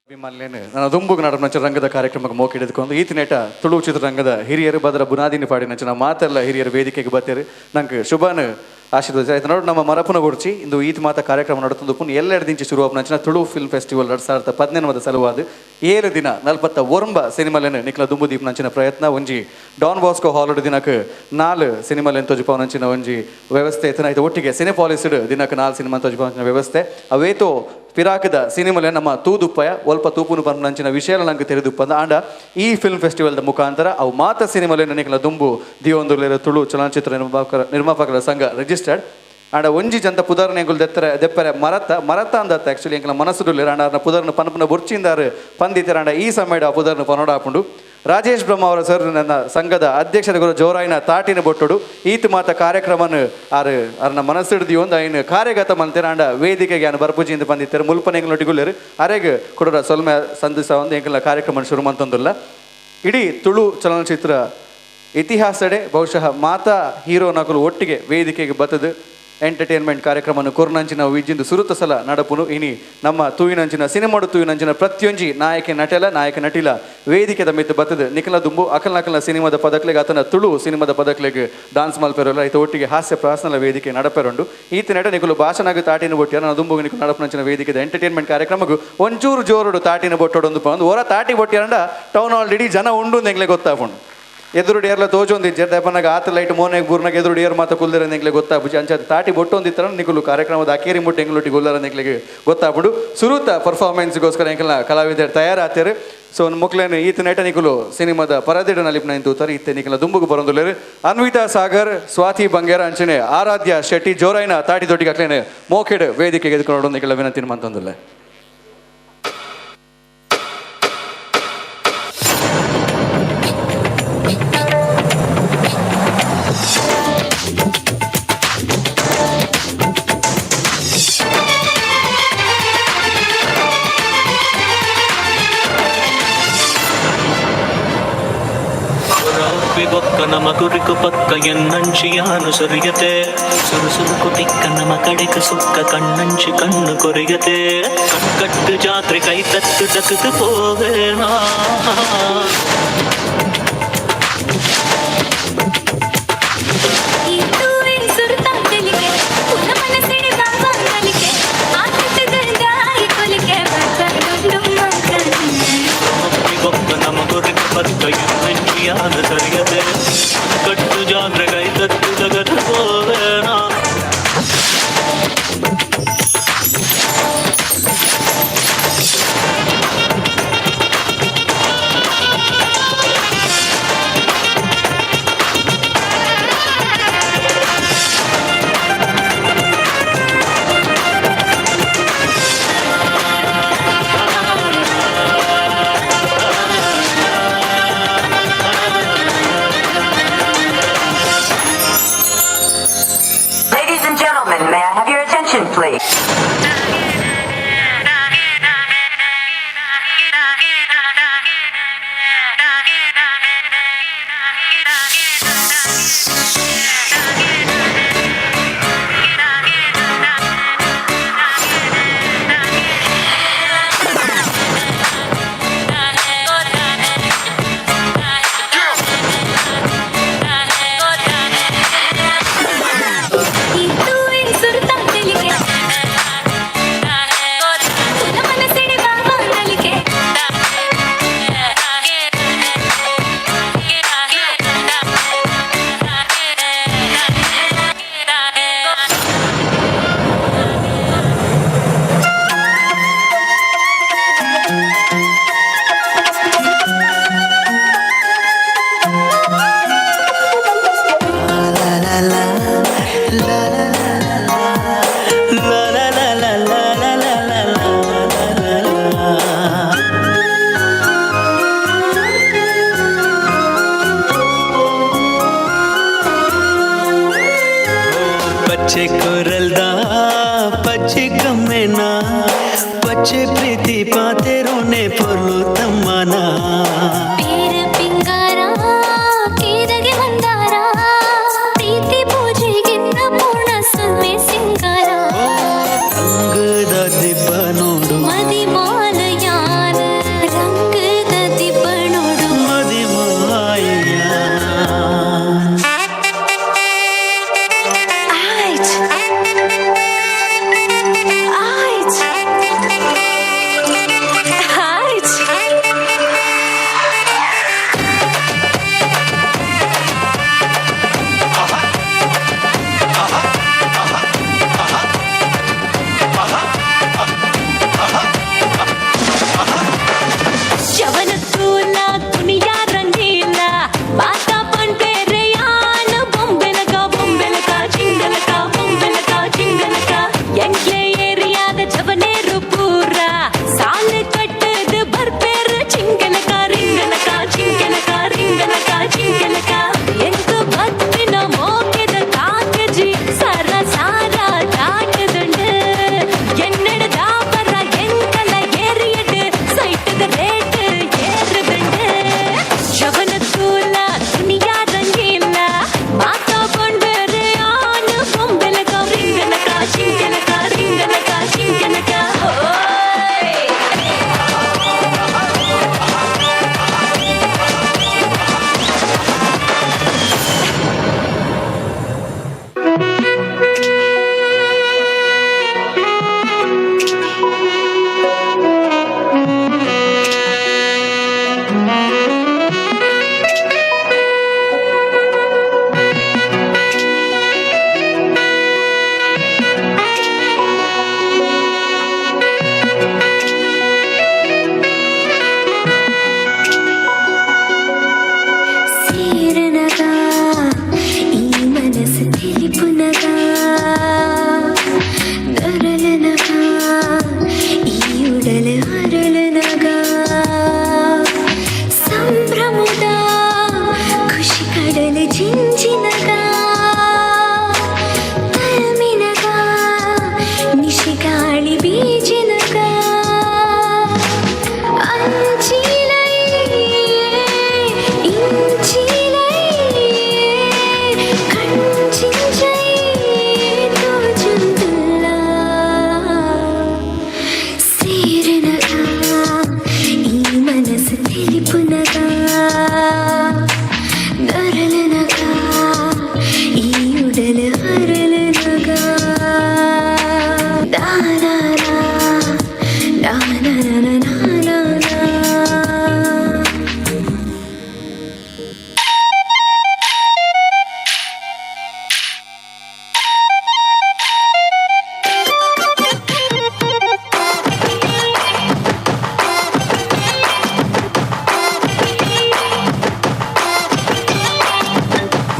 ಅಭಿಮಾನಿಲೇನು ನಾನು ದುಂಬುಗ್ ನಡಪನಂಚ ರಂಗದ ಕಾರ್ಯಕ್ರಮಕ್ಕೆ ಮೋಕೆ ಹಿಡಿದುಕೊಂಡು ಈತ ನೇಟ ತುಳು ಚಿತ್ರರಂಗದ ಹಿರಿಯರು ಬದರ ಬುನಾದಿನ ಪಾಡಿನಂಚಿನ ಮಾತೆಲ್ಲ ಹಿರಿಯರು ವೇದಿಕೆಗೆ ಬತ್ತೇರು ನಂಗೆ ಶುಭಾನ ಆಶೀರ್ವಾದ ಆಯ್ತು. ನೋಡು ನಮ್ಮ ಮರಪುನ ಗುರ್ಚಿ ಇಂದು ಈತ ಮಾತ ಕಾರ್ಯಕ್ರಮ ನಡತಂದು ಪುನ್ ಎಲ್ಲೆರಡು ದಿಂಚಿ ಶುರುವಾಪನಂಚಿನ ತುಳು ಫಿಲ್ಮ್ ಫೆಸ್ಟಿವಲ್ 2018 ಸಲುವಾದ 7 ದಿನ 49 ಸಿನಿಮಾಲೇನು ನಿಖಲ ದುಂಬು ದೀಪನಂಚಿನ ಪ್ರಯತ್ನ ಒಂಜಿ ಡಾನ್ ಬಾಸ್ಕೋ ಹಾಲ್ ದಿನಕ್ಕೆ 4 ಸಿನಿಮಾಲೇನು ತೊಜಪಾವನಂಚಿನ ಒಂಜಿ ವ್ಯವಸ್ಥೆ ಆಯ್ತು. ಒಟ್ಟಿಗೆ ಸಿನಿಪಾಲಿಸ್ಡ್ ದಿನಕ್ಕೆ 4 ಸಿನಿಮಾ ತೊಜಪಾವನಂಚಿನ ವ್ಯವಸ್ಥೆ ಅವೇತೋ ಪಿರಾಕದ ಸಿನಿಮಲೆ ನಮ್ಮ ತೂದುಪ್ಪಯ ಒಲ್ಪ ತೂಪುನು ಪನ್ಪುನಂಚಿನ ವಿಷಯ ನಂಗೆ ತೆರೆದುಪ್ಪಂದ ಆಂಡ ಈ ಫಿಲ್ಮ್ ಫೆಸ್ಟಿವಲ್ದ ಮುಖಾಂತರ ಅವು ಮಾತ ಸಿನಿಮಲೆ ನನಗೆಲ್ಲ ದುಂಬು ದಿಯೊಂದುಲ್ಲೆರ ತುಳು ಚಲನಚಿತ್ರ ನಿರ್ಮಾಪಕರ ಸಂಘ ರಿಜಿಸ್ಟರ್ಡ್ ಆಂಡ ಒಂಜಿ ಜಂತ ಪುದರ್ನ ಎಂಕುಲು ದೆತ್ತರೆ ದೆಪ್ಪರೆ ಮರತ ಮರತ ಅಂದತ್ತ ಆ್ಯಕ್ಚುಲಿ ಎಂಕಲ ಮನಸ್ಸುಡುಲ್ಲೆರ್ ಆಂಡ ಅರ್ನ ಪುದರ್ನ ಪನ್ಪುನ ಬೊರ್ಚಿಂದಾರು ಪಂದಿತ್ತೆರ್ ಆಂಡ ಈ ಸಮಯಡ್ ಆ ಪುದರ್ನ ಪನೊಡಾಪುಂಡು. ರಾಜೇಶ್ ಬ್ರಹ್ಮ ಅವರ ಸರ್ ನನ್ನ ಸಂಘದ ಅಧ್ಯಕ್ಷರ ಗುರು ಜೋರಾಯಿನ ತಾಟಿನ ಬೊಟ್ಟುಡು ಈತ ಮಾತ ಕಾರ್ಯಕ್ರಮನ ಆರು ಅರ್ನ ಮನಸ್ಸಿಡ್ದಿ ಒಂದು ಐನು ಕಾರ್ಯಗತ ಮಂತೇರ ಆಂಡ ವೇದಿಕೆಗೆ ಯಾನು ಬರ್ಪುಜಿಂದ ಬಂದಿತ್ತಾರೆ ಮುಲ್ಪನ ಎಂಕಲೊಟ್ಟಿಗುಲ್ಲೇರು ಅರೆಗ್ ಕೊಡೋರ ಸೊಲ್ಮೆ ಸಂದಿಸ ಒಂದು ಎಂಕಲ ಕಾರ್ಯಕ್ರಮ ಶುರು ಮಂತಂದುಲ್ಲ. ಇಡೀ ತುಳು ಚಲನಚಿತ್ರ ಇತಿಹಾಸಡೆ ಬಹುಶಃ ಮಾತಾ ಹೀರೋ ನಕಲು ಒಟ್ಟಿಗೆ ವೇದಿಕೆಗೆ ಬತ್ತದು ಎಂಟರ್ಟೈನ್ಮೆಂಟ್ ಕಾರ್ಯಕ್ರಮವನ್ನು ಕೊರ್ನಂಚಿನ ವಿಜಿಂದು ಸುರುತ ಸಲ ನಡಪುನು. ಇನಿ ನಮ್ಮ ತೂಯಿನಂಚಿನ ಸಿನಿಮಾಡು ತೂಯಿನಂಚಿನ ಪ್ರತಿಯೊಂಜಿ ನಾಯಕ ನಟೆಲ ನಾಯಕ ನಟಿಲ ವೇದಿಕೆದ ಮಿತ್ತು ಬತ್ತದು ನಿಖಲ ದುಂಬು ಅಕಲ್ ನಕಲ್ನ ಸಿನಿಮಾದ ಪದಕ್ಲೆಗ್ ಆತನ ತುಳು ಸಿನಿಮಾದ ಪದಕ್ಲೆಗ್ ಡಾನ್ಸ್ ಮಲ್ಪೆರಲ್ಲ ಈತ ಒಟ್ಟಿಗೆ ಹಾಸ್ಯ ಪ್ರಾಸನಲ ವೇದಿಕೆ ನಡಪೆರುಂಡು. ಈತ ನಟ ನಿಕುಲು ಭಾಷಣಾಗ ತಾಟಿನ ಬೊಟ್ಟಿಯ ನಾನು ದುಂಬು ನಿಕುಲು ನಡಪುನಂಚಿನ ವೇದಿಕೆದ ಎಂಟರ್ಟೈನ್ಮೆಂಟ್ ಕಾರ್ಯಕ್ರಮಕ್ಕೂ ಒಂಚೂರು ಜೋರುಡು ತಾಟಿನ ಬೊಟ್ಟೊಡೊಂದು ಒಂದು ಹೊರ ತಾಟಿ ಬೊಟ್ಟಿಯರಂಡ ಟೌನ್ ಹಾಲ್ ಇಡೀ ಜನ ಉಂಡು ಎಂಗ್ಲೆ ಗೊತ್ತಾಪುಂಡು. ಎದುರುಡು ಏರ್ಲ ತೋಜೊಂದಿಜ್ಜೆರ್ ದಯಪನಾಗ ಆತ ಲೈಟ್ ಮೋನೆಗ್ ಬೂರ್ನಾಗ ಎದುರುಡು ಏರ್ ಮಾತ ಕುಲ್ದಿರ ಎಂಗ್ಲೆ ಗೊತ್ತಾಪುಜಿ ಅಂಚಾದ ತಾಟಿ ಬೊಟ್ಟೊಂದಿತ್ತರ ನಿಕುಲು ಕಾರ್ಯಕ್ರಮದ ಅಕೇರಿ ಮುಟ್ಟು ಎಂಗ್ಲೊಟ್ಟಿಗೆ ಗುಲ್ಲರ ಎಂಗ್ಲೆಗ್ ಗೊತ್ತಾಪುಡು. ಸುರುತ ಪರ್ಫಾರ್ಮೆನ್ಸ್ಗೋಸ್ಕರ ಎಂಕಲ್ನ ಕಲಾವಿದರು ತಯಾರಾತೇರು. ಸೊ ಮುಕ್ಲೇನು ಈತ ನಟ ನಿಕುಲು ಸಿನಿಮಾದ ಪರದಿಡ ನಲಿಪ್ನ ತೂತಾರೆ ಈತ ನಿಕಲ ದುಂಬುಗು ಬರೊಂದುಲ್ಲೆರ್ ಅನ್ವಿತಾ ಸಾಗರ್ ಸ್ವಾತಿ ಬಂಗೇರ ಅಂಚನೆ ಆರಾಧ್ಯ ಶೆಟ್ಟಿ ಜೋರಾಯಿನ ತಾಟಿ ದೊಡ್ಡಿಗೆ ಅಕ್ಲೇನೆ ಮೋಕೆಡ್ ವೇದಿಕೆಗೆ ಎದುಕೊಂಡು ನಿಕಲ ವಿನಂತಿ ಮಂತೊಂದುಲ್ಲೆ. ನಮ್ಮ ಕುರಿಕು ಪಕ್ಕ ಎನ್ನಂಚಿಯಾನು ಸುರಿಯತೆ ಸುರುಸುರುಕು ತಿಕ್ಕ ನಮ್ಮ ಕಡೆಕ ಸುಕ್ಕ ಕಣ್ಣಂಚಿ ಕಣ್ಣು ಕೊರಿಯತೆ ಕಟ್ಕಟ್ಟು ಜಾತ್ರೆ ಕೈ ತತ್ತು ತಕ್ಕದು ಹೋವೇನಾ. ನಮ್ಮ ಕುರಿಕು ಪಕ್ಕ ಎನ್ನಂಚಿಯಾನು ಸರಿಯತೆ ಕಟ್ಟು ಜಾತ್ರೆ ಕೈ ತತ್ತು ಜಗತ್ತು ಹೋವೇನಾ. ಪಚ್ಚೆ ಕೊರಲ್ದ ಪಚ್ಚೆ ಕಮ್ಮೆನ ಪಚ್ಚೆ ಪ್ರೀತಿ ಪಾತೆರೋನೆ ಪೊರ್ಲು ತಮ್ಮನ ಪೇರು ಪಿಂಗಾರ ಕೇದಗೆ ಮಂದಾರ ಪ್ರೀತಿ ಪೂಜೆಗಿನ್ನ ಪೂರ್ಣ ಸುಮ್ಮೆ ಸಿಂಗಾರ ರಂಗದ ದಿಬ್ಬ ನೋಡು ಮದಿಮಾಲ ಯಾನ ರಂಗದ ದಿಬ್ಬ ನೋಡು ಮದಿಮಾಯ. ಆಯ್ತ್ ಆಯ್ತ್ ಆಯ್ತ್. ಶವನ ತೂಲ ದುನಿಯಾ ರಂಗೀಲ ಬಾತ ಪಂಟೆರೆ ಯಾನ ಬೊಂಬೆಲಕ ಬೊಂಬೆಲಕ ಚಿಂಗಲಕ ಬೊಂಬೆಲಕ ಚಿಂಗಲಕ ಎಂಕ್ಲೆ ಏರಿಯಾದ ಜವನೇರು ಪೂರ ಸಾಲು ಕಟ್ಟದು ಬರ್ಪೇರು ಚಿಂಗಲಕ ರಿಂಗಲಕ ಚಿಂಗಲಕ ರಿಂಗಲಕ ಚಿಂಗಲಕ ಎಂಕು ಬತ್ತಿನ ಮೋಕೆದ ಕಾಕಜಿ ಸರ ಸಾರ ದಾಟದುಂಡು என்னட தாபர எங்கல ஏறியடு சைட்டுக்கு ரேட்டு ஏறுதுண்டு ஜவன தூல துணியா ரங்கீல மாத்தா கொண்டு ஆனு பொம்பலக்கா ரிங்கனக்கா சிங்கனக்கா ரிங்கனக்கா சிங்கனக்கா ஓய். ಸೇರನಗ ಈ ಮನಸ್ಸು ತಿಳಿಪುನಗ ನರಳನಗ ಈ ಉಡಲ ಅರಳನಗ ಸಂಭ್ರಮದ ಖುಷಿ ಕಡಲ ಜಿಂಜಿನಗ ತಲ್ಮಿನಗ ನಿಶಿಗಾಳಿ ಬೀಜಿನಗ Na na na.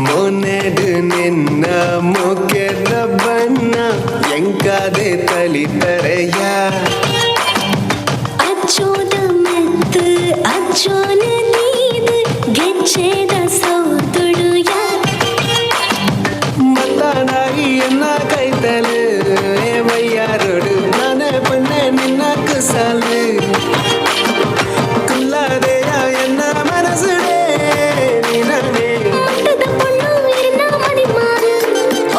ಮೊನೆಡು ನಿನ್ನ ಮುಖದ ಬಣ್ಣ ಎಂಕಾದೆ ತಲಿತರೆಯ ಅಚ್ಚೋದ ಮೆತ್ತು ಅಚ್ಚೋನ ನೀದು ಗೆಜ್ಜೆದ ಸೌತುಡುಯ ಮತ್ತಾನಾಗಿ ಎನ್ನ ಕೈತಲು ವಯ್ಯಾರೋಡು ನಾನೇ ಪಣ್ಣೆ ನಿನ್ನ ಕುಸಾಲು ಕುಲ್ಲಾದೆಯ ಎನ್ನ ಮನಸ್ಸುಡೇ ನೀನೇ. ಮಟ್ಟದ ಪೊಣ್ಣು ಇರ್ನ ಮದಿಮಾರು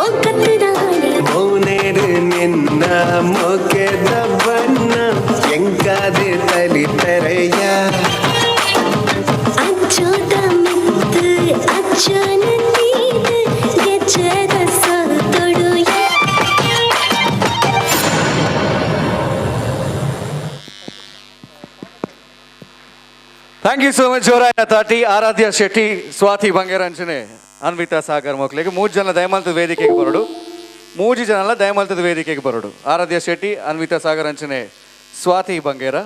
ಒಕ್ಕತ್ತುದಾನೆ. ಮೌನೇಡು ನಿನ್ನ ಮುಖದ ಬಣ್ಣ ಎಂಕಾದೆ ತಲಿತರೆಯ. ಅಚ್ಚೋದ ಮೆತ್ತು ಅಚ್ಚೋನ ನೀದು ಗೆಜ್ಜೆದ ಸೌತುಡುಯ. Thank you so much ಜೋರಾಯ ತಾಟಿ ಆರಾಧ್ಯ ಶೆಟ್ಟಿ, ಸ್ವಾತಿ ಬಂಗೇರಂಜನೆ, ಅನ್ವಿತಾ ಸಾಗರ್ ಮಕ್ಕಳಿಗೆ. ಮೂರು ಜನ ದಯಮಾಲ್ತದ ವೇದಿಕೆಗೆ ಬರೋಡು, ಮೂರು ಜನ ಅಲ್ಲ ದಯಮಾಲ್ತದ ವೇದಿಕೆಗೆ ಬರೋಡು. ಆರಾಧ್ಯ ಶೆಟ್ಟಿ, ಅನ್ವಿತಾ ಸಾಗರ್ ಅಂಚನೆ, ಸ್ವಾತಿ ಬಂಗೇರ.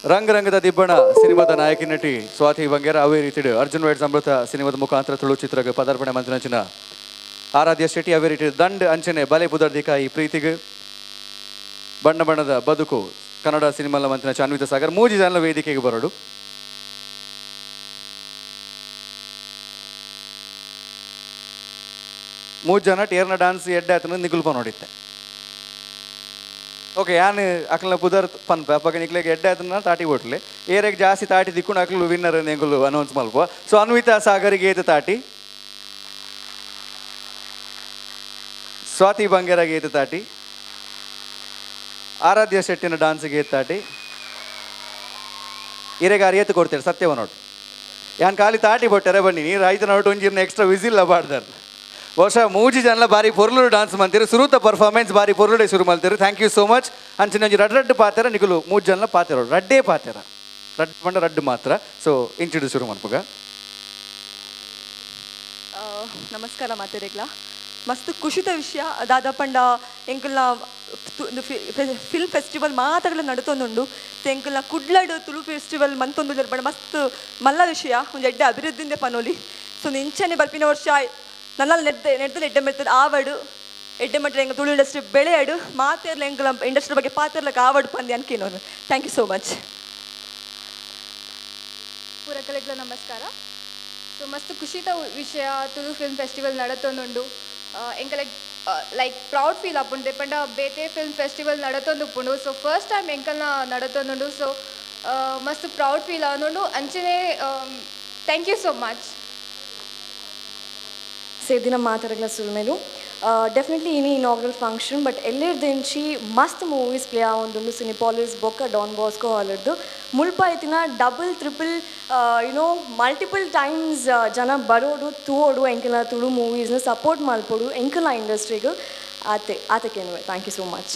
ರಂಗ ರಂಗದ ದಿಬ್ಬಣ ಸಿನಿಮಾದ ನಾಯಕಿ ನಟಿ ಸ್ವಾತಿ ಬಂಗೇರ ಅವೇ ರೀತಿ ಅರ್ಜುನ್ ವೇಡ್ಸ್ ಅಮೃತ ಸಿನಿಮಾದ ಮುಖಾಂತರ ತುಳು ಚಿತ್ರಕ್ಕೆ ಪದಾರ್ಪಣೆ ಮಂತ್ರಂಚಿನ ಆರಾಧ್ಯ ಶೆಟ್ಟಿ ಅವೇ ರೀತಿ ದಂಡ್ ಅಂಚನೆ ಬಲೆ ಪುದರ್ದಿಕಾಯಿ ಪ್ರೀತಿಗೆ ಬಣ್ಣ ಬಣ್ಣದ ಬದುಕು ಕನ್ನಡ ಸಿನಿಮಾದ ಮಂತ್ರಿನ ಅನ್ವಿತಾ ಸಾಗರ್ ಮೂರು ಜನ ವೇದಿಕೆಗೆ ಬರೋಡು. ಮೂರು ಜನ ಏರ್ನ ಡಾನ್ಸ್ ಎಡ್ಡೆ ಆತನ ನಿಗುಲ್ಪ ನೋಡಿತ್ತೆ. ಓಕೆ, ಯಾನ್ ಅಕ್ಲ ಪುದರ್ ಪನ್ಪ ಅಪ್ಪಗ ನಿಕ್ಲೆಗ್ ಎಡ್ಡೆ ಆತನ ತಾಟಿ ಕೊಟ್ಲೆ ಏರೆಗ್ ಜಾಸ್ತಿ ತಾಟಿ ದಿಕ್ಕೊಂಡು ಅಕ್ಲು ವಿನ್ನರ್ ಎಂಕುಲು ಅನೌನ್ಸ್ ಮಲ್ಪ. ಸೊ ಅನ್ವಿತಾ ಸಾಗರಿಗೆ ಏತು ತಾಟಿ, ಸ್ವಾತಿ ಬಂಗೇರಾಗೆ ಏತು ತಾಟಿ, ಆರಾಧ್ಯ ಶೆಟ್ಟಿನ ಡಾನ್ಸ್ಗೆ ಏತು ತಾಟಿ, ಇರೆಗೆ ಅರಿಯತ್ತು ಕೊಡ್ತೇವೆ ಸತ್ಯವ ನೋಡು. ಯಾನ್ ಖಾಲಿ ತಾಟಿ ಕೊಟ್ಟಾರೆ ಬನ್ನಿ ನೀರು ಆಯ್ತು ನೋಟು ಒಂಜಿರ್ನ ಎಕ್ಸ್ಟ್ರಾ ವಿಸಿಲ್ ಬಾಡ್ದಾರೆ. ಬಹುಶಃ ಮೂಜಿ ಜನಲ ಬಾರಿ ಪೊರ್ಲುಡು ಡಾನ್ಸ್ ಮಾಡ್ತೀರಿ, ಸುರುತ ಪರ್ಫಾರ್ಮೆನ್ಸ್ ಬಾರಿ ಪೊರ್ಲುಡೆ ಶುರು ಮಾಡ್ತೀರಿ. Thank you so much. ಅಂಚಿನ ಒಂಜಿ ರಡ್ ರಡ್ಡು ಪಾತೆರ ನಿಕುಲು ಮೂಜಿ ಜನಲ ಪಾತೆರ ರಡ್ಡೇ ಪಾತೆರ, ರಡ್ಡು ಪಂಡ ರಡ್ಡು ಮಾತ್ರ. ಸೊ ಇಂಚಿಡು ಶುರು ಮನ್ಪುಗ. ನಮಸ್ಕಾರ ಮಾತೆರೆಗ್ಲ. ಮಸ್ತ್ ಖುಷಿತ ವಿಷಯ ದಾದಾ ಪಂಡ ಎಂಕಲ್ನ ಫಿಲ್ಮ್ ಫೆಸ್ಟಿವಲ್ ಮಾತಾಗಲ ನಡತೊಂದುಂಡು. ಎಂಕಲ್ನ ಕುಡ್ಲಡು ತುಳು ಫೆಸ್ಟಿವಲ್ ಮಂತೊಂದು ಪಂಡ ಮಸ್ತ್ ಮಲ್ಲ ವಿಷಯ, ಒಂಜಿ ಎಡ್ಡೆ ಅಭಿವೃದ್ಧಿಂದೆ ಪನೋಲಿ. ಸೊ ಇಂಚನೆ ಬರ್ಪಿನ ವರ್ಷ ನನ್ನಲ್ಲಿ ನೆಡ್ದೆ ನೆಡ್ದಲ್ಲಿ ಎಡ್ಡೆ ಮೆತ್ತದ ಆವಡು ಎಡ್ಡೆ ಮಟ್ಟ ಎಂಕ ತುಳು ಇಂಡಸ್ಟ್ರಿ ಬೆಳೆಯಾಡು ಮಾತೇರ್ಲ ಎಂಕಲ ಇಂಡಸ್ಟ್ರಿ ಬಗ್ಗೆ ಪಾತೆರ್ಲಕ್ಕೆ ಆವಡು ಪಂದೆ ಅನ್ಕೇನೋನು. Thank you so much. ಪೂರಕಲೆಗ್ಲ ನಮಸ್ಕಾರ. ಸೊ ಮಸ್ತ್ ಖುಷಿತ ವಿಷಯ ತುಳು ಫಿಲ್ಮ್ ಫೆಸ್ಟಿವಲ್ ನಡತೊಂದುಂಡು. ಎಂಕಲೆಗ್ ಲೈಕ್ ಪ್ರೌಡ್ ಫೀಲ್ ಆಪುಂಡು ಪಂಡ ಬೇತೆ ಫಿಲ್ಮ್ ಫೆಸ್ಟಿವಲ್ ನಡತೊಂದುಪ್ಪುಂಡು. ಸೊ ಫಸ್ಟ್ ಟೈಮ್ ಎಂಕಲ್ನ ನಡತೊಂದುಂಡು. ಸೊ ಮಸ್ತ್ ಪ್ರೌಡ್ ಫೀಲ್ ಆವೊಂದುಂಡು. ಅಂಚನೆ thank you so much. ಸೇದಿನ ಮಾತಾಡಗ್ಲ ಸುಲ್ಮೇಲು ಡೆಫಿನೆಟ್ಲಿ ಇನಿ ಇನಾಗ್ರಲ್ ಫಂಕ್ಷನ್ ಬಟ್ ಎಲ್ಲೆರ್ದಿಂಚಿ ಮಸ್ತ್ ಮೂವೀಸ್ ಪ್ಲೇ ಆವೊಂದುಂಡು. ಸಿನಿಪಾಲಿಸ್ ಬೊಕ್ಕ ಡಾನ್ ಬಾಸ್ಕೋ ಹಾಲರ್ದು ಮುಲ್ಪ ಐತಿನ double triple you know multiple times ಜನ ಬರೋಡು ತೂವೋಡು ಎಂಕಲ್ನ ತುಳು ಮೂವೀಸ್ನ ಸಪೋರ್ಟ್ ಮಲ್ಪೊಡು ಎಂಕಲ್ನ ಇಂಡಸ್ಟ್ರಿಗೆ ಆತೆ ಆತಕ್ಕೇನುವೆ. Thank you so much.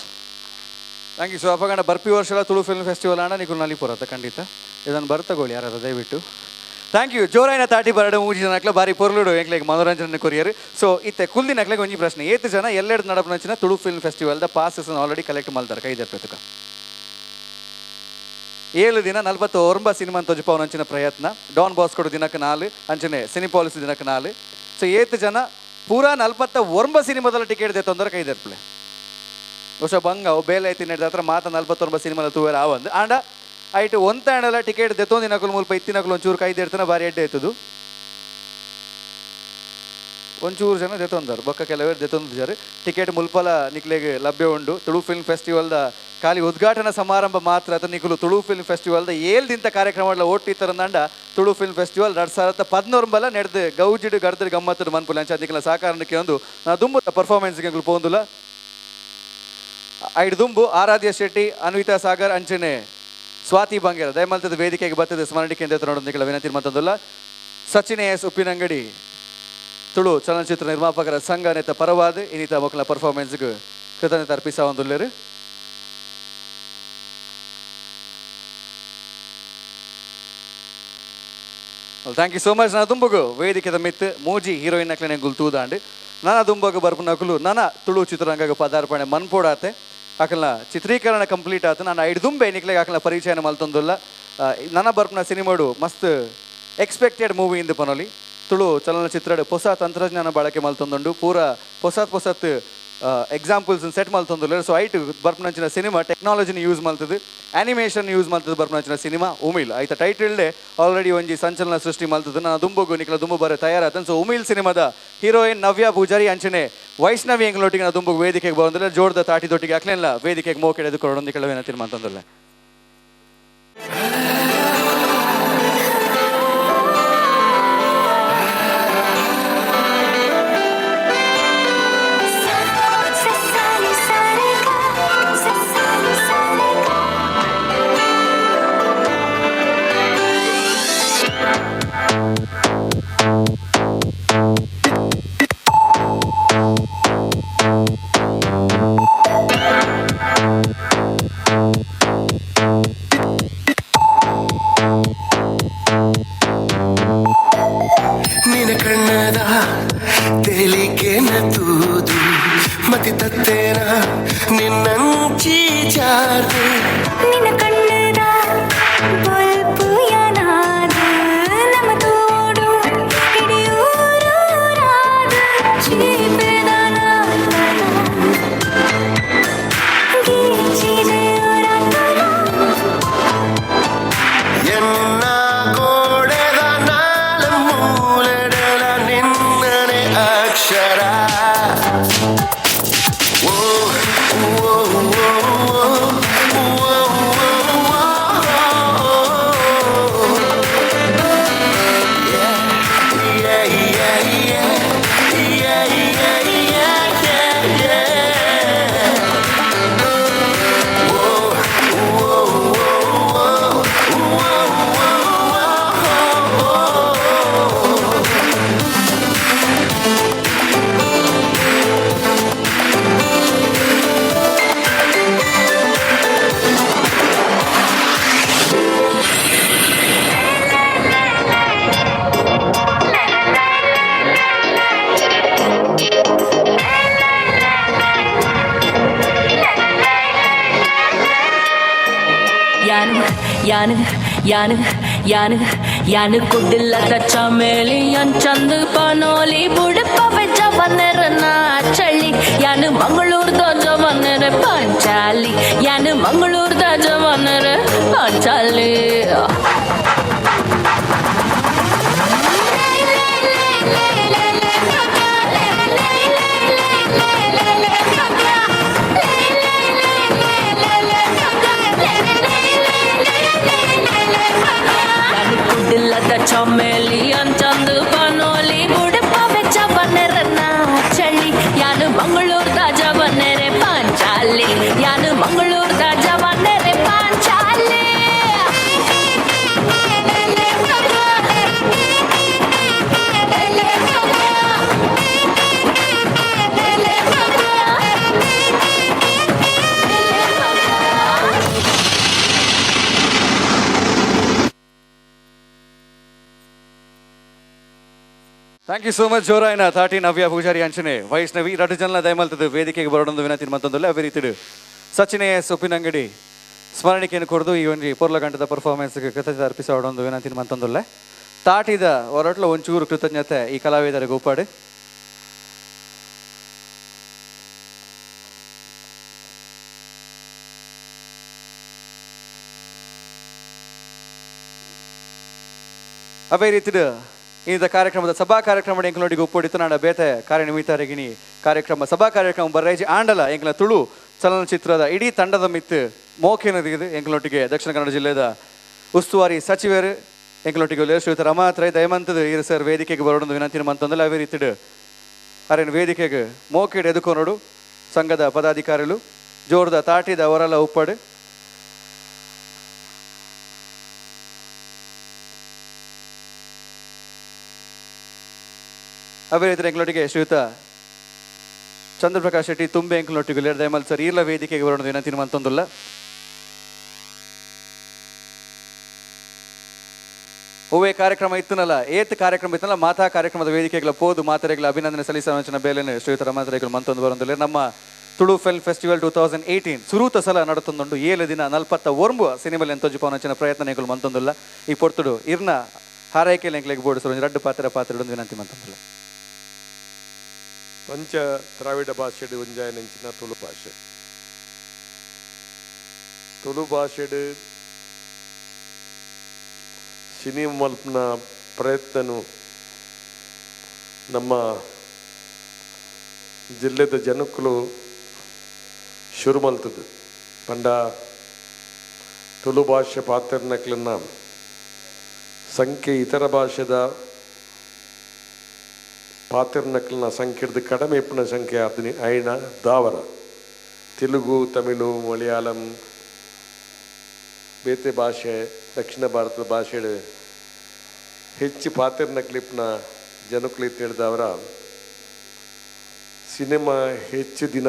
Thank you. So ಅಪ್ಪಗಂಡ ಬರ್ಪಿ ವರ್ಷಲ ತುಳು ಫಿಲ್ಮ್ ಫೆಸ್ಟಿವಲ್ ಆಣ ನಿಕುಲ್ ನಲಿಪುರತ್ತ ಖಂಡಿತ ಇದನ್ನು ಬರ್ತಗೊಳ್ಳಿ ಯಾರಾದ ದಯವಿಟ್ಟು. Thank you. ಜೋರಾಯಿನ ತಾಟಿ ಬರಡು ಮೂಜಿ ಜನಕ್ಲ ಬಾರಿ ಪೊರ್ಲುಡು ಎಂಕ್ಲೆಗ್ ಮನೋರಂಜನೆ ಕೊರಿಯರ್. ಸೊ ಇತ್ತೆ ಕುಲ್ದಿನಕ್ಲೆಗ್ ಒಂಜಿ ಪ್ರಶ್ನೆ, ಏತು ಜನ ಎಲ್ಲೆಡ್ ನಡಪನಂಚಿನ Tulu film festival the passes already collect ಮಲ್ದಾರ ಕೈದರ್ತಕ? 7 ದಿನ 49 ಸಿನಿಮಾ ತೊಜಪಾವನಂಚಿನ ಪ್ರಯತ್ನ. ಡಾನ್ ಬಾಸ್ಕೋಡು ದಿನಕ್ಕೆ 4, ಅಂಚನೆ ಸಿನಿಪಾಲಿಸ್ ದಿನಕ್ಕೆ 4. ಸೊ ಏತು ಜನ ಪೂರಾ 49 ಸಿನಿಮಾದಲ್ಲ ಟಿಕೆಟ್ they ತೊಂದರೆ ಕೈದರ್ಪ್ಲೆ? ಬಹುಶಃ ಬಂಗ ಬೇಲೆ ಐತಿ ನಡೆದ ಹತ್ರ ಮಾತ 49 ಸಿನಿಮಾದ ತೂವೆರ ಆವಂದು ಆಂಡ ಐಟ್ ಒಂತಾಣಲ ಟಿಕೆಟ್ ದೆತ್ತೊಂದಿನಕುಲು ಮುಲ್ಪ ಇತ್ತಿನಕುಲು ಒಂಚೂರು ಕೈ ದೇಡ್ತಾನೆ ಬಾರಿ ಎಡ್ಡೆ ಆಯ್ತದು. ಒಂಚೂರು ಜನ ದೆತ್ತೊಂದಾರು ಬೊಕ್ಕ ಕೆಲವರು ದೆತ್ತೊಂದಿದ್ದಾರೆ. ಟಿಕೆಟ್ ಮುಲ್ಪಲ ನಿಕ್ಲೆಗ್ ಲಭ್ಯ ಉಂಡು. ತುಳು ಫಿಲ್ಮ್ ಫೆಸ್ಟಿವಲ್ದ ಖಾಲಿ ಉದ್ಘಾಟನಾ ಸಮಾರಂಭ ಮಾತ್ರ ಅಥವಾ ನಿಕುಲು ತುಳು ಫಿಲ್ಮ್ ಫೆಸ್ಟಿವಲ್ದ 7 ದಿನದ ಕಾರ್ಯಕ್ರಮ ಓಟ್ಟಿತ್ತರಂದಂಡ ತುಳು ಫಿಲ್ಮ್ ಫೆಸ್ಟಿವಲ್ 2013 ನಡೆದು ಗೌಜಿಡು ಗರ್ದಡು ಗಮ್ಮತ್ತಡು ಮನ್ಪುಲ ಅಂಚ ನಿಕ್ಲ ಸಹಕಾರಕ್ಕೆ ಒಂದು ನಾ ದುಂಬು ಪರ್ಫಾರ್ಮೆನ್ಸ್ಗೆ ಪೋಂದುಲ. ಐಡ್ ದುಂಬು ಆರಾಧ್ಯ ಶೆಟ್ಟಿ, ಅನ್ವಿತಾ ಸಾಗರ್, ಅಂಚನೆ ಸ್ವಾತಿ ಬಂಗೇರ ದಯಮಲ್ತದ ವೇದಿಕೆಗೆ ಬರ್ತದೆ ಸ್ಮರಣಿಕೆ ಅಂತ ನೋಡೋದಕ್ಕೆಲ್ಲ ವಿನಂತಿ ಮತ್ತೊಂದಲ್ಲ. ಸಚಿನ್ ಎಸ್ ಉಪ್ಪಿನಂಗಡಿ ತುಳು ಚಲನಚಿತ್ರ ನಿರ್ಮಾಪಕರ ಸಂಘ ನೇತ ಪರವಾದ ಇನ್ನಿತ ಮಕ್ಕಳ ಪರ್ಫಾರ್ಮೆನ್ಸ್ಗೆ ಕೃತಜ್ಞತೆ ಅರ್ಪಿಸ ಒಂದುಲ್ಲೇರು. Thank you so much. ನಾನು ದುಂಬಗು ವೇದಿಕೆದ ಮಿತ್ತು ಮೂಜಿ ಹೀರೋಯಿನ್ ನಕ್ಲೆನೆ ಗುಲ್ತೂದಾಂಡು ನನ್ನ ದುಂಬಗು ಬರ್ಪುನಕುಲು ನನ್ನ ತುಳು ಚಿತ್ರರಂಗಕ್ಕೆ ಪದಾರ್ಪಣೆ ಮನ್ಪೋಡಾತೆ ಅಕಲ್ನ ಚಿತ್ರೀಕರಣ ಕಂಪ್ಲೀಟ್ ಆತು. ನಾನು ಐದು ದುಂಬೆ ನಿಕ್ಲೆಗ್ ಅಕಲ್ನ ಪರಿಚಯನ ಮಲ್ತೊಂದುಲ್ಲ. ನನ್ನ ಬರ್ಪುನ ಸಿನಿಮಾಡು ಮಸ್ತ್ ಎಕ್ಸ್ಪೆಕ್ಟೆಡ್ ಮೂವಿ ಇಂದು ಪನೊಲಿ. ತುಳು ಚಲನಚಿತ್ರಡ್ ಹೊಸ ತಂತ್ರಜ್ಞಾನ ಬಳಕೆ ಮಲ್ತೊಂದುಂಡು, ಪೂರ ಹೊಸ ಹೊಸತ್ ಎಕ್ಸಾಂಪಲ್ಸ್ ಸೆಟ್ ಮಲ್ತೊಂದುಲ್ಲ. ಸೊ ಐಟ್ ಬರ್ಪುನಂಚಿನ ಸಿನಿಮಾ ಟೆಕ್ನಾಲಜಿನ ಯೂಸ್ ಮಲ್ತದು, ಆನಿಮೇಷನ್ ಯೂಸ್ ಮಲ್ತದು ಬರ್ಪುನಂಚಿನ ಸಿನಿಮಾ ಉಮಿಲ್. ಐತ ಟೈಟಲ್ಡೆ ಆಲ್ರೆಡಿ ಒಂಜಿ ಸಂಚಲನ ಸೃಷ್ಟಿ ಮಲ್ತದು. ನಾನು ದುಂಬಗು ನಿಕ್ಲ ದುಂಬು ಬರ ತಯಾರಾತನ್. ಸೊ ಉಮಿಲ್ ಸಿನಿಮಾದ ಹೀರೋಯಿನ್ ನವ್ಯ ಪೂಜಾರಿ ಅಂಚನೆ ವೈಷ್ಣವಿ ಎಂಗ್ಲೊಟ್ಟಿಗೆ ನಾವು ದುಂಬಗು ವೇದಿಕೆಗೆ ಬಂದ್ರೆ ಜೋಡ್ದ ತಾಟಿ ದೊಟ್ಟಿಗೆ ಹಾಕ್ಲಿಲ್ಲ ವೇದಿಕೆಗೆ ಮೋಕೆಡೆದು ಕೊಡೋದು ಕೆಲವೇನ ತೀರ್ಮಾನ. ನಿನ ಕಣ್ಣದ ತೇಲಿಕೆನ ತೂದು ಮತಿ ತತ್ತೇನ ನಿನ್ನಂಚಿ ಜಾರ್ದೆ ನಿನ್ನ ಕಣ್ಣದ ಬಲ್ಪುಯನಾದ ನಮ್ಮ ತೋಡು ಹಿಡಿಯೂರಾದ ಚೀಪೆದನ ಎನ್ನ ಗೋಡೆದ ನಾಲ ಮೂಲೆಡೆಲ ನಿನ್ನನೆ ಅಕ್ಷರ. ಯಾನು ಯಾನು ಯಾನು ಕುಡ್ಡಿಲ್ಲದ ಚಮೇಲಿ ಅಂಚಂದು ಪನೋಲಿ ಬುಡುಪವೆ ಜವನರ ಚಳಿ ಯಾನು ಮಂಗಳೂರ್ದ ಜವನರ ಪಾಂಚಾಲಿ ಯಾನು ಮಂಗಳೂರ್ದ ಜವನರ ಪಾಂಚಾಲಿ. ಚಮೇಲಿ ಅಂಚಂದು ಪನೋಲಿ ಬುಡುಪವೆ ಜವನರ ಚಳಿ ಯಾನು ಮಂಗಳೂರ್ದ ಜವನರೆ ಪಾಂಚಾಲಿ ಯಾನು ಮಂಗಳೂರ್ದ ಜವನರೆ Panchali. Thank you so much ಜೋರಾಯನ ತಾಟಿ ನವ್ಯ ಪೂಜಾರಿ ಅಂಚನೆ ವೈಷ್ಣವಿ ರಡು ಜನಲ ದಯಮಲ್ತದ್ದು ವೇದಿಕೆಗೆ ಬರೋಡೊಂದು ವಿನಂತಿ ಮತ್ತೊಂದಲ್ಲ. ಅದೇ ರೀತಿ ಸಚಿನ್ ಎಸ್ ಉಪ್ಪಿನಂಗಡಿ ಸ್ಮರಣಿಕೆಯನ್ನು ಕೊಡದು ಈ ಒಂದು ಪೊರ್ಲಗಂಟದ ಪರ್ಫಾರ್ಮೆನ್ಸ್ ಕೃತಜ್ಞತೆ ಅರ್ಪಿಸೋಡೊಂದು ವಿನಂತಿ ಮತ್ತೊಂದಲ್ಲ. ತಾಟಿದ ಹೊರಟ್ಲ ಒಂಚೂರು ಕೃತಜ್ಞತೆ ಈ ಕಲಾವಿದರ ಗೋಪಾಡು. ಅದೇ ರೀತಿ ಈ ಕಾರ್ಯಕ್ರಮದ ಸಭಾ ಕಾರ್ಯಕ್ರಮ ಎಂಕಲೊಡಿಗೆ ಒಪ್ಪೊಡಿತು ನಾಡ ಬೇತೆ ಕಾರ್ಯನಿಮಿತ್ತರಿಗಿನಿ ಕಾರ್ಯಕ್ರಮ ಸಭಾ ಕಾರ್ಯಕ್ರಮ ಬರ್ರೈಜಿ ಆಂಡಲ ಎಂಕಲ ತುಳು ಚಲನಚಿತ್ರದ ಇಡೀ ತಂಡದ ಮಿತ್ತು ಮೋಖೇನದಿಗಿದೆ ಎಂಕಲೊಟ್ಟಿಗೆ ದಕ್ಷಿಣ ಕನ್ನಡ ಜಿಲ್ಲೆದ ಉಸ್ತುವಾರಿ ಸಚಿವರು ಎಂಕಲೊಟ್ಟಿಗೆ ಶ್ರೀಯುತ ರಮಾತ್ರೈ ದಯಮಂತದ ಈರು ಸರ್ ವೇದಿಕೆಗೆ ಬರೋಡೊಂದು ವಿನಂತಿ ಮಂತಂದಲ್ಲ. ಅವೇ ರೀತಿಡು ಅರೇನು ವೇದಿಕೆಗೆ ಮೋಕೆಡ್ ಎದುಕೊನೋಡು ಸಂಘದ ಪದಾಧಿಕಾರಿಗಳು ಜೋರ್ದ ತಾಟಿದ ಅವರೆಲ್ಲ ಉಪ್ಪಾಡು. ಅದೇ ರೀತಿ ಎಂಕಲೊಟ್ಟಿಗೆ ಶ್ರೀಯುತ ಚಂದ್ರಪ್ರಕಾಶ್ ಶೆಟ್ಟಿ ತುಂಬೆ ಎಂಕಲೊಟ್ಟಿಗೆ ದಯಮಲ್ ಸರ್ ಈರ್ಲ ವೇದಿಕೆಗೆ ಬರೋಣ ವಿನಂತಿ ಮಂತೊಂದುಲ್ಲ. ಹೂವೇ ಕಾರ್ಯಕ್ರಮ ಇತ್ತನಲ್ಲ ಏತ್ ಕಾರ್ಯಕ್ರಮ ಇತ್ತನಲ್ಲ ಮಾತಾ ಕಾರ್ಯಕ್ರಮದ ವೇದಿಕೆಗಳ ಪೋದು ಮಾತರೆಗಳ ಅಭಿನಂದನೆ ಸಲ್ಲಿಸುವ ಬೇಲೆನೆ ಶ್ರೀಯುತ ರಮಾತರೆಗಳು ಮಂತೊಂದು ಬರೋದಿಲ್ಲ. ನಮ್ಮ ತುಳು ಫಿಲ್ಮ್ ಫೆಸ್ಟಿವಲ್ 2018 ಸುರೂತ ಸಲ ನಡತೊಂದುಂಡು 7 ದಿನ 49 ಸಿನಿಮಾ ಎಂತೊಂಜಿ ಪ್ರಯತ್ನ ಮಂತೊಂದುಲ್ಲ. ಈ ಪೊರ್ತುಡು ಇರ್ನ ಹಾರೈಕೆಯಲ್ಲಿ ಎಂಕ್ಲೆಗ್ ಬೋರ್ಡ್ ಸರ್ ರಡ್ಡು ಪಾತ್ರ ಪಾತ್ರ ವಿನಂತಿ ಮಂತೊಂದುಲ್ಲ. ಪಂಚ ದ್ರಾವಿಡ ಭಾಷೆಡ್ ಒಂಜಾಯನಂಚಿನ ತುಳು ಭಾಷೆ. ತುಳು ಭಾಷೆಡ್ ಸಿನಿಮಾ ಮಲ್ಪನ ಪ್ರಯತ್ನನು ನಮ್ಮ ಜಿಲ್ಲೆದ ಜನಕ್ಕಲು ಶುರು ಮಲ್ತದ್ದು. ಪಂಡ ತುಳು ಭಾಷೆ ಪಾತ್ರನಕ್ಲನ್ನ ಸಂಖ್ಯೆ ಇತರ ಭಾಷೆದ ಪಾತ್ರನಕ್ಲನ್ನ ಸಂಖ್ಯೆಡ್ದು ಕಡಿಮೆ ಇಪ್ಪುನ ಸಂಖ್ಯೆ ಐನ ದಾವರ ತೆಲುಗು ತಮಿಳು ಮಲಯಾಳಂ ಬೇತೆ ಭಾಷೆ ದಕ್ಷಿಣ ಭಾರತದ ಭಾಷೆ ಹೆಚ್ಚು ಪಾತ್ರನಕ್ಲಿಪ್ನ ಜನಕ್ಕಲು ತಿಳಿದವರ ಸಿನಿಮಾ ಹೆಚ್ಚು ದಿನ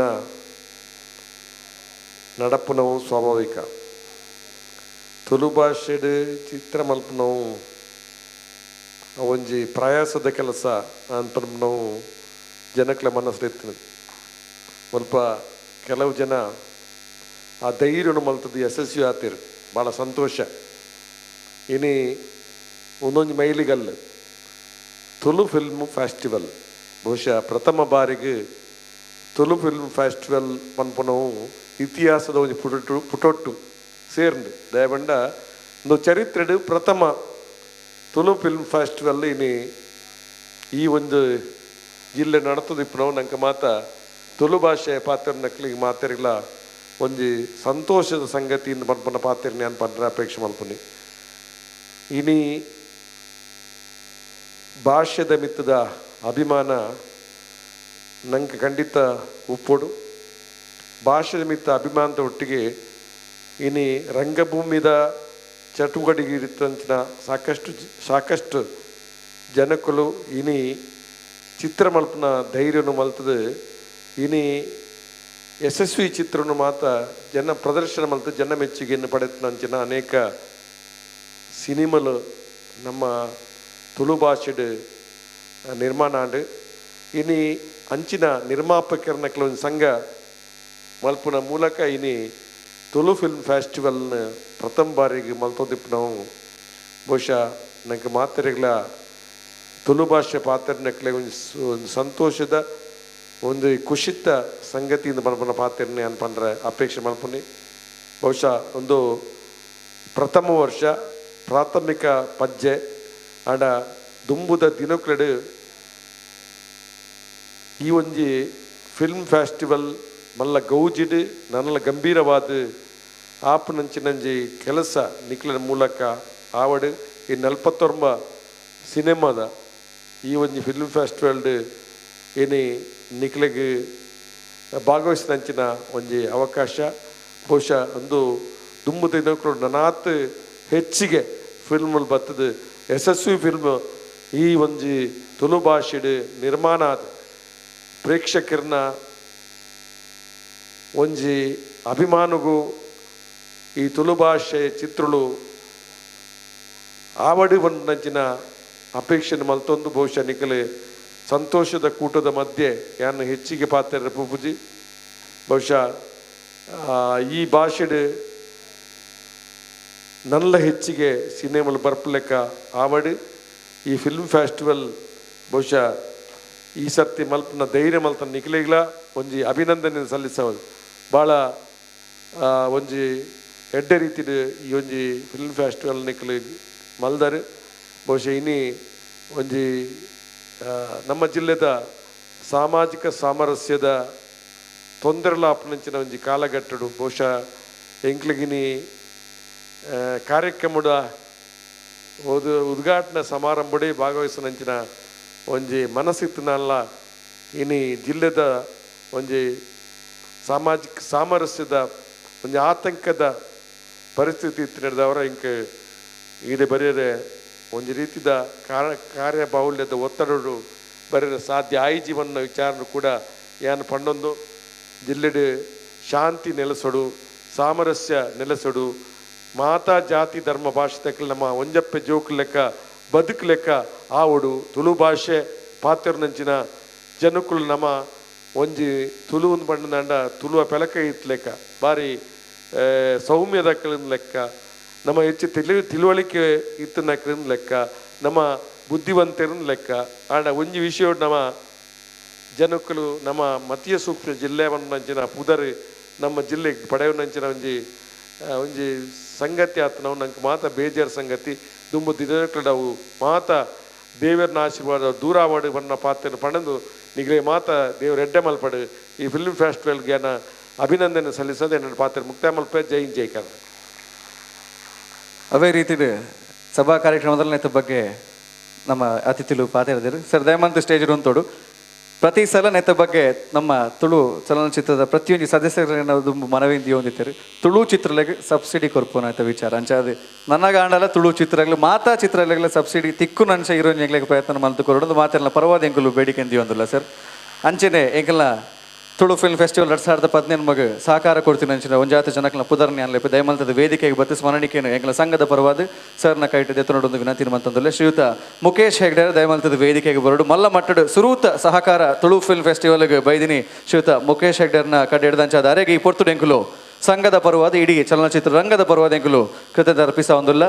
ನಡಪುನವು ಸ್ವಾಭಾವಿಕ. ತುಳು ಭಾಷೆಡ್ ಚಿತ್ರ ಮಲ್ಪನವು ಒಂಜಿ ಪ್ರಯಾಸದ ಕೆಲಸ ಅಂತ ನಾವು ಜನಕ್ಲ ಮನಸ್ಸು ಸ್ವಲ್ಪ ಕೆಲವು ಜನ ಆ ಧೈರ್ಯವನ್ನು ಮಲ್ತದ್ದು ಯಶಸ್ವಿ ಆತಿರು ಭಾಳ ಸಂತೋಷ. ಇನಿ ಒಂದೊಂದು ಮೈಲಿಗಲ್ಲು ತುಳು ಫಿಲ್ಮ್ ಫೆಸ್ಟಿವಲ್ ಬಹುಶಃ ಪ್ರಥಮ ಬಾರಿಗೆ ತುಳು ಫಿಲ್ಮ್ ಫೆಸ್ಟಿವಲ್ ಪನ್ಪುನವು ಇತಿಹಾಸದ ಒಂಜಿ ಪುಟೊಟ್ಟು ಸೇರ್ಂಡು ದಯಬಂಡ ಒಂದು ಚರಿತ್ರೆಡು ಪ್ರಥಮ ತುಳು ಫಿಲ್ಮ್ ಫೆಸ್ಟಿವಲ್ ಇನಿ ಈ ಒಂದು ಜಿಲ್ಲೆ ನಡತದ ಇಪ್ಪನವು ನಂಗೆ ಮಾತ ತುಳು ಭಾಷೆ ಪಾತ್ರ ನಕ್ಲಿಗೆ ಮಾತಿರಲ್ಲ ಒಂಜಿ ಸಂತೋಷದ ಸಂಗತಿಯಿಂದ ಪನ್ಪುನ ಪಾತ್ರನೆ ಅನ್ಪಂಡ್ರೆ ಅಪೇಕ್ಷೆ ಮಲ್ಪುನಿ. ಇನಿ ಭಾಷೆದ ಮಿತ್ತದ ಅಭಿಮಾನ ನಂಗೆ ಖಂಡಿತ ಉಪ್ಪೊಡು. ಭಾಷೆದ ಮಿತ್ತ ಅಭಿಮಾನದ ಒಟ್ಟಿಗೆ ಇನಿ ರಂಗಭೂಮಿದ ಚಟುವಟಿಕೆ ಇತ್ತಂಚಿನ ಸಾಕಷ್ಟು ಸಾಕಷ್ಟು ಜನಕ್ಕಲು ಇನಿ ಚಿತ್ರ ಮಲ್ಪನ ಧೈರ್ಯನು ಮಲ್ತದೆ. ಇನಿ ಯಶಸ್ವಿ ಚಿತ್ರನು ಮಾತ್ರ ಜನ ಪ್ರದರ್ಶನ ಮಲ್ತು ಜನ ಮೆಚ್ಚುಗೆಯನ್ನು ಪಡೆತನಂಚಿನ ಅನೇಕ ಸಿನಿಮಲು ನಮ್ಮ ತುಳು ಭಾಷೆಡ್ ನಿರ್ಮಾಣ ಆಂಡ್. ಇನಿ ಅಂಚಿನ ನಿರ್ಮಾಪಕರನ ಕೆಲವೊಂದು ಸಂಘ ಮಲ್ಪುನ ಮೂಲಕ ಇನಿ ತುಳು ಫಿಲ್ಮ್ ಫೆಸ್ಟಿವಲ್ನ ಪ್ರಥಮ ಬಾರಿಗೆ ಮಲ್ತೊಂದಿಪ್ಪು ನಾವು ಬಹುಶಃ ನಂಗೆ ಮಾತೆರೆಗ್ಲ ತುಳು ಭಾಷೆ ಪಾತೆರ್ನಕ್ಲೆ ಒಂಜಿ ಒಂದು ಸಂತೋಷದ ಒಂದು ಖುಷಿತ ಸಂಗತಿಯಿಂದ ಪನ್ಪುನ ಪಾತೆರ್ನೆ ಅನ್ಪಂಡ್ರೆ ಅಪೇಕ್ಷೆ ಮಲ್ಪುನಿ. ಬಹುಶಃ ಒಂದು ಪ್ರಥಮ ವರ್ಷ ಪ್ರಾಥಮಿಕ ಪಜ್ಜೆ ಆಂಡ ದುಂಬುದ ದಿನಕ್ಲೆಡ್ ಈ ಒಂಜಿ ಫಿಲ್ಮ್ ಫೆಸ್ಟಿವಲ್ ಮಲ್ಲ ಗೌಜಿಡ್ ನನ್ನಲ ಗಂಭೀರವಾದ ಆಪುನಂಚಿನಂಜಿ ಕೆಲಸ ನಿಕ್ಲೆನ ಮೂಲಕ ಆವಡ್ ಈ 49 ಸಿನಿಮಾದ ಈ ಒಂಜಿ ಫಿಲ್ಮ್ ಫೆಸ್ಟಿವಲ್ಡ್ ಏನಿ ನಿಕ್ಲೆಗ್ ಭಾಗವಹಿಸಿದಂಚಿನ ಒಂಜಿ ಅವಕಾಶ. ಬಹುಶಃ ಒಂದು ದುಂಬು ದಿನಕ್ಲು ನನಾತ್ ಹೆಚ್ಚಿಗೆ ಫಿಲ್ಮ್ಲು ಬತ್ತದು ಯಶಸ್ವಿ ಫಿಲ್ಮ್ ಈ ಒಂಜಿ ತುಳು ಭಾಷೆಡ್ ನಿರ್ಮಾಣ ಆದ ಪ್ರೇಕ್ಷಕರನ್ನ ಒಂಜಿ ಅಭಿಮಾನಗೂ ಈ ತುಳು ಭಾಷೆ ಚಿತ್ರಳು ಆವಡಿ ಒಂದಂಚಿನ ಅಪೇಕ್ಷೆನ ಮಲ್ತೊಂದು ಬಹುಶಃ ನಿಕಲೆ ಸಂತೋಷದ ಕೂಟದ ಮಧ್ಯೆ ಯಾನು ಹೆಚ್ಚಿಗೆ ಪಾತ್ರ ಪೂಪುಜಿ. ಬಹುಶಃ ಈ ಭಾಷೆಡ್ ನಲ್ಲ ಹೆಚ್ಚಿಗೆ ಸಿನಿಮಾಲು ಬರ್ಪಲೆಕ್ಕ ಆವಡಿ ಈ ಫಿಲ್ಮ್ ಫೆಸ್ಟಿವಲ್ ಬಹುಶಃ ಈ ಸರ್ತಿ ಮಲ್ಪನ ಧೈರ್ಯ ಮಲ್ತನ ನಿಕಲೆಗ್ಲ ಒಂಜಿ ಅಭಿನಂದನೆ ಸಲ್ಲಿಸೋದು ಭಾಳ ಒಂಜಿ ಎಡ್ಡೆ ರೀತಿಡ್ ಈ ಒಂಜಿ ಫಿಲ್ಮ್ ಫೆಸ್ಟಿವಲ್ ನಿಕಲೆ ಮಲ್ದರು. ಬಹುಶಃ ಇನಿ ಒಂಜಿ ನಮ್ಮ ಜಿಲ್ಲೆದ ಸಾಮಾಜಿಕ ಸಾಮರಸ್ಯದ ತೊಂದರೆಲ ಆಪುನಂಚಿನ ಒಂಜಿ ಕಾಲಘಟ್ಟಡು ಬಹುಶಃ ಎಂಕ್ಲೆಗಿನಿ ಕಾರ್ಯಕ್ರಮದ ಉದ್ಘಾಟನಾ ಸಮಾರಂಭಡೆ ಭಾಗವಹಿಸಿನಂಚಿನ ಒಂಜಿ ಮನಸ್ಸಿತ್ತನಲ್ಲ ಇನಿ ಜಿಲ್ಲೆದ ಒಂಜಿ ಸಾಮಾಜಿಕ ಸಾಮರಸ್ಯದ ಒಂಜಿ ಆತಂಕದ ಪರಿಸ್ಥಿತಿ ಇತ್ತು ಇಂಕ ಈಡೆ ಬರೆಯರೆ ಒಂಜಿ ರೀತಿದ ಕಾರ್ಯಬಾಹುಲ್ಯದ ಒತ್ತಡಡು ಬರೆಯರೆ ಸಾಧ್ಯ ಆಯಿ ಜೀವನ ವಿಚಾರನು ಕೂಡ ಯಾನು ಪಂಡೊಂದು ಜಿಲ್ಲೆಡು ಶಾಂತಿ ನೆಲೆಸೊಡು, ಸಾಮರಸ್ಯ ನೆಲೆಸೊಡು, ಮಾತಾ ಜಾತಿ ಧರ್ಮ ಭಾಷೆ ತಕ್ಕಲು ನಮ್ಮ ಒಂಜಪ್ಪೆ ಜೋಕು ಲೆಕ್ಕ ಬದುಕು ಲೆಕ್ಕ ಆವಡು ತುಳು ಭಾಷೆ ಪಾತ್ರನಂಚಿನ ಜನಕ್ಕಳು ನಮ್ಮ ಒಂಜಿ ತುಳು ಒಂದು ಬಣ್ಣದಂಡ ತುಳುವ ಪೆಲಕ ಇತ್ತು ಲೆಕ್ಕ ಭಾರಿ ಸೌಮ್ಯದ ಲೆಕ್ಕ ನಮ್ಮ ಹೆಚ್ಚು ತಿಳುವಳಿಕೆ ಇತ್ತನಕ್ಲಿನ ಲೆಕ್ಕ ನಮ್ಮ ಬುದ್ಧಿವಂತರನ್ನ ಲೆಕ್ಕ. ಆಂಡ ಒಂಜಿ ವಿಷಯ ನಮ್ಮ ಜನಕ್ಕಳು ನಮ್ಮ ಮತೀಯ ಸೂಕ್ಷ್ಮ ಜಿಲ್ಲೆ ನಂಚಿನ ಪುದರ್ ನಮ್ಮ ಜಿಲ್ಲೆಗೆ ಪಡೆಯುವಂಚಿನ ಒಂಜಿ ಒಂಜಿ ಸಂಗತಿ ಆತ ನಾವು ನಂಗೆ ಮಾತ ಬೇಜಾರು ಸಂಗತಿ ದುಂಬು ದಿನಗಳು ನಾವು ಮಾತ ದೇವರನ್ನ ಆಶೀರ್ವಾದ ದೂರ ಮಾಡಿ ಬಣ್ಣ ಪಾತ್ರ ಪಣಂದು ನಿಗಲೇ ಮಾತ ದೇವರ ಎಡ್ಡೆ ಮಲ್ಪಡು ಈ ಫಿಲ್ಮ್ ಫೆಸ್ಟಿವಲ್ಗೆ ಅಭಿನಂದನೆ ಸಲ್ಲಿಸೋದು ನನ್ನ ಪಾತ್ರ ಮುಕ್ತಾಯ ಮಲ್ಪೆ. ಜೈ ಹಿಂದ್, ಜೈ ಕರ್ನಾಟಕ. ಅದೇ ರೀತಿ ಸಭಾ ಕಾರ್ಯಕ್ರಮದಲ್ಲಿ ಬಗ್ಗೆ ನಮ್ಮ ಅತಿಥಿಲು ಪಾತ್ರ ಸರ್ ದಯಮಂತ ಸ್ಟೇಜ್ ಉಂಟೋಡು ಪ್ರತಿ ಸಲ ನೆತ್ತ ಬಗ್ಗೆ ನಮ್ಮ ತುಳು ಚಲನಚಿತ್ರದ ಪ್ರತಿಯೊಂದು ಸದಸ್ಯರನ್ನ ಮನವಿಯಿಂದ ಹೊಂದಿದ್ದಾರೆ. ತುಳು ಚಿತ್ರಲೆಗೆ ಸಬ್ಸಿಡಿ ಕೊರ್ಪುನ ಅಂತ ವಿಚಾರ ಅಂಚಾದ ನನಗಾಂಡಲ ತುಳು ಚಿತ್ರಗಳು ಮಾತಾ ಚಿತ್ರಲೆಗಳ ಸಬ್ಸಿಡಿ ತಿಕ್ಕು ನಂಚ ಇರೋ ಎಂಗ್ಲಿಗೆ ಪ್ರಯತ್ನ ಮಲ್ತು ಕೊರಡು ಮಾತೆಲ್ಲ ಪರವಾದ ಎಂಕಲು ಬೇಡಿಕೆ ಹೊಂದಿಲ್ಲ ಸರ್. ಅಂಚೆನೆ ಎಂಕಲ್ನ ತುಳು ಫಿಲ್ಮ್ ಫೆಸ್ಟಿವಲ್ 2018 ಮಗ ಸಹಕಾರ ಕೊಡ್ತೀನಿ ಅಂಚಿನ ಒಂಜಾತ ಜನಕ್ಲ ಪುದರ್ನಿ ಅನ್ಲೆಪ್ಪ ದಯಮಲ್ತದ ವೇದಿಕೆಗೆ ಬತ್ತು ಸ್ಮರಣಿಕೆಯನ್ನು ಎಂಕಲ ಸಂಘದ ಪರವಾದ ಸರ್ನ ಕೈಟು ಎತ್ತನೊಡೊಂದು ವಿನಂತಿ ಮಂತಂದುಲ್ಲ ಶ್ರೀಯುತ ಮುಖೇಶ್ ಹೆಗ್ಡೆ ದಯಮಲ್ತದ ವೇದಿಕೆಗೆ ಬರಡು ಮಲ್ಲ ಮಟ್ಟಡು ಸುರೂತ ಸಹಕಾರ ತುಳು ಫಿಲ್ಮ್ ಫೆಸ್ಟಿವಲ್ಗೆ ಬೈದಿನಿ ಶ್ರೀಯುತ ಮುಖೇಶ್ ಹೆಗ್ಡೆರ್ನ ಕಡೆ ಹಿಡ್ದಂಚಾದ ಅರೆಗೆ ಈ ಪೊರ್ತುಡು ಎಂಕುಲು ಸಂಘದ ಪರವಾದ ಇಡೀ ಚಲನಚಿತ್ರ ರಂಗದ ಪರವಾದ ಎಂಕುಲು ಕೃತಜ್ಞತೆ ಅರ್ಪಿಸ ಒಂದುಲ್ಲ.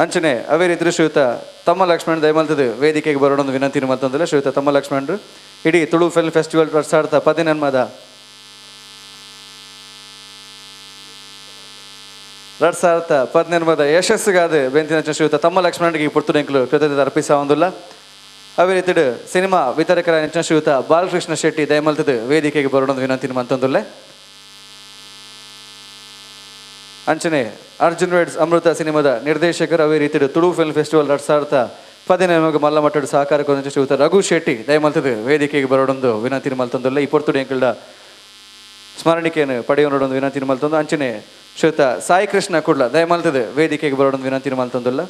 ಅಂಚನೆ ಅವೇ ರೀತಿ ಶ್ರೀಯುತ ತಮ್ಮ ಲಕ್ಷ್ಮಣ್ ದಯಮಲ್ತದ ವೇದಿಕೆಗೆ ಬರೋಣೊಂದು ವಿನಂತಿ ಮತ್ತೊಂದಿಲ್ಲ ಶ್ರೀಯುತ ತಮ್ಮ ಲಕ್ಷ್ಮಣರು ಇಡೀ ತುಳು ಫಿಲ್ಮ್ ಫೆಸ್ಟಿವಲ್ 2018 2018 ಯಶಸ್ಸಿಗಾದ ಬೆಂತಿನ ಶ್ರೀಯುತ ತಮ್ಮ ಲಕ್ಷ್ಮಣರಿಗೆ ಈ ಪುರ್ತುಡೆಂಕಲು ಕೃತಜ್ಞತೆ ಅರ್ಪಿಸ ಒಂದಿಲ್ಲ. ಅವೇ ರೀತಿ ಸಿನಿಮಾ ವಿತರಕರ ಶ್ರೀಯುತ ಬಾಲಕೃಷ್ಣ ಶೆಟ್ಟಿ ದಯಮಲ್ತದ ವೇದಿಕೆಗೆ ಬರೋಣೊಂದು ವಿನಂತಿ ಮತ್ತೊಂದಿಲ್ಲ. ಅಂಚನೆ ಅರ್ಜುನ್ ವೇಡ್ಸ್ ಅಮೃತ ಸಿನಿಮಾದ ನಿರ್ದೇಶಕರು ಅವೇ ರೀತಿ ತುಳು ಫಿಲ್ಮ್ ಫೆಸ್ಟಿವಲ್ 2018 ಮಲ್ಲ ಮಟ್ಟದ ಸಹಕಾರ ಶ್ರೀಯುತ ರಘು ಶೆಟ್ಟಿ ದಯಮಲ್ತದ ವೇದಿಕೆಗೆ ಬರೋಡೊಂದು ವಿನಂತಿ ಮಲ್ತೊಂದಿಲ್ಲ. ಈ ಪೊರ್ತುಡು ಎಂಕಲ್ಡ ಸ್ಮರಣಿಕೆಯನ್ನು ಪಡೆಯೋಡೊಂದು ವಿನಂತಿ ಮಲ್ತೊಂದು. ಅಂಚನೆ ಶ್ರೀಯುತ ಸಾಯಿ ಕೃಷ್ಣ ಕುಡ್ಲ ದಯಮಲ್ತದ ವೇದಿಕೆಗೆ ಬರೋಡೊಂದು ವಿನಂತಿ ಮಲ್ತೊಂದಿಲ್ಲ.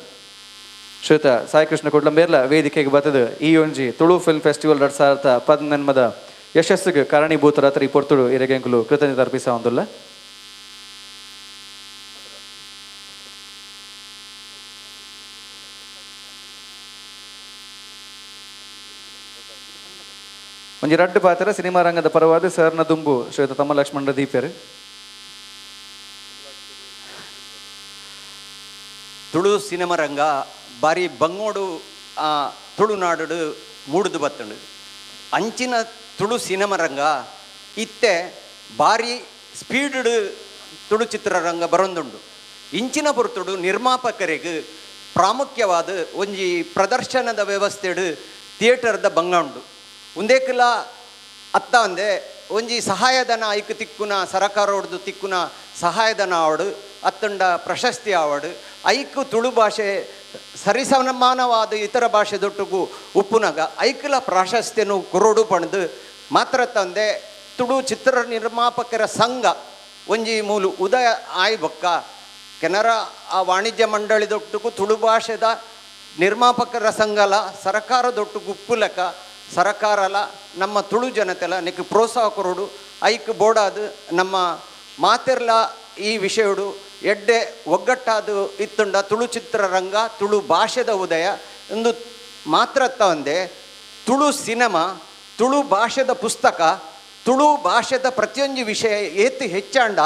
ಶ್ರೀಯುತ ಸಾಯಿ ಕೃಷ್ಣ ಕುಡ್ಲ ಮೇರ್ಲ ವೇದಿಕೆಗೆ ಬರ್ತದೆ ಈ ಒಂಜಿ ತುಳು ಫಿಲ್ಮ್ ಫೆಸ್ಟಿವಲ್ 2018 ಯಶಸ್ಸಿಗೆ ಕಾರಣೀಭೂತರಾತ್ರಿ ಈ ಪೊರ್ತುಡು ಇರೆಗೆಂಕುಲು ಕೃತಜ್ಞತೆ ಅರ್ಪಿಸ ಒಂದಿಲ್ಲ. ಒಂಜಿ ರಡ್ಡ್ ಪಾತ್ರ ಸಿನಿಮಾ ರಂಗದ ಪರವಾದ ಸರ್ನ ದುಂಬು ಶ್ವೇತ ತಮ್ಮ ಲಕ್ಷ್ಮಣ ದೀಪೆರ್. ತುಳು ಸಿನಿಮಾ ರಂಗ ಬಾರಿ ಬಂಗೋಡು ತುಳುನಾಡು ಮೂಡುದು ಬತ್ತಂಡು. ಅಂಚಿನ ತುಳು ಸಿನಿಮಾ ರಂಗ ಇತ್ತೆ ಬಾರಿ ಸ್ಪೀಡ್ ತುಳು ಚಿತ್ರರಂಗ ಬರೊಂದುಂಡು. ಇಂಚಿನ ಪೊರ್ತುಡು ನಿರ್ಮಾಪಕರಿಗೆ ಪ್ರಾಮುಖ್ಯವಾದ ಒಂಜಿ ಪ್ರದರ್ಶನದ ವ್ಯವಸ್ಥೆಡು ಥಿಯೇಟರ್ದ ಬಂಗ ಉಂಡು. ಉಂದೇಕಲ ಅತ್ತ ಅಂದೆ ಒಂಜಿ ಸಹಾಯಧನ ಐಕ್ ತಿಕ್ಕುನ ಸರಕಾರೋಡ್ದು ತಿಕ್ಕುನ ಸಹಾಯಧನ ಆವಡು ಅತ್ತಂಡ ಪ್ರಶಸ್ತಿ ಆವಡು ಐಕ್ ತುಳು ಭಾಷೆ ಸರಿಸಮಾನವಾದ ಇತರ ಭಾಷೆ ದೊಟ್ಟುಗು ಉಪ್ಪುನಗ ಐಕ್ಲ ಪ್ರಾಶಸ್ತ್ಯನು ಕೊರಡು ಪಣದು ಮಾತ್ರ ತಂದೆ ತುಳು ಚಿತ್ರ ನಿರ್ಮಾಪಕರ ಸಂಘ ಒಂಜಿ ಮೂಲು ಉದಯ ಆಯ್ ಬೊಕ್ಕ ಕೆನರಾ ಆ ವಾಣಿಜ್ಯ ಮಂಡಳಿದೊಟ್ಟುಗು ತುಳು ಭಾಷೆದ ನಿರ್ಮಾಪಕರ ಸಂಘಲ ಸರಕಾರದೊಟ್ಟುಗು ಉಪ್ಪುಲಕ ಸರಕಾರಲ ನಮ್ಮ ತುಳು ಜನತೆಲ ನೆಕ್ ಪ್ರೋತ್ಸಾಹ ಕೊರಡು ಐಕ್ ಬೋಡಾದು ನಮ್ಮ ಮಾತೆರ್ಲ ಈ ವಿಷಯಡು ಎಡ್ಡೆ ಒಗ್ಗಟ್ಟಾದು ಇತ್ತುಂಡ ತುಳು ಚಿತ್ರರಂಗ ತುಳು ಭಾಷೆದ ಉದಯ ಎಂದು ಮಾತ್ರ ತಂದೆ ತುಳು ಸಿನಿಮಾ ತುಳು ಭಾಷೆದ ಪುಸ್ತಕ ತುಳು ಭಾಷೆದ ಪ್ರತಿಯೊಂದು ವಿಷಯ ಏತು ಹೆಚ್ಚಾಂಡ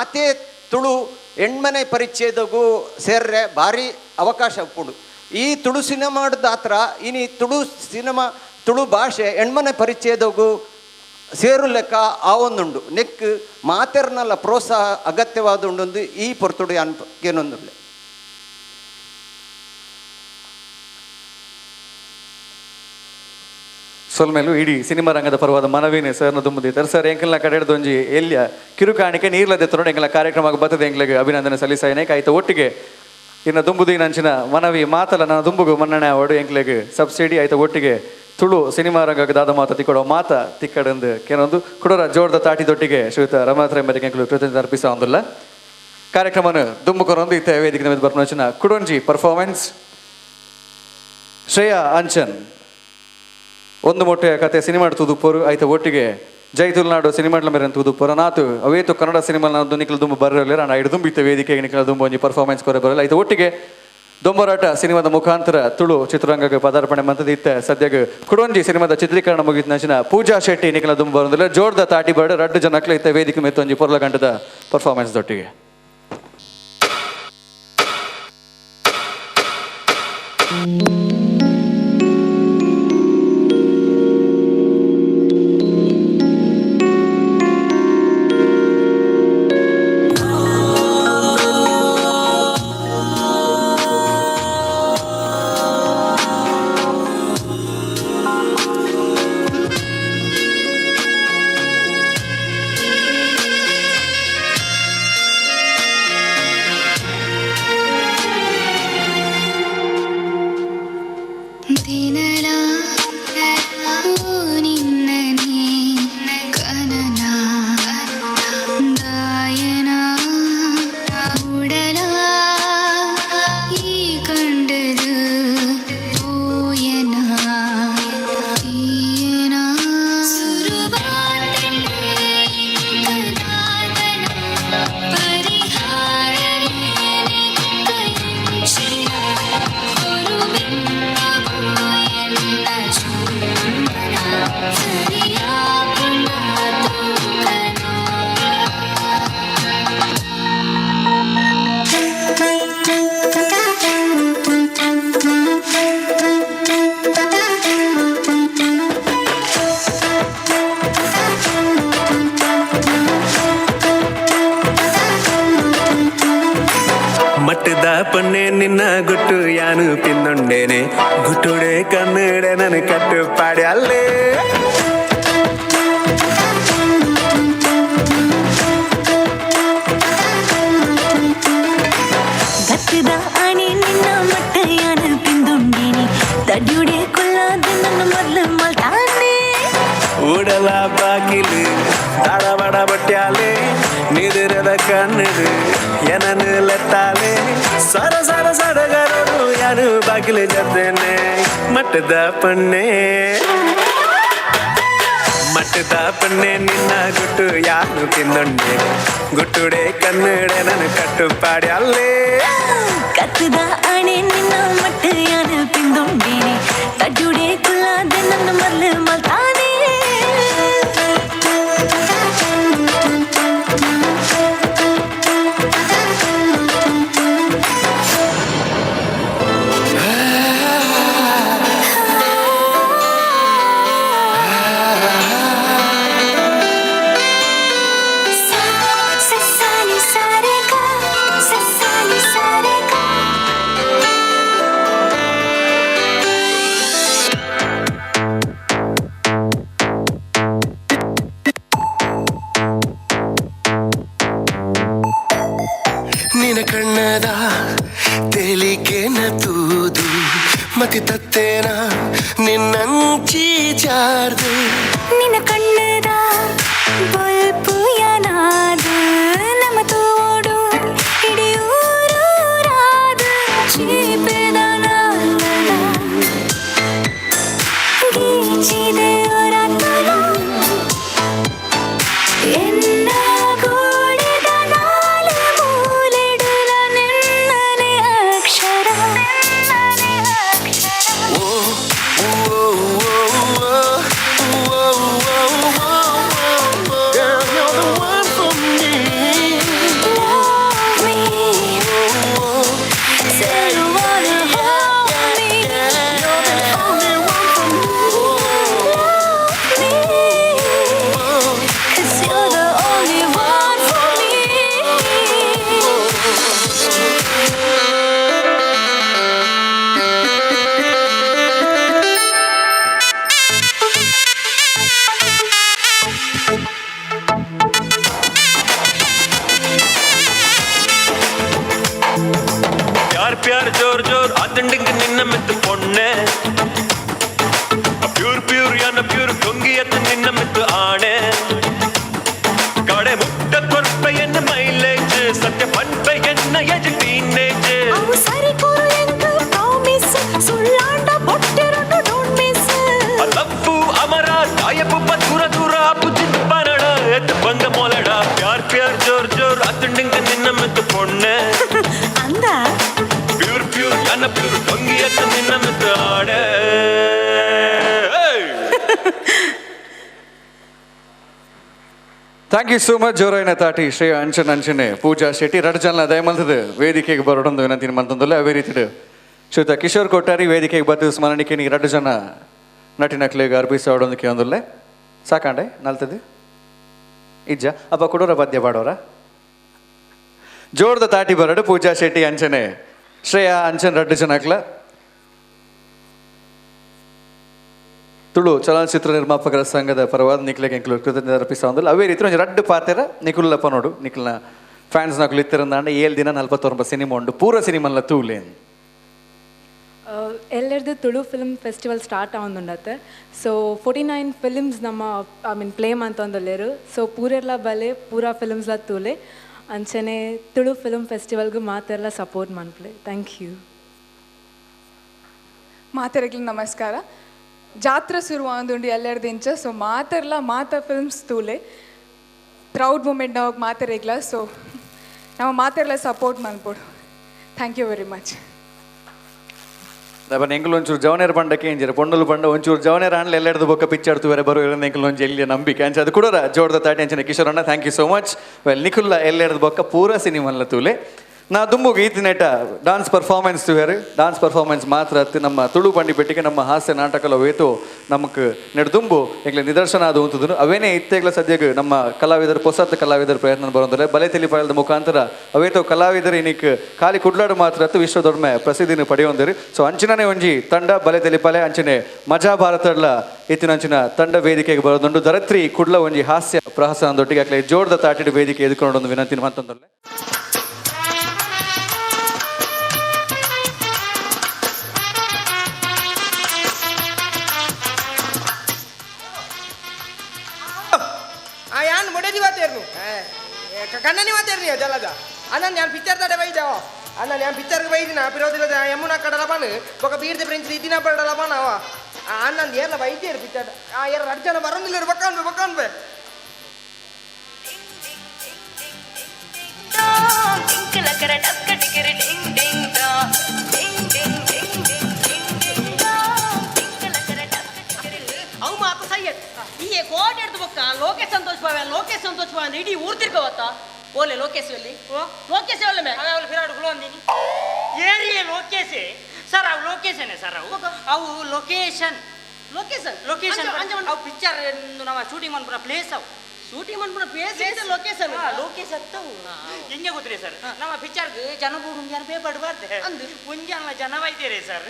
ಆತೇ ತುಳು ಎಣ್ಮನೆ ಪರಿಚ್ಛೇದಗೂ ಸೇರ್ರೆ ಭಾರಿ ಅವಕಾಶ ಉಪ್ಪುಂಡು. ಈ ತುಳು ಸಿನಿಮಾದ ಆತ್ರ ಇನಿ ತುಳು ಸಿನಿಮಾ ತುಳು ಭಾಷೆ ಎಣ್ಮನೆ ಪರಿಚ್ಛೇದಗೂ ಸೇರು ಲೆಕ್ಕ ಆವೊಂದುಂಡು. ನೆಕ್ ಮಾತೆರ್ನಲ್ಲ ಪ್ರೋತ್ಸಾಹ ಅಗತ್ಯವಾದ ಉಂಡೊಂದು ಈ ಪೊರ್ತುಡು ಏನೊಂದುಳ್ಳೆ. ಸೊಲ್ಮೇಲು ಇಡೀ ಸಿನಿಮಾ ರಂಗದ ಪರವಾದ ಮನವಿನೇ ಸರ್ನ ದುಂಬುದಿತ್ತಾರೆ. ಸರ್ ಎಂಕಲ್ನ ಕಡೆಡ್ದು ಒಂಜಿ ಎಲ್ಲಿಯ ಕಿರುಕಾಣಿಕೆ ನೀರ್ಲದೆ ತರೋಣ ಎಂಕಲ್ನ ಕಾರ್ಯಕ್ರಮ ಬರ್ತದೆ. ಎಂಕ್ಲೆಗ್ ಅಭಿನಂದನೆ ಸಲ್ಲಿಸಾಯನೆ ಆಯ್ತು. ಒಟ್ಟಿಗೆ ಇನ್ನು ದುಂಬುದಿ ನಂಚಿನ ಮನವಿ ಮಾತಲ್ಲ ನನ್ನ ದುಂಬುಗು ಮನ್ನಣೆ ಅವಡು ಎಂಕ್ಲೆಗ್ ಸಬ್ಸಿಡಿ ಆಯ್ತು. ಒಟ್ಟಿಗೆ ತುಳು ಸಿನಿಮಾ ರಂಗಕ್ಕೆ ದಾದ ಮಾತ ತಿಕ್ಕೊಡೋ ಮಾತ ತಿಕ್ಕಡಂದು ಕೆಲವೊಂದು ಕುಡೋರ ಜೋರ್ದ ತಾಟಿ ದೊಟ್ಟಿಗೆ ಶ್ರೀಯುತ ರಮಾತ್ರ ಎಂಬರಿಗೆ ಎಂಕಲು ಕೃತಜ್ಞತೆ ಅರ್ಪಿಸ ಒಂದುಲ್ಲ. ಕಾರ್ಯಕ್ರಮನ ದುಂಬು ಕೊರೊಂದು ಇತ್ತೆ ವೇದಿಕೆ ಮೇಲೆ ಬರ್ಪುನಂಚಿನ ಕುಡೊಂಜಿ ಪರ್ಫಾರ್ಮೆನ್ಸ್ ಶ್ರೇಯಾ ಅಂಚನ್ ಒಂದು ಮೊಟ್ಟೆಯ ಕತೆ ಸಿನಿಮಾ ತೂದುಪ್ಪೋರು ಆಯ್ತು. ಒಟ್ಟಿಗೆ ಜೈ ತುಳುನಾಡು ಸಿನಿಮಾ ಮೇರೆ ತೂದುಪ್ಪೋರು ನಾತು ಅವೇತು ಕನ್ನಡ ಸಿನಿಮಾ ನಿಖಲ್ ದುಂಬು ಬರಲಿಲ್ಲ ನಾನು ಐದು ದುಂಬಿತ್ತೆ ವೇದಿಕೆಗೆ ನಿಖಲ್ ದುಂಬು ಒಂಜಿ ಪರ್ಫಾರ್ಮೆನ್ಸ್ ಕೊರೆ ಬರಲ್ಲ ಆಯ್ತು. ಒಟ್ಟಿಗೆ ದೊಂಬರಾಟ ಸಿನಿಮಾದ ಮುಖಾಂತರ ತುಳು ಚಿತ್ರರಂಗಕ್ಕೆ ಪದಾರ್ಪಣೆ ಮಂತದ ಇತ್ತೆ ಸದ್ಯಕ್ಕೆ ಕುಡೊಂಜಿ ಸಿನಿಮಾದ ಚಿತ್ರೀಕರಣ ಮುಗಿದ ನಂಚಿನ ಪೂಜಾ ಶೆಟ್ಟಿ ನಿಖಲ ದುಂಬು ಬರೋದಿಲ್ಲ ಜೋರ್ದ ತಾಟಿ ಬರಡು ರಡ್ಡು ಜನಕ್ಲೆ ಇತ್ತೆ ವೇದಿಕೆ ಮೆತ್ತೊಂಜಿ ಪೊರ್ಲ ಗಂಟದ ಪರ್ಫಾರ್ಮೆನ್ಸ್ ದೊಟ್ಟಿಗೆ. ತಡ್ಡುಡೆ ಕುಲ್ಲಾದೆ ನನ್ನ ಮರ್ಲು ಮಲ್ತಾನೆ. ನಿನ ಕಣ್ಣದ ತೇಲಿಕೆನ ತೂದು ಮತಿ ತತ್ತೇನ ನಿನ್ನಂಚಿ ಜಾರ್ದು ನಿನ್ನ ಕಣ್ಣದ ಬೊಲ್ಪು ಯಾನಾದ ನಮ್ಮ ತೋಡು ಇಡಿಯೂರಾದ ಚೀಪೆದ ನಾಲದ ಗೀಚಿದೆ ಹೊರತನ ಎನ್ನ ಗೋಡೆದ ನಾಲು ಮೂಲೆಡುಲ ನಿನ್ನನೆ ಅಕ್ಷರ. ಓ ಓ ಓ ಓ ಓ. Girl, you're the one for me. Love me. Say you wanna hold me. You're the only one for me. Love me. 'Cause you're the only one for me. ಪ್ಯಾರ್ ಪ್ಯಾರ್ ಜೋರ್ ಜೋರ್ ಆತಂಡಿಂಗ್ ನಿನ್ನ ಮೆತ್ತು ಪೊಣ್ಣೆ ಪ್ಯೂರ್ ಪ್ಯೂರ್ ಯಾನ ಪ್ಯೂರ್ ಕೊಂಗಿಯತ್ತ ನಿನ್ನ ಮೆತ್ತು ಆಣೆ ಕಡೆ ಮುಟ್ಟ ಕೊರ್ಪೆ ಎನ್ನ mileage ಸತ್ಯ ಪನ್ಪೆ ಎನ್ನ ಎಜ್ ಟೀನೇಜ್. ಅವು ಸರಿ ಕೊರು ಎಂಕ್ ಪ್ರಾಮಿಸ್ ಸುಳ್ಳಾಂಡ ಬೊಟ್ಟೆರೊಂಡು don't miss. ಲವ್ವು ಅಮರ ತಾಯಪುಪ್ಪ ದೂರ ದೂರ ಪುಜಿತ್ ಪನಡ ಎತ್ತು ಬಂದ ಮೊಲಡ ಪ್ಯಾರ್ ಪ್ಯಾರ್ ಜೋರ್ ಜೋರ್ ಆತಂಡಿಂಗ್ ನಿನ್ನ ಮೆತ್ತು ಪೊಣ್ಣೆ ಅಂದ ಪ್ಯೂರ್ ಪ್ಯೂರ್ ಯಾನ ಪ್ಯೂರ್ ಕೊಂಗಿಯತ್ತ ನಿನ್ನ ಮೆತ್ತು ಆಣೆ. Hey! Thank you so much. ಜೋರಾಯಿನ ತಾಟಿ ಶ್ರೇಯ ಅಂಚನ್ ಅಂಚನೆ ಪೂಜಾ ಶೆಟ್ಟಿ ರಡ್ ಜನ ದಯಮಲ್ತದ ವೇದಿಕೆಗೆ ಬರೋಡೊಂದು ವಿನಂತಿ ಮಂತಂದುಲ್ಲ. ಅವೇ ರೀತಿ ಶ್ರೀಯುತ ಕಿಶೋರ್ ಕೊಟ್ಟಾರಿ ವೇದಿಕೆಗೆ ಬತ್ತು ಸ್ಮರಣಿಕೆ ನೀ ರಡ್ಡು ಜನ ನಟಿನಕ್ಲಿಗೆ ಅರ್ಪಿಸೋಡೊಂದು ಕೇಂದುಲ್ಲೆ. ಸಾಕಾಂಡೆ ನಲ್ತದು ಇಜ್ಜ ಅಪ್ಪ ಕೊಡೋರ ಪದ್ಯ ಪಾಡೋರ ಜೋರ್ದ ತಾಟಿ ಬರಡು ಪೂಜಾ ಶೆಟ್ಟಿ ಅಂಚನೆ ಶ್ರೇಯಾ ಅಂಚನ್ ರಡ್ಡು ಜನಕ್ಲ. ತುಳು ಚಲನಚಿತ್ರ ನಿರ್ಮಾಪಕರ ಸಂಘದ ಪರವಾದ ನಿಕ್ಲೆಗೆ ಎಂಕ್ಲು ಕೃತಜ್ಞತೆ ಅರ್ಪಿಸ. ಅವೇ ರೀತಿ ಒಂಜಿ ರಡ್ಡು ಪಾತೆರ ನಿಕುಲ್ಲಪ್ಪ ನೋಡು ನಿಕ್ಲ್ನ ಫ್ಯಾನ್ಸ್ ನಕುಲು ಇತ್ತಿರಂದಾಂಡ 7 ದಿನ 49 ಸಿನಿಮಾ ಉಂಡು ಪೂರ ಸಿನಿಮಲ್ಲ ತೂಲೇನ್. ಎಲ್ಲರದು ತುಳು ಫಿಲ್ಮ್ ಫೆಸ್ಟಿವಲ್ ಸ್ಟಾರ್ಟ್ ಆವೊಂದುಂಡತ್ತೆ. ಸೊ 49 ಫಿಲ್ಮ್ಸ್ ನಮ್ಮ I mean play ಮಂತೊಂದುಲ್ಲೆರ್. ಸೊ ಪೂರೆರ್ಲ ಬಲೆ ಪೂರಾ ಫಿಲ್ಮ್ಸ್ಲ ತೂಲೆ ಅಂಚನೆ ತುಳು ಫಿಲ್ಮ್ ಫೆಸ್ಟಿವಲ್ಗೆ ಮಾತೆರ್ಲ ಸಪೋರ್ಟ್ ಮನ್ಪ್ಲೆ. Thank you. ಮಾತೆರೆಗ್ಲ ನಮಸ್ಕಾರ. ಜಾತ್ರೆ ಶುರು ಆಂದುಂಡು ಎಲ್ಲರದಿಂಚ. ಸೊ ಮಾತೆರ್ಲ ಮಾತ ಫಿಲ್ಮ್ಸ್ ತೂಲೆ ಪ್ರೌಡ್ ಮೂಮೆಂಟ್ ನಾವು ಮಾತೆರೆಗ್ಲ. ಸೊ ನಮ್ಮ ಮಾತೆರ್ಲ ಸಪೋರ್ಟ್ ಮನ್ಪೊಡು. Thank you very much. ದಬನ್ ಎಂಕುಲು ಒಂಚೂರು ಜವನೇರ್ ಬಂಡಕ್ಕೆ ಇಂಜಿರ ಪೊಣ್ಣುಲು ಬಂಡ ಒಂಚೂರು ಜವನೇರ್ ಆನ್ಲ ಎಲ್ಲೆಡ್ದು ಬೊಕ್ಕ ಪಿಚ್ಚಾಡ್ತು ಬೇರೆ ಬರೋ ಎಂಕುಲು ಒಂಜಿ ಎಲ್ಲಿಯ ನಂಬಿಕೆ ಅಂಚ ಅದು ಕೂಡ ಜೋಡ್ದ ತಾಟಿ ಅಂಚನೆ ಕಿಶೋರ್ ಅಣ್ಣ thank you so much. Well ನಿಖುಲ್ಲ ಎಲ್ಲೆಡ್ದು ಬೊಕ್ಕ ಪೂರ ಸಿನಿಮಲ್ಲ ತೂಲೆ. ನಾ ದುಂಬುಗು ಈತಿನೇಟ ಡಾನ್ಸ್ ಪರ್ಫಾರ್ಮೆನ್ಸ್ ತುವೇರು ಡಾನ್ಸ್ ಪರ್ಫಾರ್ಮೆನ್ಸ್ ಮಾತ್ರ ಅತ್ತು ನಮ್ಮ ತುಳು ಬಂಡಿ ಪೆಟ್ಟಿಗೆ ನಮ್ಮ ಹಾಸ್ಯ ನಾಟಕಲ ವೇತು ನಮಕ್ ನೆಡ್ದುಂಬು ಎಂಗ್ಲೆ ನಿದರ್ಶನ ಅದು ಉಂತುದು ಅವೇನೇ ಇತ್ತೆಗ್ಲ ಸದ್ಯಗ್ ನಮ್ಮ ಕಲಾವಿದರು ಪೊಸತ್ ಕಲಾವಿದರ ಪ್ರಯತ್ನ ಬರೋಂದ್ರೆ ಬಲೆ ತಿಳಿಪಾಯದ ಮುಖಾಂತರ ಅವೇತೋ ಕಲಾವಿದರು ಇನಿಕ್ ಖಾಲಿ ಕುಡ್ಲಾಡು ಮಾತ್ರ ಅತ್ತು ವಿಶ್ವದೊಡ್ಮೆ ಪ್ರಸಿದ್ಧಿನ ಪಡೆಯೊಂದಿರು. ಸೊ ಅಂಚಿನನೇ ಒಂಜಿ ತಂಡ ಬಲೆ ತಿಳಿಪಾಲೆ ಅಂಚನೆ ಮಜಾ ಭಾರತಡ್ಲ ಇತ್ತಿನಂಚಿನ ತಂಡ ವೇದಿಕೆಗೆ ಬರೋದುಂಡು ಧರತ್ರಿ ಕುಡ್ಲ ಒಂಜಿ ಹಾಸ್ಯ ಪ್ರಹಸನದೊಟ್ಟಿಗೆ ಅಕ್ಲೆ ಜೋಡ್ದ ತಾಟಿಡು ವೇದಿಕೆ ಎದುಕೊಂಡು ವಿನಂತಿ ಮಂತಂದೊಲ್ಲೆ. ಯಾನ್ ಮೊಡದಿ ವಾತೇರ್ನು ಕಣ್ಣನಿ ವಾತೇರ್ನಿ ಜಲದ ಅಣ್ಣ ഞാൻ ಪಿಕ್ಚರ್ ತಡೆ ಬೈದಾವ ಅಣ್ಣ ഞാൻ ಪಿಕ್ಚರ್ಗೆ ಬೈದಿನ ಪಿರೋದಿಲ್ಲ ಯಮುನಾ ಕಡಲ ಬಾನು ಬೊಕ ಬೀರ್ದ ಫ್ರೆಂಡ್ಸ್ ಇದಿನ ಪಡಲ ಬಾನ ಅವ ಅಣ್ಣ ಏರ್ಲ ಬೈದೇರು ಪಿಕ್ಚರ್ ಆ ಏರ್ ರಡ್ ಜನ ಬರಂದಿಲ್ಲ ಬೊಕಾನ್ಬೆ ಬೊಕಾನ್ಬೆ. ಅವು ಮಾತು ಸಯ್ಯತ್ ಈ ಕೋಟೆ ಹಿಡ್ದು ಬೊಕ್ಕ ಲೋಕೇಶ್ ಸಂತೋಷ್ ಭಾವ ಲೋಕೇಶ್ ಸಂತೋಷ್ ಭಾವ ಇಡೀ ಊರು ತಿರ್ಕೋವತ್ತ ಓಲೆ ಲೋಕೇಶ್ ಅಲ್ಲಿ ಲೋಕೇಶ್ ಒಳ್ಳೆ ಮೇ ಅವಳು ಫಿರಾಡು ಅಂದಿನಿ ಏರಿಯೇ ಲೋಕೇಶ್ ಸರ್ ಅವು ಲೊಕೇಶನ್ ಸರ್ ಅವು ಅವು ಲೊಕೇಶನ್ ಲೊಕೇಶನ್ ಲೊಕೇಶನ್ ಅವು ಪಿಕ್ಚರ್ ನಮ್ಮ ಶೂಟಿಂಗ್ ಮನ್ಪುನ ಪ್ಲೇಸ್ ಅವು ಶೂಟಿಂಗ್ ಮನ್ಪುನ ಪ್ಲೇಸ್ ಲೊಕೇಶನ್ ಲೊಕೇಶನ್ ಅತ್ತವು ಹೆಂಗೆ ಗೊತ್ತಿದೆ ಸರ್ ನಮ್ಮ ಪಿಕ್ಚರ್ಗೆ ಜನ ಜನ ಪೇಪರ್ ಬರ್ತೆ ಅಂದು ಒಂಜಿ ಜನ ಬೈತೀರಿ ಸರ್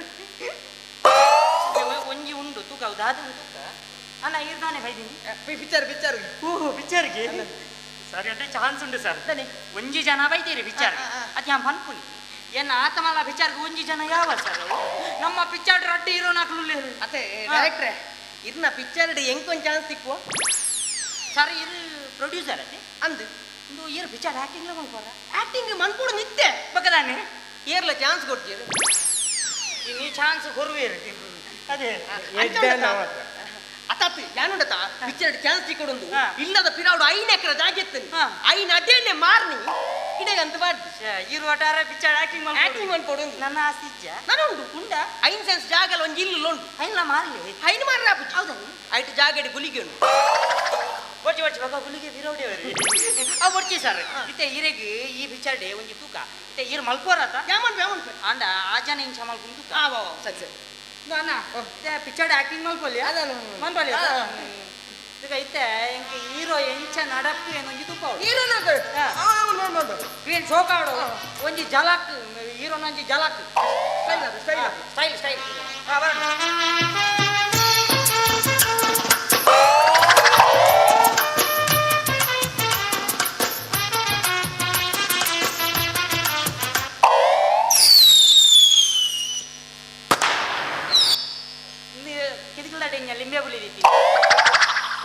ಒಂಜಿ ಉಂಡು ತೂಕ ಅವು ದಾದ ತೂಕ ಅಣ್ಣ ಇರ್ದಾನೆ ಬೈದೀನಿ ಪಿಕ್ಚರ್ ಪಿಕ್ಚರ್ ಓಹೋ ಪಿಕ್ಚರ್ಗೆ ಸರ್ ಎಡ್ಡೆ ಚಾನ್ಸ್ ಉಂಡು ಸರ್. ಒಂಜಿ ಜನ ಬೈದೇರಿ ಪಿಕ್ಚರ್ ಅದು ಯಾನ್ ಪನ್ಪುನಿ ಎನ್ನ ಆತಮಲ್ಲ ಪಿಕ್ಚರ್ಗೆ ಒಂಜಿ ಜನ ಯಾವ ಸರ್ ನಮ್ಮ ಪಿಕ್ಚರ್ ರಡ್ಡು ಹೀರೋ ನಾಕುಲು. ಅತ್ತೆ ಡೈರೆಕ್ಟ್ರೆ ಇರ್ನ ಪಿಕ್ಚರ್ ಎಂಕೊಂದು ಚಾನ್ಸ್ ಸಿಕ್ಕುವ ಸರ್ ಇರು ಪ್ರೊಡ್ಯೂಸರ್ ಅತ್ತೆ ಅಂದು ಇಂದು ಇರು ಪಿಕ್ಚರ್ ಆ್ಯಕ್ಟಿಂಗ್ ಮನ್ಪೋರ ಆಕ್ಟಿಂಗ್ ಮನ್ಪೋಡು ನಿತ್ತೆ ಬಕ್ಕದಾನೆ ಏರ್ಲ ಚಾನ್ಸ್ ಕೊಡ್ತೀರಿ ನೀ ಚಾನ್ಸ್ ಕೊರುವೇರು ಅದೇ ಅತಾತ್ ಯಾನುಂಡತ ಪಿಕ್ಚರ್ ಚಾನ್ಸ್ ಸಿಕ್ಕೊಡೊಂದು ಇಲ್ಲದ ಪಿರಾವುಡು 5 ಎಕರೆ ಜಾಗೆತ್ತನಿ ಐನ ಅದೇನೆ ಮಾರ್ನಿ ಇಡಗಂತ ಬಾರ್ದು ಇರು ಒಟ್ಟಾರೆ ಪಿಕ್ಚರ್ ಆಕ್ಟಿಂಗ್ ಆಕ್ಟಿಂಗ್ ಮನ್ಪೋಡು ನನ್ನ ಆಸ್ತಿ ಇಜ್ಜ ನಾನು ಉಂಡು ಉಂಡ 5 ಸೆನ್ಸ್ ಜಾಗಲ ಒಂಜಿ ಇಲ್ಲು ಉಂಡು ಐನ್ಲ ಮಾರ್ಲಿ ಐನ್ ಮಾರ್ಲಿ ಆಪುಜಿ ಹೌದಾ ಐಟ್ ಜಾಗಡಿ ಗುಲಿಗೆ ಉಂಡು ಒರ್ಚಿ ಒರ್ಚಿ ಬೊಕ ಗುಲಿಗೆ ಬಿರೋಡಿ ಅವರು ಆ ಒರ್ಚಿ ಸರ್ ಇತ್ತೆ ಇರೆಗ್ ಈ ಪಿಕ್ಚರ್ ಡೇ ಒಂಜಿ ತೂಕ ಇತ್ತೆ ಇರು ಮಲ್ಪೋರಾತ ಯಾಮನ್ ಯಾಮನ್ ಆಂಡ ಆ ಜನ ಇಂಚ ಮಲ್ಪುಂಡು ತೂಕ ಆ ವಾ ಸರಿ ಸರಿ ಅಣ್ಣ ಪಿಕ್ಚರ್ ಆಕ್ಟಿಂಗ್ ಮಲ್ಪೊಲಿ ಮನ್ಪೊಲಿ ಈಗ ಇತ್ತೆ ಎಂಕ್ ಹೀರೋ ಎಂಚ ನಡಪ್ಪು ಏನೊಂಜಿ ತೂಪ ಗ್ರೀನ್ ಸೋಕಾಡು ಒಂಜಿ ಜಲಕ್ ಹೀರೋನೊಂಜಿ ಜಲಕ್ ಸ್ಟೈಲ್ ಸ್ಟೈಲ್ ಸ್ಟೈಲ್ ಸ್ಟೈಲ್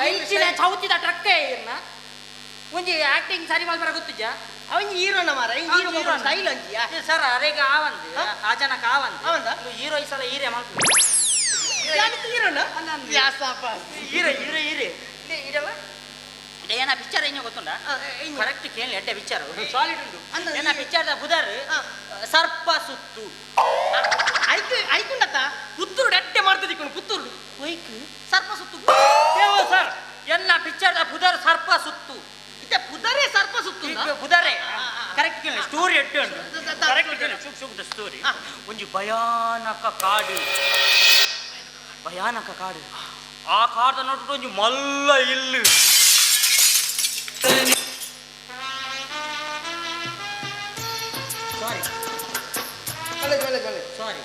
ಇಂಚಿನ ಚೌತಿದ ಟ್ರಕ್ ಇರ್ನ ಒಂಜಿ ಆಕ್ಟಿಂಗ್ ಸರಿ ಮಲ್ಪರ ಗೊತ್ತಿಜ್ಜ ಅವಂಜಿ ಹೀರೋನ ಮಾರ ಹೀರೋ ಸ್ಟೈಲ್ ಅಂಜಿ ಸರ್ ಅರೆಗ ಆವಂದು ಆ ಜನಕ್ಕೆ ಆವಂದು ಆವಂದ ಹೀರೋ ಈ ಸಲ ಹೀರೆ ಮಲ್ಪ ಹೀರೋನ ಹೀರೋ ಹೀರೋ ಹೀರೆ ಇರಲ್ಲ ಏನ ಪಿಕ್ಚರ್ ಏನ ಗೊತ್ತುಂಡ ಕರೆಕ್ಟ್ ಕೇಳಿ ಎಡ್ಡೆ ಪಿಕ್ಚರ್ ಸಾಲಿಡ್ ಉಂಟು ಏನ ಪಿಕ್ಚರ್ದ ಬುದರ್ ಸರ್ಪ ಸುತ್ತು ಐಕ್ ಐಕುಂಡತ ಪುತ್ತೂರು ಎಡ್ಡೆ ಮಾಡ್ತದಿಕ್ಕೊಂಡು ಪುತ್ತೂರು ಒಯ್ಕ್ ಸರ್ಪ ಸುತ್ತು ಸರ್ ಎನ್ನ ಪಿಕ್ಚರ್ದ ಪುದರ್ ಸರ್ಪ ಸುತ್ತು ಇತ್ತೆ ಪುದರೇ ಸರ್ಪ ಸುತ್ತು ಪುದರೇ ಕರೆಕ್ಟ್ ಕೇಳಿ ಸ್ಟೋರಿ ಎಡ್ಡೆ ಉಂಟು ಕರೆಕ್ಟ್ ಕೇಳಿ ಸುಕ್ ಸುಕ್ ಸ್ಟೋರಿ ಒಂಜಿ ಭಯಾನಕ ಕಾಡು ಭಯಾನಕ ಕಾಡು ಆ ಕಾಡ್ದ ನೋಡ್ಬಿಟ್ಟು ಒಂಜಿ ಮಲ್ಲ ಇಲ್ಲು ಸಾರಿ ಸಾರಿ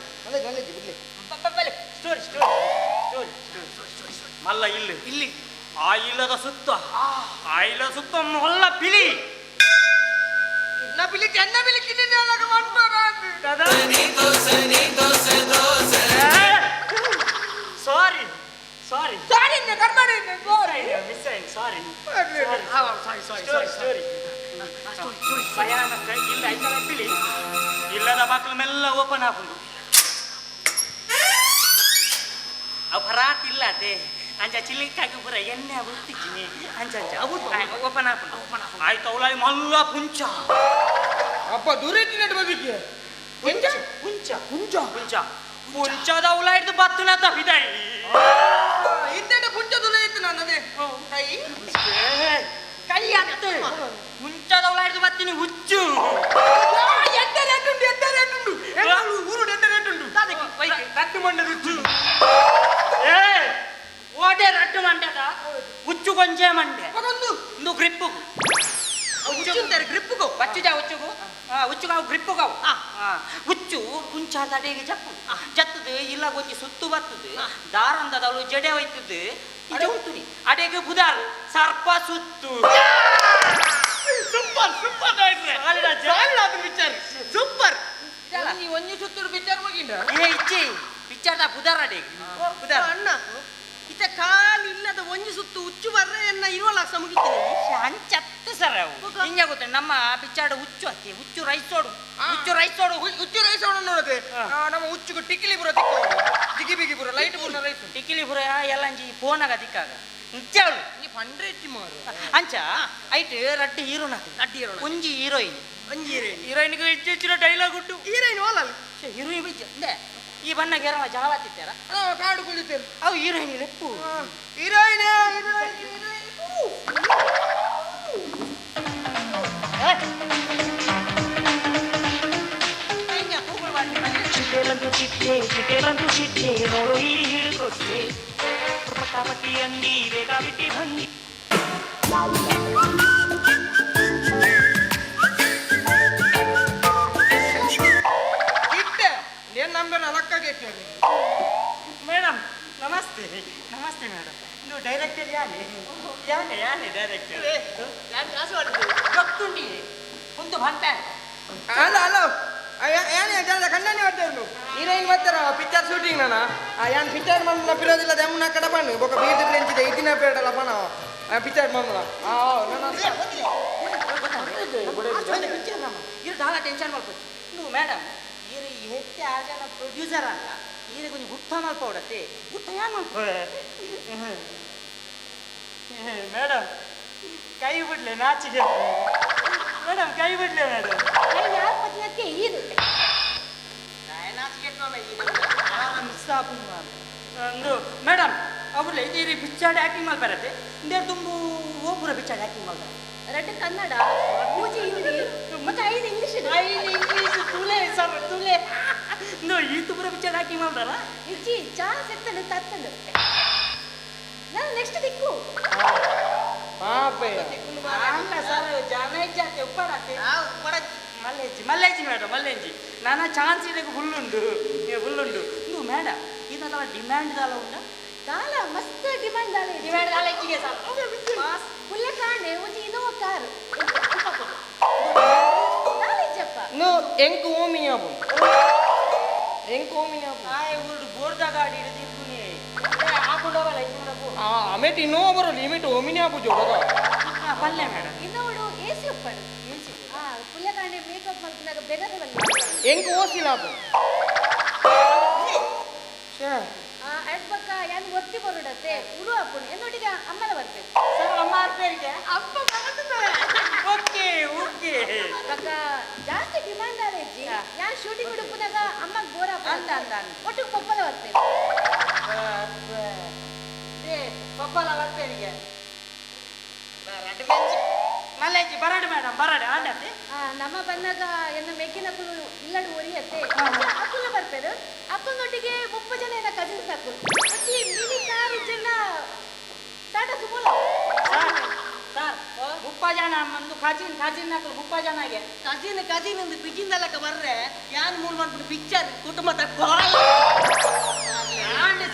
ಸ್ಟೋರಿ ಸ್ಟೋರಿ ಸ್ಟೋರಿ ಮಲ್ಲ ಇಲ್ಲು ಇಲ್ಲಿ ಆ ಇಲ್ಲದ ಸುತ್ತ ಆ ಇಲ್ಲದ ಸುತ್ತ ಮಲ್ಲ ಪಿಲಿ ನಾ ಪಿಲಿ ಚೆನ್ನ ಪಿಲಿ ಕಿನ್ನಿ ಸಾರಿ ಸಾರಿ ಸಾರಿ ಕರ್ಮಾಡಿ ಮಿಸ್ ಆಯ್ತು ಸಾರಿ ಸಾರಿ ಸಾರಿ ಸ್ಟೋರಿ ಸ್ಟೋರಿ ಭಯಾನಕ ಇಲ್ಲ ಐತಲ್ಲ ಪಿಲಿ ಇಲ್ಲದ ಬಾಗಿಲು ಮೆಲ್ಲ ಓಪನ್ ಆಪುಂಡು ಅವು ಪರಾತ್ ಇಲ್ಲ ಅದೇ ಅಂಚ ಚಿಲ್ಲಿಕ್ಕಾಗಿ ಪೂರ ಎಣ್ಣೆ ಬುತ್ತಿಜ್ಜಿನಿ ಅಂಚ ಅಂಚ ಓಪನ್ ಆಪುಂಡು ಆಯ್ತು ಅವಳಾಯಿ ಮಲ್ಲ ಪುಂಚ ಅಪ್ಪ ದೂರ ಇಟ್ಟಿನಟ್ಟು ಬದುಕಿ ಪುಂಚ ಪುಂಚ ಪುಂಚ ಪುಂಚ ಪುಂಚದ ಅವಳ ಹಿಡಿದು ಬತ್ತುನ ತಪ್ಪಿದಾಯಿ ಇದ್ದೇನೆ ಪುಂಚದ ಇತ್ತು ನಾನು ಅದೇ ಕೈ ಕೈ ಹತ್ತು ಪುಂಚದ ಅವಳ ಹಿಡಿದು ಬತ್ತೀನಿ ಹುಚ್ಚು ಎಡ್ಡೆ ರೇಟ್ ಉಂಟು ಎಡ್ಡೆ ರೇಟ್ ಉಂಟು ಊರು ಎಡ್ಡೆ ರೇಟ್ ಉಂಟು ರಟ್ಟು ಮಂಡದ ಹುಚ್ಚು ಏ ಓಡೆ ರಟ್ಟು ಮಂಡ್ಯದ ಹುಚ್ಚು ಕೊಂಚೆ ಮಂಡೆ ಒಂದು ಇಂದು ಗ್ರಿಪ್ಪು ಹುಚ್ಚುಂತಾರೆ ಗ್ರಿಪ್ಪುಗೋ ಬಚ್ಚುಜ ಹುಚ್ಚುಗು ಹುಚ್ಚುಗಾವು ಗ್ರಿಪ್ಪುಗಾವು ಹುಚ್ಚು ಕುಂಚಾದ ಅಡೆಗೆ ಜಪ್ಪು ಜತ್ತದು ಇಲ್ಲ ಗೊಂಜಿ ಸುತ್ತು ಬತ್ತದು ದಾರಂದದವಳು ಜಡೆ ಹೋಯ್ತದ್ದು ಇಂಚ ಉಂಟುನಿ ಅಡೆಗೆ ಬುದಾರ್ ಸರ್ಪ ಸುತ್ತು ಸೂಪರ್ ಸೂಪರ್ ಪಿಕ್ಚರ್ ಸೂಪರ್ ಒಂಜಿ ಸುತ್ತೂರು ಪಿಕ್ಚರ್ ಮುಗಿಂಡ ಏ ಇಚ್ಚಿ ಪಿಕ್ಚರ್ದ ಬುದಾರ್ ಅಡೆಗೆ ಬುದಾರ್ ಅಣ್ಣ ಇತ್ತ ಕಾಲು ಇಲ್ಲದ ಒಂಜಿ ಸುತ್ತು ಹುಚ್ಚು ಬರ್ರೆ ಎನ್ನ ಇರುವಲ್ಲ ಮುಗಿತೀನಿ ಅಂಚತ್ತು ಸರ್ ಅವು ಹಿಂಗೆ ಗೊತ್ತ ನಮ್ಮ ಪಿಕ್ಚರ್ ಹುಚ್ಚು ಅತ್ತಿ ಹುಚ್ಚು ರೈಸೋಡು ಹುಚ್ಚು ರೈಸೋಡು ಹುಚ್ಚು ರೈಸೋಡು ನೋಡದೆ ನಮ್ಮ ಹುಚ್ಚುಗು ಟಿಕ್ಲಿ ಬುರ ತಿಕ್ಕ ಜಿಗಿ ಬಿಗಿ ಬುರ ಲೈಟ್ ಬುರ ರೈಸ್ ಟಿಕ್ಲಿ ಬುರ ಎಲ್ಲ ಅಂಜಿ ಫೋನಾಗ ತಿಕ್ಕಾಗ ನಿಚ್ಚವಳು ಈ ಪಂಡ್ರೆ ಎಚ್ಚಿ ಮಾರು ಅಂಚ ಐಟ್ ರಡ್ಡು ಹೀರೋನ ರಡ್ಡು ಹೀರೋನ ಒಂಜಿ ಹೀರೋಯಿನ್ ಒಂಜಿ ಹೀರೋಯಿನ್ ಹೀರೋಯಿನ್ಗೆ ಹೆಚ್ಚು ಹೆಚ್ಚಿನ ಡೈಲಾಗ್ ಉಂಟು ಹೀರೋಯಿನ್ ಓಲಲ್ಲ ಹೀರೋಯಿನ್ ಬಿಜ್ಜ ಅಂದೆ ಈ ಬಣ್ಣ ಗೆರವ ಜಾವಾತಿತ್ತಾರ ಕಾಡು ಕುಳಿತೇರು ಅವು ಹೀರೋಯಿನ್ ಲೆಪ್ಪು ಹೀರೋಯಿನ್ ಹೀರೋಯಿನ್ ಚಿಟ್ಟೆಲಂದು ಚಿಟ್ಟೆ ಚಿಟ್ಟೆಲಂದು ಚಿಟ್ಟೆ ನೋಡು ಈ ಹಿಡುಕೊಟ್ಟೆ ಪಟಾಪಟಿ ಅಂಗಿ ಬೇಗ ಬಿಟ್ಟಿ ಭಂಗಿ ಇಟ್ಟೆ నేను ನಂಬರ್ ಅಲಕ್ಕಾಗೆ ಮೇಡಮ್ ನಮಸ್ತೆ ನಮಸ್ತೆ ಮೇಡಮ್ ನೀವು ಡೈರೆಕ್ಟರ್ ಯಾನೆ ಯಾನೆ ಯಾನೆ ಡೈರೆಕ್ಟರ್ ಯಾನ್ ಕಾಸು ಮಾಡ್ತೀನಿ ಗೊತ್ತುಂಡಿ ಒಂದು ಬಂತ ಅಲ್ಲ ಅಲ್ಲ ಯಾನೆ ಜನ ಕಣ್ಣನೆ ಬರ್ತಾರೆ ಹೀರೋಯಿನ್ ಬರ್ತಾರ ಪಿಕ್ಚರ್ ಶೂಟಿಂಗ್ ನಾನ ಯಾನ್ ಪಿಕ್ಚರ್ ಮಲ್ಪುನ ಪಿರೋದಿಲ್ಲ ದಮ್ಮನ ಕಡ ಬಣ್ಣು ಬೊಕ ಬೀರ್ದ ಬ್ರೆಂಚಿದೆ ಇದಿನ ಪೇಡಲ್ಲ ಪಣ ಪಿಕ್ಚರ್ ಮಲ್ಪುನ ಆ ನನ್ನ ಇರು ದಾಲ ಟೆನ್ಷನ್ ಮಾಡ್ಕೊಚ್ಚು ನೀವು ಮೇಡಮ್ ಇರು ಹೆಚ್ಚು ಆರು ಜನ ಪ್ರೊಡ್ಯೂಸರ್ ಅಲ್ಲ ಈರೆ ಕೊಂಚ ಗುತ್ತ ಮಲ್ಪವಡತ್ತೆ ಗುತ್ತ ಯಾನ್ ಮಲ್ಪ ಮೇಡಮ್ ಕೈ ಬಿಡ್ಲೆ ನಾಚಿಗೆ ಮೇಡಮ್ ಕೈ ಬಿಡ್ಲೆ ಮೇಡಮ್ ಕೈ ಯಾರು ಪತ್ತಿನಕ್ಕೆ ಇದು ಮಿಸ್ ಆಪುಂಡು ಮೇಡಮ್ ಅವ್ರಲ್ಲ ಇದು ಪಿಕ್ಚರ್ ಆ್ಯಕ್ಟಿಂಗ್ ಮಲ್ಪರತ್ತೆ ಇಂದೇರು ತುಂಬ ಓಪುರ ಪಿಕ್ಚರ್ ಆ್ಯಕ್ಟಿಂಗ್ ಮಲ್ತಾರೆ ரெண்டு ಕನ್ನಡ ಮೂಜಿ ಹಿಂದಿ ಮತ್ತೆ ಐದು ಇಂಗ್ಲಿಷ್ ಐದು ಇಂಗ್ಲಿಷ್ ತುಲೆ ಸರ್ ತುಲೆ ಇಂದು ಈ ತುಪುರ ಪಿಕ್ಚರ್ ಆ್ಯಕ್ಟಿಂಗ್ ಮಾಡ್ತಾರ ಇಜ್ಜಿ ಚಾನ್ಸ್ ಎತ್ತಲು ತತ್ತಲು ನಾನು ನೆಕ್ಸ್ಟ್ ದಿಕ್ಕು ಅಲ್ಲ ಸರ್ ಜನ ಇಜ್ಜಾತೆ ಉಪ್ಪಡತ್ತೆ ಮಲ್ಲೇಜಿ ಮಲ್ಲೇಜಿ ಮೇಡಮ್ ಮಲ್ಲೇಜಿ ನನ್ನ ಚಾನ್ಸ್ ಇದಕ್ಕೆ ಫುಲ್ ಉಂಟು ಫುಲ್ ಉಂಟು ಇಂದು ಮೇಡಮ್ ಇದೆಲ್ಲ ಡಿಮ್ಯಾಂಡ್ ದಾಲ ಉಂಟಾ ದಾಲ ಮಸ್ತ್ ಡಿಮ್ಯಾಂಡ್ ದಾಲ ಡಿಮ್ಯಾಂಡ್ ದಾಲ ಇಜ್ಜಿಗೆ ಸರ್ ಪುಲ್ಲ ಕಾಣೆ ಒಂಜಿ ಇನೋವಾ ಕಾರ್ ದಾಲ ಇಜ್ಜಪ್ಪ ನು ಎಂಕ್ ಓಮಿನಿ ಆಪು ಎಂಕ್ ಓಮಿನಿ ಆಪು ಆಯ್ ಊರು ಬೋರ್ದ ಗಾಡಿ ಹಿಡಿದಿರ್ತೀನಿ ಹಾಕೊಂಡವಲ್ಲ ಇಜ್ಜಿಗೆ ಆ ಅಮೇಟ್ ಇನೋವಾ ಬರೋ ಲಿಮಿಟ್ ಓಮಿನಿ ಆಪು ಜೋಡದ ಪಲ್ಯ ಮೇಡಮ್ ಇನ್ನೋಡು ಎ ಸಿ ಉಪ್ಪಡು ಆ ಪುಲ್ಲ ಕಾಣೆ ಮೇಕಪ್ ಮಲ್ಪನಾಗ ಬೆಗರ ಬಲ್ಲ ಎಂಕ್ ಓಸಿಲ ಆಪು ಅಡ್ಬಕ್ಕ ಯಾನ್ ಒತ್ತಿ ಬರೋಡತ್ತೆ ಉಡು ಹಾಪುಣಿ എന്നೊಟ್ಟಿಗೆ ಅಮ್ಮನ ಬರ್ಬೇಕು ಸರ್ ಅಮ್ಮ ಅರ್ಪೇರಿಗೆ ಅಪ್ಪ ಬರ್ತದೆ ಓಕೆ ಓಕೆ ಬಕ್ಕ ಜಾಸ್ತಿ ಡಿಮಾಂಡ್ ಆರೇಜಿ ಯಾನ್ ಶೂಟಿಂಗ್ ಉಡುಪುನಾಗ ಅಮ್ಮಗ್ ಬೋರ್ ಅಂದ, ಅಂದ, ಅಂದ. ಒಟ್ಟಿಗೆ ಪಪ್ಪಲ ಬರ್ತೇವೆ ಏ ಪಪ್ಪಲ ಬರ್ಪೇರಿಗೆ ಮಲ್ಲೇಜಿ ಬರಡು ಮೇಡಮ್ ಬರಡು ಆಂಡತ್ತೆ ನಮ್ಮ ಬಂದಾಗ ಎನ್ನ ಮೆಕ್ಕಿನ ಕುಲು ಇಲ್ಲಡು ಒರಿಯತ್ತೆ ಅಕ್ಕುಲ ಬರ್ಪೇರು ಅಕ್ಕನೊಟ್ಟಿಗೆ 30 ಜನ ಏನ ಕಜಿನ್ಸ್ ಹಾಕು ಮತ್ತೆ ಮಿನಿ ಕಾರ್ ಜನ ಟಾಟಾ ಸುಮೋಲ ಸರ್ 30 ಜನ ಒಂದು ಕಜಿನ್ ಕಜಿನ್ ಹಾಕಲು 30 ಜನಗೆ ಕಜಿನ್ ಕಜಿನ್ ಒಂದು ಪಿಜಿನ್ ದಲಕ ಬರ್ರೆ ಯಾನ್ ಮೂಲ್ ಮಾಡ್ಬಿಟ್ಟು ಪಿಕ್ಚರ್ ಕುಟುಂಬ ತಕ್ಕ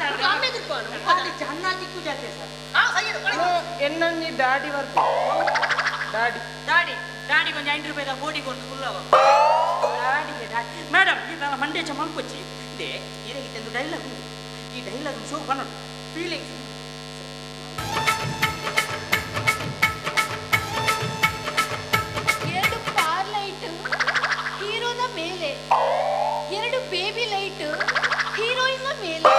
ಸರ್ ಚೆನ್ನಾಗಿ ಜಾತೆ ಸರ್ ಎನ್ನಂಜಿ ದಾಡಿ ಬರ್ಪು ದಾಡಿ ದಾಡಿ ದಾಡಿ ಕೊಂಚ 5 ರೂಪಾಯಿದ ಕೋಡಿ ಕೊಂಡು ಫುಲ್ ಅವ ದಾಡಿಗೆ ದಾಡಿ ಮೇಡಮ್ ಈ ನನ್ನ ಮಂಡ್ಯ ಚಮಲ್ಕೊಚ್ಚಿ they ಇರಗಿತ್ತೆಂದು ಡೈಲಾಗ್ ಉಂಟು ಈ ಡೈಲಾಗ್ ಶೋ ಬನ್ನೋಡು ಫೀಲಿಂಗ್ಸ್ ಎರಡು ಪಾರ್ ಲೈಟ್ ಹೀರೋನ ಮೇಲೆ, ಎರಡು ಬೇಬಿ ಲೈಟ್ ಹೀರೋಯಿನ್ ಮೇಲೆ,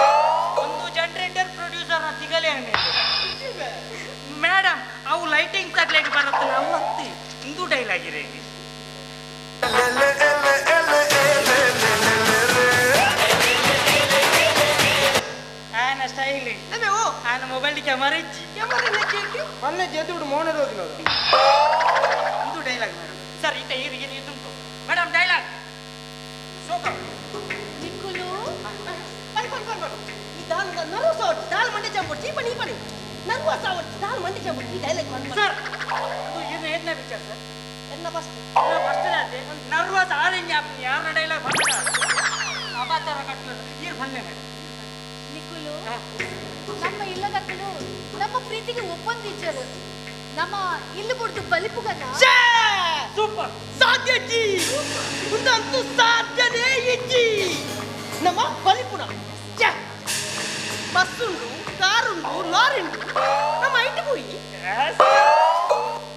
ಒಂದು ಜನರೇಟರ್ ಪ್ರೊಡ್ಯೂಸರ್ ತಿಗಲೇ ಮೇಡಮ್ ಅವು ಲೈಟಿಂಗ್ ತಗ್ಲಿಕ್ಕೆ ಬರುತ್ತೆ ನಾವು ಹತ್ತಿ ಇಂದು ಡೈಲಾಗ್ ಇರೇ ಆನ ಸ್ಟೈಲ್ ಆನ ಮೊಬೈಲ್ ಕ್ಯಾಮರಾ ಇಚ್ಚಿ ಮೊನ್ನೆ ಜೆದುಡು ಮೋನ ರೋದಿನ ಇಂದು ಡೈಲಾಗ್ ಮೇಡಮ್ ಸರ್ ಇತ್ತ ಇರು ಇರು ಇದುಂಟು ಮೇಡಮ್ ಡೈಲಾಗ್ ಸೋಕ ನಿಕ್ಕುಲು ಬನ್ನಿ ಬನ್ನಿ ಬನ್ನಿ ಬನ್ನಿ ಈ ದಾಲ್ ನರ್ವಸ್ ಆವಡ್ತು ದಾಲ್ ಮಂಡೆ ಚಂಪೊಡ್ಚಿ ಈ ಬನ್ನಿ ಈ ಬನ್ನಿ ನರ್ವಸ್ ಆವಡ್ತು ದಾಲ್ ಮಂಡೆ ಚಂಪೊಡ್ಚಿ ಈ ಡೈಲಾಗ್ ಮಾಡಿ ಸರ್ ಇದು ಇನ್ನು ಏನ ಪಿಕ್ಚರ್ ಸರ್ ಎನ್ನ ಫಸ್ಟ್ ಫಸ್ಟ್ ಅದೇ ನರ್ವಸ್ ಆರೆಂಜ್ ಆಪ್ ಯಾರ ಡೈಲಾಗ್ ಬಂದ ಅಬಾತರ ಕಟ್ಟು ಇರು ಬನ್ನಿ ಮೇಡಮ್ ನಿಕ್ಕುಲು ನಮ್ಮ ಇಲ್ಲದಕ್ಕಲು ನಮ್ಮ ಪ್ರೀತಿಗೆ ಒಪ್ಪಂದಿಜ್ಜರು ನಮ್ಮ ಇಲ್ಲು ಬುಡ್ದು ಬಲಿಪುಗನ ಸೂಪರ್ ಸಾಧ್ಯ ಜಿ ಉಂದಂತೂ ಸಾಧ್ಯನೇ ಇಜ್ಜಿ ನಮ್ಮ ಬಲಿಪುನ ಬಸ್ ಉಂಡು ಕಾರ್ ಉಂಡು ಲಾರಿ ಉಂಡು ನಮ್ಮ ಐಟು ಪೋಯಿ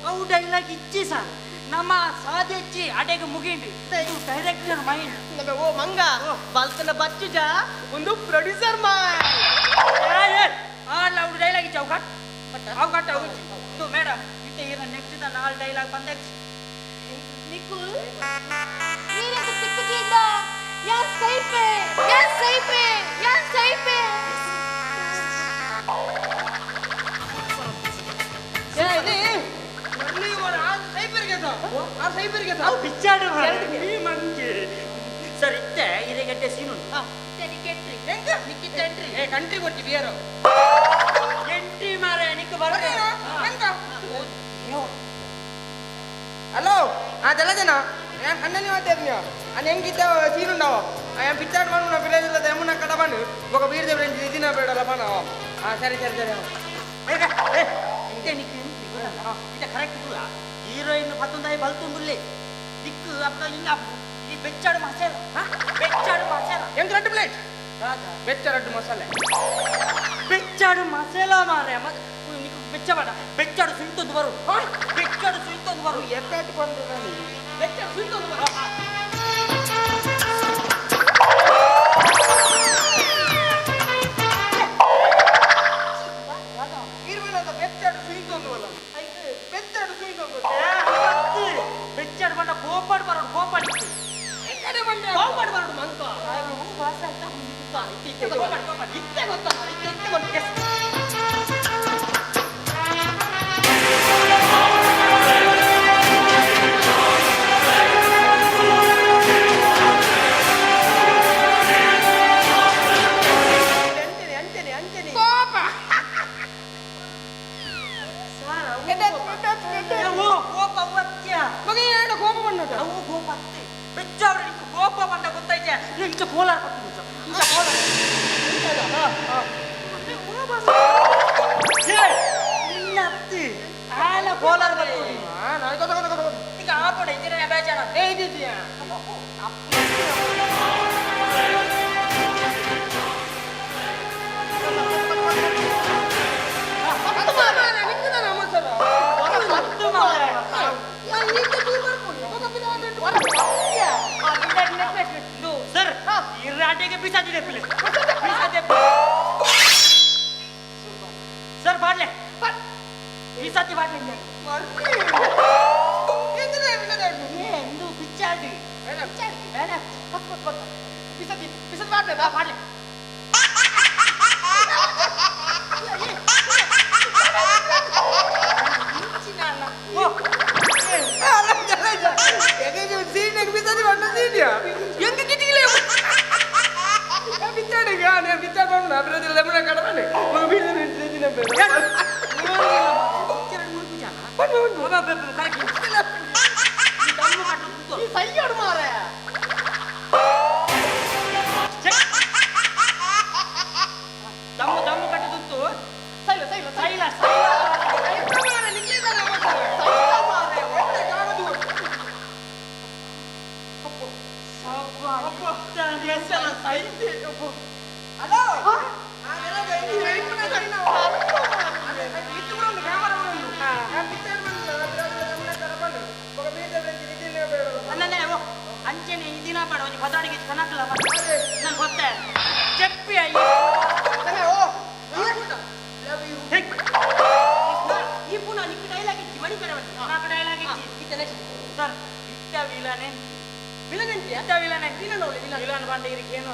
ಅವು ಡೈಲಾಗ್ ಇಚ್ಚಿ ಸರ್ ನಮ್ಮ ಸಾಧ್ಯ ಇಚ್ಚಿ ಅಡೆಗೆ ಮುಗಿಂಡು ಇದು ಡೈರೆಕ್ಟರ್ ಮೈಂಡ್ ನಮ್ಮ ಓ ಮಂಗ ಬಲ್ತನ ಬಚ್ಚುಜ ಒಂದು ಪ್ರೊಡ್ಯೂಸರ್ ಮೈಂಡ್ ಅಲ್ಲ ಅವ್ರು ಡೈಲಾಗ್ ಇಚ್ಚಿ ಅವು ಕಟ್ ಅವು ಕಟ್ ಅವು ಇದು ಮೇಡಮ್ ಇತ್ತೆ ಇರ ನೆಕ್ಸ್ಟ್ the ನಾಲ್ ಡೈಲಾಗ್ ಬಂದ ನಿಕುಲ್ ನೀರೆಂದು ತಿಕ್ಕುಜಿಂದ ಯಾ ಸೈಪೆ ಯಾ ಸೈಪೆ ಯಾ ಸೈಪೆ ಅವು ಬಿಚ್ಚಾಡು ಈ ಮಂಗೆ ಸರ್ ಇತ್ತೆ ಇರೆಗಡ್ಡೆ ಸೀನ್ ಉಂಟು ಏ ಕಂಟ್ರಿ ಕೊಡ್ತಿ ಬಿಯರ್ ಎಂಟ್ರಿ ಮಾರ ನಿಕ್ ಬರ ಹಲೋ ಆ ಜಲಜನ ഞാൻ കണ്ണനി മാറ്റായിരുന്നു അന്ന് ಎಂಗಿದ್ದ ಸೀನ್ ಉಂಡಾವ ಆ ಪಿಕ್ಚರ್ ಮಣ್ಣು ಪಿರೇಜಿಲ್ಲ ಯಮುನ ಕಡ ಬಣ್ಣು ಬೊಕ ಬೀರ್ದ ಬ್ರೆಂಚ್ ಇದಿನ ಬೇಡಲ್ಲ ಬಣ್ಣ ಆ ಸರಿ ಸರಿ ಸರಿ ಇತ್ತೆ ನಿಕ್ಕು ಇತ್ತೆ ಕರೆಕ್ಟ್ ಕುಲ್ಲ ಹೀರೋಯಿನ್ ಪತ್ತೊಂದಾಯಿ ಬಲ್ತೊಂದುಲ್ಲೆ ದಿಕ್ಕು ಅಪ್ಪ ಹಿಂಗ ಈ ಬೆಚ್ಚಾಡು ಮಸಾಲ ಬೆಚ್ಚಾಡು ಮಸಾಲ ಎಂಕ್ ರಡ್ಡು ಪ್ಲೇಟ್ ಬೆಚ್ಚ ರಡ್ಡು ಮಸಾಲೆ ಬೆಚ್ಚಾಡು ಮಸಾಲ ಮಾರ್ರೆ ನಿಕ್ಕು ಬೆಚ್ಚ ಬೇಡ ಬೆಚ್ಚಾಡು ಸುಂತೊಂದು ಬರು ಬೆಚ್ಚಾಡು ಸುಂತೊಂದು ಬರು ಎತ್ತಾಟು ಬಂದು ಬೆಚ್ಚಾಡು ಸುಂತೊಂದು ಬರು ಬೆಚ್ಚಾಡು ಸುಂತೊಂದು ಬಲ್ಲ ಬೆಚ್ಚಾಡು ಸುಂತೊಂದು ಬೆಚ್ಚಾಡು ಬಂಡ ಕೋಪಾಡು ಬರೋಡು ಕೋಪಾಡಿ ಕೋಪಾಡು ಬರೋಡು ಮಂಕ ಇತ್ತೆ ಗೊತ್ತ ಇತ್ತೆ ಗೊತ್ತ ಕೋಪ ಕೋಪ ಕೋಪ ಬಂದದ ಅವು ಕೋಪ ಅತ್ತೆ ಬೆಚ್ಚಾವ್ರೆ ನಿಂಗೆ ಕೋಪ ಬಂದ ಗೊತ್ತಾಯ್ತಾ ಇಂಚ ಕೋಲಾರ ಪಟ್ಟು ಇಂಚ ಕೋಲಾರ ನಿನ್ನ ಅತ್ತಿ ಆಲ ಕೋಲಾರ ಬರ್ತದೆ ಈಗ ಆಪಡ ಇಂಜಿನ ಬೇಜಾರ ಏ ಇದೆಯಾ ಸರ್ ಇರಾಟೆಗೆ ಬಿಸಾದಿದೆ ಪ್ಲೇಸ್ ಸರ್ ಬಾಡ್ಲೆ ಈ ಸತಿ ಬಾಡ್ಲೆ ಎಂದು ಬಿಚ್ಚಾಡಿ ಬೇಡ ಬಿಸತಿ ಬಿಸತ್ ಬಾಡ್ಲೆ ಬಾ ಬಾಡ್ಲೆ ದಮ್ಮು ದಮ್ಮು ಕಟ್ಟುತ್ತಿತ್ತು ಸೈಲ ಸೈಲ ಸೈಲ ಅಂಚೆನೆ ಈ ದಿನ ಬೇಡ ಒಂಜಿ ಬದಾಣಿಗೆ ಕನಕಲ್ಲ ನಾನು ಗೊತ್ತೇ ಚೆಪ್ಪಿ ಅಯ್ಯ ಈ ಪುನಃ ನಿಕ್ಕ ಡೈಲಾಗ್ ಇಚ್ಚಿ ಮಣಿ ಪರ నాకు ಡೈಲಾಗ್ ಇಚ್ಚಿ ಸರ್ ಇತ್ತ ವಿಲನೆ ವಿಲನ್ ಎಂತ ವಿಲನ್ ವಿಲನ್ ಓಲೆ ವಿಲನ್ ವಿಲನ್ ಬಂಡ ಇರಿಗೆ ಏನು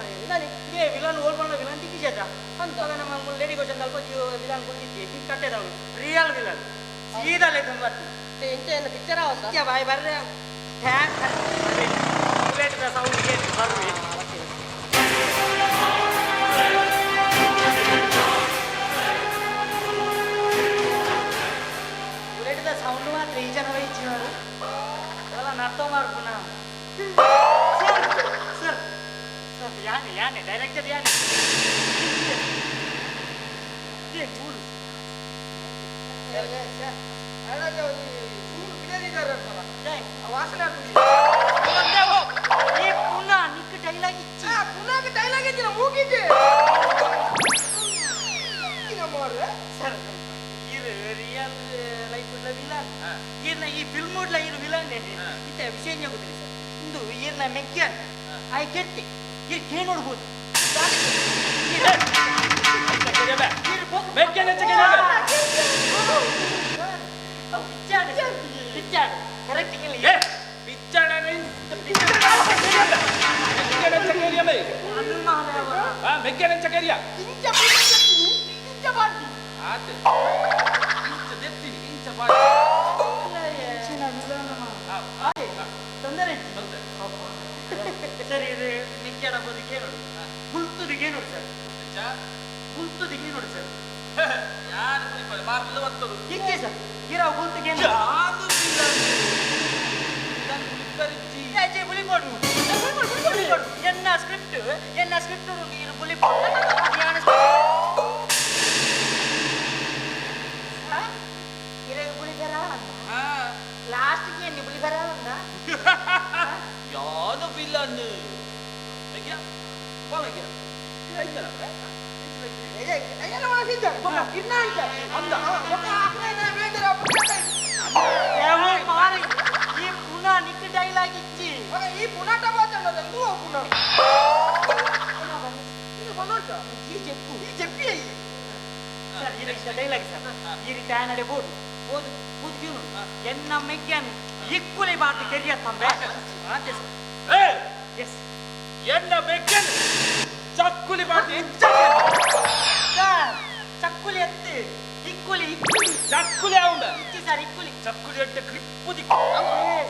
ಏ ವಿಲನ್ ಓಲ್ ಬಂಡ ವಿಲನ್ ತಿಕ್ಕಿಸದ ಅಂತ ನಮ್ಮ ಲೇಡಿ ಗೋಚನ್ ಅಲ್ಪ ವಿಲನ್ ಕುಂತಿದ್ದೆ ಕಟ್ಟೆದವಳು ರಿಯಲ್ ವಿಲನ್ ಸೀದಾ ಲೇಖನ್ ಬರ್ತಿ ಎಂಚ ಏನು ಪಿಕ್ಚರ್ ಆವತ್ತ ಬಾಯ್ ಬರ್ರೆ thank ಬುಲೆಟ್ ಸೌಂಡ್ ಬರ್ರಿ ಬುಲೆಟ್ ಸೌಂಡ್ ಮಾತ್ರ ಈ ಜನ ಇಚ್ಚಿನವರು ಅಲ್ಲ ನರ್ತೋ ಮಾರ್ಪುನ ಸರ್ ಸರ್ ಸರ್ ಯಾನೆ ಯಾನೆ ಡೈರೆಕ್ಟರ್ ಯಾನೆ ವಾಸನೆ ಈ ಪುನಃ ನಿಕ್ಕ ಡೈಲಾಗ್ ಇಚ್ಚಿ ಪುನಃ ಡೈಲಾಗ್ ಇಚ್ಚಿನ ಮೂಗಿದ್ದೆ ಸರ್ ಇರು ರಿಯಲ್ ಲೈಫ್ ವಿಲನ್ ಈರ್ನ ಈ ಫಿಲ್ಮ್ ಉಡ್ಲ ಇರು ವಿಲನ್ ಇತ್ತ ವಿಷಯ ಗೊತ್ತಿಲ್ಲ ಸರ್ ಇಂದು ಈರ್ನ ಮೆಕ್ಯಾನ್ ಆಯ್ ಕೆತ್ತಿ ಇರ್ ಕೇ ನೋಡ್ಬೋದು ಕರೆಕ್ಟ್ ತೊಂದರೆ ಸರ್ ಇದು ಮಿಕ್ಕಾಡ ಬೋದಿಗೆ ನೋಡಿ ಗುಲ್ತುದಿಗೆ ನೋಡಿ ಸರ್ ಗುಲ್ತುದಿಗೆ ನೋಡಿ ಸರ್ ಯಾರು ಕುಲಿಪಲ್ಲ ಮಾರ್ಲು ಬರ್ತದು ಇಚ್ಚೆ ಸರ್ ಇರೋ ಗುಲ್ತಿಗೆ ಬುಲಿಪೋಡು ಬುಲಿಪೋಡು ಎನ್ನ ಸ್ಕ್ರಿಪ್ಟ್ ಎನ್ನ ಸ್ಕ್ರಿಪ್ಟ್ ಇರು ಬುಲಿಪೋಡು ಮೆಗ್ಯ ಬಾ ಮೆಗ್ಯ ಈ ಪುನಃ ನಿಕ್ ಡೈಲಾಗ್ ಇಚ್ಚಿ ಈ ಪುನಾಟ ಮಾತಾಡೋದು ಪುನಃ ಈ ಜೆಪ್ಪು ಈ ಜೆಪ್ಪಿ ಸರ್ ಈ ರೀತಿ ಡೈಲಾಗ್ ಸರ್ ಈ ರೀತಿ ಆನಡೆ ಬೋರ್ಡು ಓದು ಕೂದ್ಕಿನು ಎನ್ನ ಮೆಗ್ಯನ್ ಇಕ್ಕುಲಿ ಬಾರ್ದು ಕೆರಿಯ ತಂಬೆ ಎಸ್ ಎನ್ನ ಮೆಗ್ಯನ್ ಚಕ್ಕುಲಿ ಬಾರ್ದು ಎಂಚ ಸರ್ ಚಕ್ಕುಲಿ ಎತ್ತಿ ಇಕ್ಕುಲಿ ಇಕ್ಕುಲಿ ಚಕ್ಕುಲಿ ಅವಂಬ ಇಚ್ಚಿ ಸರ್ ಇಕ್ಕುಲಿ ಚಕ್ಕುಲಿ ಎಡ್ಡೆ ಗ್ರಿಪ್ಪು ದಿಕ್ಕು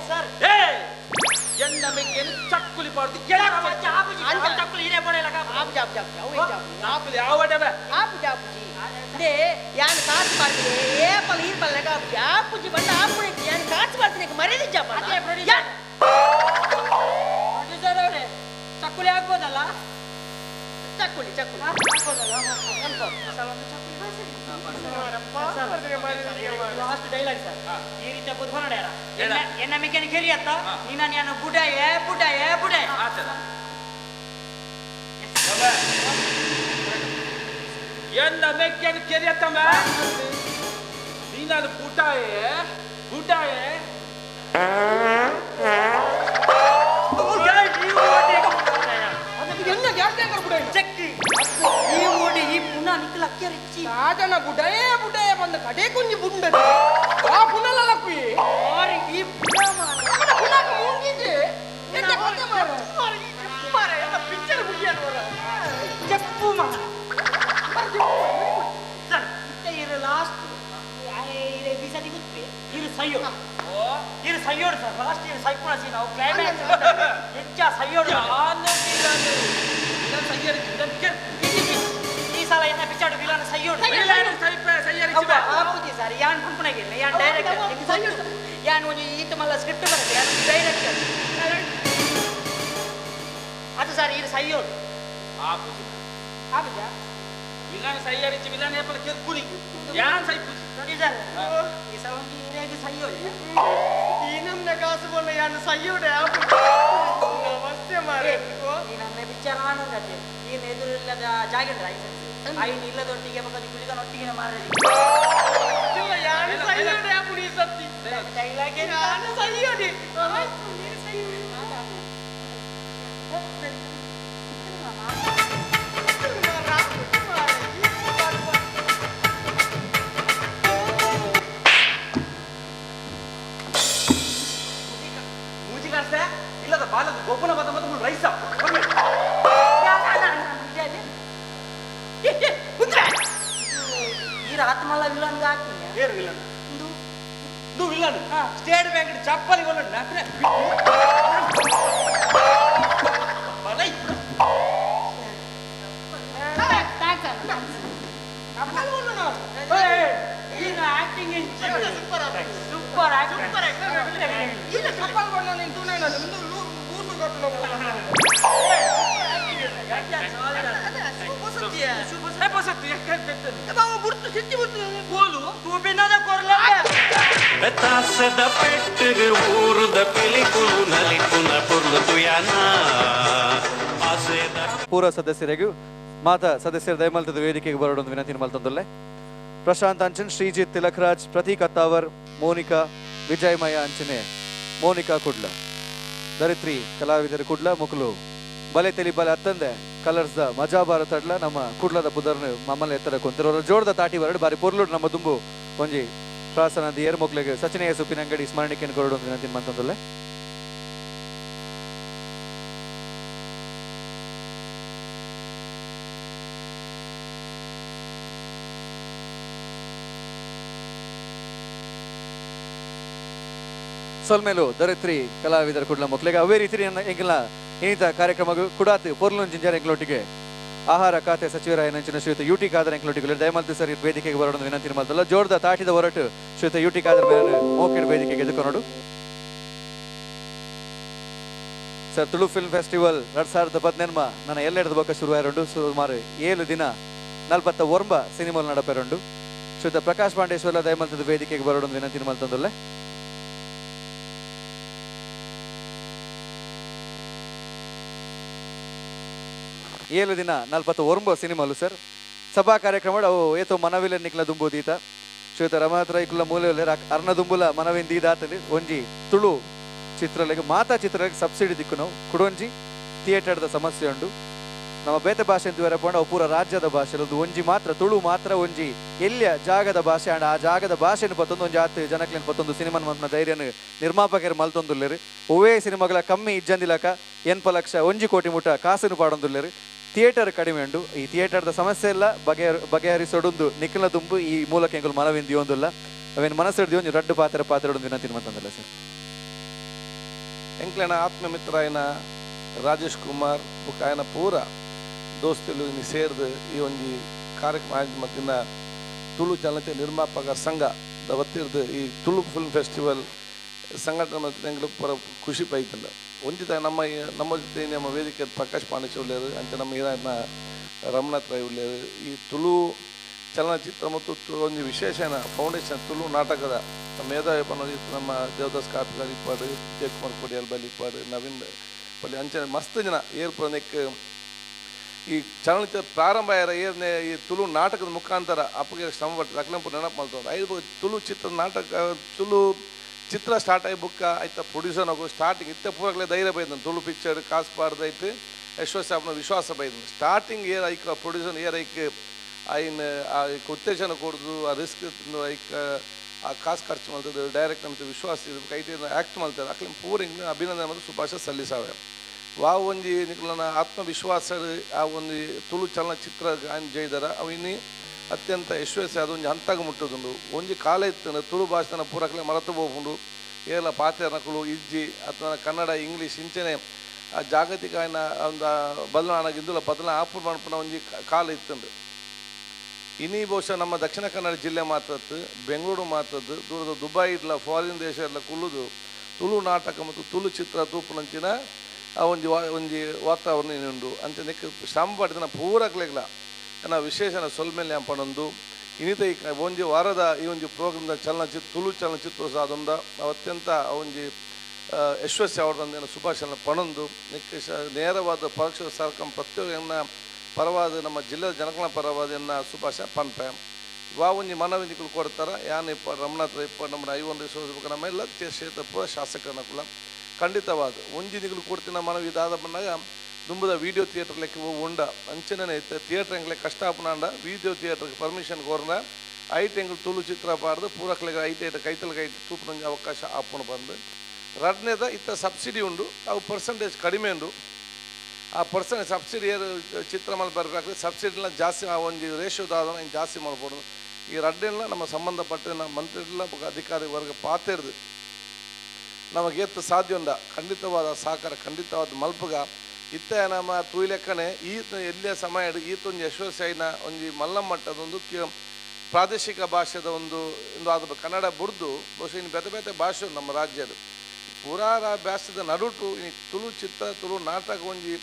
ಸರ್ ಏ ಎನ್ನ ಮೆಗ್ಯನ್ ಚಕ್ಕುಲಿ ಬಾರ್ದು ಚಕ್ಕುಲಿ ಇರೇ ಬೋಡೆಲ್ಲ ಚಕ್ಕುಲಿ ಯಾವಡವೆ ಆಪುಜಿ they ಯಾನ್ ಕಾಸು ಮಾಡ್ತೀನಿ ಏ ಪಲ್ ಈ ಪಲ್ ಆಪುಜಿ ಆಪುಜಿ ಬಂದ ಆಪುಣಿ ಯಾನ್ ಕಾಸು ಮಾಡ್ತೀನಿ ಮರ್ಯಾದೆ ಜಾಪ ಅದೇ ಪ್ರೊಡ್ಯೂಸರ್ ಪ್ರೊಡ್ಯೂಸರ್ ಅವರೇ ಚಕ್ಕುಲಿ ಆಗ್ಬೋದಲ್ಲ ಚಕ್ಕುಲಿ ಚಕ್ಕುಲಿ ಆಗ್ಬೋದಲ್ಲ ಲಾಸ್ಟ್ ಡೈಲಾಗ್ ಸರ್ ಈ ರೀತಿ ಬುದ್ಧನಡ್ಯಾರ ಎನ್ನ ಮೆಕ್ಯಾನ ಕೆರಿಯತ್ತ ನೀನ ನಾನು ಬುಡಾಯ ಬುಡಾಯ ಬುಡಾಯ ಎನ್ನ ಮೆಕ್ಕೆನ ಕೆರಿಯತ್ತಮ್ಮ ನೀನಾನು ಬುಡಾಯೆ ಬುಡಾಯೆ ಈ ಓಡಿ ಈ ಪುನಃ ನಿಕ್ಕಲ ಅಕ್ಕಿಯರಿಚ್ಚಿ ಸಾಧನ ಬುಡಯೇ ಬುಡಯೇ ಬಂದ ಕಡೆ ಕುಂಜಿ ಬುಂಡದ ಆ ಪುನಲ ಲಕ್ಕುಯಿ ಈ ಪುನಃ ಪುನಃ ಮುಂಗಿಜೆ ಎಂತ ಕತೆ ಮಾರ ಮಾರ ಎಂತ ಪಿಕ್ಚರ್ ಬುಡಿಯನವರ ಚೆಪ್ಪು ಮಾರ ಸರ್ ಇತ್ತೆ ಇರು ಲಾಸ್ಟ್ ಇರೆ ಬಿಸದಿ ಗುತ್ಪೆ ಇರು ಸೈಯೋಡು ಇರು ಸೈಯೋಡು ಸರ್ ಲಾಸ್ಟ್ ಇರು ಸೈಪುಣ ಸೀನ್ ಅವು ಕ್ಲೈಮ್ಯಾಕ್ಸ್ ಹೆಚ್ಚ ಸೈಯೋಡು ಈ ಸಲ ಎನ್ನ ಪಿಚಾಡು ವಿಲನ್ ಸೈಯೋಡು ಆಪುಜಿ ಸರ್ ಯಾನ್ ಪುಂಪುಣಗಿಲ್ಲ ಯಾನ್ ಡೈರೆಕ್ಟರ್ ಯಾನ್ ಒಂಜಿ ಈತ ಮಲ್ಲ ಸ್ಕ್ರಿಪ್ಟ್ ಬರುತ್ತೆ ಯಾನ್ ಡೈರೆಕ್ಟರ್ ಅದು ಸರ್ ಇರು ಸೈಯೋಡು ಆಪುಜಿ ಆಪುಜ ವಿಲನ್ ಸೈಯರಿಚಿ ವಿಲನ್ ಏಪಲ ಕೆರ್ಪುನಿ ಯಾನ್ ಸೈಪುಜಿ ಪ್ರೊಡ್ಯೂಸರ್ ಈ ಸಲ ಒಂಜಿ ಇರೆಗ್ ಸೈಯೋಡು ಈ ನಮ್ನ ಕಾಸು ಬಣ್ಣ ಯಾನ್ ಸೈಯೋಡೆ ನಮಸ್ತೆ ಮಾರೆ ಈ ನನ್ನ ಪಿಕ್ಚರ್ ಆನಂದತೆ ಈ ಎದುರಿಲ್ಲದ ಜಾಗಿಂಡ್ರ ಐಸನ್ಸ್ ಐನ್ ಇಲ್ಲದೊಟ್ಟಿಗೆ ಬಕ್ಕ ಗುಳಿಗನೊಟ್ಟಿಗೆ ಮಾರಲಿ ಯಾನ್ ಸೈಯೋಡೆ ಆಪುನಿ ಸತ್ತಿ ಡೈಲಾಗ್ ಯಾನ್ ಸೈಯೋಡೆ ಮೂಜಿಗಾರ್ಸೆ ಇಲ್ಲದ ಬಾಲದ ಗೊಬ್ಬನ ಬದ ಮತ್ತು ರೈಸ ಈ ರಾತ್ಮಲ್ಲ ವಿಲನ್ಗೆ ಹಾಕ್ತೀನಿ ಏರು ವಿಲನ್ ದು ವಿಲನ್ ಸ್ಟೇಟ್ ಬ್ಯಾಂಕ್ ಚಪ್ಪಲಿ ವಿಲನ್ ಆಕ್ಟಿಂಗ್ ಸೂಪರ್ ಸೂಪರ್ ಇಲ್ಲ ಚಪ್ಪಲ್ ಬಣ್ಣ ನೀನು ತೂನೆ ನಾನು ಊರು ಕಟ್ಟು ತಾಸದ ಪೆಟ್ಟಿಗೆ ಊರುದ ಪಿಲಿಕುಲು ನಲಿಪುನ ಪೊರ್ಲು ತುಯಾನ ಆಸೆದ ಪೂರ್ವ ಸದಸ್ಯರಿಗೂ ಮಾತಾ ಸದಸ್ಯರ ದಯಮಲ್ತದ ವೇದಿಕೆಗೆ ಬರೋಡೊಂದು ವಿನಂತಿ ಮಲ್ತೊಂದುಲ್ಲೆ ಪ್ರಶಾಂತ್ ಅಂಚನ್, ಶ್ರೀಜಿತ್ ತಿಲಕರಾಜ್, ಪ್ರತೀಕ್ ಅತ್ತಾವರ್, ಮೋನಿಕಾ ವಿಜಯಮಯ ಅಂಚನೆ, ಮೋನಿಕಾ ಕುಡ್ಲ, ದರಿತ್ರಿ ಕಲಾವಿದರು ಕುಡ್ಲ ಮುಕುಲು ಬಲೆ ತೆಲಿ ಬಲೆ ಅತ್ತಂದೆ ಕಲರ್ಸ್ the ಮಜಾ ಭಾರತ ಅಡ್ಲ ನಮ್ಮ ಕುಡ್ಲದ ಪುದರ್ನು ಮಮ್ಮಲ್ ಎತ್ತರ ಕೊಂತಿರೋರ ಜೋಡ್ದ ತಾಟಿ ಬರಡು ಬಾರಿ ಪೊರ್ಲುಡ್ ನಮ್ಮ ದುಂಬು ಒಂಜಿ ಪ್ರಾಸನದ ಏರ್ ಮೊಕ್ಲೆಗ್ ಸಚಿನೆಯ ಸುಪ್ಪಿನಂಗಡಿ ಸ್ಮರಣಿಕೆಯನ್ನು ಕೊರಡು ಒಂದು ವಿನಂತಿ ಮಂತಂದುಲ್ಲೆ. ಸೊಲ್ಮೇಲು ದರಿತ್ರಿ ಕಲಾವಿದರ ಕುಡ್ಲ ಮೊಕ್ಲೆಗ್ ಅವೇ ರೀತಿ ಎಂಗಿಲ್ಲ ಇನ್ನಿತ ಕಾರ್ಯಕ್ರಮ ಕುಡಾತ್ ಪೊರ್ಲುನ್ ಜಿಂಜಾರ್ ಎಂಕ್ಲೊಟ್ಟಿಗೆ ಆಹಾರ ಖಾತೆ ಸಚಿವರಾಯ ನಂಚಿನ ಶ್ರೀಯುತ ಯು ಟಿ ಖಾದರ್ ಎಂಕ್ಲೊಟ್ಟಿಗೆ ದಯಮಲ್ತು ಸರ್ ವೇದಿಕೆಗೆ ಬರೋಣ ವಿನಂತಿ ಮಲ್ತಲ್ಲ. ಜೋರ್ದ ತಾಟಿದ ಹೊರಟು ಶ್ರೀಯುತ ಯು ಟಿ ಖಾದರ್ ಮೇಲೆ ಮೋಕೆಡ್ ವೇದಿಕೆಗೆ ಎದುಕೊನೋಡು. ಸರ್ ತುಳು ಫಿಲ್ಮ್ ಫೆಸ್ಟಿವಲ್ 2018 ನನ್ನ ಎಲ್ಲೆಡದ ಬೊಕ್ಕ ಶುರುವಾಯರುಂಡು. ಸುಮಾರು 7 ದಿನ 49 ಸಿನಿಮಾ ನಡಪೆರುಂಡು. ಶ್ರೀಯುತ ಪ್ರಕಾಶ್ ಪಾಂಡೇಶ್ವರ ದಯಮಲ್ತದ ವೇದಿಕೆಗೆ ಬರೋಣ ವಿನಂತಿ ಮಲ್ತಂದುಲ್ಲೆ. 7 ದಿನ 49 ಸಿನಿಮಾಲು ಸರ್. ಸಭಾ ಕಾರ್ಯಕ್ರಮ ಅವು ಏತೋ ಮನವಿಲೆ ನಿಕ್ಲ ದುಂಬು ದೀತ ಶ್ರೀಯುತ ರಮನಾಥ ರೈಕುಲ ಮೂಲೆ ಅರ್ಣ ದುಂಬುಲ ಮನವಿನ ದೀದಾತಲಿ ಒಂಜಿ ತುಳು ಚಿತ್ರಲೆಗ್ ಮಾತಾ ಚಿತ್ರಲೆಗ್ ಸಬ್ಸಿಡಿ ದಿಕ್ಕು ನಾವು ಕುಡೊಂಜಿ ಥಿಯೇಟರ್ದ ಸಮಸ್ಯೆ ಉಂಡು. ನಮ್ಮ ಬೇತೆ ಭಾಷೆ ಅಂತ ಪಂಡ ಅವು ಪೂರ ರಾಜ್ಯದ ಭಾಷೆ ಅದು ಒಂಜಿ ಮಾತ್ರ ತುಳು ಮಾತ್ರ ಒಂಜಿ ಎಲ್ಲಿಯ ಜಾಗದ ಭಾಷೆ ಅಂಡ ಆ ಜಾಗದ ಭಾಷೆನ ಪತ್ತೊಂದು ಒಂಜಿ ಆತು ಜನಕ್ಲೇನ್ ಪತ್ತೊಂದು ಸಿನಿಮಾನ್ ಮಲ್ಪುನ ಧೈರ್ಯನ ನಿರ್ಮಾಪಕರು ಮಲ್ತೊಂದುಲ್ಲೆರ್. ಒವ್ವೇ ಸಿನಿಮಾಗಳ ಕಮ್ಮಿ ಇಜ್ಜಂದಿಲಕ 80 ಲಕ್ಷ 1 ಕೋಟಿ ಮುಟ್ಟ ಕಾಸುನು ಪಾಡೊಂದುಲ್ಲೆರ್. ಥಿಯೇಟರ್ ಕಡಿಮೆ ಉಂಡು. ಈ ಥಿಯೇಟರ್ದ ಸಮಸ್ಯೆ ಎಲ್ಲ ಬಗೆಹರಿಸೊಡುಂದು ನಿಖಿಲ ದುಂಬು ಈ ಮೂಲಕ ಎಂಕುಲು ಮನವಿನ ದಿಯೊಂದುಲ್ಲ. ಅವೇನು ಮನಸ್ಸು ಒಂಜಿ ರಡ್ಡು ಪಾತ್ರ ಪಾತ್ರ ವಿನಂತಿ ಮಲ್ತೊಂದುಲ್ಲ ಸರ್. ಎಂಕ್ಲೆನ ಆತ್ಮ ಮಿತ್ರ ರಾಜೇಶ್ ಕುಮಾರ್ ಬೊಕ್ಕ ಆಯನ ಪೂರ ದೋಸ್ತುಲು ಇನಿ ಸೇರ್ದು ಈ ಒಂಜಿ ಕಾರ್ಯಕ್ರಮ ಆಯೋಜನೆ ಮಲ್ತಿನ ತುಳು ಚಲನಚಿತ್ರ ನಿರ್ಮಾಪಕ ಸಂಘ ವತಿರ್ದು ಈ ತುಳು ಫಿಲ್ಮ್ ಫೆಸ್ಟಿವಲ್ ಸಂಘಟನೆ ಮಲ್ತಿನ ಎಂಕ್ಲು ಪೂರ ಖುಷಿ ಪೈತಂಡ. ಒಂಜಿತ ನಮ್ಮ ನಮ್ಮ ಜೊತೆ ನಮ್ಮ ವೇದಿಕೆ ಪ್ರಕಾಶ್ ಪಾಂಡೇಶ್ ಉಳ್ಳೇರು, ಅಂಚೆ ನಮ್ಮ ಹಿರಿಯನ ರಮನಾಥ್ ರೈ ಉಳ್ಳೇರು. ಈ ತುಳು ಚಲನಚಿತ್ರ ಮತ್ತು ಒಂಜಿ ವಿಶೇಷ ಫೌಂಡೇಶನ್ ತುಳು ನಾಟಕದ ಮೇಧಾವಿ ಪನ್ನೊಂದು ನಮ್ಮ ದೇವದಾಸ್ ಕಾಪಿಗಾರ್ ಇಪ್ಪಾಡು, ಜಯಕುಮಾರ್ ಕೊಡಿಯಾಲ್ ಬಲಿ ಇಪ್ಪಾಡು, ನವೀನ್ ಪಲ್ಲಿ ಅಂಚನೆ ಮಸ್ತ್ ಜನ ಏರ್ಪನೆಕ್ ಈ ಚಲನಚಿತ್ರ ಪ್ರಾರಂಭ ಆಯರ ಏರ್ನೆ ಈ ತುಳು ನಾಟಕದ ಮುಖಾಂತರ ಅಪ್ಪಗೆ ಶ್ರಮ ಪಟ್ಟು ಅಕ್ಲಂಪು ನೆನಪು ಮಾಡ್ತೊಂದು ಐದು ತುಳು ಚಿತ್ರ ನಾಟಕ ತುಳು ಚಿತ್ರ ಸ್ಟಾರ್ಟ್ ಆಗಿ ಬುಕ್ಕ ಆಯ್ತಾ ಪ್ರೊಡ್ಯೂಸರ್ ಹೋಗು ಸ್ಟಾರ್ಟಿಂಗ್ ಇತ್ತೆ ಪೂರಕ್ಲೆ ಧೈರ್ಯ ಬೈದನು ತುಳು ಪಿಕ್ಚರ್ ಕಾಸು ಪಾಡ್ದೈತು ಯಶಸ್ವಿ ಆಪನ ವಿಶ್ವಾಸ ಬೈದನು. ಸ್ಟಾರ್ಟಿಂಗ್ ಏರ್ ಐಕ್ ಪ್ರೊಡ್ಯೂಸರ್ ಏರ್ ಐಕ್ ಐನ್ ಉತ್ತೇಜನ ಕೊಡ್ದು ಆ ರಿಸ್ಕ್ ಐಕ್ ಆ ಕಾಸು ಖರ್ಚು ಮಾಡ್ತದೆ ಡೈರೆಕ್ಟ್ ನಮ್ಗೆ ವಿಶ್ವಾಸ ಐತೆ ಆ್ಯಕ್ಟ್ ಮಾಡ್ತಾರೆ ಅಕ್ಲೆ ಪೂರ ಹಿಂಗೆ ಅಭಿನಂದನೆ ಮತ್ತು ಶುಭಾಶಯ ಸಲ್ಲಿಸಾವೆ. ವಾ ಒಂಜಿ ನಿಕ್ಲನ ಆತ್ಮವಿಶ್ವಾಸ ಆ ಒಂದು ತುಳು ಚಲನಚಿತ್ರ ಆಯ್ನ ಜೈದಾರ ಅವು ಇನ್ನಿ ಅತ್ಯಂತ ಯಶಸ್ವಿ ಅದು ಒಂಜಿ ಹಂತಾಗ ಮುಟ್ಟುದುಂಡು. ಒಂಜಿ ಕಾಲ ಇತ್ತು ತುಳು ಭಾಷೆನ ಪೂರಕ್ಲೆ ಮರೆತು ಹೋಗುಂಡು ಏಲ ಪಾತೆರ್ನಕುಲು ಇಜ್ಜಿ ಅಥವಾ ಕನ್ನಡ ಇಂಗ್ಲೀಷ್ ಇಂಚನೆ ಆ ಜಾಗತಿಕ ಆಯ್ನ ಒಂದು ಬದಲಾವಣೆ ಇಂದುಲ ಬದಲಾವಣೆ ಆಪು ಮನ್ಪುನ ಒಂಜಿ ಕಾಲ ಇತ್ತುಂಡು. ಇನಿ ಬಹುಶಃ ನಮ್ಮ ದಕ್ಷಿಣ ಕನ್ನಡ ಜಿಲ್ಲೆ ಮಾತ್ರದ್ದು ಬೆಂಗಳೂರು ಮಾತ್ರದ್ದು ದೂರದ ದುಬೈ ಇಡ್ಲ ಫಾರಿನ್ ದೇಶ ಇಡ್ಲ ಕುಲ್ಲುದು ತುಳು ನಾಟಕ ಮತ್ತು ತುಳು ಚಿತ್ರ ತೂಪುನಂಚಿನ ಆ ಒಂಜಿ ಒಂಜಿ ವಾತಾವರಣ ಉಂಡು. ಅಂಚೆ ನೆಕ್ ಶ್ರಮ ಪಡ್ದಿನ ಪೂರಕ್ಲೆಗ್ಲ ನನ್ನ ವಿಶೇಷ ಸೊಲ್ಮೆಲೆ ಪಣೊಂದು ಇನ್ನಿತ ಈ ಒಂಜಿ ವಾರದ ಈ ಒಂಜಿ ಪ್ರೋಗ್ರಾಮ್ದ ಚಲನಚಿತ್ರ ತುಳು ಚಲನಚಿತ್ರೋತ್ಸವ ಅದೊಂದ ಅತ್ಯಂತ ಒಂಜಿ ಯಶಸ್ವಿ ಅವರನ್ನು ಶುಭಾಶಯ ಪಣೊಂದು ನೆಕ್ ನೇರವಾದ ಪರೋಕ್ಷ ಸರ್ಕಂ ಪ್ರತಿಯೊಂದನ್ನ ಪರವಾದ ನಮ್ಮ ಜಿಲ್ಲೆಯ ಜನಗಳ ಪರವಾದ ಎನ್ನ ಶುಭಾಶಯ ಪನ್ಪೆ. ವಾ ಒಂಜಿ ಮನವಿ ನಿಕುಲು ಕೊಡ್ತಾರ ಯಾನ್ ಇಪ್ಪ ರಮನಾಥ್ ರೈ ಇಪ್ಪ ನಮ್ಮ ಐವನ್ ರಿಸೋರ್ಸ್ ನಮ್ಮ ಎಲ್ಲ ಕ್ಷೇತ್ರ ಪೂರ ಶಾಸಕರನ್ನ ಕುಲ ಖಂಡಿತವಾದ ಒಂಜಿ ನಿಕುಲು ಕೊಡ್ತಿನ ಮನವಿ ಇದಾದ ಬಂದಾಗ ದುಂಬುದ ವೀಡಿಯೋ ಥಿಯೇಟರ್ ಲೆಕ್ಕ ಉಂಡ ಅಂಚನೆ ಇತ್ತೆ ಥಿಯೇಟರ್ ಎಂಗ್ಲೆ ಕಷ್ಟ ಆಪುನಾಂಡ ವೀಡಿಯೋ ಥಿಯೇಟರ್ಗೆ ಪರ್ಮಿಷನ್ ಕೋರ್ನ ಐಟ್ ಎಂಗ್ಲು ತುಳು ಚಿತ್ರ ಪಾಡ್ದು ಪೂರಕ್ಲೆಗ್ ಐಟ್ ಐಟ್ ಕೈತಲ್ ಕೈ ತೂಪುನ ಅವಕಾಶ ಆಪುನ ಬಂದು. ರಡ್ನೇದ ಇತ್ತ ಸಬ್ಸಿಡಿ ಉಂಡು ಅವು ಪರ್ಸೆಂಟೇಜ್ ಕಡಿಮೆ ಉಂಡು. ಆ ಪರ್ಸೆಂಟ್ ಸಬ್ಸಿಡಿ ಚಿತ್ರ ಮಲ್ ಬರಬೇಕಾಗ್ತದೆ ಸಬ್ಸಿಡಿನ ಜಾಸ್ತಿ ಆ ಒಂಜಿ ರೇಷಿಯೋದಾದ ಜಾಸ್ತಿ ಮಾಡ್ಬೋದು. ಈ ರಡ್ಡೆಲ್ಲ ನಮ್ಮ ಸಂಬಂಧಪಟ್ಟ ನಮ್ಮ ಮಂತ್ರಿಗಳ ಅಧಿಕಾರಿ ವರ್ಗ ಪಾತೆರ್ದು ನಮಗೆ ಎತ್ತು ಸಾಧ್ಯ ಉಂಡ ಖಂಡಿತವಾದ ಸಹಕಾರ ಖಂಡಿತವಾದ ಮಲ್ಪಗ ಇತ್ತ ನಮ್ಮ ತೂಯ್ಲೆಕ್ಕನೆ ಈ ಎಲ್ಲಿಯ ಸಮಯ ಈತೊಂದು ಯಶಸ್ವಿನ ಒಂಜಿ ಮಲ್ಲ ಮಟ್ಟದೊಂದು ಪ್ರಾದೇಶಿಕ ಭಾಷೆದ ಒಂದು ಒಂದು ಅದು ಕನ್ನಡ ಬುಡ್ದು ಬಹುಶಃ ಇನ್ನು ಬೇತೆ ಬೇತೆ ಭಾಷೆ ನಮ್ಮ ರಾಜ್ಯದ ಪೂರಾ ಭಾಷೆದ ನಡುಟು ಈ ತುಳು ಚಿತ್ರ ತುಳು ನಾಟಕ ಒಂಜಿ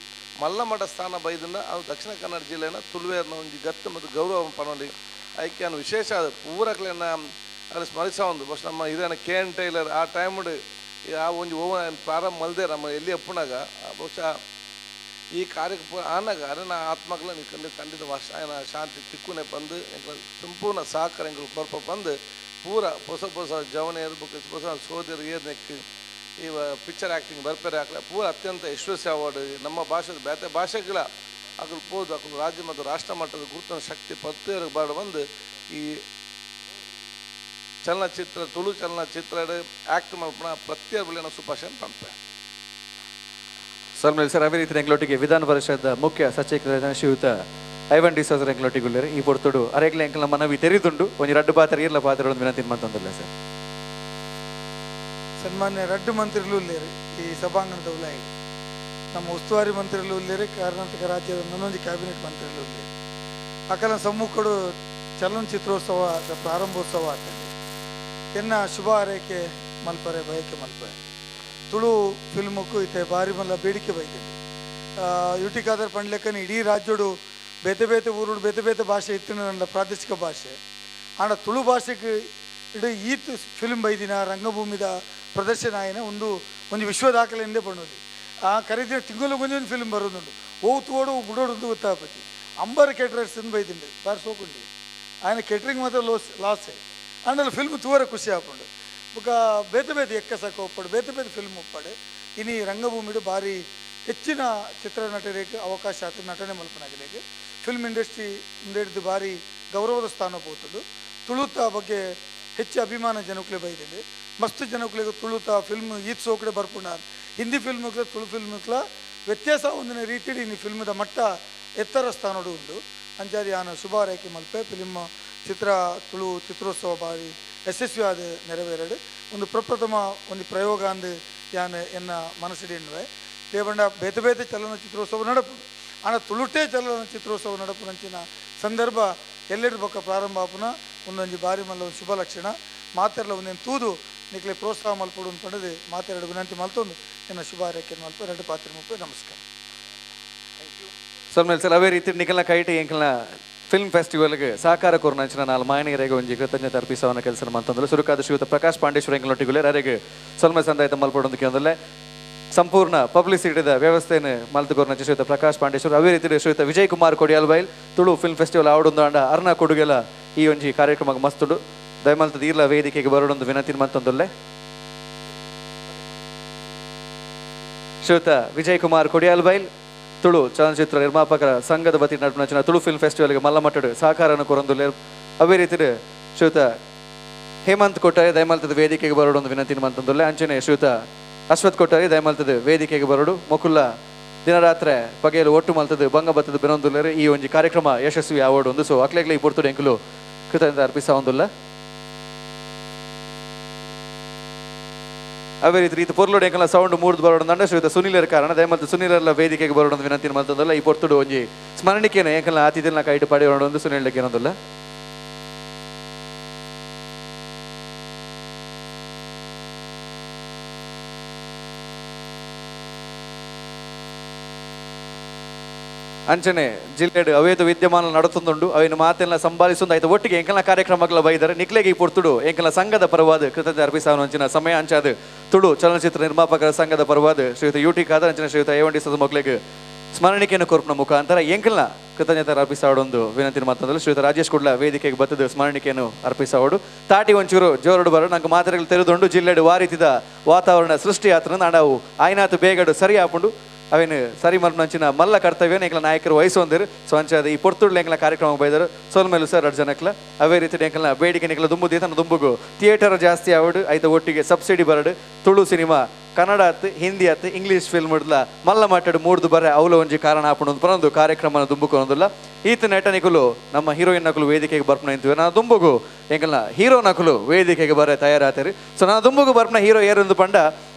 ಮಲ್ಲಮಠ ಸ್ಥಾನ ಬೈದನ್ನ ಅದು ದಕ್ಷಿಣ ಕನ್ನಡ ಜಿಲ್ಲೆನ ತುಳುವೇರ್ನ ಒಂಜಿ ಗತ್ತು ಮತ್ತು ಗೌರವ ಪನೊಲಿ ಐಕ್ಯಾನ ವಿಶೇಷ ಅದು ಪೂರಕ್ಲೆನ ಅಲ್ಲಿ ಸ್ಮರಿಸ ಒಂದು ಬಹುಶಃ ನಮ್ಮ ಹಿರಿಯನ ಕೆ ಎನ್ ಟೈಲರ್ ಆ ಟೈಮ್ ಆ ಒಂಜಿ ಓವ ಪ್ರಾರಂಭ ಮಲ್ದೆ ನಮ್ಮ ಎಲ್ಲಿ ಅಪ್ಪುನಾಗ ಬಹುಶಃ ಈ ಕಾರ್ಯಕ್ಕೆ ಆನಾಗ ಅರನ ಆತ್ಮಗಳ ಖಂಡಿತ ಶಾಂತಿ ತಿಕ್ಕುನೆ ಬಂದು ಸಂಪೂರ್ಣ ಸಹಕಾರ ಎಂಗಳು ಕೊರ್ಪ ಬಂದು ಪೂರ ಹೊಸ ಹೊಸ ಜವನಿಯರು ಹೊಸ ಸೋದರ ಏರ್ನೆಕ್ ಈ ಪಿಕ್ಚರ್ ಆ್ಯಕ್ಟಿಂಗ್ ಬರ್ಪೇರೆ ಹಾಕಲ ಪೂರ ಅತ್ಯಂತ ಯಶಸ್ವಿ ಅವಾರ್ಡ್ ನಮ್ಮ ಭಾಷೆದ ಬೇತೆ ಭಾಷೆಗಳ ಅಕಲು ಪೋದು ಅಕಲು ರಾಜ್ಯ ಮತ್ತು ರಾಷ್ಟ್ರ ಮಟ್ಟದ ಗುರುತಿನ ಶಕ್ತಿ ಪ್ರತಿಯೊಬ್ಬರಿಗೆ ಬರ ಬಂದು ಈ ಚಲನಚಿತ್ರ ತುಳು ಚಲನಚಿತ್ರ ಆ್ಯಕ್ಟ್ ಮಲ್ಪನ ಪ್ರತಿಯೊಬ್ಬರಿನ ಶುಭಾಶಯ ಪಂಪೆ. ಸರ್ ಸರ್ ಅದೇ ರೀತಿ ಎಂಗ್ಲೊಟ್ಟಿಗೆ ವಿಧಾನ ಪರಿಷತ್ ಮುಖ್ಯ ಸಚಿವ ಶ್ರೀಯುತ ಐವನ್ ಡಿಸೋಜರ್ ಎಂಗ್ಲೊಟ್ಟಿಗುಳ್ಳೇರು ಈ ಪೊರ್ತುಡು ಅರೆಗ್ಲೆ ಎಂಕಲ್ನ ಮನವಿ ತೆರೆದುಂಡು ಒಂಜಿ ರಡ್ಡು ಪಾತ್ರ ಇರ್ಲ ಪಾತ್ರ ಒಂದು ವಿನಂತಿ ಮಂತೊಂದಿಲ್ಲ ಸರ್. ಸನ್ಮಾನ್ಯ ರಡ್ಡು ಮಂತ್ರಿಗಳು ಉಳ್ಳೇರು ಈ ಸಭಾಂಗಣದ ಉಲಾಯಿ ನಮ್ಮ ಉಸ್ತುವಾರಿ ಮಂತ್ರಿಗಳು ಉಳ್ಳೇರು ಕರ್ನಾಟಕ ರಾಜ್ಯದ ನನ್ನೊಂದು ಕ್ಯಾಬಿನೆಟ್ ಮಂತ್ರಿಗಳು ಉಳ್ಳೇರು ಅಕಲ ಸಮ್ಮುಖಡು ಚಲನಚಿತ್ರೋತ್ಸವ ಪ್ರಾರಂಭೋತ್ಸವ ಆಗ್ತದೆ. ಎನ್ನ ಶುಭ ಹಾರೈಕೆ ಮಲ್ಪರೆ ಬಯಕೆ ಮಲ್ಪರೆ ತುಳು ಫಿಲ್ಮಕ್ಕೂ ಇತ್ತೆ ಭಾರಿ ಮಲ್ಲ ಬೇಡಿಕೆ ಬೈತದೆ. ಯುಟಿಕಾದರ್ ಪಂಡ್ಲೆಕ್ಕನ ಇಡೀ ರಾಜ್ಯಡು ಬೇತೆ ಬೇತೆ ಊರುಡು ಬೇತೆ ಬೇತೆ ಭಾಷೆ ಇತ್ತು ಪ್ರಾದೇಶಿಕ ಭಾಷೆ ಆಂಡ ತುಳು ಭಾಷೆಗೆ ಇಡೀ ಈತ್ ಫಿಲ್ಮ್ ಬೈದಿನ ರಂಗಭೂಮಿದ ಪ್ರದರ್ಶನ ಆಯ್ನ ಒಂದು ಒಂದು ವಿಶ್ವ ದಾಖಲೆಯಿಂದೇ ಪಣ್ಣೋದು. ಆ ಕರೀದಿನ ತಿಂಗಳು ಫಿಲ್ಮ್ ಬರೋದುಂಡು ಓ ತೋಡು ಬುಡೋಡು ಗೊತ್ತಾಪತಿ ಅಂಬರ್ ಕೆಟ್ರರ್ಸ್ ಬೈದಿಂಡು ಬಾರಿ ಸೋಕುಂಡು ఆయన ಕೆಟ್ರಿಂಗ್ ಮಾತ್ರ ಲೋಸ್ ಲಾಸೇ ಅಂಡಲ ಫಿಲ್ಮ್ ತೂವರೆ ಖುಷಿ ಆಪುಂಡು ಬೊಕ ಬೇತೆ ಬೇತೆ ಎಕ್ಕಸಕ ಒಪ್ಪಡು ಬೇತೆ ಬೇತೆ ಫಿಲ್ಮ್ ಒಪ್ಪಡು ಇನಿ ರಂಗಭೂಮಿಡು ಭಾರಿ ಹೆಚ್ಚಿನ ಚಿತ್ರನಟರಿಗೆ ಅವಕಾಶ ಆತು ನಟನೆ ಮಲ್ಪನಾಗಲೇಗೆ ಫಿಲ್ಮ್ ಇಂಡಸ್ಟ್ರಿ ಮುಂದೆಡ್ದು ಭಾರಿ ಗೌರವದ ಸ್ಥಾನ ಪೋತುಂಡು ತುಳುತ ಬಗ್ಗೆ ಹೆಚ್ಚು ಅಭಿಮಾನ ಜನಕ್ಕಲೇ ಬೈದಿಂಡು ಮಸ್ತ್ ಜನಕ್ಕಲಿಗೆ ತುಳುತ ಫಿಲ್ಮ್ ಈತ್ ಸೋಕಡೆ ಬರ್ಪುಂಡ ಹಿಂದಿ ಫಿಲ್ಮ್ಗಳ ತುಳು ಫಿಲ್ಮ್ಗಳ ವ್ಯತ್ಯಾಸ ಒಂದಿನ ರೀತಿಯಲ್ಲಿ ಇನ್ನು ಫಿಲ್ಮ್ದ ಮಟ್ಟ ಎತ್ತರ ಸ್ಥಾನಡು ಉಂಡು ಅಂಚಾದಿ ಆನ ಶುಭಾರೈಕೆ ಮಲ್ಪೆ ಫಿಲ್ಮ್ ಚಿತ್ರ ತುಳು ಚಿತ್ರೋತ್ಸವ ಬಾರಿ ಯಶಸ್ವಿಯಾದ ನೆರವೇರಡು ಒಂದು ಪ್ರಪ್ರಥಮ ಒಂದು ಪ್ರಯೋಗ ಅಂದು ಯಾನ್ ಎನ್ನ ಮನಸ್ಸಿಡಿ ಎನ್ನುವೆ ದೇವಂಡ ಬೇತೆ ಬೇತೆ ಚಲನಚಿತ್ರೋತ್ಸವ ನಡಪು ಆನ ತುಳುಟೇ ಚಲನಚಿತ್ರೋತ್ಸವ ನಡಪುನಂಚಿನ ಸಂದರ್ಭ ಎಲ್ಲೆಡು ಬೊಕ್ಕ ಪ್ರಾರಂಭ ಆಪುನ ಒಂದೊಂಜಿ ಬಾರಿ ಮಲ್ಲ ಒಂದು ಶುಭ ಲಕ್ಷಣ ಮಾತೆರ್ಲ ಒಂದೇನು ತೂದು ನಿಕ್ಲೆ ಪ್ರೋತ್ಸಾಹ ಮಲ್ಪೊಡು ಪಂಡದು ಮಾತೆರಡು ವಿನಂತಿ ಮಲ್ತೊಂದು ಎನ್ನ ಶುಭ ಹಾರೈಕೆ ಮಲ್ಪ ಎರಡು ಪಾತ್ರೆ ಮುಪ್ಪು. ನಮಸ್ಕಾರ. ಸೊಲ್ಮೇಲೆ ಸರ್ ಅವೇ ರೀತಿ ನಿಖಲ್ನ ಕೈಟಿ ಎಂಕಲ್ನ ಫಿಲ್ಮ್ ಫೆಸ್ಟಿವಲ್ಗೆ ಸಹಕಾರ ಕೊರ್ನಂಚಿನ ನಾಲ್ ಮಾಯನಿಗರಿಗೆ ಒಂಜಿ ಕೃತಜ್ಞತೆ ಅರ್ಪಿಸವನ ಕೆಲಸ ಮಂತಂದ್ರೆ ಸುರುಕಾದ ಶ್ರೀಯುತ ಪ್ರಕಾಶ್ ಪಾಂಡೇಶ್ವರ ಎಂಕಲ್ನೊಟ್ಟಿಗುಲೆ ಅರೆಗೆ ಸೊಲ್ಮೆ ಸಂದಾಯತ ಮಲ್ಪಡೊಂದು ಕೇಂದ್ರಲ್ಲೇ ಸಂಪೂರ್ಣ ಪಬ್ಲಿಸಿಟಿದ ವ್ಯವಸ್ಥೆಯನ್ನು ಮಲ್ತು ಕೊರ್ನಂಚಿ ಶ್ರೀಯುತ ಪ್ರಕಾಶ್ ಪಾಂಡೇಶ್ವರ ಅವೇ ರೀತಿ ಶ್ರೀಯುತ ವಿಜಯ್ ಕುಮಾರ್ ಕೊಡಿಯಾಲ್ಬೈಲ್ ತುಳು ಫಿಲ್ಮ್ ಫೆಸ್ಟಿವಲ್ ಆವಡೊಂದು ಅಂಡ ಅರ್ನ ಕೊಡುಗೆಲ ಈ ಒಂಜಿ ಕಾರ್ಯಕ್ರಮಕ್ಕೆ ಮಸ್ತುಡು ದಯಮಲ್ತದ ಈರ್ಲ ವೇದಿಕೆಗೆ ಬರೋಡೊಂದು ವಿನಂತಿ ಮಂತಂದುಲ್ಲೆ. ಶ್ರೀಯುತ ವಿಜಯ್ ಕುಮಾರ್ ಕೊಡಿಯಾಲ್ಬೈಲ್ ತುಳು ಚಲನಚಿತ್ರ ನಿರ್ಮಾಪಕರ ಸಂಘದ ವತಿ ನಡುವಿನ ತುಳು ಫಿಲ್ಮ್ ಫೆಸ್ಟಿವಲ್ಗೆ ಮಲ್ಲಮಟ್ಟಡು ಸಹಕಾರವನ್ನು ಕೊರೊಂದುಲ್ಲೆ. ಅವೇ ರೀತಿ ಶ್ರೀಯುತ ಹೇಮಂತ್ ಕೊಟ್ಟಾರಿ ದಯಮಲ್ತದ ವೇದಿಕೆಗೆ ಬರೋಡೊಂದು ವಿನಂತಿ ಮಂತಂದುಲ್ಲೆ. ಅಂಚನೆ ಶ್ರೀಯುತ ಅಶ್ವಥ್ ಕೊಟ್ಟಾರಿ ದಯಮಲ್ತದ ವೇದಿಕೆಗೆ ಬರೋಡು ಮೊಕುಲ್ಲ ದಿನರಾತ್ರೆ ಪಗೆಯಲು ಒಟ್ಟು ಮಲ್ತದ ಬಂಗ ಬತ್ತದ ಬೆನೊಂದುಲ್ಲೆರು ಈ ಒಂಜಿ ಕಾರ್ಯಕ್ರಮ ಯಶಸ್ವಿ ಆವಡೊಂದು ಸೊ ಅಕ್ಲೆಗ್ಲೆ ಈ ಪೊರ್ತುಡು ಎಂಕುಲು ಕೃತಜ್ಞತೆ ಅರ್ಪಿಸವೊಂದುಲ್ಲ. ಅವೇ ರೀತಿ ರೀತಿ ಪೊರ್ಲುಡು ಎಂಕಲ ಸೌಂಡ್ ಮೂರ್ದು ಬರೋಡೊಂದು ಶ್ರೀಯುತ ಸುನೀಲರ ಕಾರಣ ದಯಮಲ್ತ ಸುನೀಲರ್ಲ ವೇದಿಕೆಗೆ ಬರೋಡೊಂದು ವಿನಂತಿ ಮಲ್ತಂದಲ್ಲ. ಈ ಪೊರ್ತುಡು ಒಂಜಿ ಸ್ಮರಣಿಕೆನ ಎಂಕಲ್ನ ಅತಿಥಿನ ಕೈಟು ಪಡೆಯೋಡೊಂದು ಸುನೀಲಕ್ಕೆ ಏನೊಂದುಲ್ಲ. ಅಂಚನೆ ಜಿಲ್ಲೆಡು ಅವೇತು ವಿದ್ಯಮಾನ ನಡತೊಂದುಂಡು ಅವಿನ ಮಾತೆಲ್ಲ ಸಂಭಾಳಿಸೊಂದು ಆಯ್ತು ಒಟ್ಟಿಗೆ ಎಂಕಲ್ನ ಕಾರ್ಯಕ್ರಮಗಳ ಬೈದರೆ ನಿಕ್ಲೆಗೆ ಈ ಪೊರ್ತುಡು ಎಂಕಲ್ನ ಸಂಘದ ಪರವಾದ ಕೃತಜ್ಞತೆ ಅರ್ಪಿಸಾವನ ಅಂಚಿನ ಸಮಯ ಅಂಚಾದ ತುಳು ಚಲನಚಿತ್ರ ನಿರ್ಮಾಪಕರ ಸಂಘದ ಪರವಾದ ಶ್ರೀಯುತ ಯು ಟಿ ಖಾದರ್ ಅಂಚಿನ ಶ್ರೀಯುತ ಎ ಸದ ಮಕ್ಕಳಿಗೆ ಸ್ಮರಣಿಕೆಯನ್ನು ಕೊರ್ಪುನ ಮುಖಾಂತರ ಎಂಕಲ್ನ ಕೃತಜ್ಞತೆ ಅರ್ಪಿಸಾವಡೊಂದು ವಿನಂತಿ ಮಾತಂದ್ರೆ ಶ್ರೀಯುತ ರಾಜೇಶ್ ಕುಡ್ಲ ವೇದಿಕೆಗೆ ಬತ್ತದ ಸ್ಮರಣಿಕೆಯನ್ನು ಅರ್ಪಿಸಾವಡು. ತಾಟಿ ಒಂಚೂರು ಜೋರಡು ಬರೋ ನಂಗೆ ಮಾತ್ರೆಗಳು ತೆರೆದುಂಡು ಜಿಲ್ಲೆಡು ವಾರೀತಿದ ವಾತಾವರಣ ಸೃಷ್ಟಿ ಆತನ ನಾವು ಆಯ್ನಾತು ಬೇಗಡು ಸರಿ ಆಪುಂಡು ಅವೇನು ಸರಿ ಮಲ್ಪನಂಚಿನ ಮಲ್ಲ ಕರ್ತವ್ಯ ಎಂಕಲ ನಾಯಕರು ವಹಿಸೊಂದಿರು. ಸೊ ಅಂಚಾದ ಈ ಪೊರ್ತುಡ್ಲ ಎಂಕಲ ಕಾರ್ಯಕ್ರಮ ಬೈದರು ಸೋಲ್ಮೇಲು ಸರ್ ಎರಡು ಜನಕ್ಲ ಅವೇ ರೀತಿ ಎಂಕಲ್ನ ಬೇಡಿಕೆ ನಿಕಲ ದುಂಬು ದೇತನ ದುಂಬುಗು ಥಿಯೇಟರ್ ಜಾಸ್ತಿ ಆವಡು ಐತ ಒಟ್ಟಿಗೆ ಸಬ್ಸಿಡಿ ಬರಡು ತುಳು ಸಿನಿಮಾ ಕನ್ನಡ ಆತು ಹಿಂದಿ ಆತು ಇಂಗ್ಲೀಷ್ ಫಿಲ್ಮ್ ಇಡ್ಲ ಮಲ್ಲ ಮಾಟಾಡು ಮೂಡ್ದು ಬರ ಅವಲ ಒಂಜಿ ಕಾರಣ ಆಪುಂಡು ಪನೊಂದು ಕಾರ್ಯಕ್ರಮನ ದುಂಬುಕೊನೊಂದುಲ್ಲ. ಈತ ನಟನಿಕುಲು ನಮ್ಮ ಹೀರೋಯಿನ್ ನಕಲು ವೇದಿಕೆಗೆ ಬರ್ಪುನ ಇಂತುವೆ ನಾ ದುಂಬುಗು ಎಂಕಲ್ನ ಹೀರೋ ನಕಲು ವೇದಿಕೆಗೆ ಬರ ತಯಾರಾತರು. ಸೊ ನಾ ದುಂಬುಗು ಬರ್ಪುನ ಹೀರೋ ಏರೊಂದು ಪಂಡ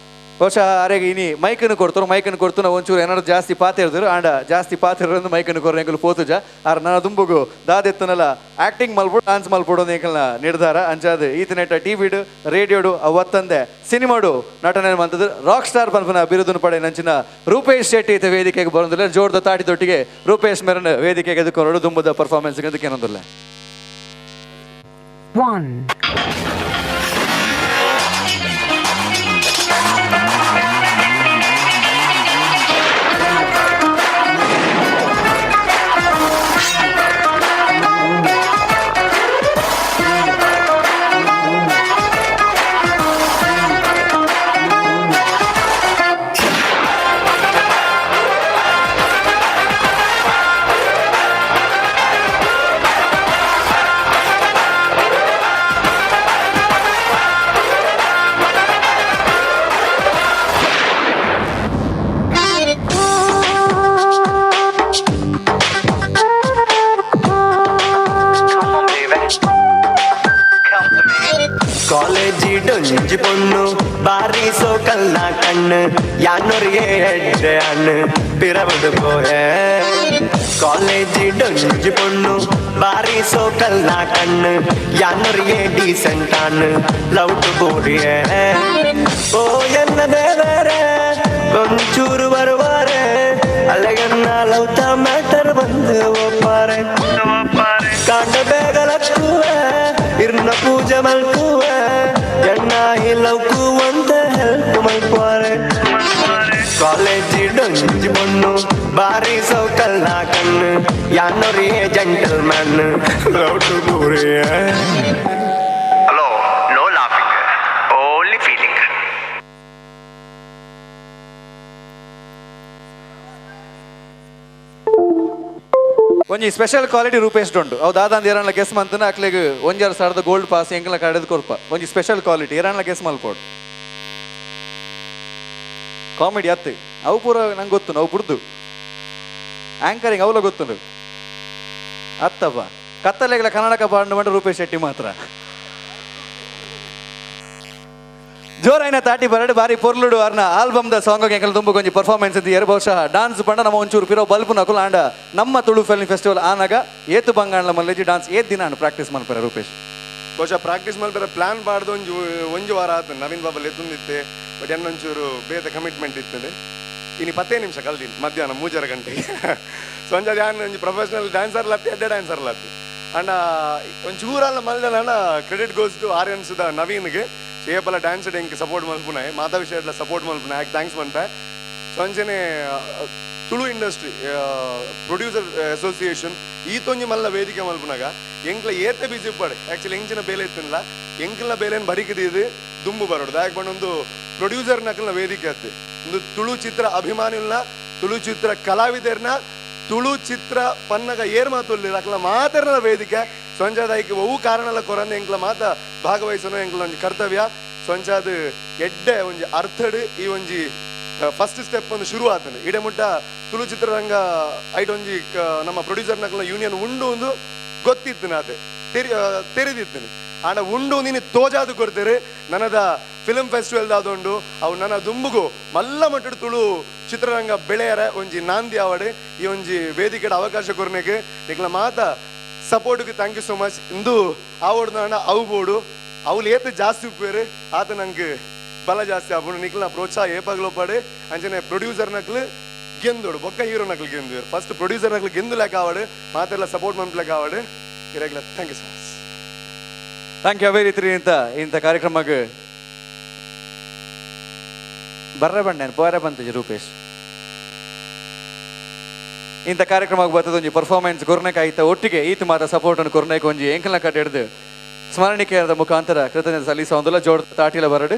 ಬಹುಶಃ ಅರೆಗೆ ಇನಿ ಮೈಕನ್ನು ಕೊಡ್ತಾರೆ ಮೈಕನ್ನು ಕೊಡ್ತು ನಾವು ಒಂಚೂರು ಏನಾದ್ರು ಜಾಸ್ತಿ ಪಾತಿರ್ದರು ಆಂಡ ಜಾಸ್ತಿ ಪಾತಿರೋದು ಮೈಕನ್ನು ಕೊರ ಎಂಕಲು ಪೋತುಜ ಆರ್ ನನ್ನ ದುಂಬುಗು ದಾದೆತ್ತನಲ್ಲ ಆಕ್ಟಿಂಗ್ ಮಲ್ಪಡು ಡಾನ್ಸ್ ಮಲ್ಪಡು ಎಂಕಲ್ನ ನಿರ್ಧಾರ ಅಂಚಾದ ಈತನೆಟ್ಟ ಟಿ ವಿಡು ರೇಡಿಯೋಡು ಅವತ್ತಂದೆ ಸಿನಿಮಾಡು ನಟನೆ ಮಂತದ್ದು ರಾಕ್ ಸ್ಟಾರ್ ಪನ್ಪನ ಬಿರುದನ್ನು ಪಡೆ ನಂಚಿನ ರೂಪೇಶ್ ಶೆಟ್ಟಿ ಈತ ವೇದಿಕೆಗೆ ಬರೋದಿಲ್ಲ. ಜೋರ್ದ ತಾಟಿ ತೊಟ್ಟಿಗೆ ರೂಪೇಶ್ ಮೇರನ್ ವೇದಿಕೆಗೆ ಎದುಕೊರಡು ದುಂಬುದ ಪರ್ಫಾರ್ಮೆನ್ಸ್ ಅದಕ್ಕೆ ಏನೊಂದಿಲ್ಲ. ಕಾಲೇಜಿ ಡೊಂಜಿ ಪೊಣ್ಣು ಬಾರಿ ಸೋಕಲ್ಲ ಕಣ್ಣು ಯಾನೊರಿಗೆ ಎಡ್ಡೆ ಅಣ್ಣು ಪಿರವದು ಪೋಯೆ. ಕಾಲೇಜಿ ಡೊಂಜಿ ಪೊಣ್ಣು ಬಾರಿ ಸೋಕಲ್ಲ ಕಣ್ಣು ಯಾನೊರಿಗೆ ಡೀಸೆಂಟ್ ಅಣ್ಣು ಲವ್ ಟು ಬೋಡಿಯೆ. ಓ ಎನ್ನ ದೇವರೇ ಒಂಚೂರು ಬರುವಾರೆ ಅಲೆಗನ್ನ ಲವ್ ತ ಮ್ಯಾಟರ್ ಬಂದು ಒಪ್ಪಾರೆ. ಕಾಂಡ ಬೇಗ ಲಕ್ಕುವೆ ಇರ್ನ ಪೂಜೆ ಮಲ್ಪುವೆ ಎಣ್ಣ ಈ ಲವ್ಕು ಅಂತ ಹೆಲ್ಪ್ ಮಲ್ಪುವಾರೆ. ಕಾಲೇಜಿ ಡೊಂಜಿ ಪೊಣ್ಣು ಬಾರಿ ಸೌಕಲ್ಲ ಕಣ್ಣು ಯಾನೊರಿಯೇ ಜೆಂಟಲ್ ಮ್ಯಾನ್ ಲವ್ ಟು ಪೂರೇ. Hello, no laughing, only feeling. ಒಂಜಿ ಸ್ಪೆಷಲ್ ಕ್ವಾಲಿಟಿ ರೂಪೇಶ್ ಉಂಡು. ಅವು ದಾದಾಂದ ಏರಾನ್ಲ ಗೆಸ್ ಮಂತನ ಅಕ್ಲೆಗ್ ಒಂಜಾರು ಸಾವಿರದ ಗೋಲ್ಡ್ ಪಾಸ್ ಎಂಕಲ ಕಡೆದು ಕೊರ್ಪ. ಒಂಜಿ ಸ್ಪೆಷಲ್ ಕ್ವಾಲಿಟಿ ಏರಾನ್ಲ ಗೆಸ್ ಮಲ್ಪೋಡು. ಕಾಮಿಡಿ ಅತ್ತು ಅವು ಪೂರ ನಂಗೆ ಗೊತ್ತು, ಅವು ಬುಡ್ದು ಆಂಕರಿಂಗ್ ಅವಲ ಗೊತ್ತುಂಡು ಅತ್ತಪ್ಪ. ಕತ್ತಲೆಗಳ ಕನ್ನಡಕ ಬಾಂಡು ಮಂಡ ರೂಪೇಶ್ ಶೆಟ್ಟಿ ಮಾತ್ರ ಜೋರಾಯಿನ ತಾಟಿ ಬರಡು ಬಾರಿ ಪೊರ್ಲುಡು ಅರ್ನ ಆಲ್ಬಮ್ the song ಎಂಕಲ್ ತುಂಬ ಕೊಂಚ ಪರ್ಫಾರ್ಮೆನ್ಸ್ ಅಂತ ಬಹುಶಃ ಡಾನ್ಸ್ ಪಂಡ ನಮ್ಮ ಒಂಚೂರು ಪಿರೋ ಬಲ್ಪು ನಕುಲು ಆಂಡ ನಮ್ಮ ತುಳು ಫಿಲ್ಮ್ ಫೆಸ್ಟಿವಲ್ ಆನಾಗ ಏತು ಬಂಗಾಣಲ ಮಲ್ಲೇಜಿ ಡಾನ್ಸ್ ಏತ್ ದಿನ ಪ್ರಾಕ್ಟೀಸ್ ಮಲ್ಪರ ರೂಪೇಶ್? ಬಹುಶಃ ಪ್ರಾಕ್ಟೀಸ್ ಮಲ್ಪರ ಪ್ಲಾನ್ ಪಾಡ್ದು ಒಂಜಿ ಒಂಜಿ ವಾರ ಆತು. ನವೀನ್ ಬಾಬಾ ಎತ್ತೊಂದಿತ್ತೆ, ಬಟ್ ಎನ್ನೊಂಚೂರು ಬೇತ ಕಮಿಟ್ಮೆಂಟ್ ಇತ್ತಂಡೆ. ಇನ್ನು 10 ನಿಮಿಷ ಕಲ್ದಿನಿ ಮಧ್ಯಾಹ್ನ 3:30 ಗಂಟೆಗೆ. ಸೊ ಒಂಜಿ ಯಾನ್ ಒಂಜಿ ಪ್ರೊಫೆಷನಲ್ ಡ್ಯಾನ್ಸರ್ ಲತ್ತಿ, ಎಡ್ಡೆ ಡ್ಯಾನ್ಸರ್ ಲತ್ತಿ ಅಂಡ ಒಂಚೂರಲ್ಲ ಮಲ್ದನ. ಕ್ರೆಡಿಟ್ ಗೋಸ್ ಟು ಆರ್ಯನ್ ಸುಧಾ ನವೀನ್ಗೆ. ಏಪಲ ಡ್ಯಾನ್ಸ್ ಎಂಕ್ ಸಪೋರ್ಟ್ ಮಲ್ಪುನಾಯ್, ಮಾತಾ ವಿಷಯ ಸಪೋರ್ಟ್ ಮಲ್ಪುನಾಯ್, thanks ಮನ್ಪೆ. ಸೊ ಅಂಚನೆ ತುಳು ಇಂಡಸ್ಟ್ರಿ ಪ್ರೊಡ್ಯೂಸರ್ ಅಸೋಸಿಯೇಷನ್ ಈತೊಂಜಿ ಮಲ್ಲ ವೇದಿಕೆ ಮಲ್ಪುನಾಗ ಎಂಕ್ಲ ಏತೆ ಬಿಸಿ ಇಪ್ಪಾಡೆ. ಆ್ಯಕ್ಚುಲಿ ಎಂಚಿನ ಬೇಲೆ ಇತ್ತಿಲ್ಲ, ಎಂಕ್ಲ ಬೇಲೆನ್ ಬರಿಕದಿದ್ದು ದುಂಬು ಬರೋಡು ದಾಯಕ್ ಬಂದು ಪ್ರೊಡ್ಯೂಸರ್ ನಕಲ್ನ ವೇದಿಕೆ ಅತ್ತೆ. ಒಂದು ತುಳು ಚಿತ್ರ ಅಭಿಮಾನಿಲ್ನ, ತುಳು ಚಿತ್ರ ಕಲಾವಿದರ್ನ, ತುಳು ಚಿತ್ರ ಪನ್ನಗ ಏರ್ ಮಾತುಲ್ಲಿ ಅಕ್ಲ ಮಾತರ್ನ ವೇದಿಕೆ. ಸೊಂಜಾದ ಐಕ್ ಒವು ಕಾರಣಲ ಕೊರಂದೆ ಎಂಕ್ಲ ಮಾತ ಭಾಗವಹಿಸೋನು ಎಂಕ್ಲ ಒಂಜಿ ಕರ್ತವ್ಯ. ಸೊಂಜಾದ ಎಡ್ಡೆ ಒಂಜಿ ಅರ್ಥಡ್ ಈ ಒಂಜಿ ಫಸ್ಟ್ ಸ್ಟೆಪ್ ಒಂದು ಶುರು ಆತಂಡು. ಇಡೆ ಮುಟ್ಟ ತುಳು ಚಿತ್ರರಂಗ ಐಟ್ ಒಂಜಿ ನಮ್ಮ ಪ್ರೊಡ್ಯೂಸರ್ ನಕಲ್ನ ಯೂನಿಯನ್ ಉಂಡು ಒಂದು ಗೊತ್ತಿತ್ತು, ನಾತೆ ತೆರೆದಿತ್ತು. ಆಂಡ ಉಂಡು ನೀನು ತೋಜಾದು ಕೊಡ್ತೀರಿ ನನದ ಫಿಲ್ಮ್ ಫೆಸ್ಟಿವಲ್ ದಾದುಂಡು. ಅವು ನನ್ನ ದುಂಬುಗು ಮಲ್ಲ ಮಟ್ಟದ ತುಳು ಚಿತ್ರರಂಗ ಬೆಳೆಯರ ಒಂಜಿ ನಾಂದಿ ಆವಡೆ ಈ ಒಂಜಿ ವೇದಿಕೆಡ ಅವಕಾಶ ಕೊರ್ನೆಗೆ ನಿಕ್ಲ ಮಾತ ಸಪೋರ್ಟ್ಗೆ thank you so much. ಇಂದು ಆವಡ್ದು ಅಣ್ಣ ಅವು ಬೋಡು ಅವ್ಲು ಏತ್ ಜಾಸ್ತಿ ಉಪ್ಪೇರು ಆತ ನಂಗೆ ಬಲ ಜಾಸ್ತಿ ಆಪುಂಡು. ನಿಕ್ಲ ಪ್ರೋತ್ಸಾಹ ಏಪಾಗ್ಲೋಪಾಡು. ಅಂಚನೆ ಪ್ರೊಡ್ಯೂಸರ್ ನಕ್ಲು ಗೆಂದೋಡು, ಬೊಕ್ಕ ಹೀರೋ ನಕ್ಲು ಗೆಂದು. ಫಸ್ಟ್ ಪ್ರೊಡ್ಯೂಸರ್ ನಕ್ಲು ಗೆಂದು ಲೆಕ್ಕ ಆವಡು, ಮಾತೆಲ್ಲ support ಮನ್ಪ್ಲೆಕ್ಕ ಆವಡು. ಇರಗ್ಲ thank you so much. Thank you. ಅವೇ ರೀತಿ ಇಂಥ ಇಂಥ ಕಾರ್ಯಕ್ರಮಕ್ಕೆ ಬರ್ರೆ ಬಂಡೆ ಪೋರೆ ಬಂತಜಿ ರೂಪೇಶ್. ಇಂಥ ಕಾರ್ಯಕ್ರಮಕ್ಕೆ ಬರ್ತದೆ ಒಂಜಿ ಪರ್ಫಾರ್ಮೆನ್ಸ್ ಕೊರ್ನೆಕ್ ಆಯ್ತ ಒಟ್ಟಿಗೆ ಈತ ಮಾತ ಸಪೋರ್ಟ್ ಅನ್ನು ಕೊರ್ನೆಕ್ ಒಂಜಿ ಎಂಕಲ್ನ ಕಟ್ಟ ಹಿಡಿದು ಸ್ಮರಣಿಕೆಯಾದ ಮುಖಾಂತರ ಕೃತಜ್ಞತೆ ಸಲ್ಲಿಸುವಂದಿಲ್ಲ. ಜೋಡ್ ತಾಟಿಲ ಬರಡು.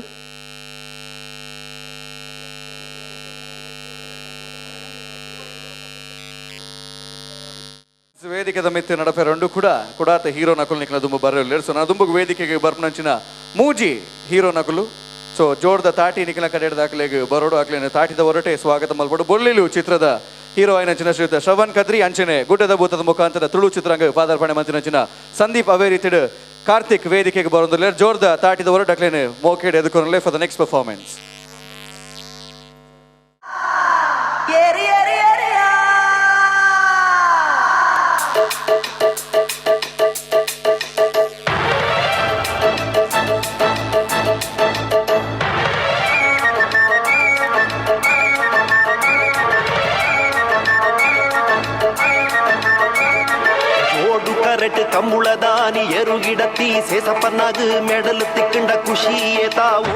ವೇದಿಕೆದ ಮಿತ್ತು ನಡಪೆರಂಡು ಕೂಡ ಕುಡಾತ ಹೀರೋ ನಕುಲು ನಿಕ್ಲ ದುಂಬು ಬರಲ್ಲ. ಸೊ ನಾ ದುಂಬು ವೇದಿಕೆಗೆ ಬರ್ಪನಂಚಿನ ಮೂಜಿ ಹೀರೋ ನಕುಲು. ಸೊ ಜೋಡ್ದ ತಾಟಿ ನಿಖಿಲ ಕಡೆ ದಾಖಲೆಗೆ ಬರೋಡು ಆಕ್ಲೇನೆ ತಾಟಿದ ಹೊರಟೆ ಸ್ವಾಗತ ಮಲ್ಪಡು. ಬೊಳ್ಳಿಲು ಚಿತ್ರದ ಹೀರೋ అయిన ಶ್ರೀಯುತ ಶ್ರವಣ್ ಕದ್ರಿ, ಅಂಚನೆ ಗುಡ್ಡದ ಭೂತದ ಮುಖಾಂತರ ತುಳು ಚಿತ್ರಾಂಗ ಪಾದಾರ್ಪಣೆ ಮಂತಿನಂಚಿನ ಸಂದೀಪ್ ಅವೇ ರೀತಿಡು ಕಾರ್ತಿಕ್ ವೇದಿಕೆಗೆ ಬರೋದಿಲ್ಲ. ಜೋರ್ದ ತಾಟಿದ ಹೊರಟು ಅಕ್ಲೇನೆ ಮೋಕೇಡ್ ಎದುಕೊರಲೆ ಫಾರ್ the next performance. ಕಂಬುಳದಾನಿ ಎರುಗಿಡತಿ ಸೇಸಪ್ಪನಾಗ ಮೆಡಲು ತಿಕ್ಕಂಡ ಖುಷಿಯೇ ತಾವೋ.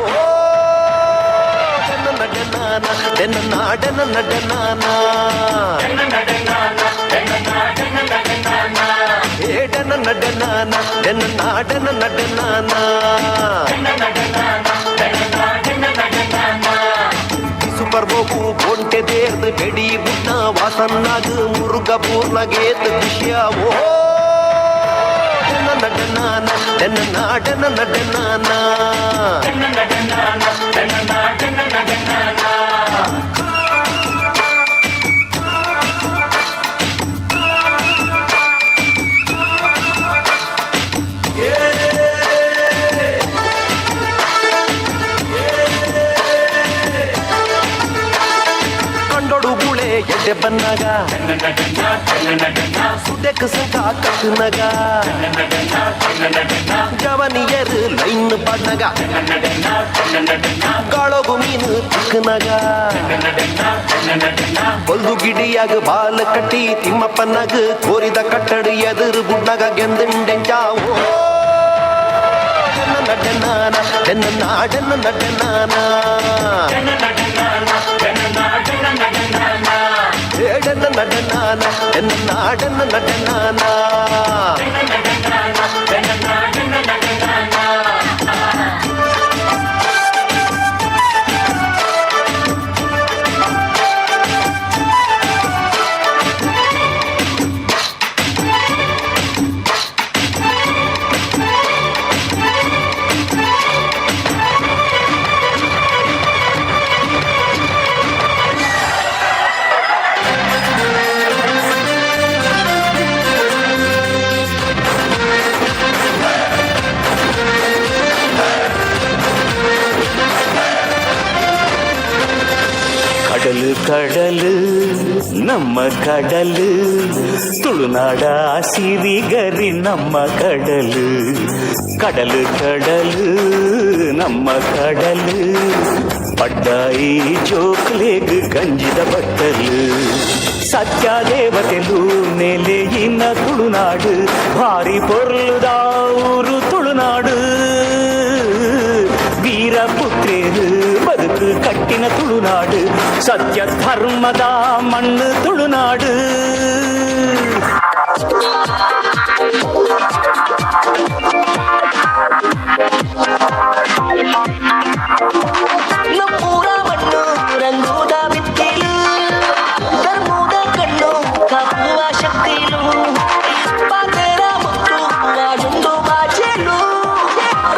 ಸೂಪರ್ ಬೋಕು ಕೊಂಟೆ ದೇರ್ದು ಬೆಡಿ ಬುಟ್ಟ ವಾಸನ್ನಾಗ ಮುರುಗ ಪೂರ್ಣಗೇತ ಖುಷಿಯಾವೋ. ಕಂಡೊಡು ಬುಳೆ ಎಡ್ಡೆ ಬನ್ನಾಗ ಸುದೆಕ್ ಸಂಕ ಕಟ್ಟುನಗ ಜವನಿಯರು ಲೈನ್ ಪಾಡ್ನಗ ಗಾಳೋಗು ಮೀನು ತಿಕ್ಕನಗ ಬೊಲ್ದು ಗಿಡಿಯಾಗ ಬಾಲ ಕಟ್ಟಿ ತಿಮ್ಮಪ್ಪನಾಗ ಕೋರಿದ ಕಟ್ಟಡ ಎದುರು ಬುಡ್ನಗ ಗೆಂದುಂಡೆಂಚಾವೋ. ನಡನಾನ ನಡನ ನಡನಾನ. ಏಡನ್ನ ನಡನಾನ ಎನ್ನ ನಾಡನ್ನ ನಡನಾನ. ಕಡಲು ಕಡಲು ನಮ್ಮ ಕಡಲು ತುಳುನಾಡ ಸಿರಿಗರಿ ನಮ್ಮ ಕಡಲು ಕಡಲು ಕಡಲು ನಮ್ಮ ಕಡಲು ಪಡ್ಡಾಯಿ ಜೋಕ್ಲೇಗ್ ಗಂಜಿದ ಬಟ್ಟಲು ಸತ್ಯ ದೇವತೆಲು ನೆಲೆಯಿನ ತುಳುನಾಡು ಭಾರಿ ಪೊರ್ಲುದ ಊರು ತುಳುನಾಡು ವೀರಪುತ್ರೇರು ಬದುಕು ಕಟ್ಟಿನ ತುಳುನಾಡು ಸತ್ಯ ಧರ್ಮದ ಮಣ್ಣು ತುಳುನಾಡು. ನಮ್ಮೂರ ಮಣ್ಣು ರಂಗೂದ ಬಿತ್ತಿಲು ಧರ್ಮದ ಕಣ್ಣು ಕಾಪುವ ಶಕ್ತಿಲು ಪಾತೆರ ಮುತ್ತು ವಾಜುಂದು ಬಾಚೆಲು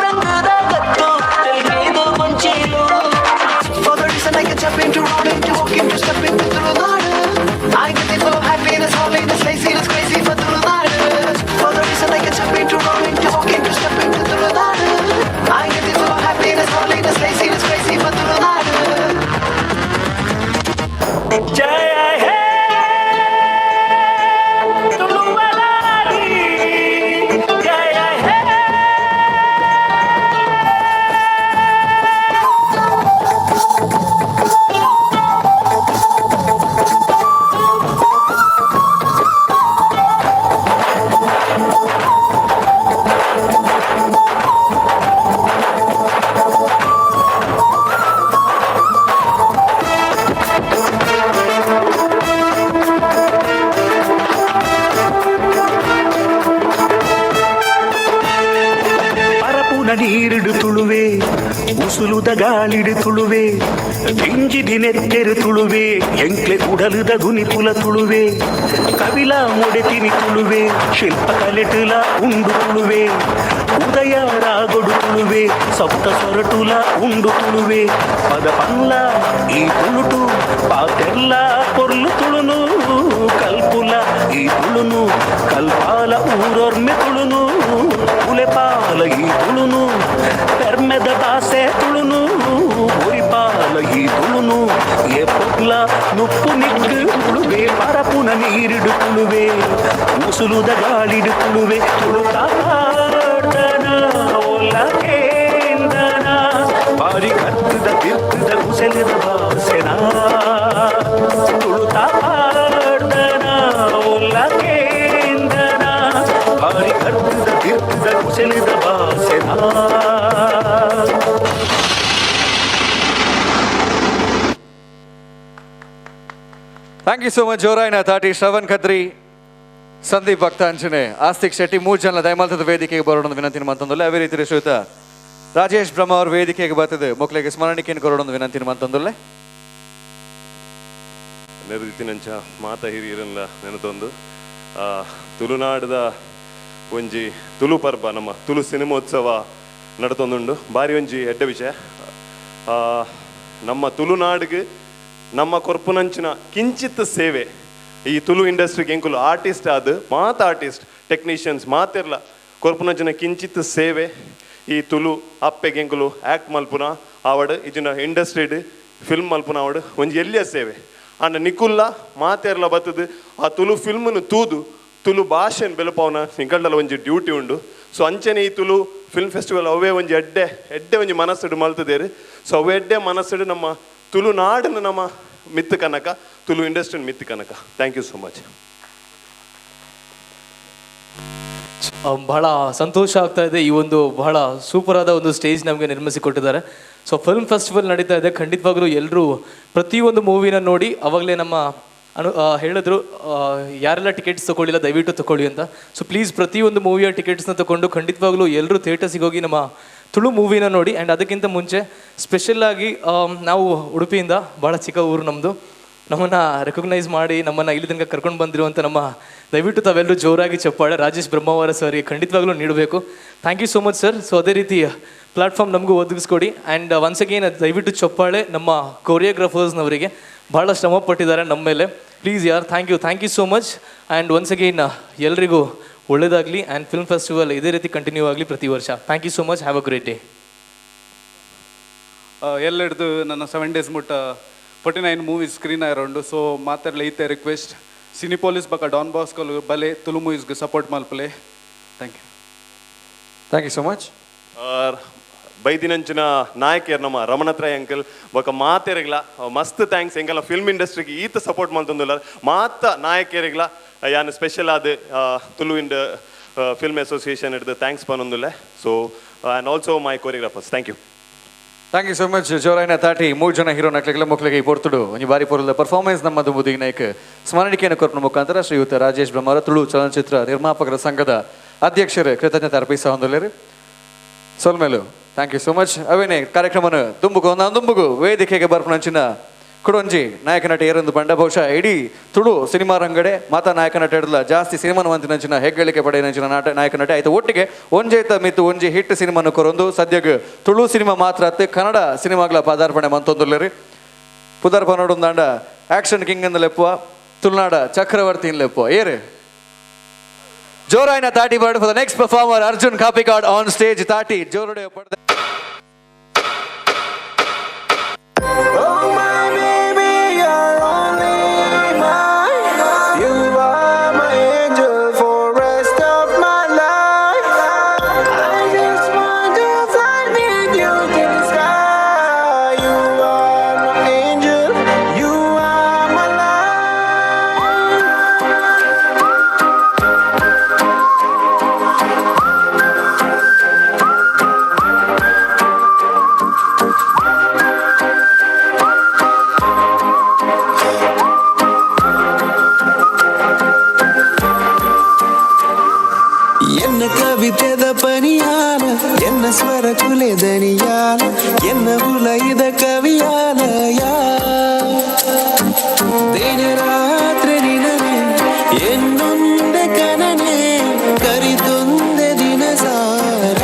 ರಂಗದ ಕತ್ತು ತೆಲ್ಗೇದು ಗೊಂಚಲು. For the reason I can jump into, roll into, walk into, step into Tulunadu. I get it full of happiness, holiness, laziness, crazy for Tulunadu. For the reason I can jump into, roll into, walk into, step into Tulunadu. I get it full of happiness, holiness, laziness, crazy for Tulunadu. Jaya hey ತುಳುವಲಾಡಿ Jaya hey. ಪರಪುನ ನೀರಿಡು ತುಳುವೆ ಉಸುಲುದ ಗಾಳಿಡು ತುಳುವೆ ದಿಂಜಿದಿ ನೆತ್ತೆರು ತುಳುವೆ ಎಂಕ್ಲೆ ಉಡಲುದ ಗುನಿಪುಲ ತುಳುವೆ ಕವಿಲ ಮೊಡೆತಿನಿ ತುಳುವೆ ಶಿಲ್ಪ ಕಲೆಟುಲ ಉಂಡು ತುಳುವೆ ಉದಯ ರಾಗೊಡು ತುಳುವೆ ಸಪ್ತ ಸೊರಟುಲ ಉಂಡು ತುಳುವೆ ಪದ ಪನ್ಲ ಈ ತುಳುಟು ಪಾತೆರ್ಲ ಪೊರ್ಲು ತುಳುನು ಕಲ್ಪುಲ ಈ ತುಳುನು ಕಲ್ಪಾಲ ಊರೊರ್ಮೆ ತುಳುನು ಉಲೆಪಾಲ ಈ ತುಳುನು ಪೆರ್ಮೆದ ಬಾಸೆ ತುಳುನು ಉರಿಪಾಲ ಈ ತುಳುನು ಎ ಪೊಗ್ಲ ನುಪ್ಪು ನಿಕ್ಕು ತುಳುವೆ ಪರಪುನ ನೀರಿಡು ತುಳುವೆ ಉಸುಲುದ ಗಾಳಿಡು ತುಳುವೆ ತುಳುತಾಡ್ದನ ಒಲಕೇಂದನ ಬಾರಿ ಕತ್ತದ ಬಿರ್ತದ ಕುಸೆಲದ ಬಾಸೆನ ತುಳುತಾಡ್ದನ ಒಲಕೇಂದನ ಬಾರಿ ಕತ್ತದ ಬಿರ್ತದ ಕುಸೆಲದ ಬಾಸೆನ. Thank you so much ಜೋರಾಯ್ನ ತಾಟಿ Shravan Khatri, Sandeep ಭಕ್ತ ಅಂಚನೆ ಆಸ್ತಿಕ್ ಶೆಟ್ಟಿ ಮೂರು ಜನ ದಯಮಾಲ್ತದ ವೇದಿಕೆಗೆ ಬರೋಣ ವಿನಂತಿ ಮಂತಂದುಲ್ಲ. ಅದೇ ರೀತಿ ಶ್ರೀಯುತ ರಾಜೇಶ್ ಬ್ರಹ್ಮ ಅವ್ರ ವೇದಿಕೆಗೆ ಬರ್ತದೆ ಮಕ್ಕಳಿಗೆ ಸ್ಮರಣಿಕೆಯನ್ನು ಕೊರೋಣ ವಿನಂತಿ ಮಂತಂದುಲ್ಲೆ. ನೆರದಿತ್ತಿನಂಚ ಮಾತ ಹಿರಿಯರನ್ನ ನೆನತೊಂದು ತುಳುನಾಡದ ಒಂಜಿ ತುಳು ಪರ್ಬ ನಮ್ಮ ತುಳು ಸಿನಿಮೋತ್ಸವ ನಡತೊಂದುಂಡು. ಬಾರಿ ಒಂಜಿ ಎಡ್ಡೆ ವಿಷಯ. ನಮ್ಮ ತುಳುನಾಡಿಗೆ ನಮ್ಮ ಕೊರ್ಪುನಂಚಿನ ಕಿಂಚಿತ್ ಸೇವೆ ಈ ತುಳು ಇಂಡಸ್ಟ್ರಿಗೆ ಎಂಕುಲು ಆರ್ಟಿಸ್ಟ್ ಆದ ಮಾತ ಆರ್ಟಿಸ್ಟ್ ಟೆಕ್ನಿಷಿಯನ್ಸ್ ಮಾತಿರ್ಲ ಕೊರ್ಪುನಂಚಿನ ಕಿಂಚಿತ್ ಸೇವೆ ಈ ತುಳು ಅಪ್ಪೆಗೆ ಎಂಕುಲು ಆ್ಯಕ್ಟ್ ಮಲ್ಪುನ ಆವಡ್ ಇಜಿನ ಇಂಡಸ್ಟ್ರಿಡ್ ಫಿಲ್ಮ್ ಮಲ್ಪುನ ಆವಡ್ ಒಂಜಿ ಎಲ್ಲಿಯ ಸೇವೆ. ಅಂಡ ನಿಕುಲ್ಲ ಮಾತೆರ್ಲ ಬತ್ತದು ಆ ತುಳು ಫಿಲ್ಮ್ನು ತೂದು ತುಳು ಭಾಷೆನ ಬೆಲಪವನ ನಿಕಲ್ಡಲ ಒಂಜಿ ಡ್ಯೂಟಿ ಉಂಡು. ಸೊ ಅಂಚನೆ ಈ ತುಳು ಫಿಲ್ಮ್ ಫೆಸ್ಟಿವಲ್ ಅವೇ ಒಂಜಿ ಎಡ್ಡೆ ಎಡ್ಡೆ ಒಂಜಿ ಮನಸ್ಸುಡು ಮಲ್ತದೇರು. ಸೊ ಅವೇ ಎಡ್ಡೆ ಮನಸ್ಸುಡು ನಮ್ಮ ತುಳು ನಾಡನ್ನು ನಮ್ಮ ಮಿತ್ತು ಕನಕ ತುಳು ಇಂಡಸ್ಟ್ರಿ ಮಿತ್ತು ಕನಕ. Thank you so much. ಬಹಳ ಸಂತೋಷ ಆಗ್ತಾ ಇದೆ. ಈ ಒಂದು ಬಹಳ ಸೂಪರ್ ಆದ ಒಂದು ಸ್ಟೇಜ್ ನಮಗೆ ನಿರ್ಮಿಸಿಕೊಟ್ಟಿದ್ದಾರೆ. ಸೊ ಫಿಲ್ಮ್ ಫೆಸ್ಟಿವಲ್ ನಡೀತಾ ಇದೆ, ಖಂಡಿತವಾಗ್ಲೂ ಎಲ್ಲರೂ ಪ್ರತಿಯೊಂದು ಮೂವಿನ ನೋಡಿ. ಅವಾಗಲೇ ನಮ್ಮ ಅನು ಹೇಳಿದ್ರು ಯಾರೆಲ್ಲ ಟಿಕೆಟ್ಸ್ ತೊಗೊಳ್ಳಿಲ್ಲ ದಯವಿಟ್ಟು ತೊಗೊಳ್ಳಿ ಅಂತ. ಸೊ ಪ್ಲೀಸ್ ಪ್ರತಿಯೊಂದು ಮೂವಿಯ ಟಿಕೆಟ್ಸ್ನ ತೊಗೊಂಡು ಖಂಡಿತವಾಗ್ಲೂ ಎಲ್ಲರೂ ಥಿಯೇಟರ್ಸಿಗೆ ಹೋಗಿ ನಮ್ಮ ತುಳು ಮೂವಿನ ನೋಡಿ. ಆ್ಯಂಡ್ ಅದಕ್ಕಿಂತ ಮುಂಚೆ ಸ್ಪೆಷಲ್ಲಾಗಿ ನಾವು ಉಡುಪಿಯಿಂದ, ಭಾಳ ಚಿಕ್ಕ ಊರು ನಮ್ಮದು, ನಮ್ಮನ್ನು ರೆಕಗ್ನೈಸ್ ಮಾಡಿ ನಮ್ಮನ್ನು ಇಲ್ಲಿ ತನಕ ಕರ್ಕೊಂಡು ಬಂದಿರುವಂಥ ನಮ್ಮ ದಯವಿಟ್ಟು ತಾವೆಲ್ಲರೂ ಜೋರಾಗಿ ಚಪ್ಪಾಳೆ ರಾಜೇಶ್ ಬ್ರಹ್ಮಾವರ ಸರ್ಗೆ ಖಂಡಿತವಾಗ್ಲೂ ನೀಡಬೇಕು. Thank you so much sir. So ಅದೇ ರೀತಿ ಪ್ಲಾಟ್ಫಾರ್ಮ್ ನಮಗೂ ಒದಗಿಸ್ಕೊಡಿ. ಆ್ಯಂಡ್ ಒನ್ಸ್ ಅಗೇನ್ ದಯವಿಟ್ಟು ಚಪ್ಪಾಳೆ ನಮ್ಮ ಕೊರಿಯೋಗ್ರಾಫರ್ಸ್ನವರಿಗೆ, ಭಾಳ ಶ್ರಮ ಪಟ್ಟಿದ್ದಾರೆ ನಮ್ಮ ಮೇಲೆ. ಪ್ಲೀಸ್ ಯಾರ್, thank you so much. And once again ಎಲ್ರಿಗೂ ಒಳ್ಳೆಯದಾಗಲಿ. ಆ್ಯಂಡ್ ಫಿಲ್ಮ್ ಫೆಸ್ಟಿವಲ್ ಇದೇ ರೀತಿ ಕಂಟಿನ್ಯೂ ಆಗಲಿ ಪ್ರತಿ ವರ್ಷ. Thank you so much, have a great day. ಎಲ್ಲೆಡ್ದು ನನ್ನ 7 ಡೇಸ್ ಮುಟ್ಟ 49 ಮೂವೀಸ್ ಸ್ಕ್ರೀನ್ ಆಯ್ರೊಂಡು. ಸೊ ಮಾತಾಡಲಿ ಈತೆ ರಿಕ್ವೆಸ್ಟ್, ಸಿನಿಪೋಲಿಸ್ ಬಕ ಡಾನ್ ಬಾಸ್ಕೋಲ್ ಬಲೆ ತುಳು ಮೂವೀಸ್ಗೆ ಸಪೋರ್ಟ್ ಮಲ್ಪಲೆ. Thank you. Thank you so much. ಬೈದಿನಂಚಿನ ನಾಯಕಿಯರ್ ನಮ್ಮ ರಮಣತ್ರಾಯ್ ಅಂಕಲ್ ಬೊಕ ಮಾತೆರೆಗ್ಲ ಮಸ್ತ್ thanks. ಎಂಕಲ್ನ ಫಿಲ್ಮ್ ಇಂಡಸ್ಟ್ರಿಗೆ ಈತ ಸಪೋರ್ಟ್ ಮಲ್ತೊಂದುಲ್ಲ ಮಾತ ನಾಯಕಿಯರಿಗ್ಲ ಯಾನ್ ಸ್ಪೆಷಲ್ ಆದ್ ತುಳು ಇಂಡ್ ಫಿಲ್ಮ್ ಅಸೋಸಿಯೇಷನ್ ಹಿಡ್ದು thanks ಪನೊಂದುಲ್ಲೆ. So and also my choreographers, thank you. Thank you so much. ಜೋರಾಯಿನ ತಾಟಿ ಮೂರು ಜನ ಹೀರೋ ನಕ್ಲೆಗಳ ಮಕ್ಕಳಿಗೆ ಈ ಪೊರ್ತುಡು ಒಂಜಿ ಬಾರಿ ಪೊರುದ ಪರ್ಫಾರ್ಮೆನ್ಸ್ ನಮ್ಮದು ಮುದಿಗೆ ನಾಯಕ್ ಸ್ಮರಣಿಕೆಯನ್ನು ಕೊರ್ಪುನ ಮುಖಾಂತರ ಶ್ರೀಯುತ ರಾಜೇಶ್ ಬ್ರಹ್ಮಾವರ ತುಳು ಚಲನಚಿತ್ರ ನಿರ್ಮಾಪಕರ ಸಂಘದ ಅಧ್ಯಕ್ಷರು ಕೃತಜ್ಞತೆ ಅರ್ಪಿಸ ಹೊಂದಲೇರು. ಸೊಲ್ಮೇಲು thank you so much. ಅವೇನೆ ಕಾರ್ಯಕ್ರಮನ ದುಂಬುಗು ದುಂಬುಗು ವೇದಿಕೆಗೆ ಬರ್ಪುನಂಚಿನ ಕುಡೊಂಜಿ ನಾಯಕ ನಟ ಏರೊಂದು ಬಂಡ ಬಹುಶಃ ಇಡೀ ತುಳು ಸಿನಿಮಾ ರಂಗಡೆ ಮಾತಾ ನಾಯಕ ನಟ ಇಡಲ್ಲ ಜಾಸ್ತಿ ಸಿನಿಮಾನ ವಂತಿನಂಚಿನ ಹೆಗ್ಗಳಿಕೆ ಪಡೆಯನಂಚಿನ ನಾಯಕ ನಟ ಆಯ್ತು. ಒಟ್ಟಿಗೆ ಒಂಜೈತ ಮಿತ್ತು ಒಂಜಿ ಹಿಟ್ ಸಿನಿಮಾನು ಕೊರೊಂದು ಸದ್ಯಗ್ ತುಳು ಸಿನಿಮಾ ಮಾತ್ರ ಅತ್ತೆ ಕನ್ನಡ ಸಿನಿಮಾಗಳ ಪಾದಾರ್ಪಣೆ ಮಂತೊಂದುಲ್ಲೇರಿ. ಪುದರ್ ಪನೋಡೊಂದಾಂಡ ಆಕ್ಷನ್ ಕಿಂಗ್ ಅಂದ ಲೆಪ್ಪುವ, ತುಳುನಾಡ ಚಕ್ರವರ್ತಿ ಲೆಪ್ಪುವ ಏರು ಜೋರಾಯಿನ ತಾಟಿ bird for the next performer Arjun Kapikad on stage. ತಾಟಿ ಜೋರುಡೆ ಪಡೆದ. ಸ್ವರ ಕುಲೆದನಿಯಾಲ ಎನ್ನ ಉಲೈದ ಕವಿಯಾಲಯ ದಿನ ರಾತ್ರಿ ನಿನನೆ ಎನ್ನೊಂದೆ ಕನನೆ ಕರಿತೊಂದೆ ದಿನ ಸಾರ.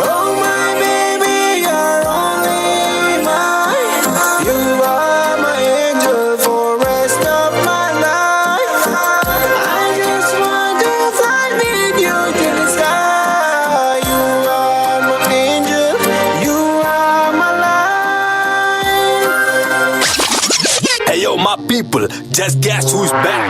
Oh my baby, you're only mine. You are my angel for rest of my life. I just want to fly with you to the sky. Hey yo, my people, just guess who's back?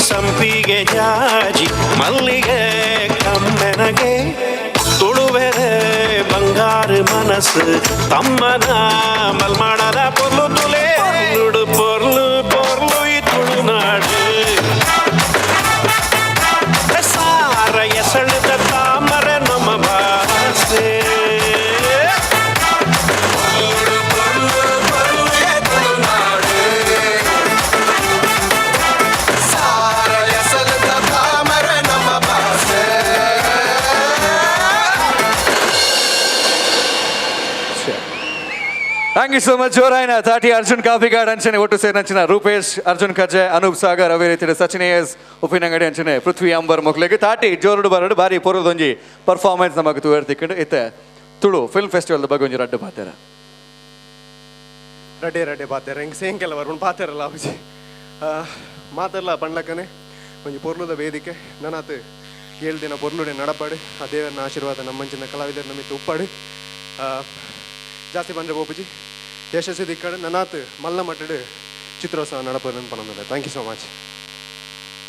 ಸಂಪಿಗೆ ಜಾಜಿ ಮಲ್ಲಿಗೆ ಕಮ್ಮೆನಗೆ ತುಳುವೆರೆ ಬಂಗಾರ ಮನಸ್ಸು ತಮ್ಮನ ಮಲ್ಮಾಣದ ಪೊರ್ಲು ತುಲೆ ಪೊರ್ಲುಡು ಪೊರ್ಲು ಪೊರ್ಲು ಈ ತುಳುನಾಡು ಸಾರ ಎಸಳದ ತಾಮರೆ ನಮ್ಮ ಭಾಷೆ. Thank you so much ಜೋರಾಯನ ತಾಟಿ Arjun ಕಾಫಿಗಾಡ್ ಅಂಚನೆ ಒಟ್ಟು ಸೇರಿನಂಚಿನ ರೂಪೇಶ್ ಅರ್ಜುನ್ ಕಜೆ ಅನೂಪ್ ಸಾಗರ್ ಅವೇ ರೀತಿಯ ಸಚಿನ್ ಎಸ್ ಉಪ್ಪಿನಂಗಡಿ ಅಂಚನೆ ಪೃಥ್ವಿ ಅಂಬರ್ ಮೊಕ್ಲೆಗ್ ತಾಟಿ ಜೋರುಡು ಬರಡು ಬಾರಿ ಪೊರುದೊಂಜಿ ಪರ್ಫಾರ್ಮೆನ್ಸ್ ನಮಗ್ ತೂವರ್ತಿಕ್ಕಂಡು ಇತ್ತೆ ತುಳು ಫಿಲ್ಮ್ ಫೆಸ್ಟಿವಲ್ ಬಗ್ಗೆ ಒಂಜಿ ರಡ್ಡು ಪಾತೆರ. ರಡ್ಡೆ ರಡ್ಡೆ ಪಾತೆರ ಹೆಂಗೆ ಸೇಂಕೆಲ್ಲ ಬರ್ಕೊಂಡು ಪಾತೆರಲ್ಲ ಅಬ್ಜಿ ಮಾತೆಲ್ಲ ಪಂಡ್ಲಕ್ಕನೆ ಒಂಜಿ ಪೊರ್ಲುದ ವೇದಿಕೆ ನನಾತ್ 7 ದಿನ ಪೊರ್ಲುಡೆ ನಡಪಾಡು ಆ ದೇವರನ ಆಶೀರ್ವಾದ ನಮ್ಮಂಚಿನ ಕಲಾವಿದರ ನಮಿತ್ತು ಉಪ್ಪಾಡು ಜಾಸ್ತಿ ಬಂದರೆ ಬೋಪುಜಿ ಯಶಸ್ವಿ ದಿಕ್ಕಡು ನನಾತ್ ಮಲ್ಲ ಮಟ್ಟಡು ಚಿತ್ರೋತ್ಸವ ನಡಪಡು ಪನ್ನೊಂದಿಲ್ಲ. Thank you so much.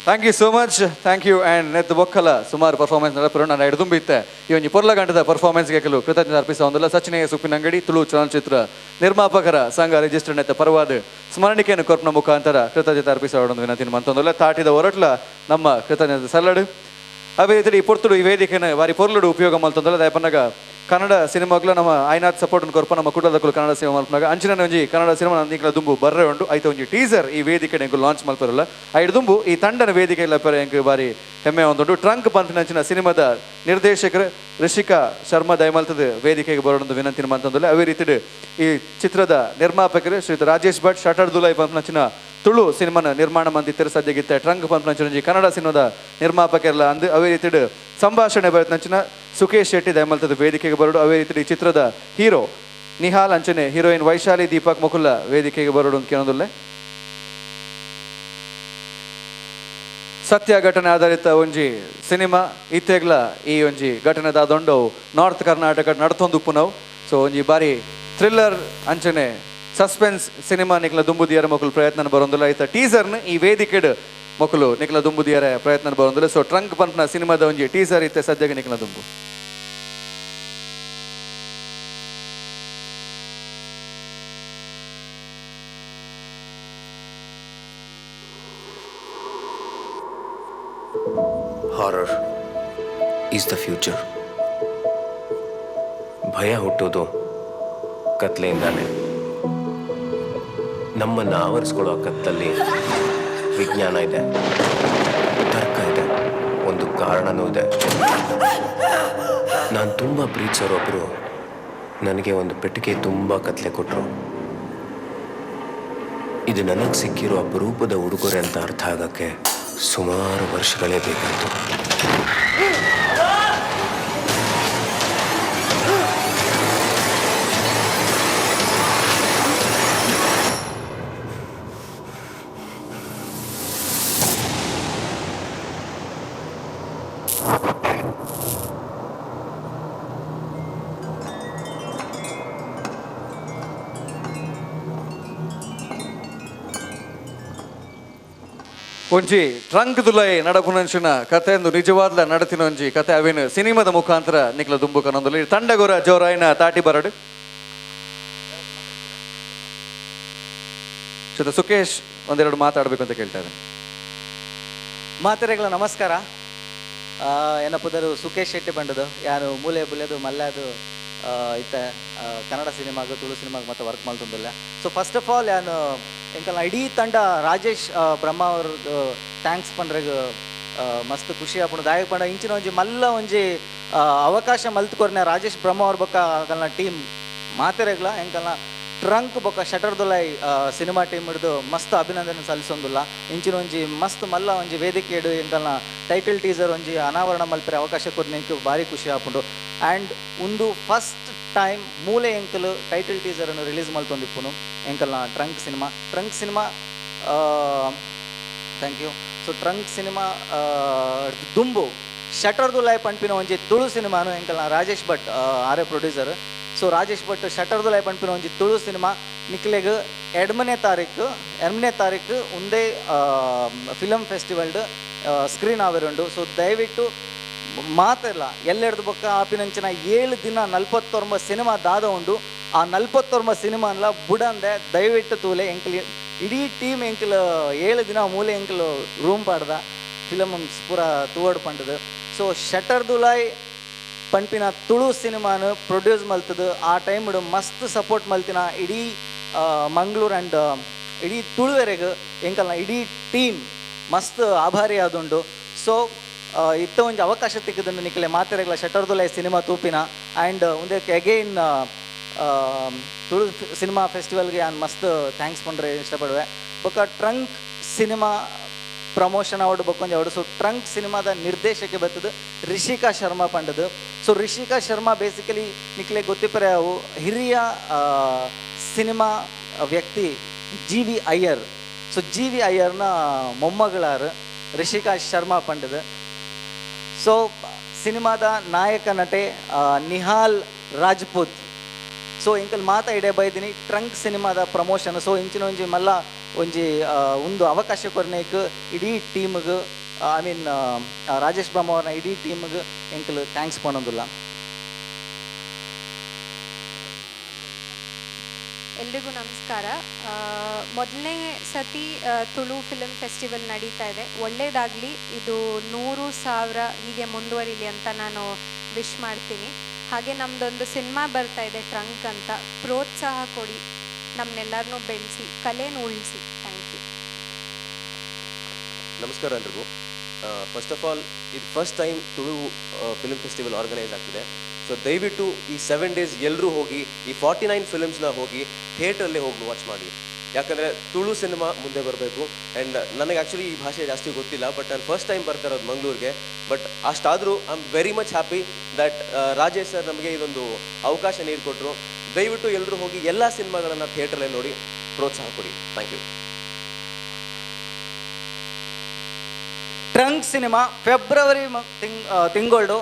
Thank you so much. Thank you and ನೆತ್ ಬೊಕ್ಕಲ ಸುಮಾರು ಪರ್ಫಾರ್ಮೆನ್ಸ್ ನಡಪರು ನಾನು ಎಡ್ದುಂಬಿತ್ತೆ ಈ ಒಂಜಿ ಪೊರ್ಲಗಂಟದ ಪರ್ಫಾರ್ಮೆನ್ಸ್ಗೆ ಕೆಲವು ಕೃತಜ್ಞತೆ ಅರ್ಪಿಸ ಒಂದಲ್ಲ ಸಚಿನ್ ಸುಪ್ಪಿನಂಗಡಿ ತುಳು ಚಲನಚಿತ್ರ ನಿರ್ಮಾಪಕರ ಸಂಘ ರಿಜಿಸ್ಟರ್ ನೆತ್ತ ಪರವಾದ ಸ್ಮರಣಿಕೆಯನ್ನು ಕೊರ್ಪನ ಮುಖಾಂತರ ಕೃತಜ್ಞತೆ ಅರ್ಪಿಸ ಒಂದು ವಿನಂತಿ ಮಂತೊಂದಲ್ಲ ತಾಟಿದ ಹೊರಟ್ಲ ನಮ್ಮ ಕೃತಜ್ಞತೆ ಸಲ್ಲಡು. ಅವೇ ರೀತಿ ಈ ಪೊರ್ತುಡು ಈ ವೇದಿಕೆನ ಬಾರಿ ಪೊರ್ಲುಡು ಉಪಯೋಗ ಮಲ್ತೊಂದಲ್ಲ ದಯಪನ್ನಾಗ ಕನ್ನಡ ಸಿನಿಮಾಗ್ಲ ನಮ್ಮ ಐನಾಥ್ ಸಪೋರ್ಟ್ ಕೊರ್ಪ ನಮ್ಮ ಕುಟುಂಬದಕ್ಕೂ ಕನ್ನಡ ಸಿನಿಮಾ ಮಲ್ಪನಾಗ ಅಂಚಿನ ಒಂಜಿ ಕನ್ನಡ ಸಿನಿಮಾ ನಿಂಕಲ ದುಂಬು ಬರ್ರೆ ಉಂಡು ಐತ ಒಂಜಿ ಟೀಸರ್ ಈ ವೇದಿಕೆ ಎಂಕು ಲಾಂಚ್ ಮಲ್ಪರಲ್ಲ ಐದು ದುಂಬು ಈ ತಂಡನ ವೇದಿಕೆ ಇಲ್ಲ ಪರ ಎಂಕು ಬಾರಿ ಹೆಮ್ಮೆ ಒಂದುಂಡು. ಟ್ರಂಕ್ ಪಂಪಿನಂಚಿನ ಸಿನಿಮಾದ ನಿರ್ದೇಶಕರು ರಿಷಿಕಾ ಶರ್ಮಾ ದಯಮಲ್ತದ ವೇದಿಕೆಗೆ ಬರೋಣ ವಿನಂತಿ ಮಂತಂದುಲ್ಲ. ಅವೇ ರೀತಿ ಈ ಚಿತ್ರದ ನಿರ್ಮಾಪಕರು ಶ್ರೀ ರಾಜೇಶ್ ಭಟ್ ಶಟರ್ ದುಲೈ ಪಂಪಿನಂಚಿನ ತುಳು ಸಿನಿಮಾನ ನಿರ್ಮಾಣ ಮಂದಿತ್ತರ ಸದ್ಯಗಿತ್ತೆ ಟ್ರಂಕ್ ಪಂಪ್ನಂಚಿನ ಕನ್ನಡ ಸಿನಿಮಾದ ನಿರ್ಮಾಪಕರೆಲ್ಲ ಅಂದು ಅವೇ ರೀತಿ ಸಂಭಾಷಣೆ ಬರೆತನಂಚಿನ ಸುಕೇಶ್ ಶೆಟ್ಟಿ ದಯಮಲ್ತದ ವೇದಿಕೆಗೆ ಬರೋಡು. ಅವೇ ರೀತಿ ಈ ಚಿತ್ರದ ಹೀರೋ ನಿಹಾಲ್ ಅಂಚನೆ ಹೀರೋಯಿನ್ ವೈಶಾಲಿ ದೀಪಕ್ ಮುಕುಲ್ಲ ವೇದಿಕೆಗೆ ಬರೋಡು ಅಂತ ಕೇಳೋದಿಲ್ಲ. ಸತ್ಯ ಘಟನೆ ಆಧಾರಿತ ಒಂಜಿ ಸಿನಿಮಾ ಇತ್ತೆಗ್ಲ ಈ ಒಂಜಿ ಘಟನೆ ದಾದೊಂಡವು ನಾರ್ತ್ ಕರ್ನಾಟಕ ನಡ್ತೊಂದು ಉಪ್ಪುನವು. ಸೊ ಒಂಜಿ ಬಾರಿ ಥ್ರಿಲ್ಲರ್ ಅಂಚನೆ ಸಸ್ಪೆನ್ಸ್ ಸಿನಿಮಾ ನಿಕ್ಲ ದುಂಬುದಿಯರ ಮಕ್ಕಳು ಪ್ರಯತ್ನ ಬರೋದಿಲ್ಲ. ಐತ ಟೀಸರ್ನ ಈ ವೇದಿಕೆಡ್ ಮಕ್ಕಳು ನಿಕ್ಲ ದುಂಬುದಿಯರ ಪ್ರಯತ್ನ ಬರೋದಿಲ್ಲ. ಸೊ ಟ್ರಂಕ್ ಪಂಪ್ನ ಸಿನಿಮಾದ ಒಂಜಿ ಟೀಸರ್ ಇತ್ತೆ ಸದ್ಯಕ್ಕೆ ನಿಕ್ಲ ದುಂಬು. Horror is the future. ಭಯ ಹುಟ್ಟೋದು ಕತ್ಲೆಯಿಂದಾನೆ. ನಮ್ಮನ್ನು ಆವರಿಸ್ಕೊಳ್ಳೋ ಕತ್ತಲ್ಲಿ ವಿಜ್ಞಾನ ಇದೆ, ತರ್ಕ ಇದೆ, ಒಂದು ಕಾರಣನೂ ಇದೆ. ನಾನು ತುಂಬ ಪ್ರೀತಿಸೋರೊಬ್ಬರು ನನಗೆ ಒಂದು ಪೆಟ್ಟಿಗೆ ತುಂಬ ಕತ್ಲೆ ಕೊಟ್ಟರು. ಇದು ನನಗೆ ಸಿಕ್ಕಿರೋ ಅಪರೂಪದ ಉಡುಗೊರೆ ಅಂತ ಅರ್ಥ ಆಗೋಕ್ಕೆ ಸುಮಾರು ವರ್ಷಗಳೇ ಬೇಕಾಯಿತು. ಒಂಜಿ ಟ್ರಂಕ್ ದುಲೈ ನಡಪುನಂಚಿನ ಕಥೆಯೊಂದು ನಿಜವಾದ್ಲ ನಡತಿನ ಒಂಜಿ ಕಥೆ ಅವೇನು ಸಿನಿಮಾದ ಮುಖಾಂತರ ನಿಕ್ಲ ದುಂಬು ಕನೊಂದುಲ್ಲ. ತಂಡಗೊರ ಜೋರಾಯಿನ ತಾಟಿ ಬರಡು ಶ್ರೀ ಸುಕೇಶ್ ಒಂದೆರಡು ಮಾತಾಡಬೇಕು ಅಂತ ಕೇಳ್ತಾ ಇದ್ದೇನೆ. ಮಾತೆರೆಗಳ ನಮಸ್ಕಾರ. ಏನಪ್ಪದರು ಸುಕೇಶ್ ಶೆಟ್ಟಿ ಬಂಡದು ಯಾರು ಮೂಲೆ ಬುಲೆದು ಮಲ್ಲಾದು ಇತ್ತ ಕನ್ನಡ ಸಿನಿಮಾಗ ತುಳು ಸಿನಿಮಾಗ ಮತ್ತೆ ವರ್ಕ್ ಮಾಡ್ತಂದಿಲ್ಲ. ಸೊ ಫಸ್ಟ್ ಆಫ್ ಆಲ್ ಯಾನು ಎಂಕಲ್ನ ಇಡೀ ತಂಡ ರಾಜೇಶ್ ಬ್ರಹ್ಮ ಅವ್ರದ್ದು thanks ಪಂಡ್ರೆಗ್ ಮಸ್ತ್ ಖುಷಿ ಆಪುಂಡು. ದಾಯಕ ಪಂಡ ಇಂಚಿನ ಒಂಜಿ ಮಲ್ಲ ಒಂಜಿ ಅವಕಾಶ ಮಲ್ತ್ಕೊರ್ನೆ ರಾಜೇಶ್ ಬ್ರಹ್ಮ ಅವ್ರ ಬೊಕ್ಕ ಅಕಲ್ನ ಟೀಮ್ ಮಾತೆರೆಗ್ಲ ಎಂಕಲ್ನ ಟ್ರಂಕ್ ಬೊಕ್ಕ ಶಟರ್ ದುಲೈ ಸಿನಿಮಾ ಟೀಮ್ ಹಿಡಿದು ಮಸ್ತ್ ಅಭಿನಂದನೆ ಸಲ್ಲಿಸೊಂದುಲ್ಲ. ಇಂಚಿನ ಒಂಜಿ ಮಸ್ತ್ ಮಲ್ಲ ಒಂಜಿ ವೇದಿಕೆ ಎಂಕಲ್ನ ಟೈಟಲ್ ಟೀಸರ್ ಒಂಜಿ ಅನಾವರಣ ಮಲ್ಪರೆ ಅವಕಾಶ ಕೊರ್ನೆಂಕ್ ಭಾರಿ ಖುಷಿ ಆಪುಂಡು. ಆ್ಯಂಡ್ ಒಂದು ಫಸ್ಟ್ ಟೈಮ್ ಮೂಲೆ ಎಂಕಲ್ ಟೈಟಲ್ ಟೀಸರನ್ನು ರಿಲೀಸ್ ಮಲ್ತೊಂದಿಪ್ಪುನು ಎಂಕಲ್ನ trunk cinema. Trunk cinema thank you. So trunk cinema ದುಂಬು ಶಟರ್ ದುಲೈ ಪನ್ಪಿನ ಒಂಜಿ ತುಳು ಸಿನಿಮಾನು ಎಂಕಲ್ನ ರಾಜೇಶ್ ಭಟ್ ಆರೆ producer. So Rajesh Bhat shutter Dulai ಪನ್ಪಿನ ಒಂಜಿ ತುಳು ಸಿನಿಮಾ ನಿಕ್ಲೆಗ್ 2ನೇ ತಾರೀಕು ಒಂದೇ ಫಿಲಮ್ ಫೆಸ್ಟಿವಲ್ಡ್ ಸ್ಕ್ರೀನ್ ಆವಿರುಂಡು. ಸೊ ದಯವಿಟ್ಟು ಮಾತೆಲ್ಲ ಎಲ್ಲೆಡ್ದು ಬೊಕ್ಕ ಆಪಿನಂಚಿನ 7 ದಿನ 49 ಸಿನಿಮಾ ದಾದ ಉಂಡು. ಆ 49 ಸಿನಿಮಾನ್ಲ ಬುಡಂದೆ ದಯವಿಟ್ಟು ತೂಲೆ ಎಂಕಲ್ ಇಡೀ ಟೀಮ್ ಎಂಕಲ್ 7 ದಿನ ಮೂಲೆ ಎಂಕಲ್ ರೂಮ್ ಪಾಡ್ದ ಫಿಲಮ್ ಪೂರ ತೂವಡ್ ಪಂಡದು. ಸೊ ಶಟರ್ ದುಲೈ ಪನ್ಪಿನ ತುಳು ಸಿನಿಮಾನು ಪ್ರೊಡ್ಯೂಸ್ ಮಲ್ತದು ಆ ಟೈಮ್ ಮಸ್ತ್ ಸಪೋರ್ಟ್ ಮಲ್ತಿನ ಇಡೀ ಮಂಗಳೂರು ಆ್ಯಂಡ್ ಇಡೀ ತುಳುವೆರೆಗ್ ಎಂಕಲ್ನ ಇಡೀ ಟೀಮ್ ಮಸ್ತ್ ಆಭಾರಿ ಆದುಂಡು. ಸೊ ಇತ್ತ ಒಂಜಿ ಅವಕಾಶ ತಿಕ್ಕದನ್ನು ನಿಕಲೆ ಮಾತೆರೆಗ್ಲ ಶಟರ್ ದುಲೈ ಸಿನಿಮಾ ತೂಪಿನ. ಆ್ಯಂಡ್ ಒಂದಕ್ಕೆ ಅಗೈನ್ ತುಳು ಸಿನಿಮಾ ಫೆಸ್ಟಿವಲ್ಗೆ ಯಾನ್ ಮಸ್ತ್ thanks ಪಂಡ್ರೆ ಇಷ್ಟಪಡುವೆ. ಬೊಕ್ಕ ಟ್ರಂಕ್ ಸಿನಿಮಾ ಪ್ರಮೋಷನ್ ಅವಡು ಬೊಕ್ಕೊಂಜಿ ಅವಡು. ಸೊ ಟ್ರಂಕ್ ಸಿನಿಮಾದ ನಿರ್ದೇಶಕ ಬರ್ತದೆ ರಿಷಿಕಾ ಶರ್ಮಾ ಪಂಡದು. ಸೊ ರಿಷಿಕಾ ಶರ್ಮಾ ಬೇಸಿಕಲಿ ನಿಕ್ಲೆ ಗೊತ್ತಿಪ್ಪರೆ ಅವು ಹಿರಿಯ ಸಿನಿಮಾ ವ್ಯಕ್ತಿ G V Iyer. So G V ಅಯ್ಯರ್ನ ಮೊಮ್ಮಗಳಾರು Rishika Sharma ಪಂಡದು. ಸೊ ಸಿನಿಮಾದ ನಾಯಕ ನಟೆ ನಿಹಾಲ್ ರಾಜ್ಪೂತ್. ಸೊ ಇಂಕಲ್ ಮಾತಾ ಇಡೆ ಬೈದಿನಿ ಟ್ರಂಕ್ ಸಿನಿಮಾದ ಪ್ರಮೋಷನ್. ಸೊ ಇಂಚಿನ ಒಂಜಿ ಮಲ್ಲ ಒಂಜಿ ಒಂದು ಅವಕಾಶ ಕೊರ್ನೇಕ್ ಇಡೀ ಟೀಮ್ಗೆ, I mean Rajesh ಬ್ರಹ್ಮಾವರ್ನ ಇಡೀ ಟೀಮ್ಗೆ ಎಂಕಲ್ thanks ಪಣೋದಿಲ್ಲ. ಎಲ್ರಿಗೂ ನಮಸ್ಕಾರ. ಮೊದಲನೇ ಸತಿ ತುಳು ಫಿಲಮ್ ಫೆಸ್ಟಿವಲ್ ನಡೀತಾ ಇದೆ. ಒಳ್ಳೆಯದಾಗಲಿ, ಇದು 100,000 ಹೀಗೆ ಮುಂದುವರಿಲಿ ಅಂತ ನಾನು ವಿಶ್ ಮಾಡ್ತೀನಿ. ಹಾಗೆ ನಮ್ಮದೊಂದು ಸಿನಿಮಾ ಬರ್ತಾ ಇದೆ ಟ್ರಂಕ್ ಅಂತ, ಪ್ರೋತ್ಸಾಹ ಕೊಡಿ, ನಮ್ಮನ್ನೆಲ್ಲರನ್ನೂ ಬೆಳೆಸಿ, ಕಲೆನ ಉಳಿಸಿ. Thank you. ನಮಸ್ಕಾರ ಎಲ್ರಿಗೂ. ಫಸ್ಟ್ ಆಫ್ ಆಲ್ ಇದು first time Tulu film festival organise ಆಗ್ತಿದೆ. ಸೊ ದಯವಿಟ್ಟು ಈ 7 ಡೇಸ್ ಎಲ್ಲರೂ ಹೋಗಿ ಈ 49 ಫಿಲ್ಮ್ಸ್ನ ಹೋಗಿ ಥಿಯೇಟ್ರಲ್ಲೇ ಹೋಗಿ ವಾಚ್ ಮಾಡಿ. ಯಾಕಂದರೆ ತುಳು ಸಿನಿಮಾ ಮುಂದೆ ಬರಬೇಕು. ಆ್ಯಂಡ್ ನನಗೆ ಆ್ಯಕ್ಚುಲಿ ಈ ಭಾಷೆ ಜಾಸ್ತಿ ಗೊತ್ತಿಲ್ಲ, ಬಟ್ ನಾನು ಫಸ್ಟ್ ಟೈಮ್ ಬರ್ತಾ ಇರೋದು ಮಂಗಳೂರಿಗೆ. ಬಟ್ ಅಷ್ಟಾದರೂ I am very much happy that Rajesh sir ನಮಗೆ ಇದೊಂದು ಅವಕಾಶ ನೀಡಿಕೊಟ್ರು. ದಯವಿಟ್ಟು ಎಲ್ಲರೂ ಹೋಗಿ ಎಲ್ಲ ಸಿನಿಮಾಗಳನ್ನು ಥಿಯೇಟ್ರಲ್ಲೇ ನೋಡಿ ಪ್ರೋತ್ಸಾಹ ಕೊಡಿ. Thank you. Trunk cinema February ತಿಂಗಳು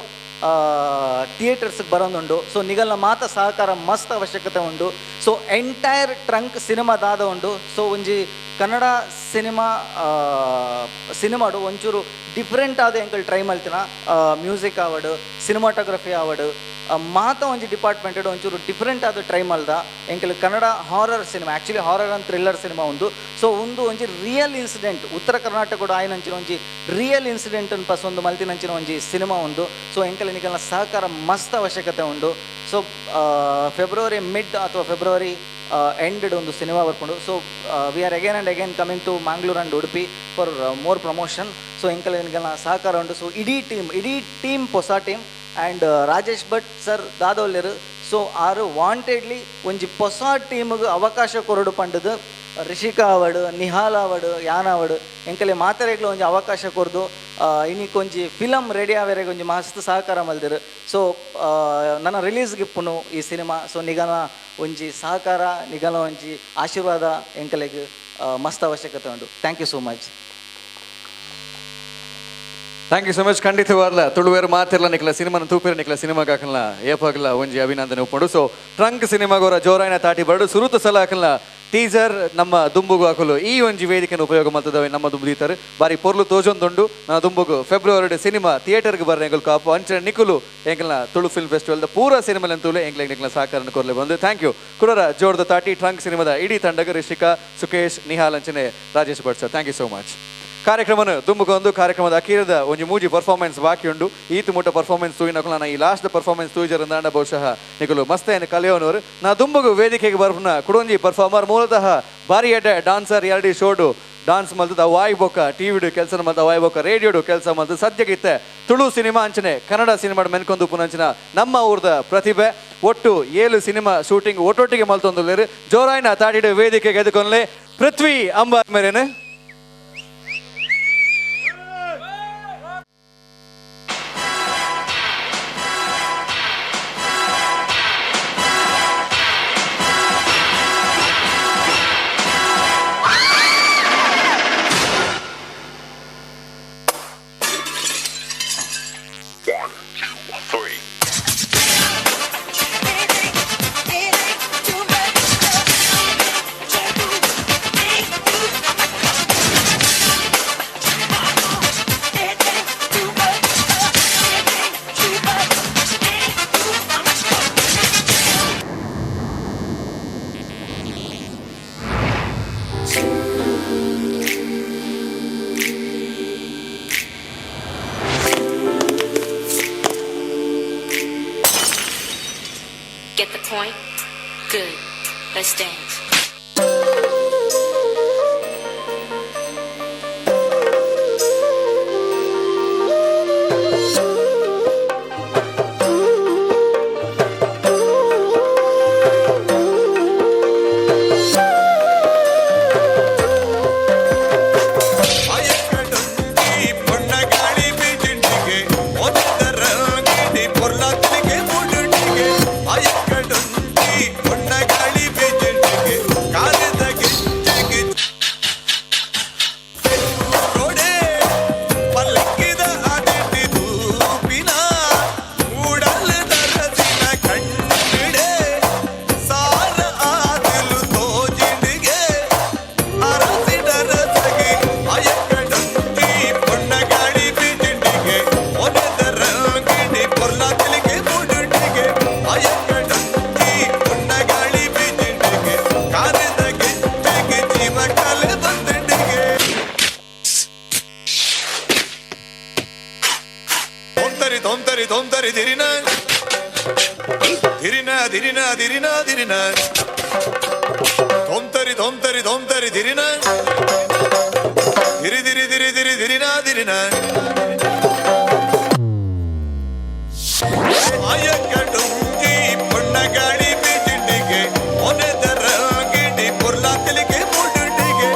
ಥಿಯೇಟರ್ಸ್ಗೆ ಬರೋದುಂಡು. ಸೊ ನಿಗಲ್ನ ಮಾತ ಸಹಕಾರ ಮಸ್ತ್ ಅವಶ್ಯಕತೆ ಉಂಡು. ಸೊ ಎಂಟೈರ್ ಟ್ರಂಕ್ ಸಿನಿಮಾ ದಾದ ಉಂಡು. ಸೊ ಒಂಜಿ ಕನ್ನಡ ಸಿನಿಮಾ ಸಿನಿಮಾಡು ಒಂಚೂರು ಡಿಫ್ರೆಂಟ್ ಆದ ಎಂಕಲ್ ಟ್ರೈ ಮಲ್ತಿನ. ಮ್ಯೂಸಿಕ್ ಆವಡು, ಸಿನಿಮಾಟೋಗ್ರಫಿ ಆವಡು, ಮಾತ ಒಂಜಿ ಡಿಪಾರ್ಟ್ಮೆಂಟ್ ಒಂಚೂರು ಡಿಫ್ರೆಂಟ್ ಆದ try ಮಲ್ದ ಎಂಕಲ್ Kannada horror cinema, actually horror and thriller cinema ಉಂದು. ಸೊ ಒಂದು ಒಂಜಿ ರಿಯಲ್ ಇನ್ಸಿಡೆಂಟ್ ಉತ್ತರ ಕರ್ನಾಟಕದ ಆಯ್ನಂಚಿನ ಒಂಜಿ ರಿಯಲ್ ಇನ್ಸಿಡೆಂಟ್ ಪಸ್ ಒಂದು ಮಲ್ತಿನಂಚಿನ ಒಂಜಿ ಸಿನಿಮಾ ಉಂದು. ಸೊ ಎಂಕಲ್ ನಿಕಲ್ನ ಸಹಕಾರ ಮಸ್ತ್ ಅವಶ್ಯಕತೆ ಉಂಡು. ಸೊ ಫೆಬ್ರವರಿ ಮಿಡ್ ಅಥವಾ ಫೆಬ್ರವರಿ ಎಂಡ್ ಒಂದು ಸಿನಿಮಾ ಬರ್ಕೊಂಡು. So we are again and again coming to Mangalore and Udupi for more promotion. So ಎಂಕಲ್ ನಿಕಲ್ನ ಸಹಕಾರ ಉಂಡು. ಸೊ ಇಡೀ ಟೀಮ್ ಹೊಸ team and Rajesh Bhat sir ದಾದೋಲ್ಯರು. ಸೊ ಆರು ವಾಂಟೆಡ್ಲಿ ಒಂಜಿ ಹೊಸ ಟೀಮ್ಗೆ ಅವಕಾಶ ಕೊರಡು ಪಂಡದು ರಿಷಿಕಾ ಆವಡು, ನಿಹಾಲ್ ಆವಡು, ಯಾನ್ ಆವಡು ಎಂಕಲೆ ಮಾತರೆಗ್ಲ ಒಂಜಿ ಅವಕಾಶ ಕೊರ್ದು ಇನ್ನಿಕೊಂಜಿ ಫಿಲಮ್ ರೆಡಿ ಆವರೆಗೆ ಒಂಜಿ ಮಸ್ತ್ ಸಹಕಾರ ಮಲ್ದಿರು. ಸೊ ನನ್ನ ರಿಲೀಸ್ಗೆ ಇಪ್ಪುನು ಈ ಸಿನಿಮಾ. ಸೊ ನಿಗನ ಒಂಜಿ ಸಹಕಾರ, ನಿಗನ ಒಂಜಿ ಆಶೀರ್ವಾದ ಎಂಕಲೆಗ್ ಮಸ್ತ್ ಅವಶ್ಯಕತೆ ಉಂಟು. Thank you so much. Thank you so much. ಖಂಡಿತವಾಗ್ಲ ತುಳುವೇರು ಮಾತಿರ್ಲ ನಿಕ್ಲ ಸಿನಿಮಾನ ತೂಪಿರ ನಿಕ್ಲ ಸಿನಿಮಾಗೆ ಹಾಕಲ್ಲ ಏಪಾಗಲ ಒಂಜಿ ಅಭಿನಂದನೆ ಒಪ್ಪುಂಡು. ಸೊ ಟ್ರಂಕ್ ಸಿನಿಮಾಗೋರ ಜೋರಾಯನ ತಾಟಿ ಬರಡು ಸುರುತ ಸಲ ಹಾಕಲ್ಲ ಟೀಸರ್ ನಮ್ಮ ದುಂಬುಗು ಹಾಕಲು ಈ ಒಂಜಿ ವೇದಿಕೆಯನ್ನು ಉಪಯೋಗ ಮಲ್ತದವೆ ನಮ್ಮ ದುಂಬು ದೀತರು ಬಾರಿ ಪೊರ್ಲು ತೋಜೊಂದುಂಡು. ನಾ ದುಂಬುಗು ಫೆಬ್ರವರಿ ಸಿನಿಮಾ ಥಿಯೇಟರ್ಗೆ ಬರ್ರೆ ಎಂಕಲ್ ಕಾಪು ಅಂಚನೆ ನಿಕುಲು ಎಂಕಲ್ನ ತುಳು ಫಿಲ್ಮ್ ಫೆಸ್ಟಿವಲ್ದ ಪೂರಾ ಸಿನಿಮಾ ತೂಲೆ ಎಂಕ್ಲ ನಿಕ್ಲ ಸಹಕಾರ ಕೊರ್ಲೆ ಬಂದು. Thank you. ಕುಡರ ಜೋರ್ದ ತಾಟಿ ಟ್ರಂಕ್ ಸಿನಿಮಾದ ಇಡೀ ತಂಡಗ ರಿಷಿಕಾ, ಸುಕೇಶ್, ನಿಹಾಲ್ ಅಂಚನೆ Rajesh Bhat sir. Thank you so much. ಕಾರ್ಯಕ್ರಮನ ದುಂಬುಗೊಂದು ಕಾರ್ಯಕ್ರಮದ ಅಖೀರದ ಒಂಜಿ ಮೂಜಿ ಪರ್ಫಾರ್ಮೆನ್ಸ್ ಬಾಕಿ ಉಂಡು. ಈತ ಮುಟ್ಟ ಪರ್ಫಾರ್ಮೆನ್ಸ್ ತೂಯಿನಕುಲು ನಾನು ಈ ಲಾಸ್ಟ್ ಪರ್ಫಾರ್ಮೆನ್ಸ್ ತೂಜರಂದಾಂಡ ಬಹುಶಃ ನಿಕುಲು ಮಸ್ತೆಯನ್ನು ಕಲಿಯೋನವರು. ನಾ ದುಂಬುಗು ವೇದಿಕೆಗೆ ಬರ್ಪುನ ಕುಡೊಂಜಿ ಪರ್ಫಾರ್ಮರ್ ಮೂಲತಃ ಬಾರಿ ಎಡ್ಡೆ ಡಾನ್ಸರ್, ಎರಡು ಶೋಡು ಡಾನ್ಸ್ ಮಲ್ತದ ವಾಯ್ ಬೊಕ್ಕ ಟಿವಿಡು ಕೆಲಸ ಮಲ್ತ ವಾಯ್ ಬೊಕ್ಕ ರೇಡಿಯೋಡು ಕೆಲಸ ಮಲ್ತದ ಸದ್ಯಗಿತ್ತೆ ತುಳು ಸಿನಿಮಾ ಅಂಚನೆ ಕನ್ನಡ ಸಿನಿಮಾ ಮೆನ್ಕೊಂದು ಪುನಂಚಿನ ನಮ್ಮ ಊರ್ದ ಪ್ರತಿಭೆ. ಒಟ್ಟು 7 ಸಿನಿಮಾ ಶೂಟಿಂಗ್ ಒಟ್ಟೊಟ್ಟಿಗೆ ಮಲ್ತೊಂದುಲ್ಲೇರು. ಜೋರಾಯ್ನ ತಾಟಿಡು ವೇದಿಕೆಗೆ ಎದುಕೊಂಡ್ಲೆ ಪೃಥ್ವಿ Ambar ಮೇರೇನು. Get the point? Good. Let's dance. ಧಿರಿನ ಧಿರಿನ ಧಿರಿನ ಧೋಂತರಿ ಧೋಂತರಿ ಧೋಂತರಿ ಧಿರಿನ ಧಿರಿ ಧಿರಿ ಧಿರಿ ಧಿರಿ ಧಿರಿನ ಧಿರಿನ ಮಾಯಕಡುಂಗಿ ಪೊಣ್ಣಗಾಡಿ ಬಿಜಿಂಡಿಗೆ ಮೊನೆದರ ಗಿಡಿ ಪೊರ್ಲಾ ತಿಳಿಗೆ ಮುಡುಡಿಗೆ.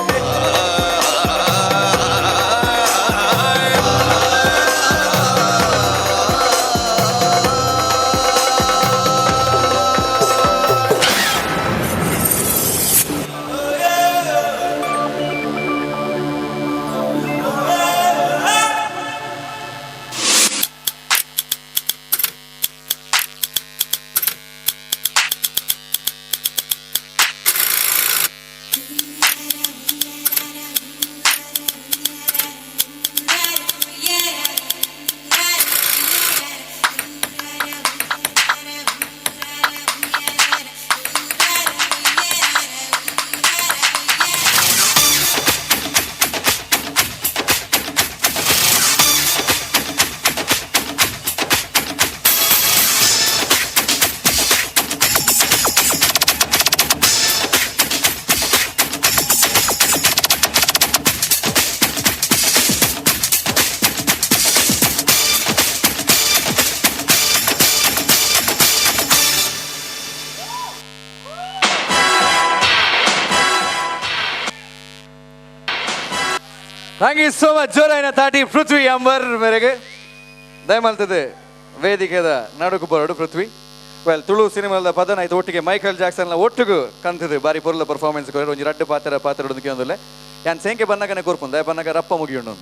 Thank you so much. ಜೋರಾಯಿನ ತಾಟಿ ಪೃಥ್ವಿ ಅಂಬರ್ ಮೇರೆಗೆ ದಯಮಾಲ್ತದೆ ವೇದಿಕೆದ ನಡುಕು ಬರೋಡು ಪೃಥ್ವಿ. ವೆಲ್, ತುಳು ಸಿನಿಮಾದ ಪದನ ಆಯ್ತು ಒಟ್ಟಿಗೆ ಮೈಕಲ್ ಜಾಕ್ಸನ್ನ ಒಟ್ಟಿಗೂ ಕಂತಿದೆ ಬಾರಿ ಪೊರ್ಲ ಪರ್ಫಾರ್ಮೆನ್ಸ್ ಕೊರ ಒಂಜಿ ರಡ್ಡು ಪಾತ್ರ ಪಾತ್ರ ಒಂದುಲೆ ಯಾನ್ ಸೇಂಕೆ ಬನ್ನಗನೆ ಕೊರ್ಪುಂದು ದಯ ಬನ್ನಗ ರಪ್ಪ ಮುಗಿಯುಂಡು.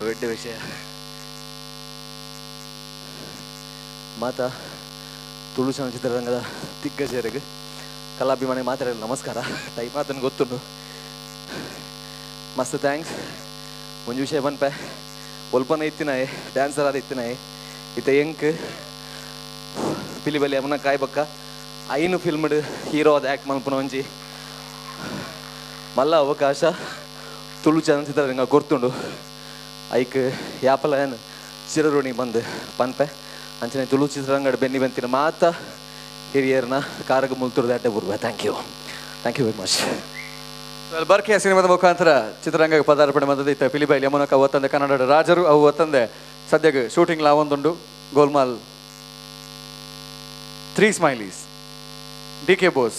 ದೊಡ್ಡ ವಿಷಯ ಮಾತಾ ತುಳು ಚಲನಚಿತ್ರರಂಗದ ದಿಗ್ಗಜರಿಗೆ ಕಲಾಭಿಮಾನಿ ಮಾತಾಡಲು ನಮಸ್ಕಾರ. ಟೈಮ್ ಆತನ ಗೊತ್ತುಂಡು. ಮಸ್ತ್ thanks. ಒಂಜಿ ವಿಷಯ ಪನ್ಪೆ ಒಲ್ಪನ ಇತ್ತಿನಾಯೆ ಡ್ಯಾನ್ಸರ್ ಆದ ಇತ್ತಿನಾಯೆ ಇತ್ತ ಎಂಕ್ ಪಿಲಿಬಲಿ ಅಮ್ಮನ ಕಾಯ್ಬಕ್ಕ ಐನು ಫಿಲ್ಮ್ಡ್ ಹೀರೋ ಆದ ಆ್ಯಕ್ಟ್ ಮಲ್ಪುನ ಒಂಜಿ ಮಲ್ಲ ಅವಕಾಶ ತುಳು ಚಲನಚಿತ್ರರಂಗ ಕೊರ್ತುಂಡು. ಐಕ್ ಯಾಪಲ ಏನು ಚಿರಋಣಿ ಬಂದು ಪನ್ಪೆ ಅಂಚನೆ ತುಳು ಚಿತ್ರರಂಗಡ್ ಬೆನ್ನಿ ಬಂತಿನ ಮಾತ ಹಿರಿಯರ್ನ ಕಾರಗ ಮುಲ್ತುರ್ದ ಅಡ್ಡೆ ಬುರ್ಬೆ. Thank you, thank you very much. ಬರ್ಕೆಯ ಸಿನಿಮಾದ ಮುಖಾಂತರ ಚಿತ್ರರಂಗಕ್ಕೆ ಪದಾರ್ಪಣೆ ಬಂದದ್ದು ಇತ್ತ ಪಿಲಿಬೈಲಿ ಯಮುನಕ ಒತ್ತಂದೆ ಕನ್ನಡದ ರಾಜರು ಅವು ಒತ್ತಂದೆ ಸದ್ಯಕ್ಕೆ shooting ಲಾವೊಂದುಂಡು. Golmaal, three smileys, D K Bose,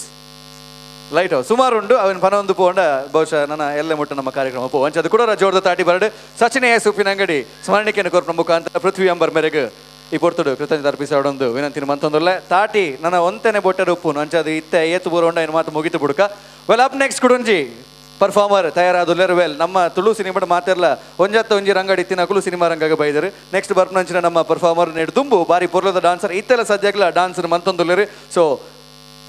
light house ಸುಮಾರು ಉಂಡು. ಅವನ ಪನೊಂದು ಪೋಂಡ ಬಹುಶಃ ನನ್ನ ಎಲ್ಲ ಮುಟ್ಟ ನಮ್ಮ ಕಾರ್ಯಕ್ರಮ ಪೋ ಅಂಚ ಅದು ಕೂಡ ಜೋರ್ದ ತಾಟಿ ಬರಡು ಸಚಿನ್ ಎ ಸುಪ್ಪಿನ ಅಂಗಡಿ ಸ್ಮರಣಿಕೆಯನ್ನು ಕೊರ್ಪನ ಮುಖಾಂತರ ಪೃಥ್ವಿ ಅಂಬರ್ ಮೇರೆಗೆ ಈ ಪೊರ್ತುಡು ಕೃತಜ್ಞತೆ ಅರ್ಪಿಸೋಡೊಂದು ವಿನಂತಿನ ಮಂತೊಂದುಲ್ಲೆ. ತಾಟಿ ನನ್ನ ಒಂತೆನೆ ಬೊಟ್ಟೆ ಉಪ್ಪುನು ಅಂಚ ಅದು ಇತ್ತೆ ಏತು ಬೂರೋಂಡ ಏನು ಮಾತು ಮುಗಿತು ಬುಡುಕ. ವೆಲ್, ಅಪ್ ನೆಕ್ಸ್ಟ್ ಕುಡುಂಜಿ ಪರ್ಫಾರ್ಮರ್ ತಯಾರಾದುಲ್ಲೆರ್. ವೆಲ್, ನಮ್ಮ ತುಳು ಸಿನಿಮಾದ ಮಾತೆರ್ಲ ಒಂಜತ್ತ ಒಂಜಿ ರಂಗಡಿ ಇತ್ತಿನಕುಲು ಸಿನಿಮಾ ರಂಗಾಗ ಬೈದರು. ನೆಕ್ಸ್ಟ್ ಬರ್ಪನಂಚಿನ ನಮ್ಮ ಪರ್ಫಾರ್ಮರ್ ದುಂಬು ಬಾರಿ ಪೊರ್ಲದ ಡಾನ್ಸರ್ ಇತ್ತೆಲ್ಲ ಸದ್ಯಕ್ಲ ಡಾನ್ಸರ್ ಮಂತೊಂದುಲ್ಲೆರ್. ಸೊ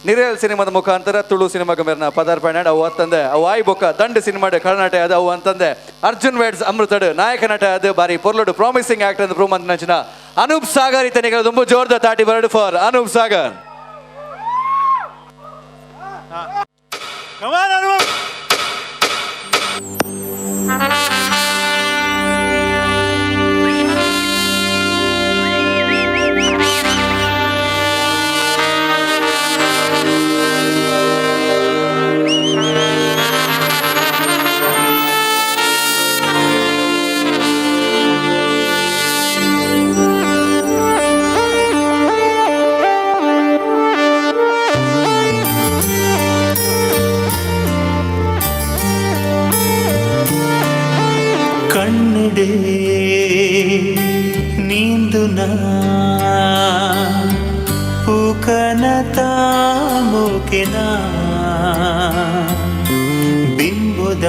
ನಿರೇಲ್ ಸಿನಿಮಾದ ಮುಖಾಂತರ ತುಳು ಸಿನಿಮಾಗ ಮೇರ್ನ ಪದಾರ್ಪಣೆ ಅವು ಅಂತಂದೆ ಅವು ಆಯ್ ಬೊಕ್ಕ ದಂಡ ಸಿನಿಮಾಡ್ ಕರ್ನಾಟಕ ಅದು ಅವು ಅಂತಂದೆ ಅರ್ಜುನ್ ವೇಡ್ಸ್ ಅಮೃತಡ್ ನಾಯಕ ನಟ ಅದು ಬಾರಿ ಪೊರ್ಲುಡು ಪ್ರಾಮಿಸಿಂಗ್ ಆಕ್ಟರ್ ಅಂತ ಪ್ರೂವ್ ಮಂತನಂಚಿನ ಅನೂಪ್ ಸಾಗರ್ ಇತನಿಗಳ ದುಂಬು ಜೋರ್ದ ತಾಟಿ ಬರಡು for Anoop Sagar. Come on, Anup! ಕಣ್ಣಿಡೆ ನೀಂದುನ ಪೂಕನ ತಾಮೋಕೆನ ಬಿಂಬುದ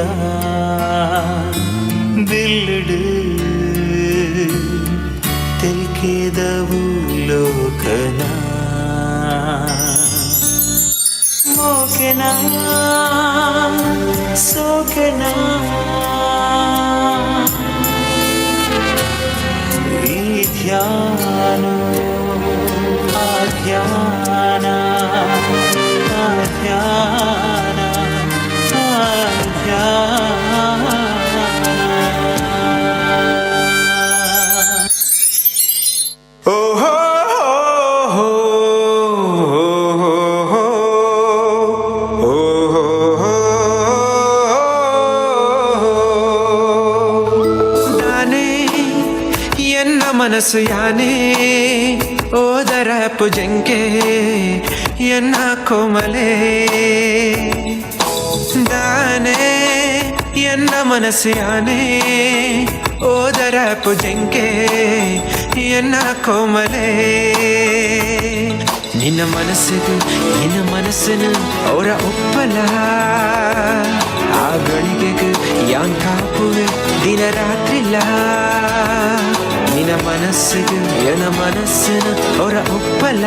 ಬಿಲ್ಲುಡು ತೆಲ್ಕೆದವು ಲೋಕನ ಮೋಕೆನ ಸೋಕೆನ ಧ್ಯಾನ ಧ್ಯಾನ ಧ್ಯಾನ ಧ್ಯಾನ. ಓಹೋ ಹೋ. ಮನಸ್ಸು ಯಾನೇ ಓದರ ಪುಜಂಕೆ ಎನ್ನ ಕೋಮಲೆ ದಾನೆ ಎನ್ನ ಮನಸ್ಸು ಯಾನೇ ಓದರ ಪುಜಂಕೆ ಎನ್ನ ಕೋಮಲೆ ನಿನ್ನ ಮನಸ್ಸಿಗೆ ನಿನ್ನ ಮನಸ್ಸನ್ನು ಅವರ ಒಪ್ಪಲ ಆ ಗಳಿಗೆಗೆ ಯಾನ್ ಕಾಪುವೆ ದಿನ ರಾತ್ರಿಲ್ಲ ನಿನ್ನ ಮನಸ್ಸಿಗೆ ಎನ ಮನಸ್ಸನ್ನು ಅವರ ಒಪ್ಪಲ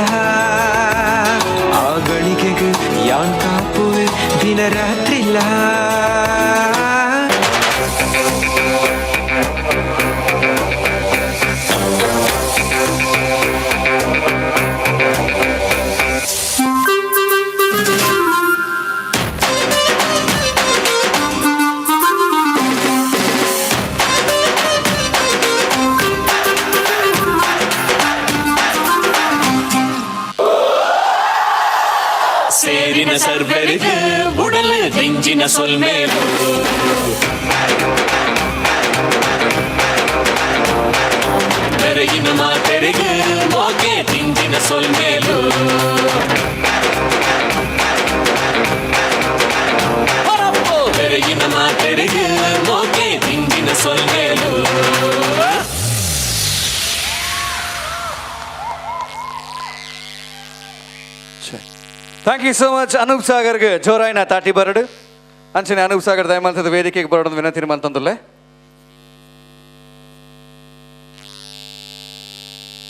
ಆ ಗಳಿಗೆಗೆ ಯಾನ್ ಕಾಪುವೆ ದಿನ ರಾತ್ರಿಲ್ಲ. ಸೇರಿನ ಸರ್ವರಿಗೆ ಉಡಲು ದಿಂಜಿನ ಸೊಲ್ಮೇಲು ಬೆರಗಿನ ಮಾತೆರಿಗೆ ಮೋಕೆ ದಿಂಜಿನ ಸೊಲ್ಮೇಲು ಬೆರಗಿನ ಮಾತೆರಿಗೆ ಮೋಕೆ ದಿಂಜಿನ ಸೊಲ್ಮೇಲು. Thank you so much Anoop ಸಾಗರ್ಗೆ ಜೋರಾಯಿನ ತಾಟಿ ಬರಡು. ಅಂಚನೆ ಅನೂಪ್ ಸಾಗರ್ ದಯಮಾಲ್ತದ ವೇದಿಕೆಗೆ ಬರಡು ವಿನಂತಿ ಮಂತಂದುಲ್ಲೆ.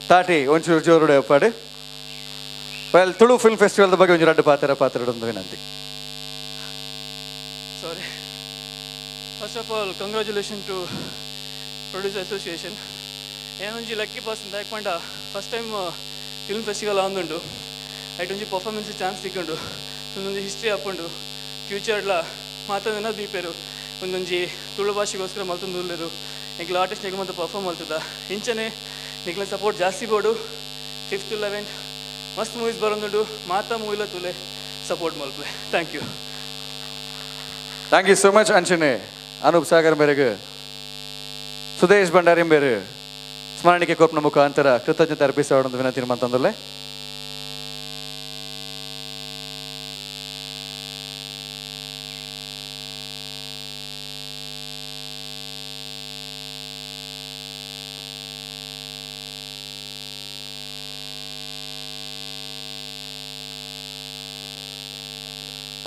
ತಾಟಿ ಒಂಚೂರು ಜೋರುಡೆ ಒಪ್ಪಾಡು. ವೆಲ್ ತುಳು ಫಿಲ್ಮ್ ಫೆಸ್ಟಿವಲ್ ಬಗ್ಗೆ ಒಂಜಿ ರಡ್ಡು ಪಾತ್ರ ಪಾತ್ರ ವಿನಂತಿ. Sorry. First of all congratulation to producer association. ಏನೊಂಜಿ lucky person ದಾಯಕ್ first time film festival ಆಂದುಂಡು ಐಟ್ ಒಂಜಿ ಪರ್ಫಾರ್ಮೆನ್ಸ್ ಚಾನ್ಸ್ ತಿಕ್ಕೊಂಡು ಒಂದೊಂದು ಹಿಸ್ಟ್ರಿ ಹಾಕೊಂಡು ಫ್ಯೂಚರ್ಲ ಮಾತಾಡೋಣ ದೀಪೇರು ಒಂದೊಂಜಿ ತುಳು ಭಾಷೆಗೋಸ್ಕರ ಮಲ್ತೊಂದು ಉಲ್ಲೆರು ಎಂಕ್ಲ ಆರ್ಟಿಸ್ಟ್ ನಿಗ್ಲು ಮತ್ತೆ ಪರ್ಫಾರ್ಮ್ ಮಲ್ತದ ಇಂಚನೆ ನಿಗ್ಲ ಸಪೋರ್ಟ್ ಜಾಸ್ತಿ ಬೋಡು. 5th 11th ಮಸ್ತ್ ಮೂವೀಸ್ ಬರೋದುಂಡು ಮಾತಾ ಮೂವಿಲ ತುಲೆ ಸಪೋರ್ಟ್ ಮಲ್ಪಲೆ. Thank you. Thank you so much ಅಂಚನೆ ಅನೂಪ್ ಸಾಗರ್ ಮೇರೆಗೆ ಸುದೇಶ್ ಭಂಡಾರಿ ಮೇರೆ ಸ್ಮರಣಿಕೆ ಕೋಪ್ನ ಮುಖಾಂತರ ಕೃತಜ್ಞತೆ ಅರ್ಪಿಸೋಣ ವಿನಂತಿ ಮಂತಂದುಲ್ಲೆ.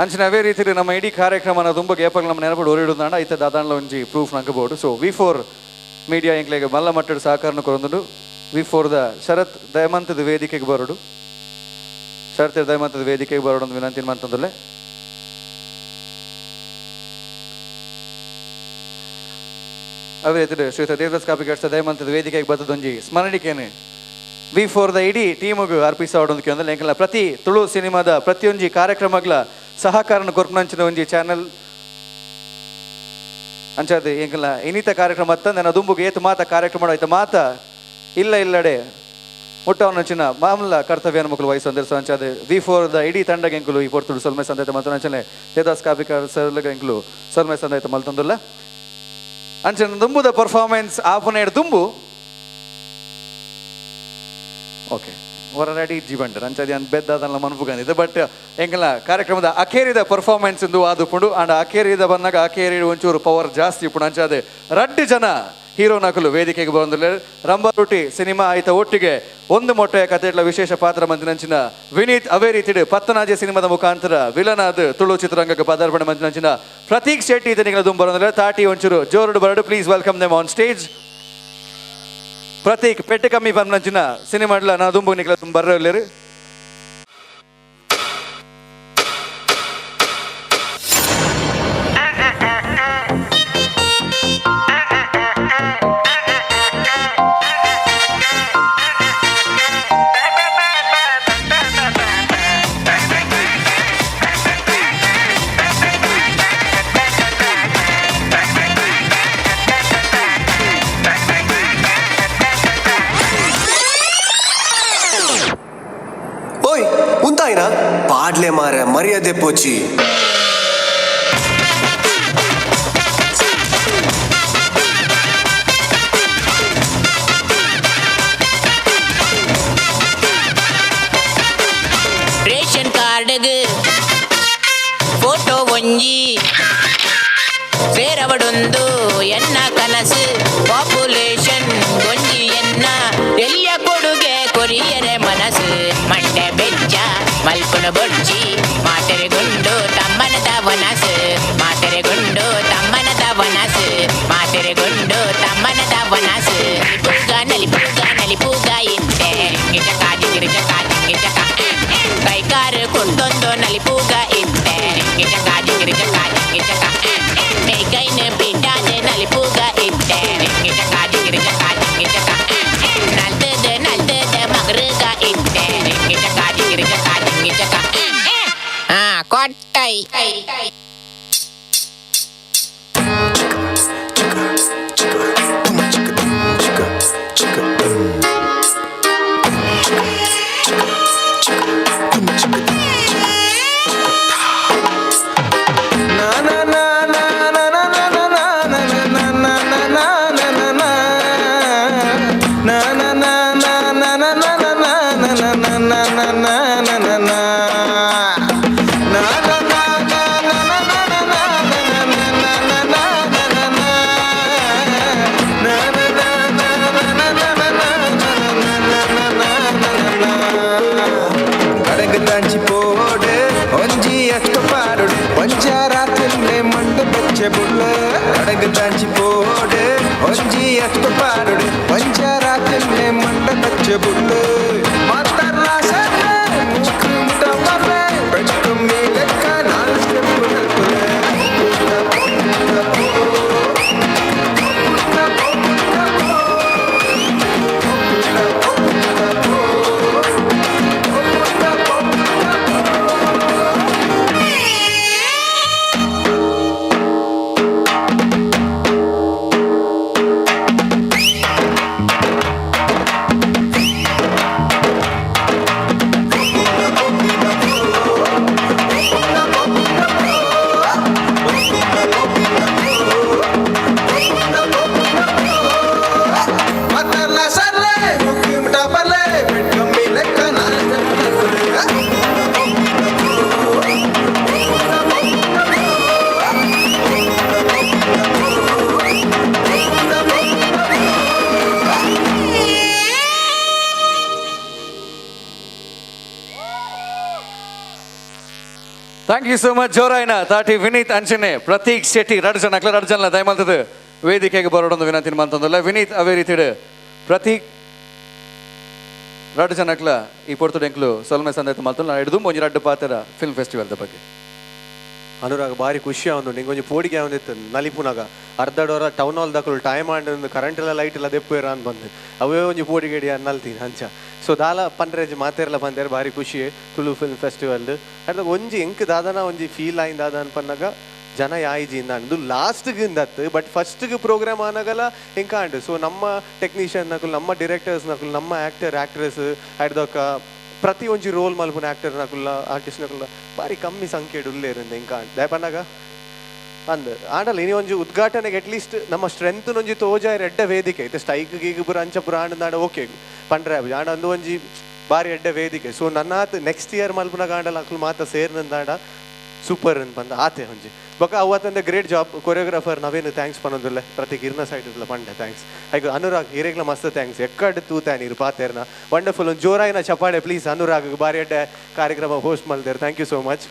ಅಂಚಿನ ಅವೇ ರೀತಿ ನಮ್ಮ ಇಡೀ ಕಾರ್ಯಕ್ರಮನ ತುಂಬ ಗೇಪಗಳು ನಮ್ಮ ನೆನಪು ಓರಿಡುದಾಂಡ ಐತೆ ದಾದಾನ್ಲ ಒಂಜಿ ಪ್ರೂಫ್ ನಂಕಬೋಡು. ಸೊ ವಿ4 ಮೀಡಿಯಾ ಎಂಕ್ಲೆಗ್ ಮಲ್ಲ ಮಟ್ಟದ ಸಹಕಾರನ ಕೊರೊಂದುಂಡು. ವಿ4 ದ ಶರತ್ ದಯಮಂತದ ವೇದಿಕೆಗೆ ಬರೋಡು. ಶರತ್ ದಯಮಂತದ ವೇದಿಕೆಗೆ ಬರೋಡು ಅಂತ ವಿನಂತಿ ಮಂತಂದುಲ್ಲೆ. ಅವೇ ರೀತಿ ಶ್ರೀಯುತ ದೇವದಾಸ್ ಕಾಪಿಕಾಡ್ ದಯಮಂತದ ವೇದಿಕೆಗೆ ಬತ್ತದೊಂಜಿ ಸ್ಮರಣಿಕೆನೆ ವಿ4 ದ ಇಡೀ ಟೀಮುಗು ಅರ್ಪಿಸೋಡೊಂದು ಕೇಂದ್ರ ಎಂಕಲ್ನ ಪ್ರತಿ ತುಳು ಸಿನಿಮಾದ ಪ್ರತಿಯೊಂಜಿ ಕಾರ್ಯಕ್ರಮಗಳ ಸಹಕಾರನ ಕೊರ್ಪುನಂಚಿನ ಒಂಜಿ ಚಾನಲ್ ಅಂಚಾದ ಎಂಕಲ್ನ ಇನ್ನಿತ ಕಾರ್ಯಕ್ರಮ ಅತ್ತ ನನ್ನ ದುಂಬುಗೆ ಏತು ಮಾತ ಕಾರ್ಯಕ್ರಮ ಆಯ್ತು ಮಾತ ಇಲ್ಲ ಇಲ್ಲಡೆ ಮುಟ್ಟವನಂಚಿನ ಮಾಮೂಲ ಕರ್ತವ್ಯ ಮಕ್ಕಳು ವಹಿಸೊಂದಿರು. ಸೊ ಅಂಚಾದ ವಿ4 ದ ಇಡೀ ತಂಡಗೆ ಎಂಕುಲು ಈ ಪೊರ್ತುಡು ಸೊಲ್ಮೆ ಸಂದಾಯ್ತ ಮಲ್ತೊಂದು ದೇವದಾಸ್ ಕಾಪಿಕಾಡ್ ಸರ್ಲಗ ಎಂಕುಲು ಸೊಲ್ಮೆ ಸಂದಾಯ್ತ ಮಲ್ತೊಂದುಲ್ಲ. ಅಂಚಿನ ದುಂಬುದ ಪರ್ಫಾರ್ಮೆನ್ಸ್ ಆಪನೇಡ್ ದುಂಬು ಓಕೆ ಹೊರಡಿ ಜೀವಂಡರ್ ಅಂಚಾದಿ ಅಂತ ಬೆದ್ದಾದಲ್ಲ ಮನ್ಪುಗಂದಿದೆ. ಬಟ್ ಎಂಕಲ್ನ ಕಾರ್ಯಕ್ರಮದ ಅಖೇರಿದ ಪರ್ಫಾರ್ಮೆನ್ಸ್ ಇಂದು ಆದುಪುಂಡು. ಅಂಡ್ ಅಖೇರಿದ ಬಂದಾಗ ಅಖೇರಿ ಒಂಚೂರು ಪವರ್ ಜಾಸ್ತಿ ಇಪ್ಪುಂಡು. ಅಂಚಾದೆ ರಡ್ಡು ಜನ ಹೀರೋ ನಕಲು ವೇದಿಕೆಗೆ ಬಂದ್ರೆ ರಂಬಾರೊಟ್ಟಿ ಸಿನಿಮಾ ಆಯ್ತ ಒಟ್ಟಿಗೆ ಒಂದು ಮೊಟ್ಟೆಯ ಕಥೆಗಳ ವಿಶೇಷ ಪಾತ್ರ ಮಂದಿನಂಚಿನ ವಿನೀತ್ ಅವೇ ರೀತಿ ಪತ್ತನಾಜೆ ಸಿನಿಮಾದ ಮುಖಾಂತರ ವಿಲನ್ ಆದ ತುಳು ಚಿತ್ರರಂಗಕ್ಕೆ ಪದಾರ್ಪಣೆ ಮಂದಿನಂಚಿನ ಪ್ರತೀಕ್ ಶೆಟ್ಟಿ ಇದನಿಗಳ ದುಂಬರಂದ್ರೆ ತಾಟಿ ಒಂಚೂರು ಜೋರುಡು ಬರಡು. Please welcome them on stage. Prateek ಪೆಟ್ಟು ಕಮ್ಮಿ ಪಂಚಿನ ಸಿನಿಮಾಡ್ಲ ನಾ ದುಂಬು ನಿಕ್ಲ ಬರ್ರಲ್ಲೇರು. ಪಾಡ್ಲೆ ಮಾರ ಮರ್ಯಾದೆ ಪೋಚಿ. ಕಾರುಗು ಫೋಟೋ ಒಂಜಿ ಸೇರವಡೊಂದು ಎನ್ನ ಕನಸು ಪಾಪ್ಯುಲೇಷನ್ ಒಂಜಿ ಎನ್ನ ಎಲ್ಲಿಯ ಕೊಡುಗೆ ಕೊರಿಯರೆ ಮನಸ್ಸು ಮಂಡೆ ಬೆಚ್ಚ ಮಲ್ಪುನ ಬೊಡ್ಜಿ ಮಾತೆರೆಗುಂಡು ತಮ್ಮನದ ವನಸು ಮಾತೆರೆಗುಂಡು ತಮ್ಮನದ ವನಸು ಮಾತೆರೆಗುಂಡು ತಮ್ಮನದ ವನಸು ನಲಿಪೂಗ ನಲಿಪೂಗ ನಲಿಪೂಗ ಇಂತೆ ಗಿಜಕ ಜಿಗಿರಿಜಕ ಜಿಂಗಿಜಕ ಕೈಕಾರು ಕುಂಟೊಂದು ನಲಿಪೂಗ ಇಂತೆ ಗಿಜಕ ಜಿಗಿರಿಜಕ ಜಿಂಗಿಜಕ ಮೇಕೈನ ಪಿಂಡಾದ ನಲಿಪೂಗ ಇಂತೆ ಗಿಜಕ ಜಿಗಿರಿಜಕ ಜಿಂಗಿಜಕ ನಲ್ತದ ನಲ್ತದ ಮಗರುಗ ಇಂತೆ ಗಿಜಕ ಜಿಗಿರಿಜಕ ಜಿಂಗಿಜಕ ಆ ಕೊಟ್ಟೈ. Thank you so much ಜೋರಾಯ್ನ ತಾಟಿ Vineeth ಅಂಚನೆ ಪ್ರತೀಕ್ ಶೆಟ್ಟಿ ಎರಡು ಜನ ಅಕ್ಲ ಎರಡು ಜನ ದಯಮಾಲ್ತದ ವೇದಿಕೆಗೆ ಬರೋಡೊಂದು ವಿನಂತಿ ಮಂತಂದಲ್ಲ ವಿನೀತ್ ಅವೇ ರೀತಿಡು ಪ್ರತೀಕ್ ಎರಡು ಜನ ಅಕ್ಲ ಈ ಪೊರ್ತುಡು ಎಂಕ್ಲು ಸೊಲ್ಮೆ ಸಂದೈತ ಮಲ್ತಲ್ಲ ಹಿಡಿದು ಒಂಜಿ ರಡ್ಡು ಪಾತ್ರ ಫಿಲ್ಮ್ ಫೆಸ್ಟಿವಲ್ದ ಬಗ್ಗೆ. ಅನುರಾಗ್ ಭಾರಿ ಖುಷಿ ಆವೊಂದು ನಿಂಗೊಂಜಿ ಪೋಡಿಗೆ ಆವೊಂದಿತ್ತು ನಲಿಪುನಾಗ ಅರ್ಧಡೋರ ಟೌನ್ ಹಾಲ್ ದಕುಲು ಟೈಮ್ ಆಂಡ್ ಕರೆಂಟ್ ಎಲ್ಲ ಲೈಟ್ ಎಲ್ಲ ದೆಪ್ಪುವೇರ ಅಂದ್ ಬಂದು ಅವೇ ಒಂಜಿ ಪೋಡಿಗೆ ನಲ್ತೀನಿ ಅಂಚ. ಸೊ ದಾಲ ಪನ್ರೇಜ್ ಮಾತೇರ್ಲ ಬಂದೇರು ಭಾರಿ ಖುಷಿ ತುಳು ಫಿಲ್ಮ್ ಫೆಸ್ಟಿವಲ್ ಅರ್ಧ ಒಂಜಿ ಎಂಕ್ ದಾದನ ಒಂಜಿ ಫೀಲ್ ಆಯಿಂದ ದಾದ ಅನ್ಪನ್ನಾಗ ಜನ ಯಾಯಿಜಿ ಇಂದ ಲಾಸ್ಟ್ಗೆ ಇಂದತ್ತು ಬಟ್ ಫಸ್ಟ್ಗೆ ಪ್ರೋಗ್ರಾಮ್ ಆನಾಗಲ್ಲ ಎಂಕ ಆಂಡ್. ಸೊ ನಮ್ಮ ಟೆಕ್ನಿಷಿಯನ್ ನಕುಲು ನಮ್ಮ ಡಿರೆಕ್ಟರ್ಸ್ ನಕುಲು ನಮ್ಮ ಆ್ಯಕ್ಟರ್ ಆ್ಯಕ್ಟ್ರೆಸ್ ಅಡ್ದೊಕ್ಕ ಪ್ರತಿ ಒಂಜಿ ರೋಲ್ ಮಲ್ಪುನ ಆ್ಯಕ್ಟರ್ ನಕುಲ್ಲ ಆರ್ಟಿಸ್ಟ್ ನಕುಲ್ಲ ಭಾರಿ ಕಮ್ಮಿ ಸಂಖ್ಯೆಡ್ ಉಲ್ಲೇರಿಂದ ಇಂಕ ದಯಪನ್ನಾಗ ಅಂದ್ ಆಂಡಲ ಇನಿ ಒಂಜಿ ಉದ್ಘಾಟನೆಗೆ ಅಟ್ಲೀಸ್ಟ್ ನಮ್ಮ ಸ್ಟ್ರೆಂತ್ ಒಂಜಿ ತೋಜಾಯರ್ ಎಡ್ಡೆ ವೇದಿಕೆ ಐತೆ ಸ್ಟೈಕ್ ಗೀಗ ಪುರ ಅಂಚ ಪುರ ಆಂಡ ನಾಡ ಓಕೆ ಪಂಡ್ರೆ ಆಂಡ ಅಂದು ಒಂಜಿ ಭಾರಿ ಎಡ್ಡೆ ವೇದಿಕೆ. ಸೊ ನನ್ನಾತ್ ನೆಕ್ಸ್ಟ್ ಇಯರ್ ಮಲ್ಪುನಾಗ ಆಂಡಲ ಅಕ್ಲು ಮಾತ ಸೇರ್ನಂದಾಂಡ ಸೂಪರ್ ಅಂತ ಬಂದ ಆತೆ ಒಂಜಿ ಬೊಕ ಅವತ್ತಂದೆ great job choreographer Naveen thanks ಪನ್ನೊಂದುಲ್ಲೆ Prateek ಇರ್ನ ಸೈಡ್ ಇರ್ಲ ಪಂಡೆ thanks ಐಕ್ ಅನುರಾಗ್ ಹಿರೇಗ್ಲ ಮಸ್ತ್ thanks ಎಕ್ಕಡ್ ತೂತಾನ್ ಇರು ಪಾತೇರ್ನ ವಂಡರ್ಫುಲ್ ಒಂದು ಜೋರಾಯಿನ ಚಪಾಡೆ ಪ್ಲೀಸ್ ಅನುರಾಗ್ ಬಾರಿ ಎಡ್ಡೆ ಕಾರ್ಯಕ್ರಮ host ಮಲ್ದೇರ್. Thank you so much.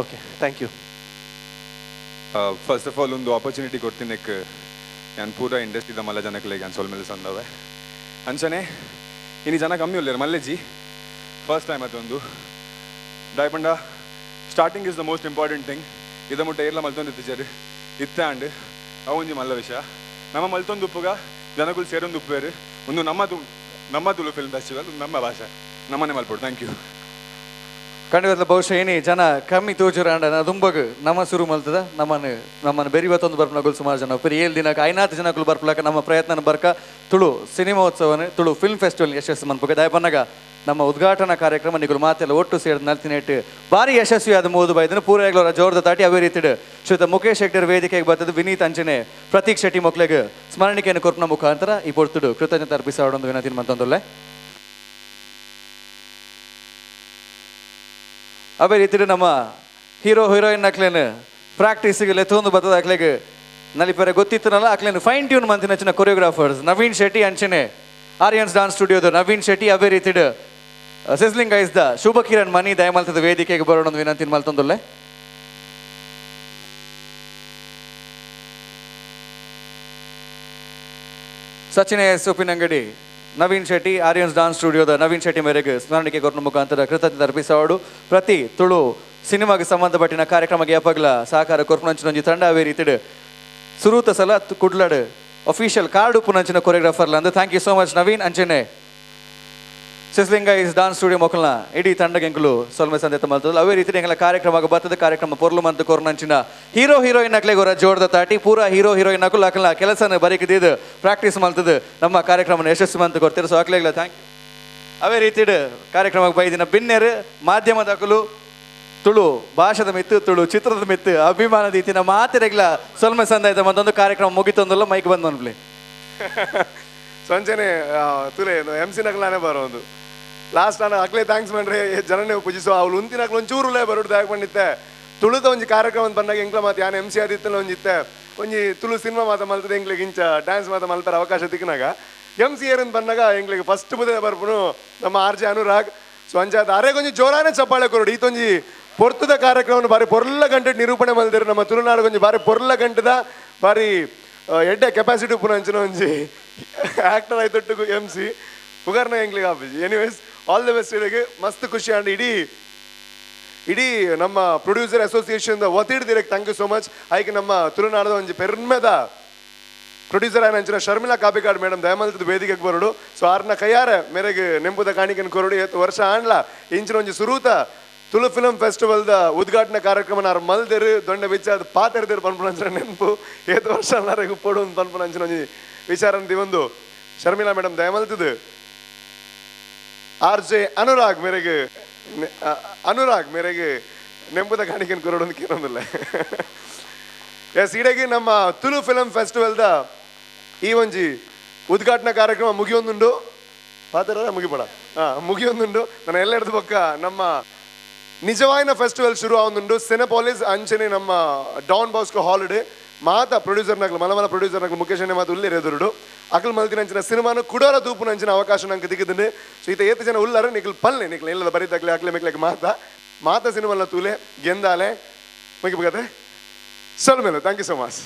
Okay thank you. First of all ಒಂದು ಆಪರ್ಚುನಿಟಿ ಕೊಡ್ತೀನಕ್ಕೆ ನಾನು ಪೂರ ಇಂಡಸ್ಟ್ರಿದ ಮಲ್ಲ ಜನಕ್ಕೆ ನಾನು ಸೊಲ್ಮೇಲೆ ಸಂದವೆ ಅಂಚನೆ ಇನ್ನು ಜನ ಕಮ್ಮಿ ಉಲ್ಲೇರು ಮಲ್ಲೆಜಿ ಫಸ್ಟ್ ಟೈಮ್ ಅದೊಂದು ಡಾಯ್ಪಂಡ starting is the most important thing. ಇದ ಮುಟ್ಟ ಏರ್ಲ ಮಲ್ತೊಂದು ಟೀಚರ್ ಇತ್ತೆ ಆಂಡ್ ಅವೊಂಜಿ ಮಲ್ಲ ವಿಷಯ ನಮ್ಮ ಮಲ್ತೊಂದು ಉಪ್ಪುಗ ಜನಗಳು ಸೇರೊಂದು ಉಪ್ಪುವೇರು ಒಂದು ನಮ್ಮ ತುಳು ಫಿಲ್ಮ್ ಫೆಸ್ಟಿವಲ್ ನಮ್ಮ ಭಾಷೆ ನಮ್ಮನೆ ಮಲ್ಪೊಡು. Thank you. ಖಂಡಿತ ಬಹುಶಃ ಏನಿ ಜನ ಕಮ್ಮಿ ತೋಜುರಾಂಡ ದುಂಬಗ್ ನಮ್ಮ ಸುರು ಮಲ್ತದ ನಮ್ಮನ್ನು ನಮ್ಮನ್ನು ಬೆರಿವತ್ತೊಂದು ಬರ್ಪನಗುಲು ಸುಮಾರು ಜನ ಪರಿ ಏಳು ದಿನಕ್ಕೆ ಐನಾತ್ ಜನಕ್ಕೂ ಬರ್ಪಲಕ ನಮ್ಮ ಪ್ರಯತ್ನ ಬರ್ಕ ತುಳು ಸಿನಿಮೋತ್ಸವನ ತುಳು ಫಿಲ್ಮ್ ಫೆಸ್ಟಿವಲ್ ಯಶಸ್ಸು ಮನ್ಪುಗ ದಯಪನ್ನಗ ನಮ್ಮ ಉದ್ಘಾಟನಾ ಕಾರ್ಯಕ್ರಮ ನಿಗುಲು ಮಾತೆಲ್ಲ ಒಟ್ಟು ಸೇರಿದ ನಲ್ತಿನೆಟ್ಟು ಭಾರಿ ಯಶಸ್ವಿ ಆದ ಮೂದು ಬೈದನು ಪೂರೈಗ್ಲವರ ಜೋರದ ತಾಟಿ ಅವೇ ರೀತಿಡು ಶ್ರೀಯುತ ಮುಖೇಶ್ ಹೆಗ್ಡೆರ್ ವೇದಿಕೆಗೆ ಬರ್ತದೆ ವಿನೀತ್ ಅಂಚನೆ ಪ್ರತೀಕ್ ಶೆಟ್ಟಿ ಮೊಕ್ಲೆಗ್ ಸ್ಮರಣಿಕೆಯನ್ನು ಕೊರ್ಪನ ಮುಖಾಂತರ ಈ ಪೊರ್ತುಡು ಕೃತಜ್ಞತೆ ಅರ್ಪಿಸಾಡೊಂದು ವಿನಂತಿ ಮಂತೊಂದುಲ್ಲೆ. ಅವೇ ರೀತಿಡ್ ನಮ್ಮ ಹೀರೋ ಹೀರೋಯಿನ್ ಅಕ್ಲೇನ್ ಪ್ರಾಕ್ಟೀಸ್ಗೆ ಲೆತ್ತೊಂದು ಬತ್ತದ ಅಕ್ಲೆಗ್ ನಲಿಪರೆ ಗೊತ್ತಿತ್ತನಲ್ಲ ಅಕ್ಲೇನ್ ಫೈನ್ ಟ್ಯೂನ್ ಮಂತಿನ ಕೊರಿಯೋಗ್ರಾಫರ್ಸ್ ನವೀನ್ ಶೆಟ್ಟಿ ಅಂಚನೆ ಆರ್ಯನ್ಸ್ ಡಾನ್ಸ್ ಸ್ಟುಡಿಯೋದ ನವೀನ್ ಶೆಟ್ಟಿ ಅವೇ ರೀತಿಡ್ ಸಿಸ್ಲಿಂಗ್ ಐಸ್ದ ಶುಭ ಕಿರಣ್ ಮನಿ ದಯಮಲ್ತದ ವೇದಿಕೆಗೆ ಬರೋಣ ವಿನಂತಿ ಮಲ್ತೊಂದುಲ್ಲೆ. ಸಚಿನ್ ಎಸ್ ಉಪ್ಪಿನಂಗಡಿ ನವೀನ್ ಶೆಟ್ಟಿ ಆರ್ಯನ್ಸ್ ಡಾನ್ಸ್ ಸ್ಟುಡಿಯೋದ ನವೀನ್ ಶೆಟ್ಟಿ ಮೇರೆಗೆ ಸ್ಮರಣಿಕೆ ಕೊರನ ಮುಖಾಂತರ ಕೃತಜ್ಞತೆ ಅರ್ಪಿಸೋಡು. ಪ್ರತಿ ತುಳು ಸಿನಿಮಾಗೆ ಸಂಬಂಧಪಟ್ಟಿನ ಕಾರ್ಯಕ್ರಮಕ್ಕೆ ಯಾಪಗ್ಲ ಸಹಕಾರ ಕೊರ್ಪುನಂಚಿನೊಂಜಿ ತಂಡ ಅವೇ ರೀತಿಡ್ ಸುರೂತ ಸಲ ಕುಡ್ಲಡ್ ಅಫಿಷಿಯಲ್ ಕಾರ್ಡ್ ಉಪ್ಪುನಂಚಿನ ಕೊರಿಯೋಗ್ರಾಫರ್ ಅಂದ್ thank you so much Naveen ಅಂಚನೆ ಸಿಸ್ಲಿಂಗ is dance studio ಮೊಕಲ್ನ ಇಡೀ ತಂಡಗೆಂಕುಲು ಸೊಲ್ಮೆ ಸಂದೇತ ಮಲ್ತದಲ್ಲ. ಅವೇ ರೀತಿ ಎಂಗಲ ಕಾರ್ಯಕ್ರಮ ಬತ್ತದ ಕಾರ್ಯಕ್ರಮ ಪೊರ್ಲು ಮಂತು ಕೊರ್ನಂಚಿನ ಹೀರೋ ಹೀರೋಯಿನ್ ಅಕ್ಲೆಗ್ ಒರ ಜೋಡ್ದ ತಾಟಿ ಪೂರಾ ಹೀರೋ ಹೀರೋಯಿನ್ ಅಕುಲು ಅಕಲ್ನ ಕೆಲಸನ ಬರಿಕದಿದ್ದು ಪ್ರಾಕ್ಟೀಸ್ ಮಲ್ತದ ನಮ್ಮ ಕಾರ್ಯಕ್ರಮನ ಯಶಸ್ಸು ಮಂತು ಕೊಡ್ತೀರ. ಸೊ ಅಕ್ಲೆಗ್ಲ thank you. ಅವೇ ರೀತಿಡ್ ಕಾರ್ಯಕ್ರಮಕ್ಕೆ ಬೈದಿನ ಬಿನ್ನೆರು ಮಾಧ್ಯಮದ ಅಕುಲು ತುಳು ಭಾಷೆದ ಮಿತ್ತು ತುಳು ಚಿತ್ರದ ಮಿತ್ತು ಅಭಿಮಾನದ ಇತ್ತಿನ ಮಾತಿರೆಗ್ಲ ಸೊಲ್ಮೆ ಸಂದಾಯ್ತ ಮತ್ತೊಂದು ಕಾರ್ಯಕ್ರಮ ಮುಗಿತೊಂದಲ್ಲ ಮೈಕ್ ಬಂದು ಅನ್ಪ್ಲೆ. ಸಂಜೆನೆ ತುಲೆ ಎಮ್ ಸಿ ನಕಲಾನೆ ಬರೋದು ಲಾಸ್ಟ್ ನಾನು ಅಕ್ಲೆ thanks ಮಾಡ್ರೆ ಜನನೇ ಪೂಜಿಸೋ ಅವಳು ಉಂತಿನಕ್ಲು ಒಂಚೂರುಲೇ ಬರೋದು ದಾಗ್ ಬಂದಿತ್ತೆ ತುಳುದ ಒಂಜಿ ಕಾರ್ಯಕ್ರಮ ಬಂದಾಗ ಎಂಕ್ಲ ಮಾತು ಯಾನ್ ಎಮ್ ಸಿ ಆದಿತ್ತಲ್ಲ ಒಂಜಿತ್ತೆ ಒಂಜಿ ತುಳು ಸಿನಿಮಾ ಮಾತ ಮಲ್ತದೆ ಎಂಕ್ಲೆಗ್ ಇಂಚ ಡ್ಯಾನ್ಸ್ ಮಾತ ಮಲ್ತಾರ ಅವಕಾಶ ತಿಕ್ಕನಾಗ ಎಮ್ ಸಿ ಏರನ್ ಬಂದಾಗ ಎಂಕ್ಲೆಗ್ ಫಸ್ಟ್ ಬುದೇ ಬರ್ಪುನು ನಮ್ಮ ಆರ್ ಜೆ ಅನುರಾಗ್. ಸೊ ಅಂಚಾದ ಅರೆ ಕೊಂಚ ಜೋರಾನೆ ಚಪ್ಪಾಳೆ ಕೊರಡು ಈತೊಂಜಿ ಪೊರ್ತುದ ಕಾರ್ಯಕ್ರಮವನ್ನು ಬಾರಿ ಪೊರ್ಲ ಗಂಟೆ ನಿರೂಪಣೆ ಮಲ್ದಿರು ನಮ್ಮ ತುಳುನಾಡು ಕೊಂಚ ಬಾರಿ ಪೊರ್ಲ ಗಂಟದ ಬಾರಿ ಎಡ್ಡೆ ಕೆಪಾಸಿಟಿ ಉಪ್ಪುನ ಅಂಚಿನ ಒಂಜಿ ಆಕ್ಟರ್ ಆಯ್ತೊಟ್ಟು ಎಮ್ ಸಿ ಪುಗಾರ್ನ ಎಂಕ್ಲೆಗ್ ಆಪುಜಿ. ಎನಿವೇಸ್ ಆಲ್ the best ಇರೆಗ್ ಮಸ್ತ್ ಖುಷಿ ಆಂಡ್ ಇಡೀ ಇಡೀ ನಮ್ಮ ಪ್ರೊಡ್ಯೂಸರ್ ಅಸೋಸಿಯೇಷನ್ ವತಿಡ್ ದಿರಕ್ thank you so much. ಐಕ್ ನಮ್ಮ ತುಳುನಾಡದ ಒಂಜಿ ಪೆರ್ಮೆದ ಪ್ರೊಡ್ಯೂಸರ್ ಆಯ್ನ ಅಂಚಿನ ಶರ್ಮಿಳಾ ಕಾಪಿಕಾಡ್ ಮೇಡಮ್ ದಯಮಲ್ತದ ವೇದಿಕೆಗೆ ಬರೋಡು. ಸೊ ಆರ್ನ ಕೈಯಾರೆ ಮೇರೆಗೆ ನೆಂಪುದ ಕಾಣಿಕೆನ್ ಕೊರಡು ಏತ್ ವರ್ಷ ಆಂಡ್ಲ ಇಂಚಿನ ಒಂಜಿ ಸುರೂತ ತುಳು ಫಿಲಂ ಫೆಸ್ಟಿವಲ್ದ ಉದ್ಘಾಟನಾ ಕಾರ್ಯಕ್ರಮ ಆರ್ ಮಲ್ದೆರು ದೊಂಡ ಬಿಚ್ಚ ಅದು ಪಾತೆರ್ದೆರು ಪನ್ಪುನಂಚಿನ ನೆನಪು ಏತ್ ವರ್ಷ ಅನ್ನಾರೆಗ್ ಉಪ್ಪೊಡು ಪನ್ಪುನಂಚಿನ ಒಂಜಿ ವಿಚಾರ ಒಂದು ಶರ್ಮಿಳಾ ಮೇಡಮ್ ದಯಮಲ್ತದ ಆರ್ ಜೆ ಅನುರಾಗ್ ಮೇರೆಗೆ ಅನುರಾಗ್ ಮೇರೆಗೆ ನೆಂಪುದ ಕಾಣಿಕೆನ್ ಕೊರಡು ಅಂತ ಕೇಳೊಂದಿಲ್ಲ. ಎಸ್ ಈಡಾಗಿ ನಮ್ಮ ತುಳು ಫಿಲಂ ಫೆಸ್ಟಿವಲ್ದ ಈ ಒಂಜಿ ಉದ್ಘಾಟನಾ ಕಾರ್ಯಕ್ರಮ ಮುಗಿಯೊಂದುಂಡು ಪಾತ್ರ ಮುಗಿಬೇಡ ಮುಗಿಯೊಂದುಂಡು ನನ್ನ ಎಲ್ಲ ಹಿಡಿದು ಪಕ್ಕ ನಮ್ಮ ನಿಜವಾಯಿನ ಫೆಸ್ಟಿವಲ್ ಶುರು ಆವೊಂದುಂಡು ಸಿನೆಪಾಲಿಸ್ ಅಂಚನೆ ನಮ್ಮ ಡಾನ್ ಬಾಸ್ಕೋ ಹಾಲಿಡೇ ಮಾತ ಪ್ರೊಡ್ಯೂಸರ್ನಾಗ್ಲು ಮಲ ಮಲ ಪ್ರೊಡ್ಯೂಸರ್ನಾಗ್ಲು ಮುಖೇಶ್ ಅಣ್ಣೆ ಮಾತು ಉಲ್ಲೇರು ಎದುರುಡು ಅಕಲ್ ಮಲ್ತಿನಂಚಿನ ಸಿನಿಮಾನು ಕುಡೋರ ತೂಪುನಂಚಿನ ಅವಕಾಶ ನಂಗೆ ತಿಕ್ಕಿದ್ದೆ. ಸೊ ಈತ ಏತು ಜನ ಉಲ್ಲಾರ ನಿಕ್ಲು ಪಲ್ಲೆ ನಿಕ್ಲು ಎಲ್ಲದ ಬರೀತಾಗ್ಲೆ ಅಕ್ಲೆ ಮೆಕ್ಲೆಗ್ ಮಾತ ಮಾತ ಸಿನಿಮಲ್ಲ ತೂಲೆ ಗೆಂದಾಲೆ ಮುಗಿಬೇಕಾದ್ರೆ ಸಲ್ ಮೇಲೆ thank you so much.